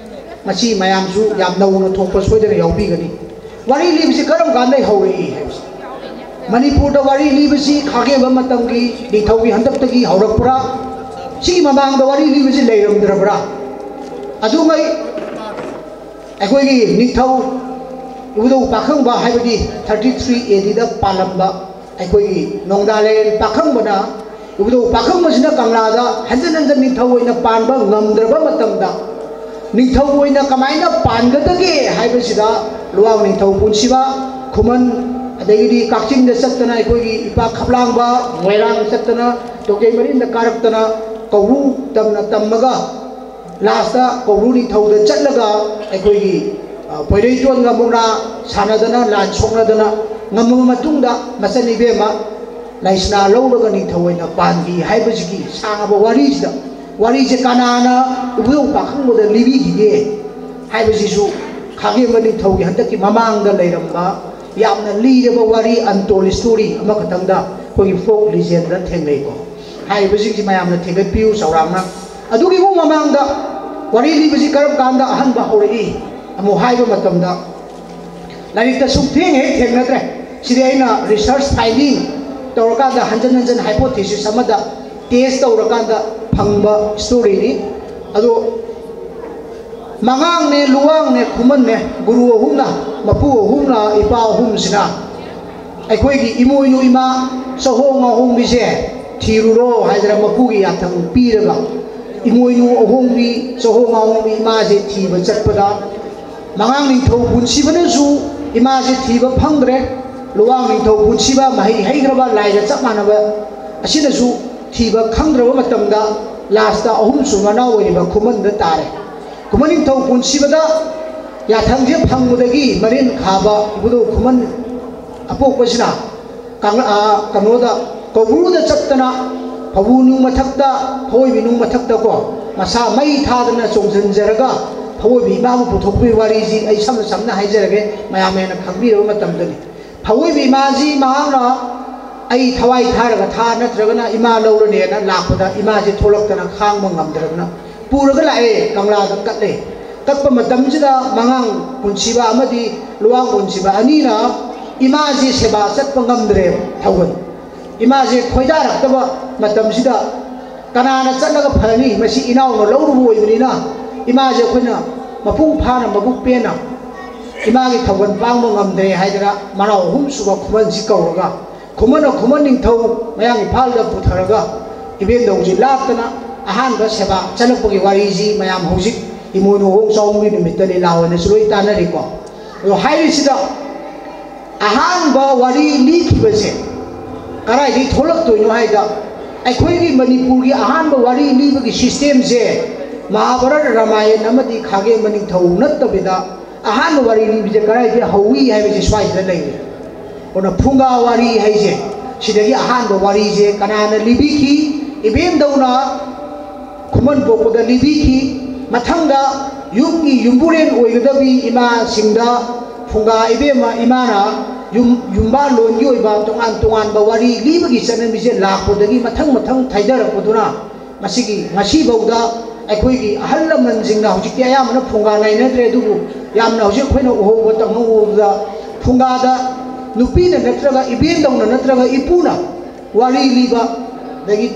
ꯃꯁꯤ ꯃꯌꯥꯝꯁꯨ ꯌꯥꯝ ꯅꯧꯅ ꯊꯣꯛꯄ ꯁꯣꯏꯗꯅ ꯌꯥꯎꯕꯤꯒꯅꯤ꯫ ꯋꯥꯔꯤ ꯂꯤꯕꯁꯤ ꯀꯔꯝ ꯀꯥꯟꯗꯒꯤ ꯍꯧꯔꯛꯏ ꯍꯥꯏꯕꯁꯤ, ꯃꯅꯤꯄꯨꯔꯗ ꯋꯥꯔꯤ ꯂꯤꯕꯁꯤ ꯈꯥꯒꯦꯝꯕ ꯃꯇꯝꯒꯤ ꯅꯤꯡꯊꯧꯒꯤ ꯍꯟꯗꯛꯇꯒꯤ ꯍꯧꯔꯛꯄ꯭ꯔꯥ? ꯁꯤꯒꯤ ꯃꯃꯥꯡꯗ ꯋꯥꯔꯤ ꯂꯤꯕꯁꯤ ꯂꯩꯔꯝꯗ꯭ꯔꯕ꯭ꯔꯥ? ꯑꯗꯨꯉꯩ ꯑꯩꯈꯣꯏꯒꯤ ꯅꯤꯡꯊꯧ ꯏꯕꯨꯙꯧ ꯄꯥꯈꯪꯕ, ꯍꯥꯏꯕꯗꯤ ꯊꯥꯔꯇꯤ ꯊ꯭ꯔꯤ ꯑꯦ ꯗꯤꯗ ꯄꯥꯜꯂꯝꯕ ꯑꯩꯈꯣꯏꯒꯤ ꯅꯣꯡꯗꯥꯂꯦꯟ ꯄꯥꯈꯪꯕꯅ, ꯏꯕꯨꯙꯧ ꯄꯥꯈꯪꯕꯁꯤꯅ ꯀꯪꯂꯥꯗ ꯍꯟꯖꯟ ꯍꯟꯖꯟ ꯅꯤꯡꯊꯧ ꯑꯣꯏꯅ ꯄꯥꯟꯕ ꯉꯝꯗ꯭ꯔꯕ ꯃꯇꯝꯗ, ꯅꯤꯡꯊꯧ ꯑꯣꯏꯅ ꯀꯃꯥꯏꯅ ꯄꯥꯟꯒꯗꯒꯦ ꯍꯥꯏꯕꯁꯤꯗ ꯂꯨꯋꯥꯡ ꯅꯤꯡꯊꯧ ꯄꯨꯟꯁꯤꯕ, ꯈꯨꯃꯟ, ꯑꯗꯒꯤꯗꯤ ꯀꯛꯆꯤꯡꯗ ꯆꯠꯇꯅ ꯑꯩꯈꯣꯏꯒꯤ ꯏꯄꯥ ꯈꯞꯂꯥꯡꯕ, ꯃꯣꯏꯔꯥꯡ ꯆꯠꯇꯅ, ꯇꯣꯀꯩ ꯃꯔꯤꯟꯗ ꯀꯥꯔꯛꯇꯅ, ꯀꯧꯕ꯭ꯔꯨ ꯇꯝꯅ ꯇꯝꯃꯒ, ꯂꯥꯁꯇ ꯀꯧꯕ꯭ꯔꯨ ꯅꯤꯡꯊꯧꯗ ꯆꯠꯂꯒ ꯑꯩꯈꯣꯏꯒꯤ, ꯑ, ꯄꯣꯏꯔꯩꯇꯣꯟꯒ ꯃꯨꯛꯅꯥ ꯁꯥꯟꯅꯗꯅ, ꯂꯥꯟ ꯁꯣꯛꯅꯗꯅ ꯉꯝꯃꯕ ꯃꯇꯨꯡꯗ, ꯃꯆꯟ ꯏꯕꯦꯝꯃ ꯂꯥꯏꯁꯅꯥ ꯂꯧꯔꯒ ꯅꯤꯡꯊꯧ ꯑꯣꯏꯅ ꯄꯥꯟꯈꯤ ꯍꯥꯏꯕꯁꯤꯒꯤ ꯁꯥꯡꯉꯕ ꯋꯥꯔꯤꯁꯤꯗ, ꯋꯥꯔꯤꯁꯦ ꯀꯅꯥꯅ ꯏꯕꯨꯙꯧ ꯄꯥꯈꯪꯕꯗ ꯂꯤꯕꯤꯈꯤꯒꯦ ꯍꯥꯏꯕꯁꯤꯁꯨ ꯈꯥꯒꯦꯝꯕ ꯅꯤꯡꯊꯧꯒꯤ ꯍꯟꯗꯛꯀꯤ ꯃꯃꯥꯡꯗ ꯂꯩꯔꯝꯕ ꯌꯥꯝꯅ ꯂꯤꯔꯕ ꯋꯥꯔꯤ, untold story ꯑꯃꯈꯛꯇꯪꯗ ꯑꯩꯈꯣꯏꯒꯤ folk legendꯗ ꯊꯦꯡꯅꯩꯀꯣ꯫ ꯍꯥꯏꯔꯤꯕꯁꯤꯡꯁꯤ ꯃꯌꯥꯝꯅ ꯊꯤꯒꯠꯄꯤꯌꯨ ꯆꯥꯎꯔꯥꯛꯅ꯫ ꯑꯗꯨꯒꯤꯕꯨ ꯃꯃꯥꯡꯗ ꯋꯥꯔꯤ ꯂꯤꯕꯁꯤ ꯀꯔꯝ ꯀꯥꯟꯗ ꯑꯍꯟꯕ ꯍꯧꯔꯛꯏ? ꯑꯃꯨꯛ ꯍꯥꯏꯕ ꯃꯇꯝꯗ, ꯂꯥꯏꯔꯤꯛꯇ ꯁꯨꯝ ꯊꯦꯡ ꯍꯦꯛ ꯊꯦꯡꯅꯗ꯭ꯔꯦ꯫ ꯁꯤꯗꯤ ꯑꯩꯅ research finding ꯇꯧꯔꯀꯥꯟꯗ, ꯍꯟꯖꯟ ꯍꯟꯖꯟ hypothesis ꯑꯃꯗ test ꯇꯧꯔꯀꯥꯟꯗ ꯐꯪꯕ storyꯅꯤ꯫ ꯑꯗꯣ ꯃꯉꯥꯡꯅꯦ, ꯂꯨꯋꯥꯡꯅꯦ, ꯈꯨꯃꯟꯅꯦ, ꯒꯨꯔꯨ ꯑꯍꯨꯝꯅ, ꯃꯄꯨ ꯑꯍꯨꯝꯅ, ꯏꯄꯥ ꯑꯍꯨꯝꯁꯤꯅ ꯑꯩꯈꯣꯏꯒꯤ ꯏꯃꯣꯏꯅꯨ ꯏꯃꯥ ꯆꯍꯣꯡ ꯑꯍꯣꯡꯕꯤꯁꯦ ꯊꯤꯔꯨꯔꯣ ꯍꯥꯏꯗꯅ ꯃꯄꯨꯒꯤ ꯌꯥꯊꯪ ꯄꯤꯔꯒ, ꯏꯃꯣꯏꯅꯨ ꯑꯍꯣꯡꯕꯤ, ꯆꯍꯣꯡ ꯑꯍꯣꯡꯕꯤ ꯏꯃꯥꯁꯦ ꯊꯤꯕ ꯆꯠꯄꯗ, ꯃꯉꯥꯡ ꯅꯤꯡꯊꯧ ꯄꯨꯟꯁꯤꯕꯅꯁꯨ ꯏꯃꯥꯁꯦ ꯊꯤꯕ ꯐꯪꯗ꯭ꯔꯦ꯫ ꯂꯨꯋꯥꯡ ꯅꯤꯡꯊꯧ ꯄꯨꯟꯁꯤꯕ, ꯃꯍꯩ ꯍꯩꯈ꯭ꯔꯕ ꯂꯥꯏꯒ ꯆꯞ ꯃꯥꯟꯅꯕ ꯑꯁꯤꯅꯁꯨ ꯊꯤꯕ ꯈꯪꯗ꯭ꯔꯕ ꯃꯇꯝꯗ, ꯂꯥꯁꯇ ꯑꯍꯨꯝꯁꯨ ꯃꯅꯥꯎ ꯑꯣꯏꯔꯤꯕ ꯈꯨꯃꯟꯗ ꯇꯥꯔꯦ꯫ ꯈꯨꯃꯟ ꯅꯤꯡꯊꯧ ꯄꯨꯟꯁꯤꯕꯗ ꯌꯥꯊꯪꯁꯦ ꯐꯪꯕꯗꯒꯤ ꯃꯔꯤꯟ ꯈꯥꯕ ꯏꯕꯨꯙꯧ ꯈꯨꯃꯟ ꯑꯄꯣꯛꯄꯁꯤꯅ ꯀꯪꯂ-, ꯑ, ꯀꯩꯅꯣꯗ, ꯀꯧꯕ꯭ꯔꯨꯗ ꯆꯠꯇꯅ, ꯐꯧꯕꯨ ꯅꯨꯡ ꯃꯊꯛꯇ, ꯐꯧꯑꯣꯏꯕꯤ ꯅꯨꯡ ꯃꯊꯛꯇ ꯀꯣ, ꯃꯁꯥ ꯃꯩ ꯊꯥꯗꯅ ꯆꯣꯡꯁꯤꯟꯖꯔꯒ ꯐꯧꯑꯣꯏꯕꯤ ꯏꯃꯥꯕꯨ ꯄꯨꯊꯣꯛꯄꯒꯤ ꯋꯥꯔꯤꯁꯤ ꯑꯩ ꯁꯝꯅ ꯁꯝꯅ ꯍꯥꯏꯖꯔꯒꯦ, ꯃꯌꯥꯝ ꯍꯦꯟꯅ ꯈꯪꯕꯤꯔꯕ ꯃꯇꯝꯗꯅꯤ꯫ ꯐꯧꯑꯣꯏꯕꯤ ꯏꯃꯥꯁꯤ ꯃꯍꯥꯛꯅ ꯑꯩ ꯊꯋꯥꯏ ꯊꯥꯔꯒ ꯊꯥ ꯅꯠꯇ꯭ꯔꯒꯅ ꯏꯃꯥ ꯂꯧꯔꯅꯦꯅ ꯂꯥꯛꯄꯗ, ꯏꯃꯥꯁꯦ ꯊꯣꯛꯂꯛꯇꯅ ꯈꯥꯡꯕ ꯉꯝꯗ꯭ꯔꯗꯅ ꯄꯨꯔꯒ ꯂꯥꯛꯑꯦ, ꯀꯪꯂꯥꯗ ꯀꯠꯂꯦ꯫ ꯀꯠꯄ ꯃꯇꯝꯁꯤꯗ ꯃꯉꯥꯡ ꯄꯨꯟꯁꯤꯕ ꯑꯃꯗꯤ ꯂꯨꯋꯥꯡ ꯄꯨꯟꯁꯤꯕ ꯑꯅꯤꯅ ꯏꯃꯥꯁꯦ ꯁꯦꯕꯥ ꯆꯠꯄ ꯉꯝꯗ꯭ꯔꯦꯕ ꯊꯧꯒꯜ꯫ ꯏꯃꯥꯁꯦ ꯈꯣꯏꯗꯥꯔꯛꯇꯕ ꯃꯇꯝꯁꯤꯗ ꯀꯅꯥꯅ ꯆꯠꯂꯒ ꯐꯔꯅꯤ? ꯃꯁꯤ ꯏꯅꯥꯎꯅ ꯂꯧꯔꯨꯕ ꯑꯣꯏꯕꯅꯤꯅ ꯏꯃꯥꯁꯦ ꯑꯩꯈꯣꯏꯅ ꯃꯄꯨꯡ ꯐꯥꯅ, ꯃꯕꯨꯛ ꯄꯦꯟꯅ ꯏꯃꯥꯒꯤ ꯊꯧꯒꯜ ꯄꯥꯡꯕ ꯉꯝꯗ꯭ꯔꯦ ꯍꯥꯏꯗꯅ ꯃꯅꯥꯎ ꯑꯍꯨꯝꯁꯨꯕ ꯈꯨꯃꯟꯁꯤ ꯀꯧꯔꯒ, ꯈꯨꯃꯟ, ꯈꯨꯃꯟ ꯅꯤꯡꯊꯧ ꯃꯌꯥꯡ ꯏꯝꯐꯥꯜꯗ ꯄꯨꯊꯔꯒ ꯏꯕꯦꯟꯗꯧꯁꯤ ꯂꯥꯛꯇꯅ ꯑꯍꯥꯟꯕ ꯁꯦꯕꯥ ꯆꯠꯂꯛꯄꯒꯤ ꯋꯥꯔꯤꯁꯤ ꯃꯌꯥꯝ ꯍꯧꯖꯤꯛ ꯏꯃꯣꯏꯅꯨ ꯍꯣꯡ ꯆꯥꯎꯕꯒꯤ ꯅꯨꯃꯤꯠꯇꯅꯤ ꯂꯥꯎ ꯍꯥꯏꯅꯁꯨ ꯂꯣꯏ ꯇꯥꯟꯅꯔꯤꯀꯣ꯫ ꯑꯗꯣ ꯍꯥꯏꯔꯤꯁꯤꯗ ꯑꯍꯥꯟꯕ ꯋꯥꯔꯤ ꯂꯤꯈꯤꯕꯁꯦ ꯀꯗꯥꯏꯗꯒꯤ ꯊꯣꯛꯂꯛꯇꯣꯏꯅꯣ ꯍꯥꯏꯗ, ꯑꯩꯈꯣꯏꯒꯤ ꯃꯅꯤꯄꯨꯔꯒꯤ ꯑꯍꯥꯟꯕ ꯋꯥꯔꯤ ꯂꯤꯕꯒꯤ ꯁꯤꯁꯇꯦꯝꯁꯦ ꯃꯍꯥꯚꯥꯔꯠ, ꯔꯥꯃꯥꯌꯟ ꯑꯃꯗꯤ ꯈꯥꯒꯦ ꯃꯅꯤꯡꯊꯧ ꯅꯠꯇꯕꯤꯗ ꯑꯍꯥꯟꯕ ꯋꯥꯔꯤ ꯂꯤꯕꯁꯦ ꯀꯗꯥꯏꯗꯒꯤ ꯍꯧꯏ ꯍꯥꯏꯕꯁꯦ ꯁ꯭ꯋꯥꯏꯁꯤꯗ ꯂꯩꯔꯦ꯫ ꯑꯗꯨꯅ ꯐꯨꯡꯒꯥ ꯋꯥꯔꯤ ꯍꯥꯏꯁꯦ, ꯁꯤꯗꯒꯤ ꯑꯍꯥꯟꯕ ꯋꯥꯔꯤꯁꯦ ꯀꯅꯥꯅ ꯂꯤꯕꯤꯈꯤ? ꯏꯕꯦꯟꯗꯧꯅ ꯈꯨꯃꯟ ꯄꯣꯛꯄꯗ ꯂꯤꯕꯤꯈꯤ꯫ ꯃꯊꯪꯗ ꯌꯨꯝꯒꯤ ꯌꯨꯝꯕꯨꯔꯦꯟ ꯑꯣꯏꯒꯗꯕꯤ ꯏꯃꯥꯁꯤꯡꯗ ꯐꯨꯡꯒꯥ ꯏꯕꯦꯝꯃ ꯏꯃꯥꯅ ꯌꯨꯝ, ꯌꯨꯝꯕꯥꯜꯂꯣꯟꯒꯤ ꯑꯣꯏꯕ ꯇꯣꯉꯥꯟ ꯇꯣꯉꯥꯟꯕ ꯋꯥꯔꯤ ꯂꯤꯕꯒꯤ ꯆꯠꯅꯕꯤꯁꯦ ꯂꯥꯛꯄꯗꯒꯤ ꯃꯊꯪ ꯃꯊꯪ ꯊꯩꯗꯔꯛꯄꯗꯨꯅ ꯃꯁꯤꯒꯤ ꯉꯁꯤꯐꯥꯎꯗ ꯑꯩꯈꯣꯏꯒꯤ ꯑꯍꯜ ꯂꯃꯟꯁꯤꯡꯅ, ꯍꯧꯖꯤꯛꯇꯤ ꯑꯌꯥꯝꯕꯅ ꯐꯨꯡꯒꯥ ꯅꯩꯅꯗ꯭ꯔꯦ, ꯑꯗꯨꯕꯨ ꯌꯥꯝꯅ ꯍꯧꯖꯤꯛ ꯑꯩꯈꯣꯏꯅ ꯎꯍꯧꯕ ꯇꯝꯍꯧꯕꯗ ꯐꯨꯡꯒꯥꯗ ꯅꯨꯄꯤꯅ ꯅꯠꯇ꯭ꯔꯒ ꯏꯕꯦꯟꯗꯧꯅ ꯅꯠꯇ꯭ꯔꯒ ꯏꯄꯨꯅ ꯋꯥꯔꯤ ꯂꯤꯕ, ꯑꯗꯒꯤ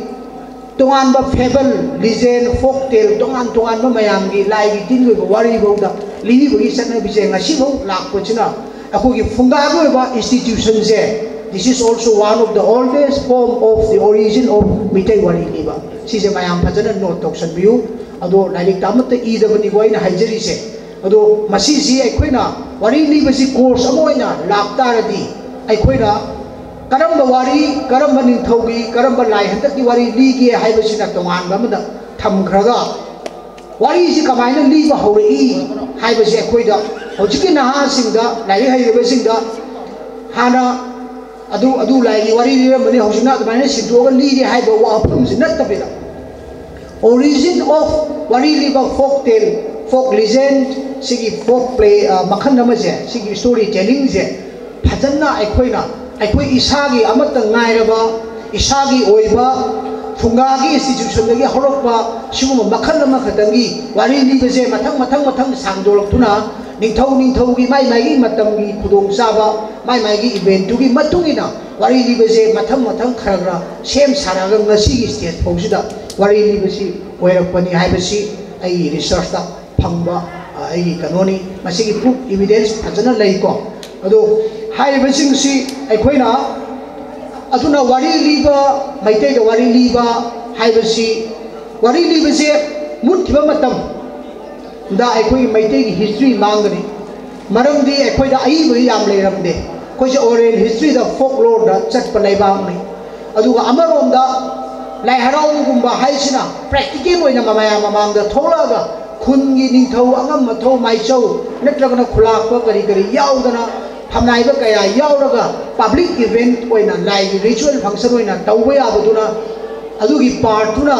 ꯇꯣꯉꯥꯟꯕ ꯐꯦꯕꯜ, ꯂꯤꯖꯦꯟ, ꯐꯣꯛ ꯇꯦꯜ, ꯇꯣꯉꯥꯟ ꯇꯣꯉꯥꯟꯕ ꯃꯌꯥꯝꯒꯤ ꯂꯥꯏꯒꯤ ꯇꯤꯟꯒꯤ ꯑꯣꯏꯕ ꯋꯥꯔꯤꯐꯥꯎꯗ ꯂꯤꯕꯤꯕꯒꯤ ꯆꯠꯅꯕꯤꯁꯦ ꯉꯁꯤꯐꯥꯎ ꯂꯥꯛꯄꯁꯤꯅ ꯑꯩꯈꯣꯏꯒꯤ ꯐꯨꯡꯒꯥꯒꯤ ꯑꯣꯏꯕ ꯏꯟꯁꯇꯤꯇ꯭ꯌꯨꯁꯟꯁꯦ, this is also one of the oldest form of the origin of Meitei ꯋꯥꯔꯤ ꯂꯤꯕ꯫ ꯁꯤꯁꯦ ꯃꯌꯥꯝ ꯐꯖꯅ ꯅꯣꯠ ꯇꯧꯁꯟꯕꯤꯌꯨ꯫ ꯑꯗꯣ ꯂꯥꯏꯔꯤꯛꯇ ꯑꯃꯠꯇ ꯏꯗꯕꯅꯤꯀꯣ ꯑꯩꯅ ꯍꯥꯏꯖꯔꯤꯁꯦ꯫ ꯑꯗꯣ ꯃꯁꯤꯁꯤ ꯑꯩꯈꯣꯏꯅ ꯋꯥꯔꯤ ꯂꯤꯕꯁꯤ ꯀꯣꯔꯁ ꯑꯃ ꯑꯣꯏꯅ ꯂꯥꯛꯇꯥꯔꯗꯤ ꯑꯩꯈꯣꯏꯅ ꯀꯔꯝꯕ ꯋꯥꯔꯤ, ꯀꯔꯝꯕ ꯅꯤꯡꯊꯧꯒꯤ, ꯀꯔꯝꯕ ꯂꯥꯏ ꯍꯟꯗꯛꯀꯤ ꯋꯥꯔꯤ ꯂꯤꯒꯦ ꯍꯥꯏꯕꯁꯤꯅ ꯇꯣꯉꯥꯟꯕ ꯑꯃꯗ ꯊꯝꯈ꯭ꯔꯒ, ꯋꯥꯔꯤꯁꯤ ꯀꯃꯥꯏꯅ ꯂꯤꯕ ꯍꯧꯔꯛꯏ ꯍꯥꯏꯕꯁꯤ ꯑꯩꯈꯣꯏꯗ, ꯍꯧꯖꯤꯛꯀꯤ ꯅꯍꯥꯁꯤꯡꯗ, ꯂꯥꯏꯔꯤꯛ ꯍꯩꯔꯕꯁꯤꯡꯗ ꯍꯥꯟꯅ ꯑꯗꯨ, ꯑꯗꯨ ꯂꯥꯏꯒꯤ ꯋꯥꯔꯤ ꯂꯤꯔꯝꯕꯅꯤ, ꯍꯧꯖꯤꯛꯅ ꯑꯗꯨꯃꯥꯏꯅ ꯁꯤꯟꯗꯣꯛꯑꯒ ꯂꯤꯔꯦ ꯍꯥꯏꯕ ꯋꯥꯐꯝꯁꯤ ꯅꯠꯇꯕꯤꯗ, origin of ꯋꯥꯔꯤ ꯂꯤꯕ, ꯐꯣꯛ ꯇꯦꯜ, ꯐꯣꯛ ꯂꯤꯖꯦꯟ, ꯁꯤꯒꯤ ꯐꯣꯛ ꯄ꯭ꯂꯦ, ꯑ, ꯃꯈꯜ ꯑꯃꯁꯦ, ꯁꯤꯒꯤ ꯁ꯭ꯇꯣꯔꯤ ꯇꯦꯂꯤꯡꯁꯦ ꯐꯖꯅ ꯑꯩꯈꯣꯏꯅ, ꯑꯩꯈꯣꯏ ꯏꯁꯥꯒꯤ ꯑꯃꯠꯇ ꯉꯥꯏꯔꯕ, ꯏꯁꯥꯒꯤ ꯑꯣꯏꯕ ꯐꯨꯡꯒꯥꯒꯤ ꯏꯟꯁꯇꯤꯇ꯭ꯌꯨꯁꯟꯗꯒꯤ ꯍꯧꯔꯛꯄ ꯁꯤꯒꯨꯝꯕ ꯃꯈꯜ ꯑꯃꯈꯛꯇꯪꯒꯤ ꯋꯥꯔꯤ ꯂꯤꯕꯁꯦ ꯃꯊꯪ, ꯃꯊꯪ, ꯃꯊꯪ ꯁꯥꯡꯗꯣꯔꯛꯇꯨꯅ ꯅꯤꯡꯊꯧ ꯅꯤꯡꯊꯧꯒꯤ ꯃꯥꯏ ꯃꯥꯏꯒꯤ ꯃꯇꯝꯒꯤ ꯈꯨꯗꯣꯡꯆꯥꯕ, ꯃꯥꯏ ꯃꯥꯏꯒꯤ ꯏꯚꯦꯟꯠꯇꯨꯒꯤ ꯃꯇꯨꯡ ꯏꯟꯅ ꯋꯥꯔꯤ ꯂꯤꯕꯁꯦ ꯃꯊꯪ ꯃꯊꯪ ꯈꯔ ꯈꯔ ꯁꯦꯝ ꯁꯥꯔꯛꯑꯒ ꯉꯁꯤꯒꯤ ꯁ꯭ꯇꯦꯖ ꯐꯥꯎꯁꯤꯗ ꯋꯥꯔꯤ ꯂꯤꯕꯁꯤ ꯑꯣꯏꯔꯛꯄꯅꯤ ꯍꯥꯏꯕꯁꯤ ꯑꯩꯒꯤ ꯔꯤꯁꯔꯆꯇ ꯐꯪꯕ, ꯑ, ꯑꯩꯒꯤ ꯀꯩꯅꯣꯅꯤ꯫ ꯃꯁꯤꯒꯤ ꯄ꯭ꯔꯨꯐ, ꯏꯚꯤꯗꯦꯟꯁ ꯐꯖꯅ ꯂꯩꯀꯣ꯫ ꯑꯗꯣ ꯍꯥꯏꯔꯤꯕꯁꯤꯡꯁꯤ ꯑꯩꯈꯣꯏꯅ, ꯑꯗꯨꯅ ꯋꯥꯔꯤ ꯂꯤꯕ, ꯃꯩꯇꯩꯗ ꯋꯥꯔꯤ ꯂꯤꯕ ꯍꯥꯏꯕꯁꯤ, ꯋꯥꯔꯤ ꯂꯤꯕꯁꯦ ꯃꯨꯠꯈꯤꯕ ꯃꯇꯝꯗ ꯑꯩꯈꯣꯏꯒꯤ ꯃꯩꯇꯩꯒꯤ ꯍꯤꯁꯇ꯭ꯔꯤ ꯃꯥꯡꯒꯅꯤ꯫ ꯃꯔꯝꯗꯤ ꯑꯩꯈꯣꯏꯗ ꯑꯏꯕ ꯌꯥꯝ ꯂꯩꯔꯝꯗꯦ꯫ ꯑꯩꯈꯣꯏꯁꯦ ꯑꯣꯔꯦꯜ ꯍꯤꯁꯇ꯭ꯔꯤꯗ, ꯐꯣꯛ ꯂꯣꯔꯗ ꯆꯠꯄ ꯂꯩꯕꯥꯛꯅꯤ꯫ ꯑꯗꯨꯒ ꯑꯃꯔꯣꯝꯗ ꯂꯥꯏ ꯍꯔꯥꯎꯕꯒꯨꯝꯕ ꯍꯥꯏꯁꯤꯅ ꯄ꯭ꯔꯦꯛꯇꯤꯀꯦꯜ ꯑꯣꯏꯅ ꯃꯃꯥꯌꯥꯝ ꯃꯃꯥꯡꯗ ꯊꯣꯛꯂꯛꯑꯒ ꯈꯨꯟꯒꯤ ꯅꯤꯡꯊꯧ, ꯑꯉꯝ ꯑꯊꯧ, ꯃꯥꯏꯆꯧ ꯅꯠꯇ꯭ꯔꯒꯅ ꯈꯨꯂꯥꯛꯄ ꯀꯔꯤ ꯀꯔꯤ ꯌꯥꯎꯗꯅ, ꯐꯝꯅꯥꯏꯕ ꯀꯌꯥ ꯌꯥꯎꯔꯒ ꯄꯕ꯭ꯂꯤꯛ ꯏꯚꯦꯟꯠ ꯑꯣꯏꯅ, ꯂꯥꯏꯒꯤ ꯔꯤꯆꯨꯋꯦꯜ ꯐꯪꯁꯟ ꯑꯣꯏꯅ ꯇꯧꯕ ꯌꯥꯕꯗꯨꯅ, ꯑꯗꯨꯒꯤ ꯄꯥꯔꯠꯇꯨꯅ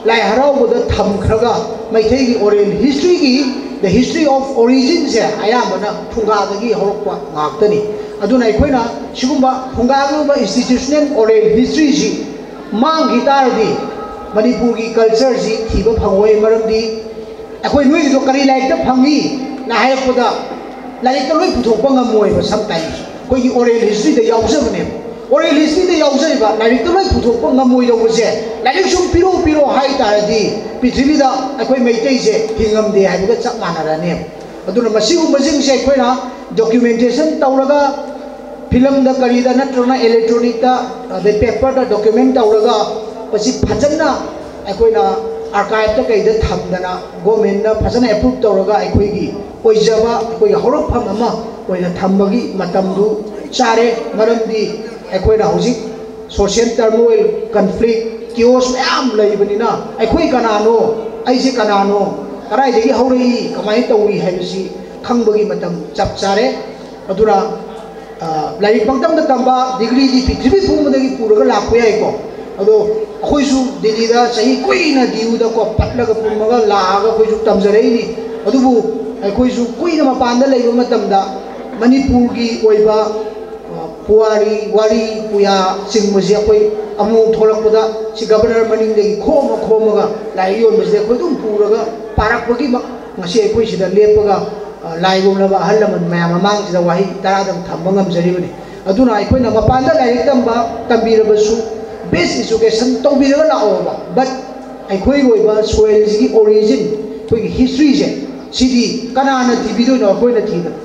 ꯂꯥꯏ ꯍꯔꯥꯎꯕꯗ ꯊꯝꯈ꯭ꯔꯒ ꯃꯩꯇꯩꯒꯤ ꯑꯣꯔꯦꯜ ꯍꯤꯁꯇ꯭ꯔꯤꯒꯤ, the history of originꯁꯦ ꯑꯌꯥꯝꯕꯅ ꯐꯨꯡꯒꯥꯗꯒꯤ ꯍꯧꯔꯛꯄ ꯉꯥꯛꯇꯅꯤ꯫ ꯑꯗꯨꯅ ꯑꯩꯈꯣꯏꯅ ꯁꯤꯒꯨꯝꯕ ꯐꯨꯡꯒꯥꯒꯤ ꯑꯣꯏꯕ ꯏꯟꯁꯇꯤꯇ꯭ꯌꯨꯁꯅꯦꯜ ꯑꯣꯔꯦꯜ ꯍꯤꯁꯇ꯭ꯔꯤꯁꯤ ꯃꯥꯡꯈꯤ ꯇꯥꯔꯗꯤ ꯃꯅꯤꯄꯨꯔꯒꯤ ꯀꯜꯆꯔꯁꯤ ꯊꯤꯕ ꯐꯪꯉꯣꯏ꯫ ꯃꯔꯝꯗꯤ ꯑꯩꯈꯣꯏ ꯅꯣꯏꯒꯤꯗꯣ ꯀꯔꯤ ꯂꯥꯏꯔꯤꯛꯇ ꯐꯪꯉꯤꯅ ꯍꯥꯏꯔꯛꯄꯗ ꯂꯥꯏꯔꯤꯛꯇ ꯂꯣꯏ ꯄꯨꯊꯣꯛꯄ ꯉꯝꯃꯣꯏꯕ꯫ ꯁꯝꯇꯥꯏꯝꯁ ꯑꯩꯈꯣꯏꯒꯤ ꯑꯣꯔꯦꯜ ꯍꯤꯁꯇ꯭ꯔꯤꯗ ꯌꯥꯎꯖꯕꯅꯦꯕ꯫ ꯑꯣꯔꯦꯜ ꯍꯤꯁꯇ꯭ꯔꯤꯗ ꯌꯥꯎꯖꯔꯤꯕ ꯂꯥꯏꯔꯤꯛꯇ ꯂꯣꯏ ꯄꯨꯊꯣꯛꯄ ꯉꯝꯃꯣꯏꯗꯧꯕꯁꯦ, ꯂꯥꯏꯔꯤꯛ ꯁꯨꯝ ꯄꯤꯔꯛꯑꯣ ꯄꯤꯔꯛꯑꯣ ꯍꯥꯏ ꯇꯥꯔꯗꯤ ꯄ꯭ꯔꯤꯊꯤꯕꯤꯗ ꯑꯩꯈꯣꯏ ꯃꯩꯇꯩꯁꯦ ꯍꯤꯡꯉꯝꯗꯦ ꯍꯥꯏꯕꯒ ꯆꯞ ꯃꯥꯟꯅꯔꯅꯦꯕ꯫ ꯑꯗꯨꯅ ꯃꯁꯤꯒꯨꯝꯕꯁꯤꯡꯁꯦ ꯑꯩꯈꯣꯏꯅ ꯗꯣꯀ꯭ꯌꯨꯃꯦꯟꯇꯦꯁꯟ ꯇꯧꯔꯒ, ꯐꯤꯂꯝꯗ ꯀꯔꯤꯗ ꯅꯠꯇ꯭ꯔꯒꯅ ꯏꯂꯦꯛꯇ꯭ꯔꯣꯅꯤꯛꯇ, ꯑꯗꯩ ꯄꯦꯄꯔꯗ ꯗꯣꯀ꯭ꯌꯨꯃꯦꯟ ꯇꯧꯔꯒ, ꯃꯁꯤ ꯐꯖꯅ ꯑꯩꯈꯣꯏꯅ ꯑꯥꯔꯀꯥꯏꯞꯇ ꯀꯩꯗ ꯊꯝꯗꯅ, ꯒꯣꯔꯃꯦꯟꯅ ꯐꯖꯅ ꯑꯦꯄ꯭ꯔꯨꯞ ꯇꯧꯔꯒ ꯑꯩꯈꯣꯏꯒꯤ ꯑꯣꯏꯖꯕ, ꯑꯩꯈꯣꯏꯒꯤ ꯍꯧꯔꯛꯐꯝ ꯑꯃ ꯑꯣꯏꯅ ꯊꯝꯕꯒꯤ ꯃꯇꯝꯗꯨ ꯆꯥꯔꯦ꯫ ꯃꯔꯝꯗꯤ ꯑꯩꯈꯣꯏꯅ ꯍꯧꯖꯤꯛ ꯁꯣꯁꯤꯌꯦꯜ ꯇꯔꯃꯣꯏꯜ, ꯀꯟꯐ꯭ꯂꯤꯛ, ꯀꯤꯑꯣꯁ ꯃꯌꯥꯝ ꯂꯩꯕꯅꯤꯅ, ꯑꯩꯈꯣꯏ ꯀꯅꯥꯅꯣ, ꯑꯩꯁꯦ ꯀꯅꯥꯅꯣ, ꯀꯗꯥꯏꯗꯒꯤ ꯍꯧꯔꯛꯏ, ꯀꯃꯥꯏꯅ ꯇꯧꯏ ꯍꯥꯏꯕꯁꯤ ꯈꯪꯕꯒꯤ ꯃꯇꯝ ꯆꯞ ꯆꯥꯔꯦ꯫ ꯑꯗꯨꯅ, ꯑ, ꯂꯥꯏꯔꯤꯛ ꯄꯪꯇꯝꯗ ꯇꯝꯕ, ꯗꯤꯒ꯭ꯔꯤꯗꯤ ꯄ꯭ꯔꯤꯊꯤꯕꯤ ꯄꯨꯝꯕꯗꯒꯤ ꯄꯨꯔꯒ ꯂꯥꯛꯄ ꯌꯥꯏꯀꯣ꯫ ꯑꯗꯣ ꯑꯩꯈꯣꯏꯁꯨ ꯗꯤꯜꯂꯤꯗ ꯆꯍꯤ ꯀꯨꯏꯅ ꯗꯤꯌꯨꯗꯀꯣ ꯄꯠꯂꯒ ꯄꯨꯝꯃꯒ ꯂꯥꯛꯑꯒ ꯑꯩꯈꯣꯏꯁꯨ ꯇꯝꯖꯔꯛꯏꯅꯤ꯫ ꯑꯗꯨꯕꯨ ꯑꯩꯈꯣꯏꯁꯨ ꯀꯨꯏꯅ ꯃꯄꯥꯟꯗ ꯂꯩꯕ ꯃꯇꯝꯗ ꯃꯅꯤꯄꯨꯔꯒꯤ ꯑꯣꯏꯕ, ꯑ, ꯄꯨꯋꯥꯔꯤ, ꯋꯥꯔꯤ, ꯄꯨꯌꯥ ꯆꯤꯡꯕꯁꯦ ꯑꯩꯈꯣꯏ ꯑꯃꯨꯛ ꯊꯣꯛꯂꯛꯄꯗ ꯁꯤ ꯒꯕꯔꯅꯔ ꯃꯅꯤꯡꯗꯒꯤ ꯈꯣꯝꯃ ꯈꯣꯝꯃꯒ ꯂꯥꯏꯔꯤꯛ ꯌꯣꯟꯕꯁꯤꯗ ꯑꯩꯈꯣꯏ ꯑꯗꯨꯝ ꯄꯨꯔꯒ ꯄꯥꯔꯛꯄꯒꯤ ꯃ-, ꯉꯁꯤ ꯑꯩꯈꯣꯏ ꯁꯤꯗ ꯂꯦꯞꯄꯒ ꯂꯥꯏꯒꯨꯝꯂꯕ ꯑꯍꯜ ꯂꯃꯟ ꯃꯌꯥꯝ ꯃꯃꯥꯡꯁꯤꯗ ꯋꯥꯍꯩ ꯇꯔꯥꯗꯪ ꯊꯝꯕ ꯉꯝꯖꯔꯤꯕꯅꯤ꯫ ꯑꯗꯨꯅ ꯑꯩꯈꯣꯏꯅ ꯃꯄꯥꯟꯗ ꯂꯥꯏꯔꯤꯛ ꯇꯝꯕ ꯇꯝꯕꯤꯔꯕꯁꯨ, ꯕꯦꯁ ꯏꯖꯨꯀꯦꯁꯟ ꯇꯧꯕꯤꯔꯒ ꯂꯥꯛꯑꯣꯕ, ꯕꯠ ꯑꯩꯈꯣꯏꯒꯤ ꯑꯣꯏꯕ ꯁꯣꯏꯜꯁꯤꯒꯤ ꯑꯣꯔꯤꯖꯤꯟ, ꯑꯩꯈꯣꯏꯒꯤ ꯍꯤꯁꯇ꯭ꯔꯤꯁꯦ, ꯁꯤꯗꯤ ꯀꯅꯥꯅ ꯊꯤꯕꯤꯗꯣꯏꯅꯣ? ꯑꯩꯈꯣꯏꯅ ꯊꯤꯗꯅ꯫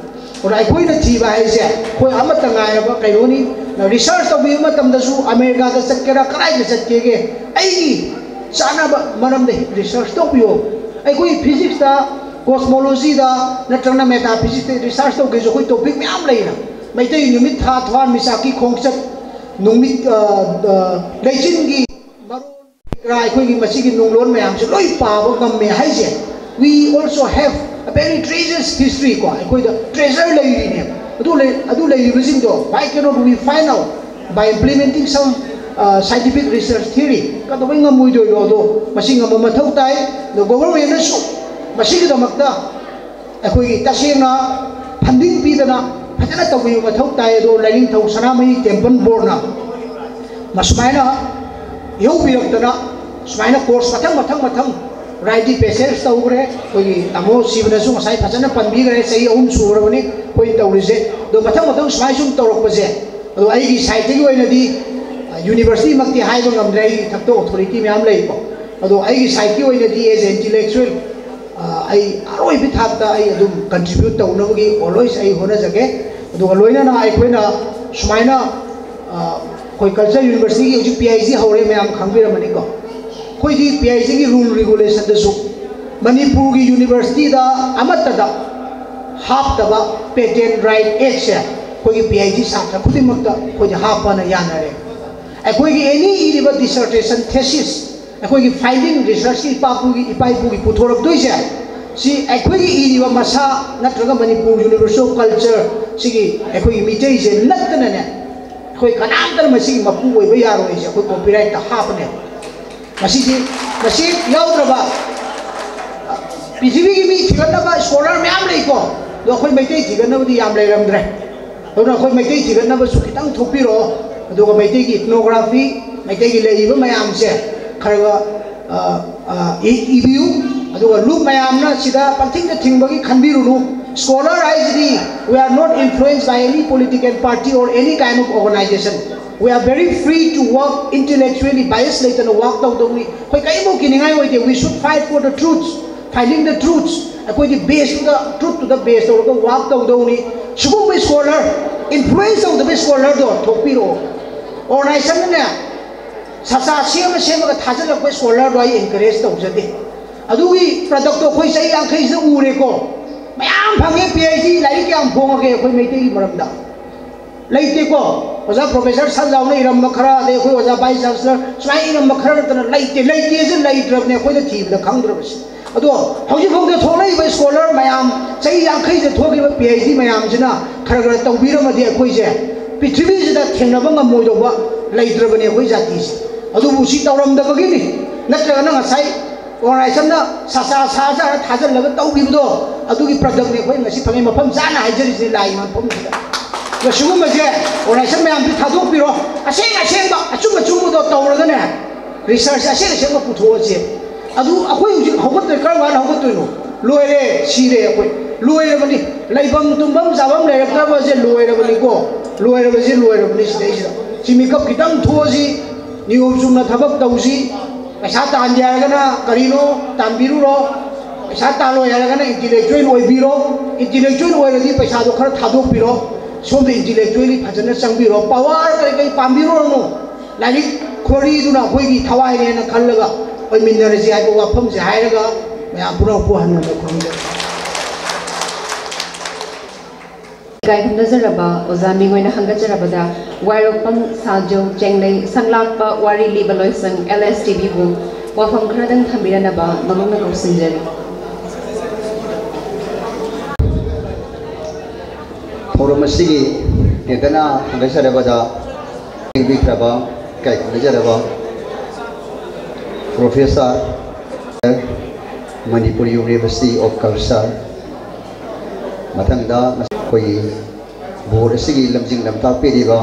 ꯑꯗꯨꯅ ꯑꯩꯈꯣꯏꯅ ꯊꯤꯕ ꯍꯥꯏꯁꯦ ꯑꯩꯈꯣꯏ ꯑꯃꯠꯇ ꯉꯥꯏꯔꯕ ꯀꯩꯅꯣꯅꯤ꯫ ꯔꯤꯁꯔꯁ ꯇꯧꯕꯤꯕ ꯃꯇꯝꯗꯁꯨ ꯑꯃꯦꯔꯤꯀꯥꯗ ꯆꯠꯀꯦꯔꯥ, ꯀꯗꯥꯏꯗ ꯆꯠꯀꯦꯒꯦ, ꯑꯩꯒꯤ ꯆꯥꯅꯕ ꯃꯔꯝꯗ ꯔꯤꯁꯔꯁ ꯇꯧꯕꯤꯌꯣ꯫ ꯑꯩꯈꯣꯏ ꯐꯤꯖꯤꯛꯁꯇ, ꯀꯣꯁꯃꯣꯂꯣꯖꯤꯗ, ꯅꯠꯇ꯭ꯔꯒꯅ ꯃꯦꯇꯥꯐꯤꯖꯤꯛꯁꯇ ꯔꯤꯁꯔꯁ ꯇꯧꯒꯦꯁꯨ ꯑꯩꯈꯣꯏ ꯇꯣꯄꯤꯛ ꯃꯌꯥꯝ ꯂꯩꯅ꯫ ꯃꯩꯇꯩ ꯅꯨꯃꯤꯠ, ꯊꯥ, ꯊꯋꯥꯟꯃꯤꯆꯥꯛꯀꯤ ꯈꯣꯡꯆꯠ, ꯅꯨꯃꯤꯠ, ꯑ, ꯑ, ꯂꯩꯆꯤꯟꯒꯤ ꯃꯔꯣꯟ, ꯀꯔꯥ, ꯑꯩꯈꯣꯏꯒꯤ ꯃꯁꯤꯒꯤ ꯅꯨꯡꯂꯣꯟ ꯃꯌꯥꯝꯁꯦ ꯂꯣꯏ ꯄꯥꯕ ꯉꯝꯃꯦ ꯍꯥꯏꯁꯦ꯫ We also have a very treasures history ꯀꯣ, ꯑꯩꯈꯣꯏꯗ ꯇ꯭ꯔꯦꯖꯔ ꯂꯩꯔꯤꯅꯦꯕ꯫ ꯑꯗꯨ ꯂꯩ-, ꯑꯗꯨ ꯂꯩꯔꯤꯕꯁꯤꯡꯗꯣ, why cannot we find out by implementing some, uh, scientific research theory? ꯀꯩꯗꯧꯕꯩ ꯉꯝꯃꯣꯏꯗꯣꯏꯅꯣ? ꯑꯗꯣ ꯃꯁꯤ ꯉꯝꯕ ꯃꯊꯧ ꯇꯥꯏ꯫ ꯑꯗꯣ ꯒꯣꯚꯔꯟꯃꯦꯟꯅꯁꯨ ꯃꯁꯤꯒꯤꯗꯃꯛꯇ ꯑꯩꯈꯣꯏꯒꯤ ꯇꯁꯦꯡꯅ ꯐꯟꯗꯤꯡ ꯄꯤꯗꯅ ꯐꯖꯅ ꯇꯧꯕꯤꯕ ꯃꯊꯧ ꯇꯥꯏ꯫ ꯑꯗꯣ ꯂꯥꯏꯅꯤꯡꯊꯧ ꯁꯅꯥꯃꯍꯤ ꯇꯦꯝꯄꯜ ꯕꯣꯔꯗꯅ ꯃꯁꯨꯃꯥꯏꯅ ꯏꯍꯧꯕꯤꯔꯛꯇꯅ ꯁꯨꯃꯥꯏꯅ ꯀꯣꯔꯁ ꯃꯊꯪ ꯃꯊꯪ ꯃꯊꯪ ꯔꯥꯏꯠ ꯗꯤ ꯄꯦꯁꯦꯖ ꯇꯧꯈ꯭ꯔꯦ꯫ ꯑꯩꯈꯣꯏꯒꯤ ꯇꯥꯃꯣ ꯁꯤꯕꯅꯁꯨ ꯉꯁꯥꯏ ꯐꯖꯅ ꯄꯟꯕꯤꯈ꯭ꯔꯦ, ꯆꯍꯤ ꯑꯍꯨꯝ ꯁꯨꯈ꯭ꯔꯕꯅꯤ ꯑꯩꯈꯣꯏꯅ ꯇꯧꯔꯤꯁꯦ꯫ ꯑꯗꯣ ꯃꯊꯪ ꯃꯊꯪ ꯁꯨꯃꯥꯏꯅ ꯁꯨꯝ ꯇꯧꯔꯛꯄꯁꯦ, ꯑꯗꯣ ꯑꯩꯒꯤ ꯁꯥꯏꯠꯇꯒꯤ ꯑꯣꯏꯅꯗꯤ, ꯑ, ꯌꯨꯅꯤꯚꯔꯁꯤꯇꯤꯃꯛꯇꯤ ꯍꯥꯏꯕ ꯉꯝꯗ꯭ꯔꯦ, ꯑꯩꯒꯤ ꯏꯊꯛꯇ ꯑꯣꯊꯣꯔꯤꯇꯤ ꯃꯌꯥꯝ ꯂꯩꯀꯣ꯫ ꯑꯗꯣ ꯑꯩꯒꯤ ꯁꯥꯏꯠꯀꯤ ꯑꯣꯏꯅꯗꯤ, ꯑꯦꯖ ꯑꯦ ꯏꯟꯇꯤꯂꯦꯛꯆꯨꯋꯦꯜ, ꯑ, ꯑꯩ ꯑꯔꯣꯏꯕ ꯊꯥꯛꯇ ꯑꯩ ꯑꯗꯨꯝ ꯀꯟꯇ꯭ꯔꯤꯕ꯭ꯌꯨꯠ ꯇꯧꯅꯕꯒꯤ ꯑꯣꯜꯋꯦꯁ ꯑꯩ ꯍꯣꯠꯅꯖꯒꯦ꯫ ꯑꯗꯨꯒ ꯂꯣꯏꯅꯅ ꯑꯩꯈꯣꯏꯅ ꯁꯨꯃꯥꯏꯅ, ꯑ, ꯑꯩꯈꯣꯏ ꯀꯜꯆꯔ ꯌꯨꯅꯤꯚꯔꯁꯤꯇꯤꯒꯤ ꯍꯧꯖꯤꯛ ꯄꯤ ꯑꯩꯆ ꯗꯤ ꯍꯧꯔꯦ, ꯃꯌꯥꯝ ꯈꯪꯕꯤꯔꯝꯃꯅꯤꯀꯣ꯫ ꯑꯩꯈꯣꯏꯗꯤ ꯄꯤ ꯑꯩꯆ ꯗꯤꯒꯤ ꯔꯨꯜ ꯔꯤꯒꯨꯂꯦꯁꯟꯗꯁꯨ ꯃꯅꯤꯄꯨꯔꯒꯤ ꯌꯨꯅꯤꯚꯔꯁꯤꯇꯤꯗ ꯑꯃꯠꯇꯗ ꯍꯥꯞꯇꯕ ꯄꯦꯇꯦꯟ ꯔꯥꯏꯠ ꯑꯦꯛꯁꯦ ꯑꯩꯈꯣꯏꯒꯤ ꯄꯤ ꯑꯩꯆ ꯗꯤ ꯁꯥꯇ꯭ꯔ ꯈꯨꯗꯤꯡꯃꯛꯇ ꯑꯩꯈꯣꯏꯗꯤ ꯍꯥꯞꯄꯅ ꯌꯥꯅꯔꯦ꯫ ꯑꯩꯈꯣꯏꯒꯤ ꯑꯦꯅꯤ ꯏꯔꯤꯕ ꯗꯤꯁꯔꯇꯦꯁꯟ ꯊꯦꯁꯤꯁ, ꯑꯩꯈꯣꯏꯒꯤ ꯐꯥꯏꯟꯗꯤꯡ ꯔꯤꯁꯔꯁꯀꯤ ꯏꯄꯥ ꯏꯄꯨꯒꯤ, ꯏꯄꯥ ꯏꯄꯨꯒꯤ ꯄꯨꯊꯣꯔꯛꯇꯣꯏꯁꯦ, ꯁꯤ ꯑꯩꯈꯣꯏꯒꯤ ꯏꯔꯤꯕ ꯃꯁꯥ ꯅꯠꯇ꯭ꯔꯒ ꯃꯅꯤꯄꯨꯔ ꯌꯨꯅꯤꯚꯔꯁꯦꯜ ꯀꯜꯆꯔ ꯁꯤꯒꯤ ꯑꯩꯈꯣꯏꯒꯤ ꯃꯤꯇꯩꯁꯦ ꯅꯠꯇꯅꯅꯦ, ꯑꯩꯈꯣꯏ ꯀꯅꯥꯝꯇꯅ ꯃꯁꯤꯒꯤ ꯃꯄꯨ ꯑꯣꯏꯕ ꯌꯥꯔꯣꯏꯁꯦ ꯑꯩꯈꯣꯏ ꯀꯣꯄꯤꯔꯥꯏꯠꯇ ꯍꯥꯞꯄꯅꯦꯕ꯫ ꯃꯁꯤꯁꯤ, ꯃꯁꯤ ꯌꯥꯎꯗ꯭ꯔꯕ ꯄ꯭ꯔꯤꯊꯤꯕꯤꯒꯤ ꯃꯤ ꯊꯤꯒꯠꯅꯕ ꯁ꯭ꯀꯣꯂꯔ ꯃꯌꯥꯝ ꯂꯩꯀꯣ, ꯑꯗꯣ ꯑꯩꯈꯣꯏ ꯃꯩꯇꯩ ꯊꯤꯒꯠꯅꯕꯗꯤ ꯌꯥꯝ ꯂꯩꯔꯝꯗ꯭ꯔꯦ꯫ ꯑꯗꯨꯅ ꯑꯩꯈꯣꯏ ꯃꯩꯇꯩ ꯊꯤꯒꯠꯅꯕꯁꯨ ꯈꯤꯇꯪ ꯊꯣꯛꯄꯤꯔꯛꯑꯣ, ꯑꯗꯨꯒ ꯃꯩꯇꯩꯒꯤ ꯏꯊꯅꯣꯒ꯭ꯔꯥꯐꯤ, ꯃꯩꯇꯩꯒꯤ ꯂꯩꯔꯤꯕ ꯃꯌꯥꯝꯁꯦ ꯈꯔꯒ, ꯑ, ꯑ, ꯏ-, ꯏꯕꯤꯌꯨ꯫ ꯑꯗꯨꯒ ꯂꯨꯞ ꯃꯌꯥꯝꯅ ꯁꯤꯗ ꯄꯪꯊꯤꯡꯗ ꯊꯤꯡꯕꯒꯤ ꯈꯟꯕꯤꯔꯨꯅꯨ꯫ Scholar ꯍꯥꯏꯁꯤꯗꯤ, we are not influenced by any political party or any kind of organization. We are very free to work intellectually, bias ꯂꯩꯇꯅ work ꯇꯧꯗꯧꯅꯤ꯫ ꯑꯩꯈꯣꯏ ꯀꯔꯤꯝꯐꯥꯎ ꯀꯤꯅꯤꯡꯉꯥꯏ ꯑꯣꯏꯗꯦ꯫ We should fight for the truth, finding the truths. ꯑꯩꯈꯣꯏꯗꯤ baseꯇꯨꯗ, truthꯇꯨꯗ base ꯇꯧꯔꯒ work ꯇꯧꯗꯧꯅꯤ꯫ ꯁꯤꯒꯨꯝꯕ scholar, influence ꯇꯧꯗꯕ scholarꯗꯣ ꯊꯣꯛꯄꯤꯔꯛꯑꯣ꯫ Organizationꯅꯅꯦ, ꯁꯥꯆꯥ ꯁꯦꯝꯃ ꯁꯦꯝꯃꯒ ꯊꯥꯖꯤꯜꯂꯛꯄ scholarꯗꯣ ꯑꯩ encourage ꯇꯧꯖꯗꯦ꯫ ꯑꯗꯨꯒꯤ productꯇꯣ ꯑꯩꯈꯣꯏ ꯆꯍꯤ ꯌꯥꯡꯈꯩꯁꯤꯗ ꯎꯔꯦꯀꯣ꯫ ꯃꯌꯥꯝ ꯐꯪꯉꯦ, PhD꯫ ꯂꯥꯏꯔꯤꯛ ꯀꯌꯥꯝ ꯐꯣꯡꯉꯒꯦ ꯑꯩꯈꯣꯏ ꯃꯩꯇꯩꯒꯤ ꯃꯔꯝꯗ? ꯂꯩꯇꯦꯀꯣ꯫ ꯑꯣꯖꯥ professor ꯁꯟꯖꯥꯎꯅ ꯏꯔꯝꯕ ꯈꯔ, ꯑꯗꯩ ꯑꯩꯈꯣꯏ ꯑꯣꯖꯥ vice chancellor ꯁꯨꯃꯥꯏꯅ ꯏꯔꯝꯕ ꯈꯔ ꯅꯠꯇꯅ ꯂꯩꯇꯦ꯫ ꯂꯩꯇꯦꯁꯦ ꯂꯩꯇ꯭ꯔꯕꯅꯦ, ꯑꯩꯈꯣꯏꯅ ꯊꯤꯕꯗ ꯈꯪꯗ꯭ꯔꯕꯁꯦ꯫ ꯑꯗꯣ ꯍꯧꯖꯤꯛ ꯐꯥꯎꯗ ꯊꯣꯛꯂꯛꯏꯕ scholar ꯃꯌꯥꯝ, ꯆꯍꯤ ꯌꯥꯡꯈꯩꯗ ꯊꯣꯛꯂꯤꯕ PhD ꯃꯌꯥꯝꯁꯤꯅ ꯈꯔ ꯈꯔ ꯇꯧꯕꯤꯔꯝꯃꯗꯤ ꯑꯩꯈꯣꯏꯁꯦ ꯄ꯭ꯔꯤꯊꯤꯕꯤꯁꯤꯗ ꯊꯦꯡꯅꯕ ꯉꯝꯃꯣꯏꯗꯧꯕ ꯂꯩꯇ꯭ꯔꯕꯅꯦ ꯑꯩꯈꯣꯏ ꯖꯥꯇꯤꯁꯦ꯫ ꯑꯗꯨꯕꯨ ꯁꯤ ꯇꯧꯔꯝꯗꯕꯒꯤꯅꯤ, ꯅꯠꯇ꯭ꯔꯒꯅ ꯉꯁꯥꯏ organizationꯅ ꯁꯥꯆꯥ ꯁꯥꯖꯥꯅ ꯊꯥꯖꯤꯜꯂꯒ ꯇꯧꯈꯤꯕꯗꯣ, ꯑꯗꯨꯒꯤ productꯅꯤ ꯑꯩꯈꯣꯏ ꯉꯁꯤ ꯐꯪꯉꯤ꯫ ꯃꯐꯝ ꯆꯥꯅ ꯍꯥꯏꯖꯔꯤꯁꯤꯅꯤ ꯂꯥꯛꯏ ꯃꯐꯝꯁꯤꯗ꯫ ꯑꯗꯣ ꯁꯤꯒꯨꯝꯕꯁꯦ organization ꯃꯌꯥꯝꯁꯤ ꯊꯥꯗꯣꯛꯄꯤꯔꯣ, ꯑꯁꯦꯡ ꯑꯁꯦꯡꯕ, ꯑꯆꯨꯝ ꯑꯆꯨꯝꯕꯗꯣ ꯇꯧꯔꯒꯅꯦ, research ꯑꯁꯦꯡ ꯑꯁꯦꯡꯕ ꯄꯨꯊꯣꯛꯑꯁꯦ꯫ ꯑꯗꯨ ꯑꯩꯈꯣꯏ ꯍꯧꯖꯤꯛ ꯍꯧꯒꯠꯇ꯭ꯔꯦ, ꯀꯔꯝ ꯀꯥꯟꯗ ꯍꯧꯒꯠꯇꯣꯏꯅꯣ? ꯂꯣꯏꯔꯦ, ꯁꯤꯔꯦ ꯑꯩꯈꯣꯏ꯫ ꯂꯣꯏꯔꯕꯅꯤ꯫ ꯂꯩꯐꯝ ꯇꯨꯝꯐꯝ ꯆꯥꯐꯝ ꯂꯩꯔꯛꯇ꯭ꯔꯕꯁꯦ ꯂꯣꯏꯔꯕꯅꯤꯀꯣ꯫ ꯂꯣꯏꯔꯕꯁꯦ ꯂꯣꯏꯔꯕꯅꯤ ꯁꯤꯗꯩꯁꯤꯗ꯫ ꯁꯤ ꯃꯤꯀꯞ ꯈꯤꯇꯪ ꯊꯣꯛꯑꯁꯤ, ꯅꯤꯌꯣꯝ ꯆꯨꯝꯅ ꯊꯕꯛ ꯇꯧꯁꯤ꯫ ꯄꯩꯁꯥ ꯇꯥꯟꯒꯦ ꯍꯥꯏꯔꯒꯅ ꯀꯔꯤꯅꯣ ꯇꯥꯟꯕꯤꯔꯨꯔꯣ, ꯄꯩꯁꯥ ꯇꯥꯜꯂꯣꯏ ꯍꯥꯏꯔꯒꯅ intellectual ꯑꯣꯏꯕꯤꯔꯣ, intellectual ꯑꯣꯏꯔꯗꯤ ꯄꯩꯁꯥꯗꯣ ꯈꯔ ꯊꯥꯗꯣꯛꯄꯤꯔꯣ, ꯁꯣꯝꯗ intellectually ꯐꯖꯅ ꯆꯪꯕꯤꯔꯣ, power ꯀꯔꯤ ꯀꯔꯤ ꯄꯥꯝꯕꯤꯔꯨꯔꯅꯨ꯫ ꯂꯥꯏꯔꯤꯛ ꯈꯣꯔꯤꯗꯨꯅ ꯑꯩꯈꯣꯏꯒꯤ ꯊꯋꯥꯏꯅꯦꯅ ꯈꯜꯂꯒ ꯑꯣꯏꯃꯤꯟꯅꯔꯁꯤ ꯍꯥꯏꯕ ꯋꯥꯐꯝꯁꯦ ꯍꯥꯏꯔꯒ ꯃꯌꯥꯝ ꯄꯨꯝꯅꯃꯛꯄꯨ ꯍꯟꯅ ꯍꯟꯅ ꯈꯨꯔꯨꯝꯖꯔꯤ꯫ ꯏꯀꯥꯏ ꯈꯨꯝꯅꯖꯔꯕ ꯑꯣꯖꯥ ꯃꯤꯡ ꯑꯣꯏꯅ ꯍꯪꯒꯠꯆꯔꯕꯗ ꯋꯥꯏꯔꯣꯛꯄꯝ ꯁꯥꯖꯧ ꯆꯦꯡꯂꯩ ꯁꯪꯂꯥꯛꯄ ꯋꯥꯔꯤ ꯂꯤꯕ ꯂꯣꯏꯁꯪ LSTBꯕꯨ ꯋꯥꯐꯝ ꯈꯔꯗꯪ ꯊꯝꯕꯤꯔꯅꯕ ꯃꯕꯨꯛꯅ ꯀꯧꯁꯤꯟꯖꯔꯤ꯫ ꯊꯧꯔꯝ ꯑꯁꯤꯒꯤ ꯇꯦꯟꯇꯅ ꯍꯪꯒꯠꯆꯔꯕꯗ ꯂꯦꯡꯕꯤꯈ꯭ꯔꯕ ꯏꯀꯥꯏ ꯈꯨꯝꯅꯖꯔꯕ Professor, Manipur University of Culture, ꯃꯊꯪꯗ ꯑꯩꯈꯣꯏꯒꯤ board ꯑꯁꯤꯒꯤ ꯂꯝꯖꯤꯡ ꯂꯝꯇꯥꯛꯄꯤꯔꯤꯕ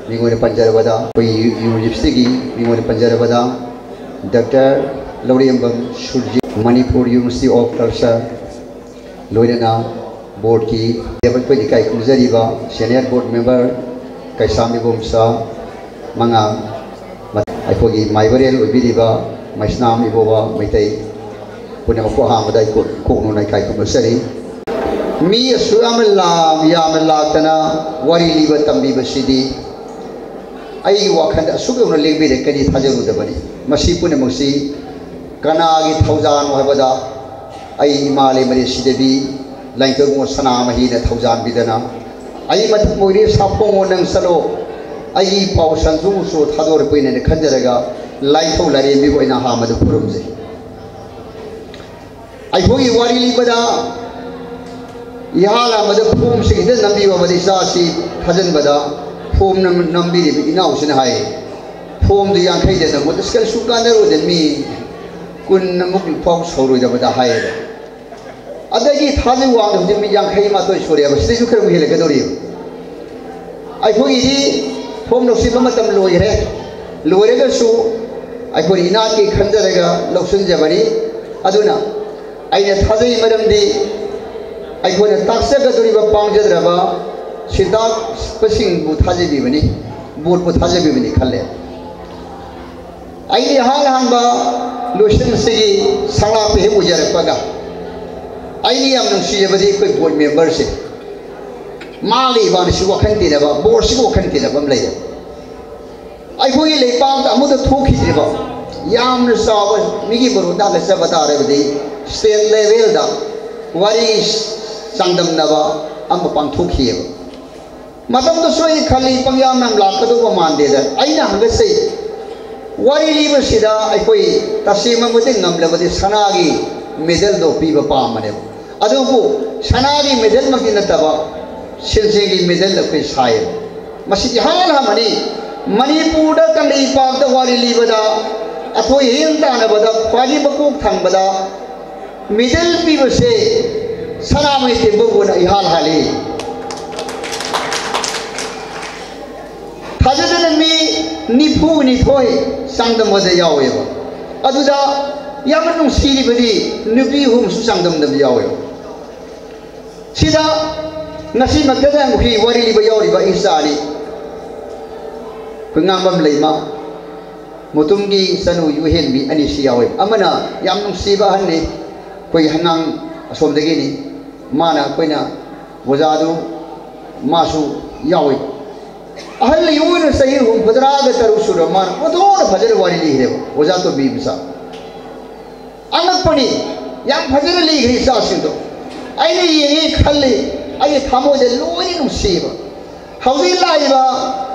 ꯃꯤꯡ ꯑꯣꯏꯅ ꯄꯟꯖꯔꯕꯗ ꯑꯩꯈꯣꯏꯒꯤ universityꯒꯤ ꯃꯤꯡ ꯑꯣꯏꯅ ꯄꯟꯖꯔꯕꯗ Doctor Laurembam Surjit, Manipur University of Culture, ꯂꯣꯏꯅꯅ ꯕꯣꯔꯗꯀꯤ ꯑꯩꯈꯣꯏꯅ ꯏꯀꯥꯏ ꯈꯨꯝꯖꯔꯤꯕ ꯁꯦꯅꯤꯌꯔ ꯕꯣꯔꯗ ꯃꯦꯝꯕꯔ ꯀꯩꯁꯥꯝ ꯏꯕꯣꯝꯆꯥ, ꯃꯉꯥ, ꯑꯩꯈꯣꯏꯒꯤ ꯃꯥꯏꯕꯔꯦꯜ ꯑꯣꯏꯕꯤꯔꯤꯕ ꯃꯩꯁꯅꯥꯝ ꯏꯕꯣꯕ ꯃꯩꯇꯩ ꯄꯨꯝꯅꯃꯛꯄꯨ ꯑꯍꯥꯟꯕꯗ ꯑꯩ ꯀꯣꯛ-, ꯀꯣꯛꯅꯨꯅ ꯏꯀꯥꯏ ꯈꯨꯝꯅꯖꯔꯤ꯫ ꯃꯤ ꯑꯁꯨꯛ ꯌꯥꯝꯅ ꯂꯥꯝ-, ꯌꯥꯝꯅ ꯂꯥꯛꯇꯅ ꯋꯥꯔꯤ ꯂꯤꯕ ꯇꯝꯕꯤꯕꯁꯤꯗꯤ ꯑꯩꯒꯤ ꯋꯥꯈꯜꯗ ꯑꯁꯨꯛ ꯌꯧꯅ ꯂꯦꯡꯕꯤꯔꯛꯀꯅꯤ ꯊꯥꯖꯔꯨꯗꯕꯅꯤ꯫ ꯃꯁꯤ ꯄꯨꯝꯅꯃꯛꯁꯤ ꯀꯅꯥꯒꯤ ꯊꯧꯖꯥꯜꯅꯣ ꯍꯥꯏꯕꯗ, ꯑꯩ ꯏꯃꯥ ꯂꯩꯃꯔꯦꯟ ꯁꯤꯗꯕꯤ ꯂꯥꯏꯅꯤꯡꯊꯧ ꯏꯕꯨꯡꯉꯣ ꯁꯅꯥꯃꯍꯤꯅ ꯊꯧꯖꯥꯜꯕꯤꯗꯅ, ꯑꯩ ꯃꯊꯛ ꯑꯣꯏꯔꯦ ꯁꯥꯐꯣꯡꯉꯣ ꯅꯪ ꯆꯠꯂꯣ, ꯑꯩꯒꯤ ꯄꯥꯎ ꯁꯟꯖꯨ ꯆꯨ ꯊꯥꯗꯣꯔꯛꯄꯩꯅꯦꯅ ꯈꯟꯖꯔꯒ ꯂꯥꯏꯊꯧ ꯂꯥꯏꯔꯦꯝꯕꯤꯕꯨ ꯑꯩꯅ ꯑꯍꯥꯟꯕꯗ ꯈꯨꯔꯨꯝꯖꯩ꯫ ꯑꯩꯈꯣꯏꯒꯤ ꯋꯥꯔꯤ ꯂꯤꯕꯗ ꯏꯍꯥꯟ ꯍꯥꯟꯕꯗ ꯐꯣꯝꯁꯤ ꯈꯤꯇꯪ ꯅꯝꯕꯤꯌꯨ ꯍꯥꯏꯕꯗ ꯏꯆꯥꯁꯤ ꯊꯥꯖꯤꯟꯕꯗ ꯐꯣꯝ ꯅꯝ-, ꯅꯝꯕꯤꯔꯤꯕ ꯏꯅꯥꯎꯁꯤꯅ ꯍꯥꯏꯌꯦ, "ꯐꯣꯝꯗꯨ ꯌꯥꯡꯈꯩꯗ ꯅꯝꯃꯨ, ꯑꯁ, ꯀꯔꯤꯁꯨ ꯀꯥꯟꯅꯔꯣꯏꯗ, ꯃꯤ ꯀꯨꯟ ꯑꯃꯨꯛ ꯐꯥꯎ ꯁꯧꯔꯣꯏꯗꯕꯗ" ꯍꯥꯏꯌꯦꯕ꯫ ꯑꯗꯒꯤ ꯊꯥꯖꯤꯜ ꯋꯥꯡꯗ ꯍꯧꯖꯤꯛ ꯃꯤ ꯌꯥꯡꯈꯩ ꯃꯥꯊꯣꯏ ꯁꯨꯔꯦꯕ, ꯁꯤꯗꯩꯁꯨ ꯈꯔ ꯑꯃꯨꯛ ꯍꯦꯜꯂꯛꯀꯗꯧꯔꯤꯕ꯫ ꯑꯩꯈꯣꯏꯒꯤꯗꯤ ꯐꯣꯝ ꯂꯧꯁꯤꯟꯕ ꯃꯇꯝ ꯂꯣꯏꯈ꯭ꯔꯦ꯫ ꯂꯣꯏꯔꯒꯁꯨ ꯑꯩꯈꯣꯏꯅ ꯏꯅꯥꯠꯀꯤ ꯈꯟꯖꯔꯒ ꯂꯧꯁꯤꯟꯖꯕꯅꯤ꯫ ꯑꯗꯨꯅ ꯑꯩꯅ ꯊꯥꯖꯩ, ꯃꯔꯝꯗꯤ ꯑꯩꯈꯣꯏꯅ ꯇꯥꯛꯆꯒꯗꯧꯔꯤꯕ ꯄꯥꯡꯖꯗ꯭ꯔꯕ ꯁꯤꯟꯇꯥꯛꯄꯁꯤꯡꯕꯨ ꯊꯥꯖꯕꯤꯕꯅꯤ, ꯕꯣꯔꯗꯄꯨ ꯊꯥꯖꯕꯤꯕꯅꯤ ꯈꯜꯂꯦ꯫ ꯑꯩꯒꯤ ꯑꯍꯥꯟ ꯑꯍꯥꯟꯕ ꯂꯣꯏꯁꯪꯁꯤꯒꯤ ꯁꯪꯂꯥꯞꯄ ꯍꯦꯛ ꯑꯣꯏꯖꯔꯛꯄꯒ, ꯑꯩꯅ ꯌꯥꯝ ꯅꯨꯡꯁꯤꯖꯕꯗꯤ ꯑꯩꯈꯣꯏ ꯕꯣꯔꯗ ꯃꯦꯝꯕꯔꯁꯦ, ꯃꯥꯒ ꯏꯕꯥꯅꯤꯁꯤ ꯋꯥꯈꯜ ꯇꯤꯟꯅꯕ, ꯕꯣꯔꯗꯁꯤꯒ ꯋꯥꯈꯜ ꯇꯤꯟꯅꯕ ꯑꯃ ꯂꯩꯌꯦ꯫ ꯑꯩꯈꯣꯏꯒꯤ ꯂꯩꯄꯥꯛꯇ ꯑꯃꯠꯇ ꯊꯣꯛꯈꯤꯗ꯭ꯔꯤꯕ ꯌꯥꯝꯅ ꯆꯥꯎꯕ ꯃꯤꯒꯤ ꯃꯔꯨꯗ ꯍꯥꯏꯒꯠꯆꯕ ꯇꯥꯔꯕꯗꯤ, ꯁ꯭ꯇꯦꯠ ꯂꯦꯚꯦꯜꯗ ꯋꯥꯔꯤ ꯆꯥꯡꯗꯝꯅꯕ ꯑꯃ ꯄꯥꯡꯊꯣꯛꯈꯤꯑꯕ꯫ ꯃꯇꯝꯗꯨꯁꯨ ꯑꯩ ꯈꯜꯂꯤ, ꯄꯪꯌꯥꯝ ꯌꯥꯝ ꯂꯥꯛꯀꯗꯧꯕ ꯃꯥꯟꯗꯦꯗ꯫ ꯑꯩꯅ ꯍꯪꯒꯠꯆꯩ, ꯋꯥꯔꯤ ꯂꯤꯕꯁꯤꯗ ꯑꯩꯈꯣꯏ ꯇꯁꯦꯡꯕꯃꯛꯇꯤ ꯉꯝꯂꯕꯗꯤ ꯁꯅꯥꯒꯤ ꯃꯦꯗꯜꯗꯣ ꯄꯤꯕ ꯄꯥꯝꯕꯅꯦꯕ꯫ ꯑꯗꯨꯕꯨ ꯁꯅꯥꯒꯤ ꯃꯦꯗꯜꯃꯛꯇꯤ ꯅꯠꯇꯕ, ꯁꯦꯟꯖꯦꯡꯒꯤ ꯃꯦꯗꯜ ꯑꯩꯈꯣꯏ ꯁꯥꯏꯌꯦꯕ꯫ ꯃꯁꯤꯗꯤ ꯏꯍꯥꯟ ꯍꯥꯟꯕꯅꯤ꯫ ꯃꯅꯤꯄꯨꯔꯗ ꯀꯪꯂꯩꯄꯥꯛꯇ ꯋꯥꯔꯤ ꯂꯤꯕꯗ, ꯑꯊꯣꯏ ꯑꯍꯦꯟ ꯇꯥꯟꯅꯕꯗ ꯈ꯭ꯋꯥꯏꯗꯒꯤ ꯃꯀꯣꯛ ꯊꯪꯕꯗ ꯃꯦꯗꯜ ꯄꯤꯕꯁꯦ ꯁꯅꯥꯃꯍꯤ ꯇꯦꯡꯕꯧꯕꯅ ꯏꯍꯥꯟ ꯍꯥꯜꯂꯤ꯫ ꯊꯥꯖꯗꯅ ꯃꯤ ꯅꯤꯐꯨ ꯅꯤꯊꯣꯏ ꯆꯥꯡꯗꯝꯕꯗ ꯌꯥꯎꯋꯦꯕ꯫ ꯑꯗꯨꯗ ꯌꯥꯝꯅ ꯅꯨꯡꯁꯤꯔꯤꯕꯗꯤ ꯅꯨꯄꯤ ꯑꯍꯨꯝꯁꯨ ꯆꯥꯡꯗꯝꯅꯕ ꯌꯥꯎꯋꯦꯕ꯫ ꯁꯤꯗ ꯉꯁꯤꯃꯛꯇꯗ ꯑꯩꯈꯣꯏ ꯋꯥꯔꯤ ꯂꯤꯕ ꯌꯥꯎꯔꯤꯕ ꯏꯆꯥ ꯑꯅꯤ, ꯑꯩꯈꯣꯏ ꯉꯥꯡꯕꯝ ꯂꯩꯃ ꯃꯨꯇꯨꯝꯒꯤ ꯏꯆꯥꯅꯨ ꯌꯨꯍꯦꯟꯕꯤ ꯑꯅꯤꯁꯤ ꯌꯥꯎꯋꯤ꯫ ꯑꯃꯅ ꯌꯥꯝ ꯅꯨꯡꯁꯤꯕ ꯑꯍꯟꯅꯤ, ꯑꯩꯈꯣꯏꯒꯤ ꯍꯩꯉꯥꯡ ꯑꯁꯣꯝꯗꯒꯤꯅꯤ꯫ ꯃꯥꯅ ꯑꯩꯈꯣꯏꯅ ꯑꯣꯖꯥꯗꯨ ꯃꯥꯁꯨ ꯌꯥꯎꯋꯤ꯫ ꯑꯍꯜ ꯌꯨꯝꯅ ꯆꯍꯤ ꯍꯨꯝꯐꯨꯇꯔꯥꯒ ꯇꯔꯨꯛ ꯁꯨꯔꯕ ꯃꯥꯅ ꯑꯣꯟꯊꯣꯛꯅ ꯐꯖꯅ ꯋꯥꯔꯤ ꯂꯤꯈ꯭ꯔꯦꯕ, ꯑꯣꯖꯥ ꯇꯣꯝꯕꯤ ꯃꯆꯥ꯫ ꯑꯉꯛꯄꯅꯤ, ꯌꯥꯝ ꯐꯖꯅ ꯂꯤꯈ꯭ꯔꯦ ꯏꯆꯥꯁꯤꯡꯗꯣ꯫ ꯑꯩꯅ ꯌꯦꯡꯉꯤ ꯈꯜꯂꯤ, ꯑꯩꯒꯤ ꯊꯃꯣꯏꯗ ꯂꯣꯏꯅ ꯅꯨꯡꯁꯤꯕ꯫ ꯍꯧꯖꯤꯛ ꯂꯥꯛꯏꯕ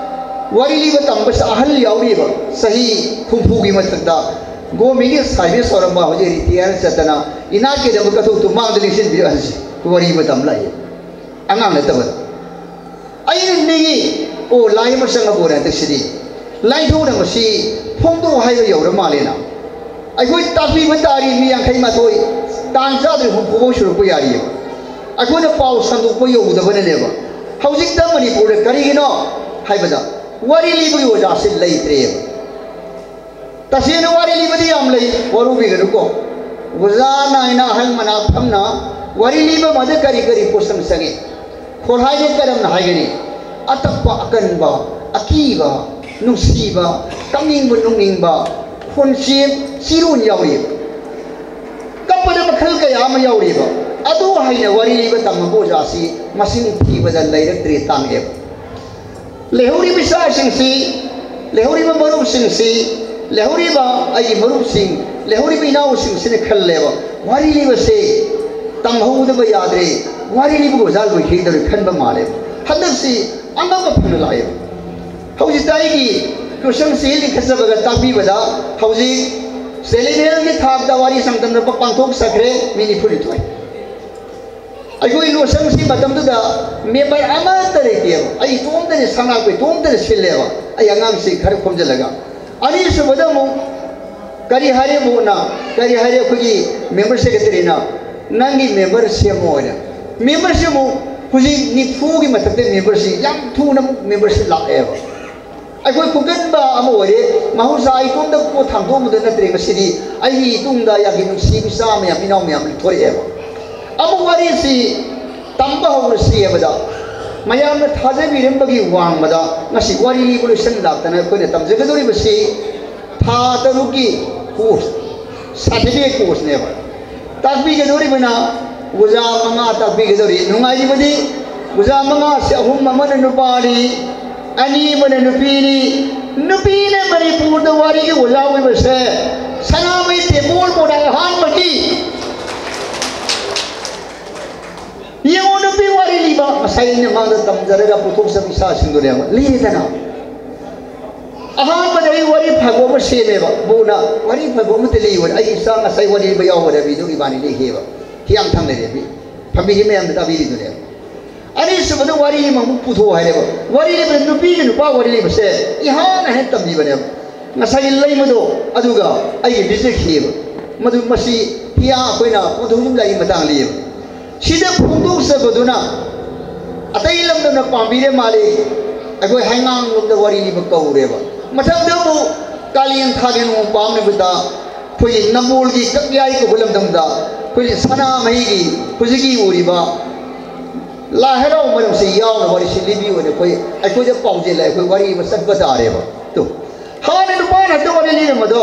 ꯋꯥꯔꯤ ꯂꯤꯕ ꯇꯝꯕꯁꯤ ꯑꯍꯜ ꯌꯥꯎꯔꯤꯕ, ꯆꯍꯤ ꯍꯨꯝꯐꯨꯒꯤ ꯃꯊꯛꯇ ꯒꯣꯔꯃꯦꯟꯒꯤ ꯁꯥꯔꯚꯤꯁ ꯇꯧꯔꯝꯕ, ꯍꯧꯖꯤꯛ ꯔꯤꯇꯤꯌꯥꯔ ꯆꯠꯇꯅ ꯏꯅꯥꯛꯀꯤꯗꯃꯛ ꯀꯠꯊꯣꯛꯇꯨ ꯃꯥꯡꯗ ꯂꯦꯡꯁꯤꯟꯕꯤꯔꯤꯕ ꯑꯍꯜꯁꯤ ꯋꯥꯔꯤ ꯑꯃ ꯇꯝ ꯂꯥꯛꯏ꯫ ꯑꯉꯥꯡ ꯅꯠꯇꯕꯗ ꯑꯩꯅ ꯅꯤꯡꯉꯤ, ꯑꯣ, ꯂꯥꯏ ꯑꯃ ꯆꯪꯉꯕꯣꯅ ꯍꯟꯗꯛꯁꯤꯗꯤ꯫ ꯂꯥꯏꯊꯣꯛꯅ ꯃꯁꯤ ꯐꯣꯡꯗꯣꯛ ꯍꯥꯏꯕ ꯌꯧꯔ ꯃꯥꯜꯂꯦꯅ꯫ ꯑꯩꯈꯣꯏ ꯇꯥꯛꯄꯤꯕ ꯇꯥꯔꯤ ꯃꯤ ꯌꯥꯡꯈꯩ ꯃꯥꯊꯣꯏ, ꯇꯥꯡ ꯆꯥꯗ꯭ꯔꯤ ꯍꯨꯝꯐꯨ ꯐꯥꯎ ꯁꯨꯔꯛꯄ ꯌꯥꯔꯤꯑꯕ꯫ ꯑꯩꯈꯣꯏꯅ ꯄꯥꯎ ꯁꯟꯗꯣꯛꯄ ꯌꯧꯗꯕꯅꯅꯦꯕ꯫ ꯍꯧꯖꯤꯛꯇ ꯃꯅꯤꯄꯨꯔꯗ ꯀꯔꯤꯒꯤꯅꯣ ꯍꯥꯏꯕꯗ ꯋꯥꯔꯤ ꯂꯤꯕꯒꯤ ꯑꯣꯖꯥꯁꯤ ꯂꯩꯇ꯭ꯔꯦꯕ꯫ ꯇꯁꯦꯡꯅ ꯋꯥꯔꯤ ꯂꯤꯕꯗꯤ ꯌꯥꯝ ꯂꯩ, ꯋꯥꯔꯧꯕꯤꯒꯅꯨꯀꯣ꯫ ꯑꯣꯖꯥ ꯅꯥꯏꯅ ꯑꯍꯜ ꯃꯅꯥꯛ ꯐꯝꯅ ꯋꯥꯔꯤ ꯂꯤꯕ ꯑꯃꯗ ꯀꯔꯤ ꯀꯔꯤ ꯄꯣꯠꯁꯛ ꯆꯪꯏ? ꯈꯣꯜꯍꯥꯏꯗ ꯀꯔꯝꯅ ꯍꯥꯏꯒꯅꯤ? ꯑꯇꯞꯄ ꯑꯀꯟꯕ, ꯑꯀꯤꯕ, ꯅꯨꯡꯁꯤꯕ, ꯀꯞꯅꯤꯡꯕ ꯅꯣꯛꯅꯤꯡꯕ, ꯈꯣꯟꯆꯦꯝ ꯆꯤꯔꯣꯟ ꯌꯥꯎꯔꯤꯕ, ꯀꯞꯄꯗ ꯃꯈꯜ ꯀꯌꯥ ꯑꯃ ꯌꯥꯎꯔꯤꯕ, ꯑꯗꯨ ꯍꯩꯅ ꯋꯥꯔꯤ ꯂꯤꯕ ꯇꯝꯃꯕ ꯑꯣꯖꯥꯁꯤ ꯃꯁꯤꯡ ꯊꯤꯕꯗ ꯂꯩꯔꯛꯇ꯭ꯔꯦ, ꯇꯥꯡꯉꯦꯕ꯫ ꯂꯩꯍꯧꯔꯤꯕ ꯏꯆꯥꯁꯤꯡꯁꯤ, ꯂꯩꯍꯧꯔꯤꯕ ꯃꯔꯨꯞꯁꯤꯡꯁꯤ, ꯂꯩꯍꯧꯔꯤꯕ ꯑꯩꯒꯤ ꯃꯔꯨꯞꯁꯤꯡ, ꯂꯩꯍꯧꯔꯤꯕ ꯏꯅꯥꯎꯁꯤꯡꯁꯤꯅ ꯈꯜꯂꯦꯕ, ꯋꯥꯔꯤ ꯂꯤꯕꯁꯦ ꯇꯝꯍꯧꯗꯕ ꯌꯥꯗ꯭ꯔꯦ, ꯋꯥꯔꯤ ꯂꯤꯕꯒ ꯑꯣꯖꯥ ꯂꯣꯏꯈꯤꯗꯧꯔꯦ ꯈꯟꯕ ꯃꯥꯜꯂꯦ꯫ ꯍꯟꯗꯛꯁꯤ ꯑꯉꯝꯕ ꯐꯪꯅ ꯂꯥꯛꯑꯦꯕ꯫ ꯍꯧꯖꯤꯛꯇ ꯑꯩꯒꯤ ꯂꯣꯏꯁꯪꯁꯤ ꯂꯤꯡꯈꯠꯆꯕꯒ ꯇꯥꯛꯄꯤꯕꯗ ꯍꯧꯖꯤꯛ ꯁꯦꯂꯦꯅꯤꯌꯦꯜꯒꯤ ꯊꯥꯛꯇ ꯋꯥꯔꯤ ꯁꯪꯗꯝꯅꯕ ꯄꯥꯡꯊꯣꯛꯆꯈ꯭ꯔꯦ ꯃꯤ ꯅꯤꯐꯨꯅꯤꯊꯣꯏ꯫ ꯑꯩꯈꯣꯏ ꯂꯣꯏꯁꯪꯁꯤ ꯃꯇꯝꯗꯨꯗ ꯃꯦꯝꯕꯔ ꯑꯃꯠꯇ ꯂꯩꯇꯦꯕ꯫ ꯑꯩ ꯏꯇꯣꯝꯇꯅꯤ, ꯁꯅꯥꯄꯣꯏ ꯏꯇꯣꯝꯇꯅ ꯁꯤꯜꯂꯦꯕ, ꯑꯩ ꯑꯉꯥꯡꯁꯤ ꯈꯔ ꯈꯣꯝꯖꯤꯜꯂꯒ꯫ ꯑꯅꯤꯁꯨꯕꯗ ꯑꯃꯨꯛ ꯀꯔꯤ ꯍꯥꯏꯔꯦꯕꯨꯅ, ꯀꯔꯤ ꯍꯥꯏꯔꯦ ꯑꯩꯈꯣꯏꯒꯤ ꯃꯦꯝꯕꯔ ꯁꯦꯀ꯭ꯔꯦꯇꯔꯤꯅ, "ꯅꯪꯒꯤ ꯃꯦꯝꯕꯔ ꯁꯦꯝꯃꯣ" ꯍꯥꯏꯅ꯫ ꯃꯦꯝꯕꯔꯁꯤ ꯑꯃꯨꯛ ꯍꯧꯖꯤꯛ ꯅꯤꯐꯨꯒꯤ ꯃꯊꯛꯇ ꯃꯦꯝꯕꯔꯁꯤ ꯌꯥꯝ ꯊꯨꯅ ꯑꯃꯨꯛ ꯃꯦꯝꯕꯔꯁꯤ ꯂꯥꯛꯑꯦꯕ꯫ ꯑꯩꯈꯣꯏ ꯈꯨꯀꯟꯕ ꯑꯃ ꯑꯣꯏꯔꯦ꯫ ꯃꯍꯧꯁꯥ ꯑꯩ ꯏꯇꯣꯝꯇ ꯄꯣꯠ ꯊꯥꯡꯗꯣꯛꯑꯝꯕꯗ ꯅꯠꯇ꯭ꯔꯦ, ꯃꯁꯤꯗꯤ ꯑꯩꯒꯤ ꯏꯇꯨꯡꯗ ꯌꯥꯝꯅ ꯅꯨꯡꯁꯤꯕ ꯏꯆꯥ ꯃꯌꯥꯝ, ꯏꯅꯥꯎ ꯃꯌꯥꯝ ꯊꯣꯔꯛꯑꯦꯕ꯫ ꯑꯃꯨꯛ ꯋꯥꯔꯤꯁꯤ ꯇꯝꯕ ꯍꯧꯔꯁꯤ ꯍꯥꯏꯕꯗ, ꯃꯌꯥꯝꯅ ꯊꯥꯖꯕꯤꯔꯝꯕꯒꯤ ꯋꯥꯡꯃꯗ ꯉꯁꯤ ꯋꯥꯔꯤ ꯂꯤꯕ ꯂꯣꯏꯁꯟ ꯂꯥꯛꯇꯅ ꯑꯩꯈꯣꯏꯅ ꯇꯝꯖꯒꯗꯧꯔꯤꯕꯁꯤ ꯊꯥ ꯇꯔꯨꯛꯀꯤ ꯀꯣꯔꯁ, ꯁꯥꯔꯇꯤꯐꯤꯀꯦꯠ ꯀꯣꯔꯁꯅꯦꯕ꯫ ꯇꯥꯛꯄꯤꯒꯗꯧꯔꯤꯕꯅ ꯑꯣꯖꯥ ꯃꯉꯥ ꯇꯥꯛꯄꯤꯒꯗꯧꯔꯤ꯫ ꯅꯨꯡꯉꯥꯏꯔꯤꯕꯗꯤ ꯑꯣꯖꯥ ꯃꯉꯥꯁꯤ ꯑꯍꯨꯝ ꯑꯃꯅ ꯅꯨꯄꯥꯅꯤ, ꯑꯅꯤ ꯑꯃꯅ ꯅꯨꯄꯤꯅꯤ꯫ ꯅꯨꯄꯤꯅ ꯃꯅꯤꯄꯨꯔꯗ ꯋꯥꯔꯤꯒꯤ ꯑꯣꯖꯥ ꯑꯣꯏꯕꯁꯦ ꯁꯅꯥꯃꯍꯤ ꯇꯦꯡꯀꯣꯜ ꯃꯣꯏꯔꯥꯡ ꯑꯍꯥꯟꯕꯒꯤ꯫ ꯌꯦꯡꯉꯣ, ꯅꯨꯄꯤ ꯋꯥꯔꯤ ꯂꯤꯕ ꯉꯁꯥꯏ ꯑꯩꯅ ꯃꯥꯡꯗ ꯇꯝꯖꯔꯒ ꯄꯨꯊꯣꯛꯆꯕ ꯏꯆꯥꯁꯤꯡꯗꯨꯅꯦꯕ ꯂꯤꯔꯤꯗꯅ꯫ ꯑꯍꯥꯟꯕꯗ ꯑꯩ ꯋꯥꯔꯤ ꯐꯥꯏꯕꯣꯛ ꯑꯃ ꯁꯦꯝꯃꯦꯕ꯫ ꯕꯨꯅ ꯋꯥꯔꯤ ꯐꯥꯏꯕꯣꯛ ꯑꯃꯇ ꯂꯤꯌꯨ꯫ ꯑꯩ ꯏꯆꯥ ꯉꯁꯥꯏ ꯋꯥꯔꯤ ꯂꯤꯕ ꯌꯥꯎꯕꯗ ꯃꯤꯗꯨ ꯏꯕꯥꯅꯤ ꯂꯤꯈꯤꯑꯕ꯫ ꯍꯤꯌꯥꯡꯊꯥꯡ ꯂꯩꯔꯦ ꯃꯤ ꯐꯝꯕꯤꯔꯤ ꯃꯌꯥꯝꯗ ꯇꯥꯕꯤꯔꯤꯗꯨꯅꯦꯕ꯫ ꯑꯅꯤꯁꯨꯕꯗ ꯋꯥꯔꯤ ꯑꯃꯃꯨꯛ ꯄꯨꯊꯣꯛꯑꯣ ꯍꯥꯏꯔꯦꯕ꯫ ꯋꯥꯔꯤ ꯂꯤꯕꯗ ꯅꯨꯄꯤꯒꯤ ꯅꯨꯄꯥ ꯋꯥꯔꯤ ꯂꯤꯕꯁꯦ ꯏꯍꯥꯟ ꯍꯦꯛ ꯇꯝꯕꯤꯕꯅꯦꯕ꯫ ꯉꯁꯥꯏꯒꯤ ꯂꯩꯃꯗꯣ ꯑꯗꯨꯒ ꯑꯩꯒꯤ ꯂꯤꯖꯈꯤꯑꯕ꯫ ꯃꯗꯨ ꯃꯁꯤ ꯍꯤꯌꯥ ꯑꯩꯈꯣꯏꯅ ꯄꯨꯊꯣꯛꯂꯝꯗꯥꯏꯒꯤ ꯃꯇꯥꯡ ꯂꯤꯑꯕ꯫ ꯁꯤꯗ ꯐꯣꯡꯗꯣꯛꯆꯕꯗꯨꯅ ꯑꯇꯩ ꯂꯝꯗꯝꯅ ꯄꯥꯝꯕꯤꯔꯦ ꯃꯥꯜꯂꯤ꯫ ꯑꯩꯈꯣꯏ ꯍꯩꯉꯥꯡ ꯂꯣꯝꯗ ꯋꯥꯔꯤ ꯂꯤꯕ ꯀꯧꯔꯦꯕ꯫ ꯃꯊꯪꯗ ꯑꯃꯨꯛ ꯀꯥꯂꯦꯟ ꯊꯥꯒꯤ ꯅꯣꯡ ꯄꯥꯝꯅꯕꯗ ꯑꯩꯈꯣꯏꯒꯤ ꯅꯝꯕꯣꯜꯒꯤ ꯀꯛꯌꯥꯏ ꯀꯧꯕ ꯂꯝꯗꯝꯗ ꯑꯩꯈꯣꯏꯒꯤ ꯁꯅꯥꯃꯍꯤꯒꯤ ꯍꯧꯖꯤꯛꯀꯤ ꯎꯔꯤꯕ ꯂꯥꯏ ꯍꯔꯥꯎ ꯃꯔꯝꯁꯤ ꯌꯥꯎꯅ ꯋꯥꯔꯤꯁꯤ ꯂꯤꯕꯤꯌꯨꯅ ꯑꯩꯈꯣꯏ, ꯑꯩꯈꯣꯏꯗ ꯄꯥꯎꯖꯦꯜꯂ ꯑꯩꯈꯣꯏ ꯋꯥꯔꯤ ꯑꯃ ꯆꯠꯄ ꯇꯥꯔꯦꯕ꯫ ꯇꯨ, ꯍꯥꯟꯅ ꯅꯨꯄꯥꯅ ꯍꯦꯛꯇ ꯋꯥꯔꯤ ꯂꯤꯔꯝꯕꯗꯣ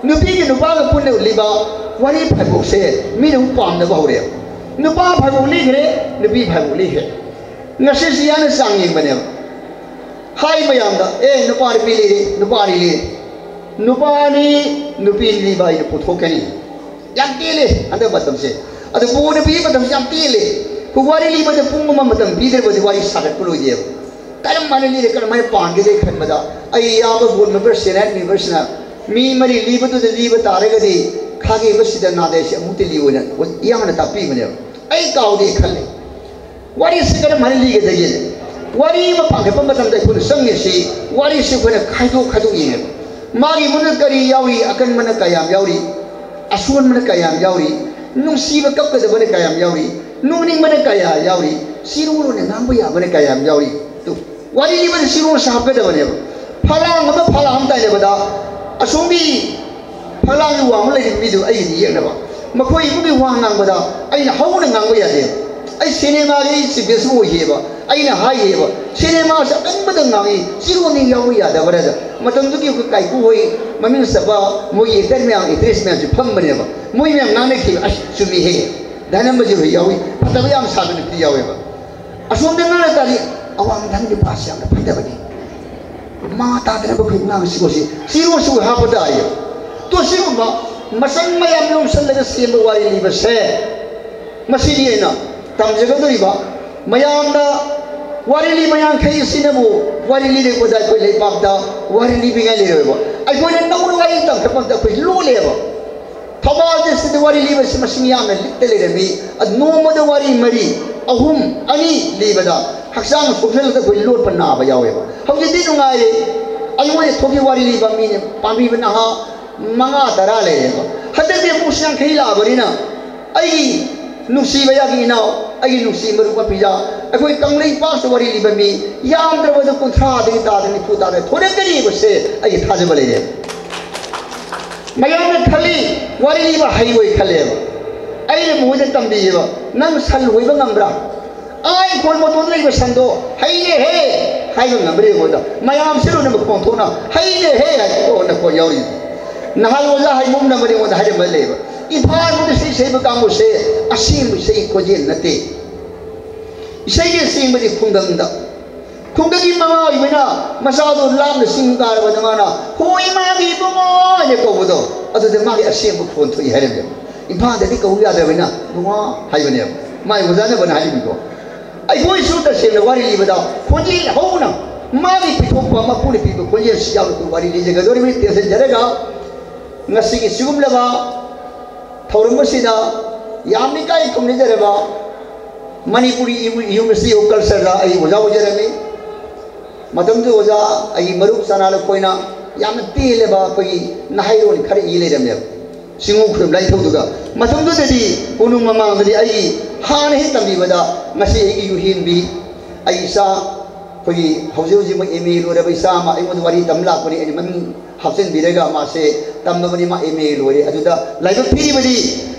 ꯅꯨꯄꯤꯒꯤ ꯅꯨꯄꯥꯒ ꯄꯨꯟꯅ ꯂꯤꯕ ꯋꯥꯔꯤ ꯐꯥꯏꯕꯣꯛꯁꯦ ꯃꯤꯅ ꯑꯃꯨꯛ ꯄꯥꯝꯅꯕ ꯍꯧꯔꯦꯕ꯫ ꯅꯨꯄꯥ ꯐꯥꯏꯕꯣꯛ ꯂꯤꯈ꯭ꯔꯦ, ꯅꯨꯄꯤ ꯐꯥꯏꯕꯣꯛ ꯂꯤꯈ꯭ꯔꯦ꯫ ꯉꯁꯤꯁꯤ ꯌꯥꯝꯅ ꯆꯥꯡ ꯌꯦꯡꯕꯅꯦꯕ꯫ ꯍꯥꯏ ꯃꯌꯥꯝꯗ, "ꯑꯦ, ꯅꯨꯄꯥ ꯅꯨꯄꯤ ꯂꯤꯔꯤ, ꯅꯨꯄꯥ ꯑꯅꯤ ꯂꯤꯔꯤ꯫ ꯅꯨꯄꯥ ꯑꯅꯤ ꯅꯨꯄꯤ ꯂꯤꯕ ꯑꯩꯅ ꯄꯨꯊꯣꯛꯀꯅꯤ"꯫ ꯌꯥꯝ ꯇꯦꯜꯂꯦ ꯍꯟꯗꯛ ꯃꯇꯝꯁꯦ꯫ ꯑꯗꯨ ꯄꯨ ꯅꯨꯄꯤ ꯃꯇꯝꯁꯦ ꯌꯥꯝ ꯇꯦꯜꯂꯦ꯫ ꯑꯩꯈꯣꯏ ꯋꯥꯔꯤ ꯂꯤꯕꯗ ꯄꯨꯡ ꯑꯃ ꯃꯇꯝ ꯄꯤꯗ꯭ꯔꯕꯗꯤ ꯋꯥꯔꯤ ꯁꯥꯒꯠꯄ ꯂꯣꯏꯗꯦꯕ꯫ ꯀꯔꯝ ꯍꯥꯏꯅ ꯂꯤꯔꯦ, ꯀꯔꯝ ꯍꯥꯏꯅ ꯄꯥꯟꯒꯗꯦ ꯈꯟꯕꯗ ꯑꯩ ꯏꯌꯥꯝꯕ ꯕꯣꯔꯗ ꯃꯦꯝꯕꯔ ꯁꯦꯅꯥꯏꯠ ꯃꯦꯝꯕꯔꯁꯤꯅ ꯃꯤ ꯃꯔꯤ ꯂꯤꯕꯗꯨꯗ ꯂꯤꯕ ꯇꯥꯔꯒꯗꯤ ꯈꯥꯒꯦ ꯃꯁꯤꯗ ꯅꯥꯗꯦ ꯁꯤ ꯑꯃꯨꯛꯇ ꯂꯤꯌꯨꯅ ꯏꯌꯥꯝꯕꯅ ꯇꯥꯛꯄꯤꯕꯅꯦꯕ꯫ ꯑꯩ ꯀꯥꯎꯗꯦ ꯈꯜꯂꯦ꯫ ꯋꯥꯔꯤꯁꯤ ꯀꯔꯝ ꯍꯥꯏꯅ ꯂꯤꯒꯗꯒꯦ? ꯋꯥꯔꯤ ꯑꯃ ꯄꯥꯡꯈꯠꯄ ꯃꯇꯝꯗ ꯑꯩꯈꯣꯏꯅ ꯆꯪꯉꯤꯁꯤ ꯋꯥꯔꯤꯁꯤ ꯑꯩꯈꯣꯏꯅ ꯈꯥꯏꯗꯣꯛ ꯈꯥꯏꯗꯣꯛ ꯌꯦꯡꯉꯦꯕ꯫ ꯃꯥꯒꯤ ꯃꯅꯨꯡꯗ ꯀꯔꯤ ꯌꯥꯎꯔꯤ? ꯑꯀꯟꯕꯅ ꯀꯌꯥꯝ ꯌꯥꯎꯔꯤ? ꯑꯁꯣꯟꯕꯅ ꯀꯌꯥꯝ ꯌꯥꯎꯔꯤ? ꯅꯨꯡꯁꯤꯕ ꯀꯞꯀꯗꯕꯅ ꯀꯌꯥꯝ ꯌꯥꯎꯔꯤ? ꯅꯣꯛꯅꯤꯡꯕꯅ ꯀꯌꯥ ꯌꯥꯎꯔꯤ? ꯆꯤꯔꯣꯜ ꯑꯣꯏꯅ ꯉꯥꯡꯕ ꯌꯥꯕꯅ ꯀꯌꯥꯝ ꯌꯥꯎꯔꯤ? ꯇꯨ, ꯋꯥꯔꯤ ꯑꯃꯗ ꯆꯤꯔꯣꯜꯁꯦ ꯍꯥꯞꯀꯗꯕꯅꯦꯕ꯫ ꯐꯂꯥꯡ ꯑꯃ ꯐꯂꯥꯡ ꯑꯃ ꯇꯥꯏꯅꯕꯗ ꯑꯁꯣꯝꯒꯤ ꯐꯂꯥꯡꯒꯤ ꯋꯥꯡꯃ ꯂꯩꯔꯤꯕ ꯃꯤꯗꯨ ꯑꯩꯒꯤꯗꯤ ꯌꯦꯛꯅꯕ꯫ ꯃꯈꯣꯏ ꯏꯃꯨꯡꯒꯤ ꯋꯥ ꯉꯥꯡꯕꯗ ꯑꯩꯅ ꯍꯧꯅ ꯉꯥꯡꯕ ꯌꯥꯗꯦ꯫ ꯑꯩ ꯁꯤꯅꯦꯃꯥꯒꯤ ꯑꯩ ꯆꯤꯐ ꯒꯦꯁ ꯑꯣꯏꯈꯤꯑꯕ꯫ ꯑꯩꯅ ꯍꯥꯏꯈꯤꯑꯕ, "ꯁꯤꯅꯦꯃꯥꯁꯦ ꯑꯀꯟꯕꯗ ꯉꯥꯡꯉꯤ, ꯁꯤꯒꯨꯝꯕ ꯌꯥꯎꯕ ꯌꯥꯗꯕ꯭ꯔꯥꯗ?" ꯃꯇꯝꯗꯨꯒꯤ ꯑꯩꯈꯣꯏ ꯀꯥꯏꯀꯨ ꯍꯣꯏ, ꯃꯃꯤꯡ ꯆꯠꯄ ꯃꯣꯏꯒꯤ ꯑꯦꯛꯇꯔ ꯃꯌꯥꯝ, ꯑꯦꯛꯇ꯭ꯔꯦꯁ ꯃꯌꯥꯝꯁꯦ ꯐꯝꯕꯅꯦꯕ꯫ ꯃꯣꯏ ꯃꯌꯥꯝ ꯉꯥꯡꯅꯈꯤꯕ, "ꯑꯁ, ꯆꯨꯝꯃꯤꯍꯦ, ꯙꯅꯝꯕꯁꯨ ꯍꯣꯏ ꯌꯥꯎꯏ, ꯐꯠꯇꯕ ꯌꯥꯝ ꯁꯥꯕ ꯅꯨꯄꯤ ꯌꯥꯎꯋꯦꯕ꯫ ꯑꯁꯣꯝꯗ ꯉꯥꯡꯅ ꯇꯥꯔꯗꯤ ꯑꯋꯥꯡ ꯊꯪꯒꯤ ꯄꯥꯁ ꯌꯥꯝꯅ ꯐꯠꯇꯕꯅꯤ, ꯃꯥ ꯇꯥꯗꯅꯕ ꯑꯩꯈꯣꯏ ꯉꯥꯡꯁꯤ ꯈꯣꯠꯁꯤ, ꯁꯤꯔꯣꯁꯨ ꯍꯥꯞꯄ ꯇꯥꯏꯌꯦ"꯫ ꯇꯣ ꯁꯤꯒꯨꯝꯕ ꯃꯆꯪ ꯃꯌꯥꯝ ꯂꯧꯁꯜꯂꯒ ꯁꯦꯝꯕ ꯋꯥꯔꯤ ꯂꯤꯕꯁꯦ, ꯃꯁꯤꯒꯤ ꯑꯩꯅ ꯇꯝꯖꯒꯗꯧꯔꯤꯕ ꯃꯌꯥꯝꯗ ꯋꯥꯔꯤ ꯂꯤꯕ ꯌꯥꯡꯈꯩ ꯑꯁꯤꯅꯕꯨ ꯋꯥꯔꯤ ꯂꯤꯔꯛꯄꯗ ꯑꯩꯈꯣꯏ ꯂꯩꯕꯥꯛꯇ ꯋꯥꯔꯤ ꯂꯤꯕꯤꯉꯥꯏ ꯂꯩꯔꯣꯏꯕ꯫ ꯑꯩꯈꯣꯏꯅ ꯅꯧꯅ ꯋꯥꯔꯤ ꯇꯝꯈꯠꯄꯗ ꯑꯩꯈꯣꯏ ꯂꯣꯜꯂꯦꯕ꯫ ꯊꯧꯕꯥꯜ ꯗꯤꯁꯇ꯭ꯔꯤꯛꯇ ꯋꯥꯔꯤ ꯂꯤꯕꯁꯤ ꯃꯁꯤꯡ ꯌꯥꯝꯅ ꯂꯤꯛꯇ ꯂꯩꯔꯝꯃꯤ꯫ ꯑꯗꯨ ꯅꯣꯡꯃꯗ ꯋꯥꯔꯤ ꯃꯔꯤ, ꯑꯍꯨꯝ, ꯑꯅꯤ ꯂꯤꯕꯗ ꯍꯛꯆꯥꯡ ꯁꯣꯛꯆꯜꯂꯒ ꯑꯩꯈꯣꯏ ꯂꯣꯠꯄ ꯅꯥꯕ ꯌꯥꯎꯋꯦꯕ꯫ ꯍꯧꯖꯤꯛꯇꯤ ꯅꯨꯡꯉꯥꯏꯔꯦ꯫ ꯑꯩꯉꯣꯟꯗ ꯊꯣꯛꯈꯤ ꯋꯥꯔꯤ ꯂꯤꯕ ꯃꯤꯅꯦ ꯄꯥꯝꯕꯤꯕ ꯅꯍꯥ ꯃꯉꯥ ꯇꯔꯥ ꯂꯩꯔꯦꯕ꯫ ꯍꯟꯗꯛꯇꯤ ꯑꯃꯨꯛ ꯌꯥꯡꯈꯩ ꯂꯥꯛꯑꯕꯅꯤꯅ ꯑꯩꯒꯤ ꯅꯨꯡꯁꯤꯕ ꯌꯥꯒꯤ ꯏꯅꯥꯎ, ꯑꯩꯒꯤ ꯅꯨꯡꯁꯤ ꯃꯔꯨꯞ ꯃꯄꯤꯖꯥ, ꯑꯩꯈꯣꯏ ꯀꯪꯂꯩꯄꯥꯛꯁꯤꯗ ꯋꯥꯔꯤ ꯂꯤꯕ ꯃꯤ ꯌꯥꯝꯗ꯭ꯔꯕꯗ ꯀꯨꯟꯊ꯭ꯔꯥꯗꯒꯤ ꯇꯥꯗ ꯅꯤꯐꯨ ꯇꯥꯗ ꯊꯣꯔꯛꯀꯅꯤꯕꯁꯦ ꯑꯩꯒꯤ ꯊꯥꯖꯕ ꯂꯩꯔꯦ꯫ ꯃꯌꯥꯝꯅ ꯈꯜꯂꯤ, ꯋꯥꯔꯤ ꯂꯤꯕ ꯍꯩꯔꯣꯏ ꯈꯜꯂꯦꯕ꯫ ꯑꯩꯅ ꯃꯣꯏꯗ ꯇꯝꯕꯤꯌꯦꯕ, "ꯅꯪ ꯁꯟ ꯍꯣꯏꯕ ꯉꯝꯕ꯭ꯔꯥ? ꯑꯥ ꯏꯪꯈꯣꯜ ꯃꯇꯣꯟꯗ ꯂꯩꯕ ꯁꯟꯗꯣ ꯍꯩꯔꯦꯍꯦ" ꯍꯥꯏꯕ ꯉꯝꯕ꯭ꯔꯥ ꯌꯦꯡꯉꯣꯗ꯫ ꯃꯌꯥꯝꯁꯦ ꯂꯣꯏꯅꯃꯛ ꯀꯣꯟꯊꯣꯛꯅ "ꯍꯩꯔꯦꯍꯦ" ꯍꯥꯏꯕ ꯀꯣꯟꯅ ꯀꯣꯟ ꯌꯥꯎꯔꯤ꯫ ꯅꯍꯥꯟ ꯑꯣꯖꯥ ꯍꯩꯕꯣꯝꯅ ꯑꯃ ꯑꯩꯉꯣꯟꯗ ꯍꯥꯏꯔꯝꯕ ꯂꯩꯕ, "ꯏꯝꯐꯥꯜꯒꯤ ꯏꯁꯩ ꯁꯛꯏꯕ ꯀꯥꯡꯕꯨꯁꯦ ꯑꯁꯦꯡꯕ ꯏꯁꯩ ꯈꯣꯟꯖꯦꯜ ꯅꯠꯇꯦ꯫ ꯏꯁꯩꯒꯤ ꯑꯁꯦꯡꯕꯗꯤ ꯈꯨꯡꯒꯪꯗ, ꯈꯨꯡꯒꯪꯒꯤ ꯃꯃꯥ ꯑꯣꯏꯕꯅ ꯃꯆꯥꯗꯣ ꯂꯥꯞꯅ ꯆꯤꯡ ꯀꯥꯔꯕꯗ ꯃꯥꯅ 'ꯍꯣꯏ ꯏꯃꯥꯒꯤ ꯏꯕꯨꯡꯉꯣ' ꯍꯥꯏꯅ ꯀꯧꯕꯗꯣ, ꯑꯗꯨꯗ ꯃꯥꯒꯤ ꯑꯁꯦꯡꯕ ꯈꯣꯟ ꯊꯣꯛꯏ" ꯍꯥꯏꯔꯝꯃꯦꯕ꯫ ꯏꯝꯐꯥꯜꯗꯗꯤ ꯀꯧ ꯌꯥꯗ꯭ꯔꯕꯅꯤꯅ "ꯏꯕꯨꯡꯉꯣ" ꯍꯥꯏꯕꯅꯦꯕ꯫ ꯃꯥꯏ ꯑꯣꯖꯥꯅꯕꯅ ꯍꯥꯏꯔꯤꯕꯀꯣ꯫ ꯑꯩꯈꯣꯏꯁꯨ ꯇꯁꯦꯡꯅ ꯋꯥꯔꯤ ꯂꯤꯕꯗ ꯈꯣꯟꯖꯦꯜ ꯍꯧꯅ ꯃꯥꯒꯤ ꯄꯤꯊꯣꯛꯄ, ꯃꯄꯨꯅ ꯄꯤꯕ ꯈꯣꯟꯖꯦꯜꯁꯤ ꯌꯥꯎꯅ ꯑꯩꯈꯣꯏ ꯋꯥꯔꯤ ꯂꯤꯖꯒꯗꯧꯔꯤꯕꯅꯤ꯫ ꯇꯦꯟꯁꯤꯟꯖꯔꯒ ꯉꯁꯤꯒꯤ ꯁꯤꯒꯨꯝꯂꯕ ꯊꯧꯔꯝ ꯑꯁꯤꯗ ꯌꯥꯝꯅ ꯏꯀꯥꯏ ꯈꯨꯝꯅꯖꯔꯕ ꯃꯅꯤꯄꯨꯔꯤ ꯌꯨꯅꯤꯚꯔꯁꯤꯇꯤ ꯑꯣꯐ ꯀꯜꯆꯔꯗ ꯑꯩ ꯑꯣꯖꯥ ꯑꯣꯏꯖꯔꯝꯃꯤ꯫ ꯃꯇꯝꯗꯨ ꯑꯣꯖꯥ ꯑꯩꯒꯤ ꯃꯔꯨꯞ ꯆꯅꯥ ꯂꯨꯈꯣꯏꯅ ꯌꯥꯝꯅ ꯄꯦꯜꯂꯕ ꯑꯩꯈꯣꯏꯒꯤ ꯅꯍꯩꯔꯣꯟ ꯈꯔ ꯏ ꯂꯩꯔꯝꯃꯦꯕ꯫ ꯆꯤꯡꯉꯨ ꯈꯨꯔꯨꯝ ꯂꯥꯏꯊꯧꯗꯨꯒ꯫ ꯃꯇꯝꯗꯨꯗꯗꯤ ꯀꯣꯅꯨꯡ ꯃꯃꯥꯡꯗꯗꯤ ꯑꯩꯒꯤ ꯍꯥꯟꯅ ꯍꯦꯛ ꯇꯝꯕꯤꯕꯗ ꯉꯁꯤ ꯑꯩꯒꯤ ꯌꯨꯍꯦꯟꯕꯤ, ꯑꯩ ꯏꯆꯥ, ꯑꯩꯈꯣꯏꯒꯤ ꯍꯧꯖꯤꯛ ꯍꯧꯖꯤꯛꯃꯛ ꯑꯦꯝ ꯑꯦ ꯂꯣꯏꯔꯕ ꯏꯆꯥ ꯑꯃ ꯑꯩꯉꯣꯟꯗ ꯋꯥꯔꯤ ꯇꯝ ꯂꯥꯛꯄꯅꯤ꯫ ꯑꯩꯅ ꯃꯃꯤꯡ ꯍꯥꯞꯆꯤꯟꯕꯤꯔꯒ ꯃꯥꯁꯦ ꯇꯝꯃꯕꯅꯤ, ꯃꯥ ꯑꯦꯝ ꯑꯦ ꯂꯣꯏꯔꯦ꯫ ꯑꯗꯨꯗ ꯂꯥꯏꯕꯛ ꯊꯤꯔꯤꯕꯗꯤ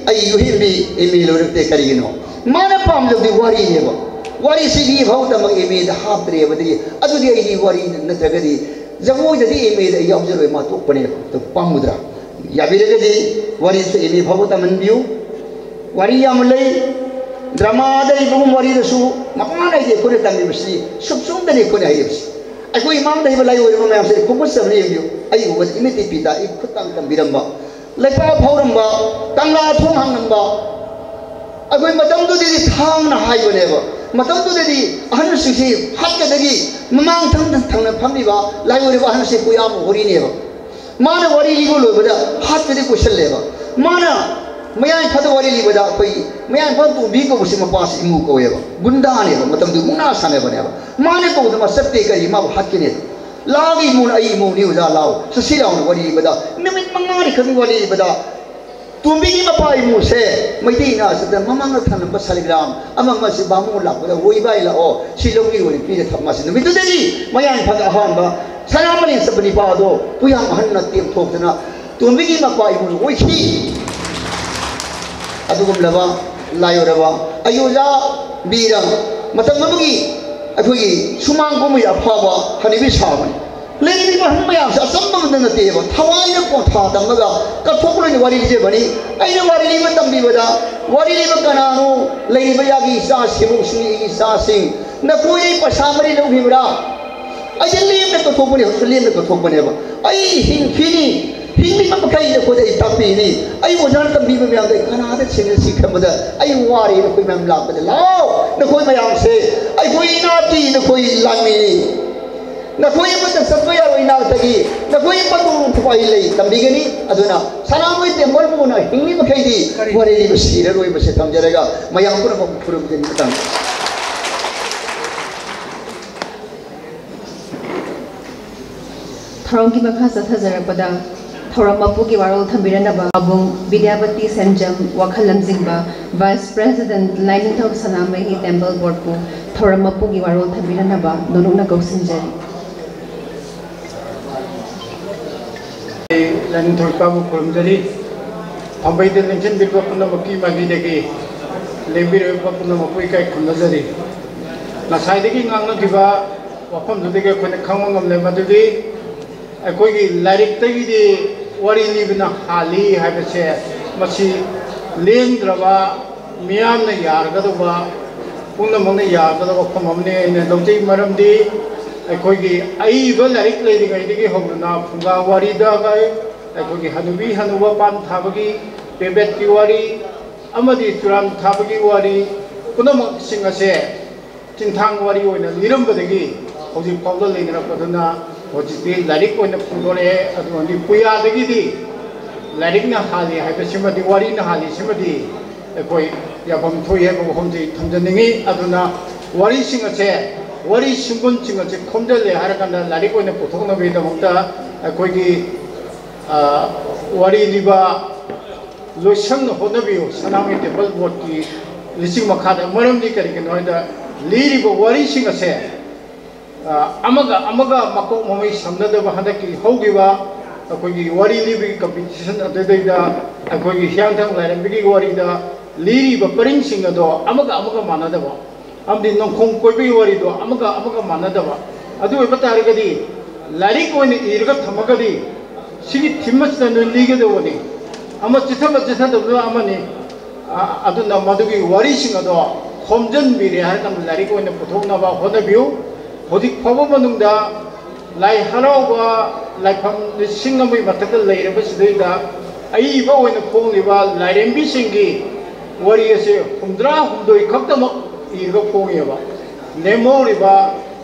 ꯑꯩꯒꯤ ꯌꯨꯍꯦꯟꯕꯤ ꯑꯦꯝ ꯑꯦ ꯂꯣꯏꯔꯛꯇꯦ꯫ ꯀꯔꯤꯒꯤꯅꯣ? ꯃꯥꯅ ꯄꯥꯝꯖꯕꯗꯤ ꯋꯥꯔꯤꯅꯦꯕ꯫ ꯋꯥꯔꯤꯁꯤ ꯏ ꯐꯥꯎ ꯇꯝꯃꯒ ꯑꯦꯝ ꯑꯦꯗ ꯍꯥꯞꯇ꯭ꯔꯦꯕ꯫ ꯑꯗꯨꯗꯤ, ꯑꯗꯨꯗꯤ ꯑꯩꯗꯤ ꯋꯥꯔꯤ ꯅꯠꯇ꯭ꯔꯒꯗꯤ ꯖꯒꯣꯏꯗꯗꯤ ꯑꯦꯝ ꯑꯦꯗ ꯑꯩ ꯌꯥꯎꯖꯔꯣꯏ, ꯃꯥ ꯇꯣꯛꯄꯅꯦꯕ꯫ ꯑꯗꯨ ꯄꯥꯝꯃꯨꯗ꯭ꯔꯥ? ꯌꯥꯕꯤꯔꯒꯗꯤ ꯋꯥꯔꯤꯁꯨ ꯑꯦꯝ ꯑꯦ ꯐꯥꯎꯕ ꯇꯝꯍꯟꯕꯤꯌꯨ꯫ ꯋꯥꯔꯤ ꯌꯥꯝꯅ ꯂꯩ꯫ ꯗ꯭ꯔꯃꯥꯗ ꯏꯕꯒꯨꯝ ꯋꯥꯔꯤꯗꯁꯨ ꯃꯄꯥꯟ ꯍꯥꯏꯗꯤ ꯑꯩꯈꯣꯏꯅ ꯇꯝꯃꯤꯕꯁꯤ ꯁꯨꯞ ꯆꯨꯝꯗꯅꯤ ꯑꯩꯈꯣꯏꯅ ꯍꯩꯔꯤꯕꯁꯤ꯫ ꯑꯩꯈꯣꯏ ꯏꯃꯥꯡꯗ ꯍꯩꯕ ꯂꯥꯏ ꯑꯣꯏꯔꯤꯕ ꯃꯌꯥꯝꯁꯦ ꯈꯨꯃꯨꯠꯆꯕꯅ ꯌꯦꯡꯕꯤꯌꯨ꯫ ꯑꯩ ꯎꯕꯗ ꯏꯃꯤꯠꯇꯤ ꯄꯤ ꯇꯥ, ꯑꯩ ꯈꯨꯠ ꯇꯥꯡ ꯇꯝꯕꯤꯔꯝꯕ, ꯂꯩꯄꯥꯛ ꯐꯥꯎꯔꯝꯕ, ꯀꯪꯂꯥ ꯊꯣꯡ ꯍꯥꯡꯂꯝꯕ, ꯑꯩꯈꯣꯏ ꯃꯇꯝꯗꯨꯗꯗꯤ ꯊꯥꯡꯅ ꯍꯥꯏꯕꯅꯦꯕ꯫ ꯃꯇꯝꯗꯨꯗꯗꯤ ꯑꯍꯟꯁꯤꯡꯁꯤ ꯍꯠꯀꯗꯒꯤ ꯃꯃꯥꯡ ꯊꯪꯅ ꯊꯪꯅ ꯐꯝꯂꯤꯕ ꯂꯥꯏ ꯑꯣꯏꯔꯤꯕ ꯑꯍꯟꯁꯤ ꯄꯨꯌꯥꯝ ꯍꯣꯔꯤꯅꯦꯕ꯫ ꯃꯥꯅ ꯋꯥꯔꯤ ꯂꯤꯕ ꯂꯣꯏꯕꯗ ꯍꯥꯠꯄꯗꯤ ꯀꯣꯏꯁꯜꯂꯦꯕ꯫ ꯃꯥꯅ ꯃꯌꯥꯏ ꯐꯗ ꯋꯥꯔꯤ ꯂꯤꯕꯗ ꯑꯩꯈꯣꯏꯒꯤ ꯃꯌꯥꯏ ꯐꯗ ꯇꯣꯝꯕꯤ ꯀꯧꯕꯁꯤ ꯃꯄꯥꯁꯤ ꯏꯃꯨ ꯀꯧꯋꯦꯕ, ꯒꯨꯟꯗꯥꯅꯦꯕ, ꯃꯇꯝꯗꯨ ꯃꯨꯛꯅꯥ ꯁꯥꯟꯅꯕꯅꯦꯕ꯫ ꯃꯥꯅ ꯀꯧꯕꯗ ꯃꯥ ꯆꯠꯇꯦ, ꯀꯔꯤ ꯃꯥꯕꯨ ꯍꯥꯠꯀꯅꯤ? ꯂꯥꯎꯒꯤ ꯏꯃꯨꯅ ꯑꯩ ꯏꯃꯨꯅꯤ ꯑꯣꯖꯥ ꯂꯥꯎ, ꯁꯁꯤ ꯂꯥꯎꯅ ꯋꯥꯔꯤ ꯂꯤꯕꯗ ꯅꯨꯃꯤꯠ ꯃꯉꯥꯅꯤ ꯈꯛꯇꯪ ꯋꯥꯔꯤ ꯂꯤꯕꯗ ꯇꯣꯝꯕꯤꯒꯤ ꯃꯄꯥ ꯏꯃꯨꯁꯦ ꯃꯩꯇꯩ ꯏꯅꯥ ꯑꯁꯤꯗ ꯃꯃꯥꯡꯗ ꯊꯝꯂꯝꯕ ꯁꯥꯂꯤꯒ꯭ꯔꯥꯝ ꯑꯃ ꯑꯃꯁꯤ ꯕꯥꯃꯣꯟ ꯂꯥꯛꯄꯗ ꯋꯣꯏꯕꯥꯏ ꯂꯥꯛꯑꯣ, ꯁꯤ ꯂꯧꯒꯦ ꯑꯣꯏꯅ ꯄꯤꯔ ꯊꯝ ꯃꯥꯁꯤ ꯅꯨꯃꯤꯠꯇꯨꯗꯒꯤ ꯃꯌꯥꯡ ꯏꯝꯐꯥꯜꯗ ꯑꯍꯥꯟꯕ ꯁꯅꯥꯃꯂꯦꯟ ꯆꯠꯄ ꯅꯤꯄꯥ ꯑꯗꯣ ꯄꯨꯌꯥꯝ ꯑꯍꯟꯅ ꯇꯦꯝꯊꯣꯛꯇꯅ ꯇꯣꯝꯕꯤꯒꯤ ꯃꯄꯥ ꯏꯃꯨꯅ ꯑꯣꯏꯈꯤ꯫ ꯑꯗꯨꯒꯨꯝꯂꯕ ꯂꯥꯏ ꯑꯣꯏꯔꯕ ꯑꯌꯣꯖꯥ ꯕꯤꯔ ꯃꯇꯝ ꯑꯃꯒꯤ ꯑꯩꯈꯣꯏꯒꯤ ꯁꯨꯃꯥꯡ ꯀꯨꯝꯍꯩ ꯑꯐꯥꯎꯕ ꯍꯅꯨꯕꯤ ꯁꯥꯕꯅꯤ꯫ ꯂꯩꯔꯤꯕ ꯑꯍꯟ ꯃꯌꯥꯝꯁꯦ ꯑꯆꯝꯕ ꯑꯃꯇ ꯅꯠꯇꯦꯕ, ꯊꯋꯥꯏꯅ ꯀꯣꯟꯊꯥ ꯇꯝꯃꯒ ꯀꯠꯊꯣꯛꯄ ꯂꯣꯏꯅ ꯋꯥꯔꯤ ꯂꯤꯖꯕꯅꯤ꯫ ꯑꯩꯅ ꯋꯥꯔꯤ ꯂꯤꯕ ꯇꯝꯕꯤꯕꯗ ꯋꯥꯔꯤ ꯂꯤꯕ ꯀꯅꯥꯅꯣ? ꯂꯩꯔꯤꯕ ꯌꯥꯒꯤ ꯏꯆꯥ ꯁꯤꯕꯨꯡꯁꯤꯡ, ꯑꯩꯒꯤ ꯏꯆꯥꯁꯤꯡ, ꯅꯈꯣꯏ ꯑꯩ ꯄꯩꯁꯥ ꯃꯔꯤ ꯂꯧꯈꯤꯕ꯭ꯔꯥ? ꯑꯩꯁꯦ ꯂꯦꯝꯅ ꯀꯠꯊꯣꯛꯄꯅꯦ, ꯍꯧꯖꯤꯛꯁꯨ ꯂꯦꯝꯅ ꯀꯠꯊꯣꯛꯄꯅꯦꯕ꯫ ꯑꯩ ꯍꯤꯡꯈꯤꯅꯤ, ꯍꯤꯡꯂꯤꯕ ꯃꯈꯩ ꯅꯈꯣꯏꯗ ꯑꯩ ꯇꯥꯛꯄꯤꯅꯤ꯫ ꯑꯩ ꯑꯣꯖꯥꯅ ꯇꯝꯕꯤꯕ ꯃꯌꯥꯝꯗꯣ ꯑꯩ ꯀꯅꯥꯗ ꯁꯤꯟꯅꯁꯤ ꯈꯟꯕꯗ ꯑꯩ ꯋꯥꯔꯦ꯫ ꯅꯈꯣꯏ ꯃꯌꯥꯝ ꯂꯥꯛꯄꯗ ꯂꯥꯛꯑꯣ, ꯅꯈꯣꯏ ꯃꯌꯥꯝꯁꯦ ꯑꯩꯈꯣꯏ ꯏꯅꯥꯠꯀꯤ ꯅꯈꯣꯏ ꯂꯥꯟꯃꯤꯅꯤ꯫ ꯅꯈꯣꯏ ꯑꯃꯠꯇ ꯆꯠꯄ ꯌꯥꯔꯣꯏ ꯏꯅꯥꯛꯇꯒꯤ꯫ ꯅꯈꯣꯏ ꯄꯟꯊꯨꯡ ꯊꯨꯒꯥꯏ ꯂꯩ ꯇꯝꯕꯤꯒꯅꯤ꯫ ꯑꯗꯨꯅ ꯁꯅꯥꯃꯍꯤ ꯇꯦꯝꯄꯜꯕꯨꯅ ꯍꯤꯡꯂꯤꯕ ꯃꯈꯩꯗꯤ ꯋꯥꯔꯤ ꯂꯤꯕ ꯁꯤꯔꯔꯣꯏꯕꯁꯦ ꯊꯝꯖꯔꯒ ꯃꯌꯥꯝ ꯄꯨꯝꯅꯃꯛ ꯈꯨꯔꯨꯝꯖꯔꯤ꯫ ꯃꯇꯝ꯫ ꯊꯧꯔꯝꯒꯤ ꯃꯈꯥ ꯆꯠꯊꯖꯔꯛꯄꯗ ꯊꯧꯔꯝ ꯃꯄꯨꯒꯤ ꯋꯥꯔꯣꯜ ꯊꯝꯕꯤꯔꯅꯕ ꯄꯥꯕꯨꯡ ꯕꯤꯗ꯭ꯌꯥꯄꯇꯤ ꯁꯦꯟꯖꯝ ꯋꯥꯈꯜ ꯂꯝꯖꯤꯡꯕ, Vice President, ꯂꯥꯏꯅꯤꯡꯊꯧ ꯁꯅꯥꯃꯍꯤ Temple Board ꯄꯨ ꯊꯧꯔꯝ ꯃꯄꯨꯒꯤ ꯋꯥꯔꯣꯜ ꯊꯝꯕꯤꯔꯅꯕ ꯅꯣꯂꯨꯛꯅ ꯀꯧꯁꯤꯟꯖꯔꯤ꯫ ꯂꯥꯏꯅꯤꯡꯊꯧ ꯏꯄꯥꯕꯨ ꯈꯨꯔꯨꯝꯖꯔꯤ꯫ ꯐꯝꯕꯩꯗ ꯂꯦꯡꯁꯤꯟꯕꯤꯔꯤꯕ ꯄꯨꯝꯅꯃꯛꯀꯤ ꯃꯥꯏꯀꯩꯗꯒꯤ ꯂꯦꯡꯕꯤꯔꯛꯏꯕ ꯄꯨꯝꯅꯃꯛꯄꯨ ꯏꯀꯥꯏ ꯈꯨꯝꯅꯖꯔꯤ꯫ ꯉꯁꯥꯏꯗꯒꯤ ꯉꯥꯡꯅꯈꯤꯕ ꯋꯥꯐꯝꯗꯨꯗꯒꯤ ꯑꯩꯈꯣꯏꯅ ꯈꯪꯕ ꯉꯝꯂꯦ ꯃꯗꯨꯗꯤ ꯑꯩꯈꯣꯏꯒꯤ ꯂꯥꯏꯔꯤꯛꯇꯒꯤꯗꯤ ꯋꯥꯔꯤ ꯂꯤꯕꯅ ꯍꯥꯜꯂꯤ ꯍꯥꯏꯕꯁꯦ ꯃꯁꯤ ꯂꯦꯡꯗ꯭ꯔꯕ, ꯃꯤꯌꯥꯝꯅ ꯌꯥꯔꯒꯗꯧꯕ, ꯄꯨꯝꯅꯃꯛꯅ ꯌꯥꯔꯒꯗꯧꯕ ꯋꯥꯐꯝ ꯑꯃꯅꯤ ꯑꯩꯅ ꯂꯧꯖꯩ꯫ ꯃꯔꯝꯗꯤ ꯑꯩꯈꯣꯏꯒꯤ ꯑꯏꯕ ꯂꯥꯏꯔꯤꯛ ꯂꯩꯔꯤꯉꯩꯗꯒꯤ ꯍꯧꯗꯨꯅ ꯐꯨꯡꯒꯥ ꯋꯥꯔꯤꯗ ꯑꯩꯈꯣꯏꯒꯤ ꯍꯅꯨꯕꯤ ꯍꯅꯨꯕ ꯄꯥꯟ ꯊꯥꯕꯒꯤ, ꯄꯦꯕꯦꯠꯀꯤ ꯋꯥꯔꯤ ꯑꯃꯗꯤ ꯆꯨꯔꯥꯟ ꯊꯥꯕꯒꯤ ꯋꯥꯔꯤ ꯄꯨꯝꯅꯃꯛꯁꯤꯡ ꯑꯁꯦ ꯆꯤꯟꯊꯥꯡ ꯋꯥꯔꯤ ꯑꯣꯏꯅ ꯂꯤꯔꯝꯕꯗꯒꯤ ꯍꯧꯖꯤꯛ ꯐꯥꯎꯕ ꯂꯩꯅꯔꯛꯄꯗꯨꯅ ꯍꯧꯖꯤꯛꯇꯤ ꯂꯥꯏꯔꯤꯛ ꯑꯣꯏꯅ ꯐꯣꯡꯗꯣꯔꯛꯑꯦ꯫ ꯑꯗꯨꯒꯗꯤ ꯄꯨꯌꯥꯗꯒꯤꯗꯤ ꯂꯥꯏꯔꯤꯛꯅ ꯍꯥꯜꯂꯤ ꯍꯥꯏꯕꯁꯤꯃꯗꯤ, ꯋꯥꯔꯤꯅ ꯍꯥꯜꯂꯤꯁꯤꯃꯗꯤ ꯑꯩꯈꯣꯏ ꯌꯥꯐꯝ ꯊꯣꯛꯏ ꯍꯥꯏꯕ ꯋꯥꯐꯝꯁꯤ ꯊꯝꯖꯅꯤꯡꯉꯤ꯫ ꯑꯗꯨꯅ ꯋꯥꯔꯤꯁꯤꯡ ꯑꯁꯦ, ꯋꯥꯔꯤ ꯁꯤꯡꯕꯨꯟꯁꯤꯡ ꯑꯁꯦ ꯈꯣꯝꯖꯤꯜꯂꯦ ꯍꯥꯏꯔꯀꯥꯟꯗ ꯂꯥꯏꯔꯤꯛ ꯑꯣꯏꯅ ꯄꯨꯊꯣꯛꯅꯕꯒꯤꯗꯃꯛꯇ ꯑꯩꯈꯣꯏꯒꯤ, ꯑ, ꯋꯥꯔꯤ ꯂꯤꯕ ꯂꯣꯏꯁꯪꯅ ꯍꯣꯠꯅꯕꯤꯌꯨ꯫ ꯁꯅꯥꯃꯍꯤ ꯇꯦꯝꯄꯜ ꯕꯣꯔꯗꯀꯤ ꯂꯤꯆꯤꯡ ꯃꯈꯥꯗ꯫ ꯃꯔꯝꯗꯤ ꯀꯔꯤꯒꯤꯅꯣ ꯍꯥꯏꯗ ꯂꯤꯔꯤꯕ ꯋꯥꯔꯤꯁꯤꯡ ꯑꯁꯦ, ꯑ, ꯑꯃꯒ ꯑꯃꯒ ꯃꯀꯣꯛ ꯃꯃꯩ ꯁꯝꯅꯗꯕ ꯍꯟꯗꯛꯀꯤ ꯍꯧꯈꯤꯕ ꯑꯩꯈꯣꯏꯒꯤ ꯋꯥꯔꯤ ꯂꯤꯕꯒꯤ ꯀꯝꯄꯤꯇꯤꯁꯟ ꯑꯗꯨꯗꯩꯗ ꯑꯩꯈꯣꯏꯒꯤ ꯍꯤꯌꯥꯡꯊꯥꯡ ꯂꯥꯏꯔꯦꯝꯕꯤꯒꯤ ꯋꯥꯔꯤꯗ ꯂꯤꯔꯤꯕ ꯄꯔꯤꯡꯁꯤꯡ ꯑꯗꯣ ꯑꯃꯒ ꯑꯃꯒ ꯃꯥꯟꯅꯗꯕ, ꯑꯃꯗꯤ ꯅꯣꯡꯈꯣꯡ ꯀꯣꯏꯕꯒꯤ ꯋꯥꯔꯤꯗꯣ ꯑꯃꯒ ꯑꯃꯒ ꯃꯥꯟꯅꯗꯕ꯫ ꯑꯗꯨ ꯑꯣꯏꯕ ꯇꯥꯔꯒꯗꯤ ꯂꯥꯏꯔꯤꯛ ꯑꯣꯏꯅ ꯏꯔꯒ ꯊꯝꯃꯒꯗꯤ ꯁꯤꯒꯤ ꯊꯤꯝ ꯑꯁꯤꯗ ꯅꯣꯏ ꯂꯤꯒꯗꯧꯕꯅꯤ꯫ ꯑꯃ ꯆꯤꯊꯕ ꯆꯤꯊꯗꯕꯗꯨꯅ ꯑꯃꯅꯤ꯫ ꯑ-, ꯑꯗꯨꯅ ꯃꯗꯨꯒꯤ ꯋꯥꯔꯤꯁꯤꯡ ꯑꯗꯣ ꯈꯣꯝꯖꯤꯟꯕꯤꯔꯦ ꯍꯥꯏꯔꯀꯥꯟꯗ ꯂꯥꯏꯔꯤꯛ ꯑꯣꯏꯅ ꯄꯨꯊꯣꯛꯅꯕ ꯍꯣꯠꯅꯕꯤꯌꯨ꯫ ꯍꯧꯖꯤꯛ ꯐꯥꯎꯕ ꯃꯅꯨꯡꯗ ꯂꯥꯏ ꯍꯔꯥꯎꯕ ꯂꯥꯏꯐꯝ ꯂꯤꯁꯤꯡ ꯑꯃꯒꯤ ꯃꯊꯛꯇ ꯂꯩꯔꯕꯁꯤꯗꯩꯗ ꯑꯏꯕ ꯑꯣꯏꯅ ꯐꯣꯡꯂꯤꯕ ꯂꯥꯏꯔꯦꯝꯕꯤꯁꯤꯡꯒꯤ ꯋꯥꯔꯤ ꯑꯁꯦ ꯍꯨꯝꯗ꯭ꯔꯥ ꯍꯨꯝꯗꯣꯏ ꯈꯛꯇꯃꯛ ꯏꯔꯒ ꯐꯣꯡꯉꯦꯕ꯫ ꯂꯦꯝꯍꯧꯔꯤꯕ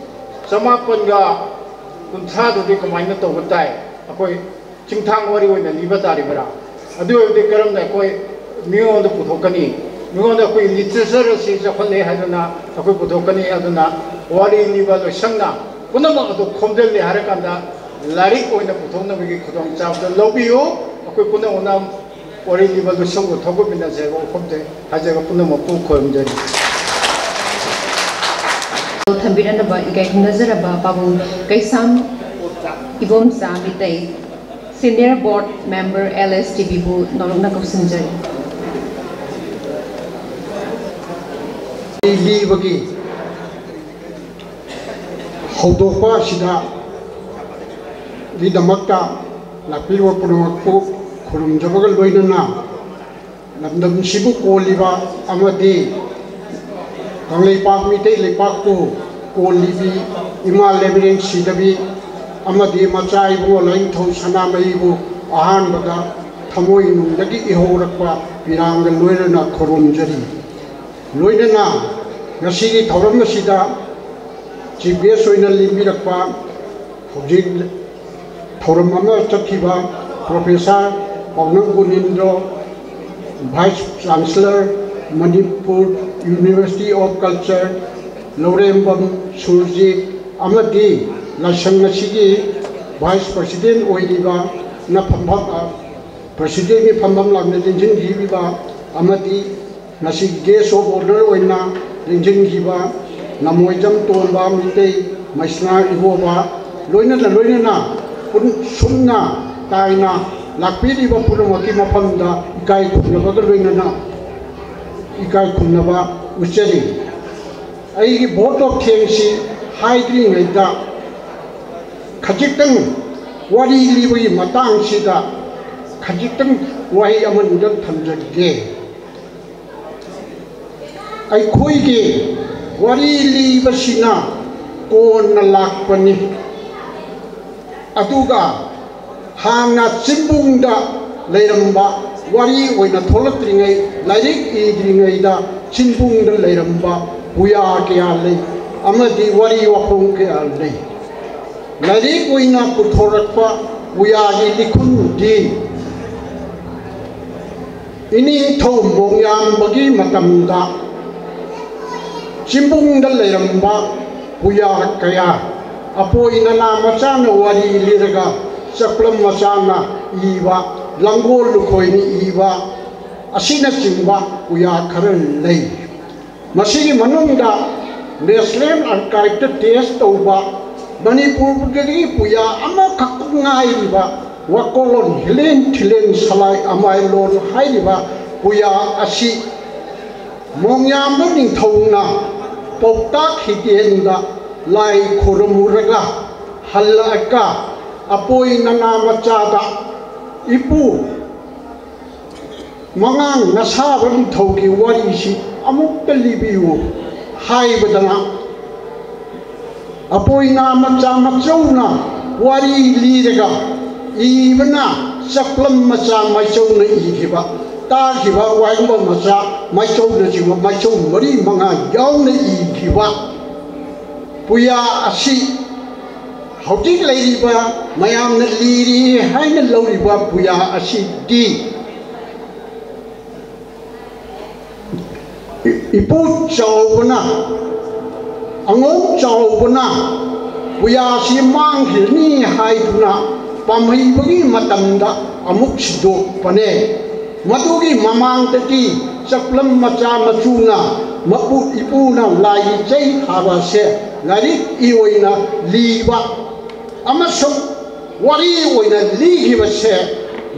ꯆꯃꯥꯄꯟꯒ ꯀꯨꯟꯊ꯭ꯔꯥꯗꯨꯗꯤ ꯀꯃꯥꯏꯅ ꯇꯧꯕ ꯇꯥꯏ? ꯑꯩꯈꯣꯏ ꯆꯤꯡꯊꯥꯡ ꯋꯥꯔꯤ ꯑꯣꯏꯅ ꯂꯤꯕ ꯇꯥꯔꯤꯕ꯭ꯔꯥ? ꯑꯗꯨ ꯑꯣꯏꯔꯗꯤ ꯀꯔꯝꯅ ꯑꯩꯈꯣꯏ ꯃꯤꯉꯣꯟꯗ ꯄꯨꯊꯣꯛꯀꯅꯤ? ꯃꯤꯉꯣꯟꯗ ꯑꯩꯈꯣꯏ ꯂꯤꯇꯔꯦꯆꯔ ꯑꯁꯤ ꯆꯥꯎꯈꯠꯂꯦ ꯍꯥꯏꯗꯅ ꯑꯩꯈꯣꯏ ꯄꯨꯊꯣꯛꯀꯅꯤ꯫ ꯑꯗꯨꯅ ꯋꯥꯔꯤ ꯂꯤꯕ ꯂꯣꯏꯁꯪꯅ ꯄꯨꯝꯅꯃꯛ ꯑꯗꯨ ꯈꯣꯝꯖꯤꯜꯂꯦ ꯍꯥꯏꯔꯀꯥꯟꯗ ꯂꯥꯏꯔꯤꯛ ꯑꯣꯏꯅ ꯄꯨꯊꯣꯛꯅꯕꯒꯤ ꯈꯨꯗꯣꯡꯆꯥꯕꯗꯨ ꯂꯧꯕꯤꯌꯨ꯫ ꯑꯩꯈꯣꯏ ꯄꯨꯝꯅꯃꯛꯅ ꯋꯥꯔꯤ ꯂꯤꯕ ꯂꯣꯏꯁꯪꯕꯨ ꯊꯧꯒꯠꯃꯤꯟꯅꯁꯦ ꯍꯥꯏꯕ ꯋꯥꯐꯝꯁꯦ ꯍꯥꯏꯖꯔꯒ ꯄꯨꯝꯅꯃꯛꯄꯨ ꯈꯨꯔꯨꯝꯖꯔꯤ꯫ ꯊꯝꯕꯤꯔꯝꯂꯕ ꯏꯀꯥꯏ ꯈꯨꯝꯅꯖꯔꯕ ꯄꯥꯕꯨꯡ ꯀꯩꯁꯥꯝ Ibomcha Meitei, Senior Board Member, L S T Bꯕꯨ ꯅꯧꯔꯛꯅ ꯀꯧꯁꯤꯟꯖꯔꯤ꯫ ꯂꯤꯕꯒꯤ ꯍꯧꯗꯣꯛꯄ ꯑꯁꯤꯗ ꯒꯤꯗꯃꯛꯇ ꯂꯥꯛꯄꯤꯔꯤꯕ ꯄꯨꯝꯅꯃꯛꯄꯨ ꯈꯨꯔꯨꯝꯖꯕꯒ ꯂꯣꯏꯅꯅ, ꯂꯝꯗꯝꯁꯤꯕꯨ ꯀꯣꯜꯂꯤꯕ ꯑꯃꯗꯤ ꯀꯪꯂꯩꯄꯥꯛ ꯃꯤꯇꯩ ꯂꯩꯄꯥꯛꯄꯨ ꯀꯣꯜꯂꯤꯕꯤ ꯏꯃꯥ ꯂꯩꯃꯔꯦꯟ ꯁꯤꯗꯕꯤ ꯑꯃꯗꯤ ꯃꯆꯥ ꯏꯕꯨꯡꯉꯣ ꯂꯥꯏꯅꯤꯡꯊꯧ ꯁꯅꯥꯃꯍꯤꯕꯨ ꯑꯍꯥꯟꯕꯗ ꯊꯃꯣꯏꯅꯨꯡꯗꯒꯤ ꯏꯍꯧꯔꯛꯄ ꯄꯤꯔꯥꯡꯒ ꯂꯣꯏꯅꯅ ꯈꯨꯔꯨꯝꯖꯔꯤ꯫ ꯂꯣꯏꯅꯅ ꯉꯁꯤꯒꯤ ꯊꯧꯔꯝ ꯑꯁꯤꯗ ꯆꯤꯐ ꯒꯦꯁ ꯑꯣꯏꯅ ꯂꯦꯡꯕꯤꯔꯛꯄ ꯍꯧꯖꯤꯛ ꯊꯧꯔꯝ ꯑꯃ ꯆꯠꯈꯤꯕ professor Paonam Gunindro, vice chancellor, Manipur university of culture, Lourembam Surjit ꯑꯃꯗꯤ ꯂꯥꯏꯁꯪ ꯑꯁꯤꯒꯤ ꯚꯥꯏꯁ ꯄ꯭ꯔꯁꯤꯗꯦꯟ ꯑꯣꯏꯔꯤꯕ ꯅ ꯐꯝꯐꯝ, ꯄ꯭ꯔꯁꯤꯗꯦꯟꯒꯤ ꯐꯝꯐꯝ ꯂꯥꯡꯅ ꯂꯦꯡꯁꯤꯟꯕꯤꯔꯤꯕ ꯑꯃꯗꯤ ꯉꯁꯤ ꯒꯦꯁ ꯑꯣꯐ ꯑꯣꯅꯔ ꯑꯣꯏꯅ ꯂꯦꯡꯁꯤꯟꯈꯤꯕ ꯅꯃꯣꯏꯖꯝ ꯇꯣꯝꯕ ꯃꯤꯇꯩ ꯃꯩꯁꯅꯥ ꯏꯕꯣꯕ ꯂꯣꯏꯅꯅ ꯂꯣꯏꯅꯅ ꯄꯨꯟ-, ꯁꯨꯝꯅ ꯇꯥꯏꯅ ꯂꯥꯛꯄꯤꯔꯤꯕ ꯄꯨꯝꯅꯃꯛꯀꯤ ꯃꯐꯝꯗ ꯏꯀꯥꯏ ꯈꯨꯝꯅꯕꯒ ꯂꯣꯏꯅꯅ ꯏꯀꯥꯏ ꯈꯨꯝꯅꯕ ꯎꯠꯆꯔꯤ꯫ ꯑꯩꯒꯤ vote of thanksꯁꯤ ꯍꯥꯏꯗ꯭ꯔꯤꯉꯩꯗ ꯈꯖꯤꯛꯇꯪ ꯋꯥꯔꯤ ꯂꯤꯕꯒꯤ ꯃꯇꯥꯡꯁꯤꯗ ꯈꯖꯤꯛꯇꯪ ꯋꯥꯍꯩ ꯑꯃꯅꯤꯗꯪ ꯊꯝꯖꯒꯦ꯫ ꯑꯩꯈꯣꯏꯒꯤ ꯋꯥꯔꯤ ꯂꯤꯕꯁꯤꯅ ꯀꯣꯟꯅ ꯂꯥꯛꯄꯅꯤ꯫ ꯑꯗꯨꯒ ꯍꯥꯟꯅ ꯆꯤꯡꯕꯨꯡꯗ ꯂꯩꯔꯝꯕ, ꯋꯥꯔꯤ ꯑꯣꯏꯅ ꯊꯣꯛꯂꯛꯇ꯭ꯔꯤꯉꯩ, ꯂꯥꯏꯔꯤꯛ ꯏꯗ꯭ꯔꯤꯉꯩꯗ ꯆꯤꯡꯕꯨꯡꯗ ꯂꯩꯔꯝꯕ ꯄꯨꯌꯥ ꯀꯌꯥ ꯂꯩ ꯑꯃꯗꯤ ꯋꯥꯔꯤ ꯋꯥꯈꯣꯡ ꯀꯌꯥ ꯂꯩ꯫ ꯂꯥꯏꯔꯤꯛ ꯑꯣꯏꯅ ꯄꯨꯊꯣꯔꯛꯄ ꯄꯨꯌꯥꯒꯤ ꯂꯤꯈꯨꯟꯗꯤ ꯏꯅꯤꯡꯊꯧ ꯃꯣꯡꯌꯥꯝꯕꯒꯤ ꯃꯇꯝꯗ ꯆꯤꯡꯕꯨꯡꯗ ꯂꯩꯔꯝꯕ ꯄꯨꯌꯥ ꯀꯌꯥ, ꯑꯄꯣꯏ ꯅꯅꯥ ꯃꯆꯥꯅ ꯋꯥꯔꯤ ꯂꯤꯔꯒ ꯆꯥꯛꯂꯝ ꯃꯆꯥꯅ ꯏꯕ, ꯂꯥꯡꯒꯣꯜ ꯂꯨꯈꯣꯏꯅ ꯏꯕ ꯑꯁꯤꯅꯆꯤꯡꯕ ꯄꯨꯌꯥ ꯈꯔ ꯂꯩ꯫ ꯃꯁꯤꯒꯤ ꯃꯅꯨꯡꯗ National Archiveꯇ test ꯇꯧꯕ ꯃꯅꯤꯄꯨꯔꯗꯒꯤ ꯄꯨꯌꯥ ꯑꯃꯈꯛ ꯉꯥꯏꯔꯤꯕ ꯋꯥꯀꯣꯜꯂꯣꯟ ꯍꯤꯂꯦꯟ ꯊꯤꯂꯦꯟ ꯁꯂꯥꯏ ꯑꯃꯥꯏꯂꯣꯟ ꯍꯥꯏꯔꯤꯕ ꯄꯨꯌꯥ ꯑꯁꯤ ꯃꯣꯡꯌꯥꯝꯕ ꯅꯤꯡꯊꯧꯅ ꯄꯥꯎꯇꯥꯛ ꯍꯤꯇꯦꯟꯗ ꯂꯥꯏ ꯈꯨꯔꯨꯝꯃꯨꯔꯒ ꯍꯜꯂꯛꯑꯒ ꯑꯄꯣꯏ ꯅꯅꯥ ꯃꯆꯥꯗ, "ꯏꯄꯨ, ꯃꯉꯥꯡ ꯅꯁꯥꯕ ꯅꯤꯡꯊꯧꯒꯤ ꯋꯥꯔꯤꯁꯤ ꯑꯃꯨꯛꯇ ꯂꯤꯕꯤꯌꯨ" ꯍꯥꯏꯕꯗꯅ, ꯑꯄꯣꯏꯅ ꯃꯆꯥ ꯃꯆꯧꯅ ꯋꯥꯔꯤ ꯂꯤꯔꯒ ꯏꯕꯅ ꯆꯛꯂꯝ ꯃꯆꯥ ꯃꯥꯏꯆꯧꯅ ꯏꯈꯤꯕ, ꯇꯥꯈꯤꯕ ꯋꯥꯍꯦꯡꯕꯝ ꯃꯆꯥ ꯃꯥꯏꯆꯧꯅꯆꯤꯡꯕ ꯃꯥꯏꯆꯧ ꯃꯔꯤ ꯃꯉꯥ ꯌꯥꯎꯅ ꯏꯈꯤꯕ ꯄꯨꯌꯥ ꯑꯁꯤ ꯍꯧꯖꯤꯛ ꯂꯩꯔꯤꯕ ꯃꯌꯥꯝꯅ ꯂꯤꯔꯤ ꯍꯥꯏꯅ ꯂꯧꯔꯤꯕ ꯄꯨꯌꯥ ꯑꯁꯤꯗꯤ ꯏꯄꯨ ꯆꯥꯎꯕꯅ, ꯑꯉꯧ ꯆꯥꯎꯕꯅ ꯄꯨꯌꯥꯁꯤ ꯃꯥꯡꯈꯤꯔꯅꯤ ꯍꯥꯏꯗꯨꯅ ꯄꯥꯝꯍꯩꯕꯒꯤ ꯃꯇꯝꯗ ꯑꯃꯨꯛ ꯁꯤꯟꯗꯣꯛꯄꯅꯦ꯫ ꯃꯗꯨꯒꯤ ꯃꯃꯥꯡꯗꯗꯤ ꯆꯛꯂꯝ ꯃꯆꯥ ꯃꯆꯨꯅ ꯃꯄꯨ ꯏꯄꯨꯅ ꯂꯥꯏꯒꯤ ꯆꯩ ꯊꯥꯕ ꯑꯁꯦ ꯂꯥꯏꯔꯤꯛ ꯏ ꯑꯣꯏꯅ ꯂꯤꯕ ꯑꯃꯁꯨꯡ ꯋꯥꯔꯤ ꯑꯣꯏꯅ ꯂꯤꯈꯤꯕꯁꯦ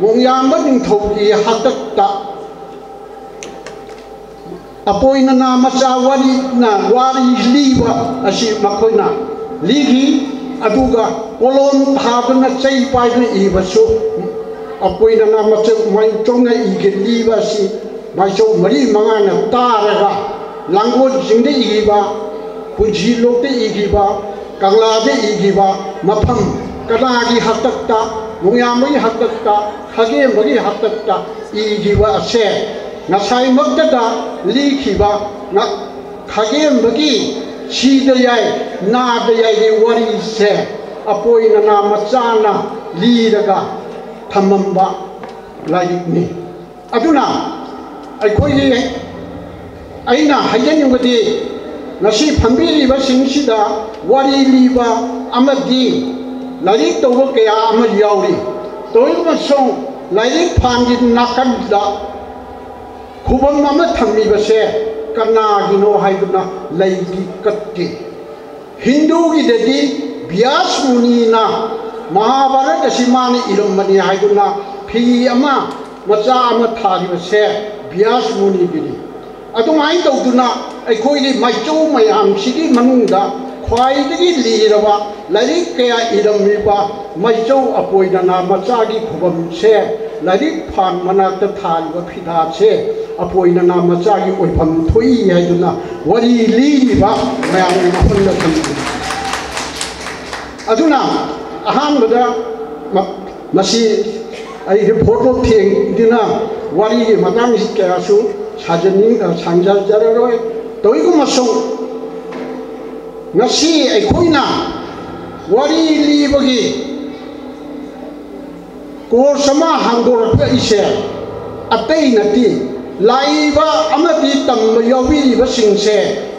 ꯃꯣꯡꯌꯥꯝꯕ ꯅꯤꯡꯊꯧꯒꯤ ꯍꯥꯛꯇꯛꯇ ꯑꯄꯣꯏꯅꯅꯥ ꯃꯆꯥ ꯋꯥꯔꯤꯅ ꯋꯥꯔꯤ ꯂꯤꯕ ꯑꯁꯤ ꯃꯈꯣꯏꯅ ꯂꯤꯈꯤ꯫ ꯑꯗꯨꯒ ꯀꯣꯂꯣꯝ ꯊꯥꯗꯨꯅ ꯆꯩ ꯄꯥꯏꯗꯨꯅ ꯏꯕꯁꯨ ꯑꯄꯣꯏꯅꯅꯥ ꯃꯆꯥ ꯃꯥꯏꯆꯧꯅ ꯏꯒꯦ ꯂꯤꯕ ꯑꯁꯤ ꯃꯥꯏꯆꯧ ꯃꯔꯤ ꯃꯉꯥꯅ ꯇꯥꯔꯒ ꯂꯥꯡꯒꯣꯜꯁꯤꯡꯗ ꯏꯈꯤꯕ, ꯄꯨꯟꯁꯤ ꯂꯣꯛꯇ ꯏꯈꯤꯕ, ꯀꯪꯂꯥꯗ ꯏꯈꯤꯕ ꯃꯐꯝ ꯀꯅꯥꯒꯤ ꯍꯥꯛꯇꯛꯇ, ꯃꯣꯡꯌꯥꯝꯕꯒꯤ ꯍꯥꯛꯇꯛꯇ, ꯈꯥꯒꯦꯝꯕꯒꯤ ꯍꯥꯛꯇꯛꯇ ꯏꯈꯤꯕ ꯑꯁꯦ ꯉꯁꯥꯏꯃꯛꯇꯗ ꯂꯤꯈꯤꯕ ꯉ-, ꯈꯥꯒꯦꯝꯕꯒꯤ ꯁꯤꯗ ꯌꯥꯏ, ꯅꯥꯗ ꯌꯥꯏꯒꯤ ꯋꯥꯔꯤꯁꯦ ꯑꯄꯣꯏꯅꯅꯥ ꯃꯆꯥꯅ ꯂꯤꯔꯒ ꯊꯝꯃꯝꯕ ꯂꯥꯏꯔꯤꯛꯅꯤ꯫ ꯑꯗꯨꯅ ꯑꯩꯈꯣꯏꯒꯤ, ꯑꯩꯅ ꯍꯥꯏꯖꯅꯤꯡꯕꯗꯤ, ꯉꯁꯤ ꯐꯝꯕꯤꯔꯤꯕꯁꯤꯡꯁꯤꯗ ꯋꯥꯔꯤ ꯂꯤꯕ ꯑꯃꯗꯤ ꯂꯥꯏꯔꯤꯛ ꯇꯧꯕ ꯀꯌꯥ ꯑꯃ ꯌꯥꯎꯔꯤ꯫ ꯇꯧꯏꯒꯨꯝꯕꯁꯨꯡ ꯂꯥꯏꯔꯤꯛ ꯐꯥꯟꯒꯤ ꯅꯥꯀꯟꯗ ꯈꯨꯕꯝ ꯑꯃ ꯊꯝꯃꯤꯕꯁꯦ ꯀꯅꯥꯒꯤꯅꯣ ꯍꯥꯏꯗꯨꯅ ꯂꯩꯗꯤ ꯀꯠꯇꯦ꯫ ꯍꯤꯟꯗꯨꯒꯤꯗꯗꯤ ꯕ꯭ꯌꯥꯁ ꯃꯨꯅꯤꯅ ꯃꯍꯥꯚꯥꯔꯠ ꯑꯁꯤ ꯃꯥꯅ ꯏꯔꯝꯕꯅꯤ ꯍꯥꯏꯗꯨꯅ ꯐꯤ ꯑꯃ, ꯃꯆꯥ ꯑꯃ ꯊꯥꯔꯤꯕꯁꯦ ꯕ꯭ꯌꯥꯁ ꯃꯨꯅꯤꯒꯤꯅꯤ꯫ ꯑꯗꯨꯃꯥꯏꯅ ꯇꯧꯗꯨꯅ ꯑꯩꯈꯣꯏꯒꯤ ꯃꯥꯏꯆꯧ ꯃꯌꯥꯝꯁꯤꯒꯤ ꯃꯅꯨꯡꯗ ꯈ꯭ꯋꯥꯏꯗꯒꯤ ꯂꯤꯔꯕ ꯂꯥꯏꯔꯤꯛ ꯀꯌꯥ ꯏꯔꯝꯃꯤꯕ ꯃꯥꯏꯆꯧ ꯑꯄꯣꯏꯅꯅꯥ ꯃꯆꯥꯒꯤ ꯈꯨꯕꯝꯁꯦ, ꯂꯥꯏꯔꯤꯛ ꯐꯥꯟ ꯃꯅꯥꯛꯇ ꯊꯥꯔꯤꯕ ꯐꯤꯗꯥꯁꯦ ꯑꯄꯣꯏꯅꯅꯥ ꯃꯆꯥꯒꯤ ꯑꯣꯏꯐꯝ ꯊꯣꯛꯏ ꯍꯥꯏꯗꯨꯅ ꯋꯥꯔꯤ ꯂꯤꯔꯤꯕ ꯃꯌꯥꯝꯒꯤ ꯃꯐꯝꯗ ꯊꯝꯖꯔꯤ꯫ ꯑꯗꯨꯅ ꯑꯍꯥꯟꯕꯗ ꯃ-, ꯃꯁꯤ ꯑꯩꯒꯤ ꯐꯣꯇꯣ ꯊꯦꯡꯗꯨꯅ ꯋꯥꯔꯤꯒꯤ ꯃꯇꯥꯡꯁꯤ ꯀꯌꯥꯁꯨ ꯁꯥꯖꯅꯤꯡ-, ꯁꯥꯡꯖꯔꯔꯣꯏ꯫ ꯇꯧꯏꯒꯨꯝꯕꯁꯨ ꯉꯁꯤ ꯑꯩꯈꯣꯏꯅ ꯋꯥꯔꯤ ꯂꯤꯕꯒꯤ ꯀꯣꯔꯁ ꯑꯃ ꯍꯥꯡꯗꯣꯔꯛꯄ ꯑꯩꯁꯦ ꯑꯇꯩ ꯅꯠꯇꯦ, ꯂꯥꯛꯏꯕ ꯑꯃꯗꯤ ꯇꯝꯕ ꯌꯥꯎꯕꯤꯔꯤꯕꯁꯤꯡꯁꯦ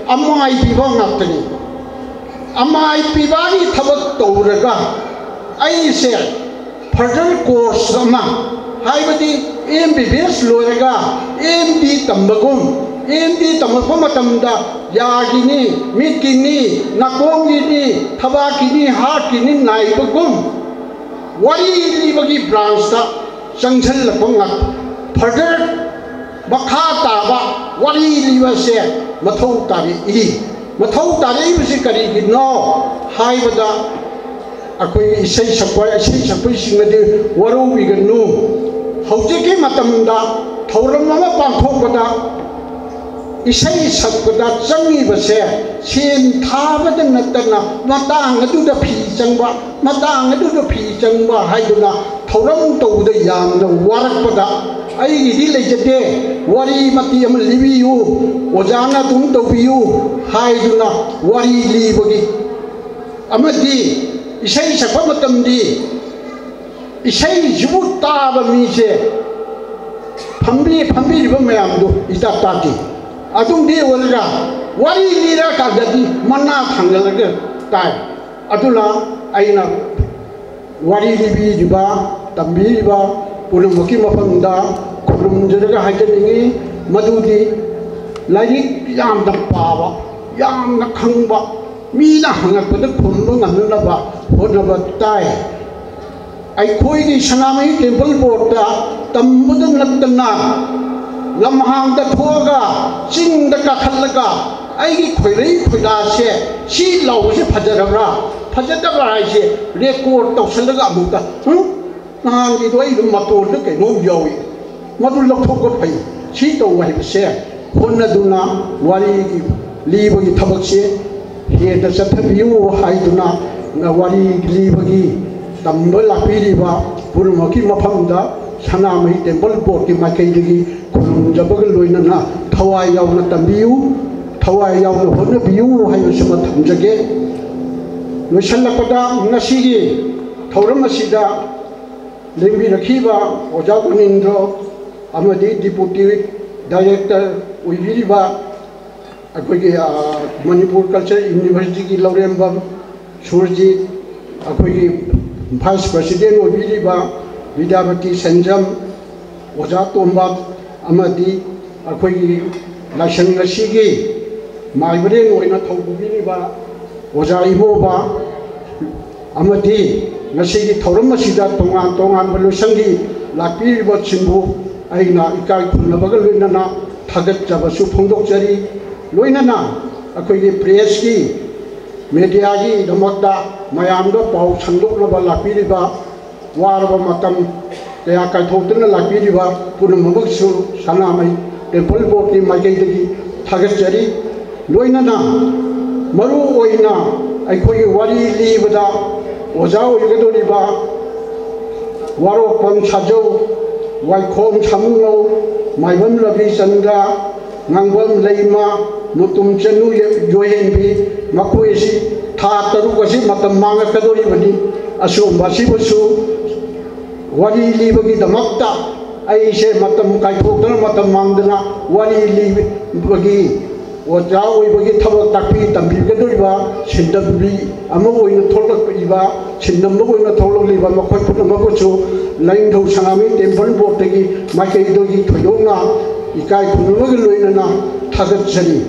ꯑꯃꯥꯏꯕꯤꯕ ꯉꯥꯛꯇꯅꯤ꯫ ꯑꯃꯥꯏꯕꯤꯕꯒꯤ ꯊꯕꯛ ꯇꯧꯔꯒ ꯑꯩꯁꯦ further course ꯑꯃ, ꯍꯥꯏꯕꯗꯤ M B B S ꯂꯣꯏꯔꯒ M D ꯇꯝꯕꯒꯨꯝ, M D ꯇꯝꯃꯛꯄ ꯃꯇꯝꯗ ꯌꯥꯒꯤꯅꯤ, ꯃꯤꯠꯀꯤꯅꯤ, ꯅꯥꯀꯣꯡꯒꯤꯅꯤ, ꯊꯕꯥꯛꯀꯤꯅꯤ, heartꯀꯤꯅꯤ ꯅꯥꯏꯕꯒꯨꯝ, ꯋꯥꯔꯤ ꯂꯤꯕꯒꯤ branchꯇ ꯆꯪꯁꯤꯜꯂꯛꯄ ꯉꯥꯛ-, further ꯃꯈꯥ ꯇꯥꯕ ꯋꯥꯔꯤ ꯂꯤꯕꯁꯦ ꯃꯊꯧ ꯇꯥꯔꯛꯏ꯫ ꯃꯊꯧ ꯇꯥꯔꯛꯏꯕꯁꯤ ꯀꯔꯤꯒꯤꯅꯣ ꯍꯥꯏꯕꯗ, ꯑꯩꯈꯣꯏꯒꯤ ꯏꯁꯩ ꯁꯛꯄ, ꯏꯁꯩ ꯁꯛꯄꯁꯤꯡ ꯑꯗꯨ ꯋꯥꯔꯧꯕꯤꯒꯅꯨ꯫ ꯍꯧꯖꯤꯛꯀꯤ ꯃꯇꯝꯗ ꯊꯧꯔꯝ ꯑꯃ ꯄꯥꯡꯊꯣꯛꯄꯗ ꯏꯁꯩ ꯁꯛꯄꯗ ꯆꯪꯉꯤꯕꯁꯦ ꯁꯦꯟ ꯊꯥꯕꯗ ꯅꯠꯇꯅ ꯃꯇꯥꯡ ꯑꯗꯨꯗ ꯐꯤ ꯆꯪꯕ, ꯃꯇꯥꯡ ꯑꯗꯨꯗ ꯐꯤ ꯆꯪꯕ ꯍꯥꯏꯗꯨꯅ ꯊꯧꯔꯝ ꯇꯧꯕꯗ ꯌꯥꯝꯅ ꯋꯥꯔꯛꯄꯗ, "ꯑꯩꯒꯤꯗꯤ ꯂꯩꯖꯗꯦ, ꯋꯥꯔꯤ ꯃꯇꯦꯛ ꯑꯃ ꯂꯤꯕꯤꯌꯨ, ꯑꯣꯖꯥꯅ ꯑꯗꯨꯝ ꯇꯧꯕꯤꯌꯨ" ꯍꯥꯏꯗꯨꯅ ꯋꯥꯔꯤ ꯂꯤꯕꯒꯤ ꯑꯃꯗꯤ ꯏꯁꯩ ꯁꯛꯄ ꯃꯇꯝꯗꯤ ꯏꯁꯩꯁꯤꯕꯨ ꯇꯥꯕ ꯃꯤꯁꯦ ꯐꯝꯕꯤ-, ꯐꯝꯕꯤꯔꯤꯕ ꯃꯌꯥꯝꯗꯨ ꯏꯇꯥ ꯇꯥꯗꯦ꯫ ꯑꯗꯨꯝꯗꯤ ꯑꯣꯏꯔꯒ ꯋꯥꯔꯤ ꯂꯤꯔꯀꯥꯟꯗꯗꯤ ꯃꯅꯥ ꯊꯥꯡꯒꯠꯂꯒ ꯇꯥꯏ꯫ ꯑꯗꯨꯅ ꯑꯩꯅ ꯋꯥꯔꯤ ꯂꯤꯕꯤꯔꯤꯕ, ꯇꯝꯕꯤꯔꯤꯕ ꯄꯨꯝꯅꯃꯛꯀꯤ ꯃꯐꯝꯗ ꯈꯨꯔꯨꯝꯖꯔꯒ ꯍꯥꯏꯖꯅꯤꯡꯏ, ꯃꯗꯨꯗꯤ ꯂꯥꯏꯔꯤꯛ ꯌꯥꯝꯅ ꯄꯥꯕ, ꯌꯥꯝꯅ ꯈꯪꯕ, ꯃꯤꯅ ꯍꯪꯉꯛꯄꯗ ꯈꯨꯝꯕ ꯉꯝꯅꯅꯕ ꯍꯣꯠꯅꯕ ꯇꯥꯏ꯫ ꯑꯩꯈꯣꯏꯒꯤ ꯁꯅꯥꯃꯍꯤ ꯇꯦꯝꯄꯜ ꯕꯣꯔꯗꯇ ꯇꯝꯕꯗ ꯅꯠꯇꯅ ꯂꯝꯍꯥꯡꯗ ꯊꯣꯛꯑꯒ, ꯆꯤꯡꯗ ꯀꯥꯈꯠꯂꯒ, ꯑꯩꯒꯤ ꯈꯣꯏꯔꯩ ꯈꯣꯏꯗꯥꯁꯦ ꯁꯤ ꯂꯥꯎꯕꯁꯦ ꯐꯖꯔꯕ꯭ꯔꯥ, ꯐꯖꯗꯕ꯭ꯔꯥ ꯍꯥꯏꯁꯦ ꯔꯦꯀꯣꯔꯗ ꯇꯧꯁꯜꯂꯒ ꯑꯃꯨꯛꯇ, ꯍꯨꯝ? ꯅꯍꯥꯟꯒꯤꯗꯣ ꯑꯩ ꯑꯗꯨꯝ ꯃꯇꯣꯟꯗ ꯀꯩꯅꯣꯝ ꯌꯥꯎꯏ, ꯃꯗꯨ ꯂꯧꯊꯣꯛꯄ ꯐꯩ꯫ ꯁꯤ ꯇꯧꯕ ꯍꯥꯏꯕꯁꯦ ꯍꯣꯠꯅꯗꯨꯅ ꯋꯥꯔꯤꯒꯤ ꯂꯤꯕꯒꯤ ꯊꯕꯛꯁꯦ ꯍꯦꯟꯅ ꯆꯠꯊꯕꯤꯌꯨ ꯍꯥꯏꯗꯨꯅ ꯋꯥꯔꯤ ꯂꯤꯕꯒꯤ ꯇꯝꯕ ꯂꯥꯛꯄꯤꯔꯤꯕ ꯄꯨꯝꯅꯃꯛꯀꯤ ꯃꯐꯝꯗ ꯁꯅꯥꯃꯍꯤ ꯇꯦꯝꯄꯜ ꯕꯣꯔꯗꯀꯤ ꯃꯥꯏꯀꯩꯗꯒꯤ ꯈꯨꯔꯨꯝꯖꯕꯒ ꯂꯣꯏꯅꯅ ꯊꯋꯥꯏ ꯌꯥꯎꯅ ꯇꯝꯕꯤꯌꯨ, ꯊꯋꯥꯏ ꯌꯥꯎꯅ ꯍꯣꯠꯅꯕꯤꯌꯨ ꯍꯥꯏꯕꯁꯤꯃ ꯊꯝꯖꯒꯦ꯫ ꯂꯣꯏꯁꯤꯜꯂꯛꯄꯗ ꯉꯁꯤꯒꯤ ꯊꯧꯔꯝ ꯑꯁꯤꯗ ꯂꯦꯡꯕꯤꯔꯛꯈꯤꯕ ꯑꯣꯖꯥ ꯒꯣꯅꯤꯟꯗ꯭ꯔꯣ ꯑꯃꯗꯤ ꯗꯤꯄꯨꯇꯤ ꯗꯥꯏꯔꯦꯛꯇꯔ ꯑꯣꯏꯕꯤꯔꯤꯕ ꯑꯩꯈꯣꯏꯒꯤ, ꯑ, ꯃꯅꯤꯄꯨꯔ ꯀꯜꯆꯔ ꯌꯨꯅꯤꯚꯔꯁꯤꯇꯤꯒꯤ ꯂꯧꯔꯦꯝꯕꯝ ꯁꯨꯔꯖꯤꯠ, ꯑꯩꯈꯣꯏꯒꯤ ꯚꯥꯏꯁ ꯄ꯭ꯔꯁꯤꯗꯦꯟ ꯑꯣꯏꯕꯤꯔꯤꯕ ꯕꯤꯗ꯭ꯌꯥꯄꯇꯤ ꯁꯦꯟꯖꯝ, ꯑꯣꯖꯥ ꯇꯣꯝꯕ ꯑꯃꯗꯤ ꯑꯩꯈꯣꯏꯒꯤ ꯂꯥꯏꯁꯪ ꯑꯁꯤꯒꯤ ꯃꯥꯏꯕꯔꯦꯟ ꯑꯣꯏꯅ ꯊꯧꯄꯨꯕꯤꯔꯤꯕ ꯑꯣꯖꯥ ꯏꯕꯣꯕ ꯑꯃꯗꯤ ꯉꯁꯤꯒꯤ ꯊꯧꯔꯝ ꯑꯁꯤꯗ ꯇꯣꯉꯥꯟ ꯇꯣꯉꯥꯟꯕ ꯂꯣꯏꯁꯪꯒꯤ ꯂꯥꯛꯄꯤꯔꯤꯕꯁꯤꯡꯕꯨ ꯑꯩꯅ ꯏꯀꯥꯏ ꯈꯨꯝꯅꯕꯒ ꯂꯣꯏꯅꯅ ꯊꯥꯒꯠꯆꯕꯁꯨ ꯐꯣꯡꯗꯣꯛꯆꯔꯤ꯫ ꯂꯣꯏꯅꯅ ꯑꯩꯈꯣꯏꯒꯤ ꯄ꯭ꯔꯦꯁꯀꯤ, ꯃꯦꯗꯤꯌꯥꯒꯤꯗꯃꯛꯇ ꯃꯌꯥꯝꯗ ꯄꯥꯎ ꯁꯟꯗꯣꯛꯅꯕ ꯂꯥꯛꯄꯤꯔꯤꯕ, ꯋꯥꯔꯕ ꯃꯇꯝ ꯀꯌꯥ ꯀꯥꯏꯊꯣꯛꯇꯨꯅ ꯂꯥꯛꯄꯤꯔꯤꯕ ꯄꯨꯝꯅꯃꯛꯁꯨ ꯁꯅꯥꯃꯍꯤ ꯇꯦꯝꯄꯜ ꯕꯣꯔꯗꯀꯤ ꯃꯥꯏꯀꯩꯗꯒꯤ ꯊꯥꯒꯠꯆꯔꯤ꯫ ꯂꯣꯏꯅꯅ ꯃꯔꯨ ꯑꯣꯏꯅ ꯑꯩꯈꯣꯏꯒꯤ ꯋꯥꯔꯤ ꯂꯤꯕꯗ ꯑꯣꯖꯥ ꯑꯣꯏꯒꯗꯧꯔꯤꯕ ꯋꯥꯔꯣꯛꯄꯝ ꯁꯥꯖꯧ, ꯋꯥꯏꯈꯣꯝ ꯁꯥꯃꯨꯉꯧ, ꯃꯥꯏꯕꯝ ꯔꯕꯤꯆꯟꯗ꯭ꯔ, ꯉꯥꯡꯕꯝ ꯂꯩꯃ, ꯃꯨꯇꯨꯝ ꯆꯅꯨ ꯌꯣꯏꯍꯦꯟꯕꯤ, ꯃꯈꯣꯏ ꯑꯁꯤ ꯊꯥ ꯇꯔꯨꯛ ꯑꯁꯤ ꯃꯇꯝ ꯃꯥꯡꯉꯛꯀꯗꯧꯔꯤꯕꯅꯤ꯫ ꯑꯁꯤꯒꯨꯝꯕ ꯑꯁꯤꯕꯨꯁꯨ ꯋꯥꯔꯤ ꯂꯤꯕꯒꯤꯗꯃꯛꯇ ꯑꯩꯁꯦ ꯃꯇꯝ ꯀꯥꯏꯊꯣꯛꯇꯅ ꯃꯇꯝ ꯃꯥꯡꯗꯅ ꯋꯥꯔꯤ ꯂꯤꯕꯒꯤ ꯑꯣꯖꯥ ꯑꯣꯏꯕꯒꯤ ꯊꯕꯛ ꯇꯥꯛꯄꯤ ꯇꯝꯕꯤꯒꯗꯧꯔꯤꯕ ꯁꯤꯟꯅꯕꯤ ꯑꯃ ꯑꯣꯏꯅ ꯊꯣꯛꯂꯛꯂꯤꯕ, ꯁꯤꯟꯅꯕ ꯑꯣꯏꯅ ꯊꯣꯛꯂꯛꯂꯤꯕ ꯃꯈꯣꯏ ꯄꯨꯝꯅꯃꯛꯄꯨꯁꯨ ꯂꯥꯏꯅꯤꯡꯊꯧ ꯁꯅꯥꯃꯍꯤ ꯇꯦꯝꯄꯜ ꯕꯣꯔꯗꯇꯒꯤ ꯃꯥꯏꯀꯩꯗꯒꯤ ꯊꯣꯏꯗꯣꯛꯅ ꯏꯀꯥꯏ ꯈꯨꯝꯅꯕꯒ ꯂꯣꯏꯅꯅ ꯊꯥꯒꯠꯆꯔꯤ꯫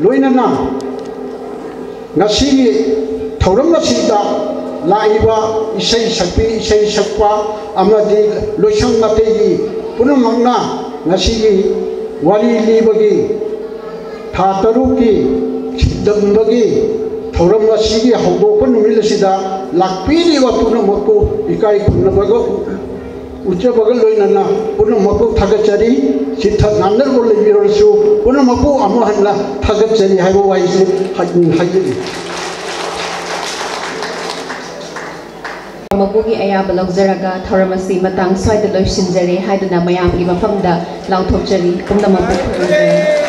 ꯂꯣꯏꯅꯅ ꯉꯁꯤꯒꯤ ꯊꯧꯔꯝ ꯑꯁꯤꯗ ꯂꯥꯛꯏꯕ ꯏꯁꯩ ꯁꯛꯄꯤ, ꯏꯁꯩ ꯁꯛꯄ ꯑꯃꯗꯤ ꯂꯣꯏꯁꯪ ꯑꯇꯩꯒꯤ ꯄꯨꯝꯅꯃꯛꯅ ꯉꯁꯤꯒꯤ ꯋꯥꯔꯤ ꯂꯤꯕꯒꯤ ꯊꯥ ꯇꯔꯨꯛꯀꯤ ꯁꯤꯟꯗꯝꯕꯒꯤ ꯊꯧꯔꯝ ꯑꯁꯤꯒꯤ ꯍꯧꯗꯣꯛꯄ ꯅꯨꯃꯤꯠ ꯑꯁꯤꯗ ꯂꯥꯛꯄꯤꯔꯤꯕ ꯄꯨꯝꯅꯃꯛꯄꯨ ꯏꯀꯥꯏ ꯈꯨꯝꯅꯕꯒ ꯎꯠꯆꯕꯒ ꯂꯣꯏꯅꯅ ꯄꯨꯝꯅꯃꯛꯄꯨ ꯊꯥꯒꯠꯆꯔꯤ꯫ ꯆꯤꯠꯊ ꯅꯥꯟꯅꯕ ꯂꯩꯕꯤꯔꯁꯨ ꯄꯨꯝꯅꯃꯛꯄꯨ ꯑꯃꯨꯛ ꯍꯟꯅ ꯊꯥꯒꯠꯆꯔꯤ ꯍꯥꯏꯕ ꯋꯥꯍꯩꯁꯤ ꯍꯥꯏ-, ꯍꯥꯏꯖꯔꯤ꯫ ꯃꯄꯨꯒꯤ ꯑꯌꯥꯕ ꯂꯧꯖꯔꯒ ꯊꯧꯔꯝ ꯑꯁꯤ ꯃꯇꯥꯡ ꯁ꯭ꯋꯥꯏꯗ ꯂꯣꯏꯁꯤꯟꯖꯔꯦ ꯍꯥꯏꯗꯨꯅ ꯃꯌꯥꯝꯒꯤ ꯃꯐꯝꯗ ꯂꯥꯎꯊꯣꯛꯆꯔꯤ꯫ ꯄꯨꯝꯅꯃꯛꯄꯨ ꯈꯨꯔꯨꯝꯖꯔꯤ꯫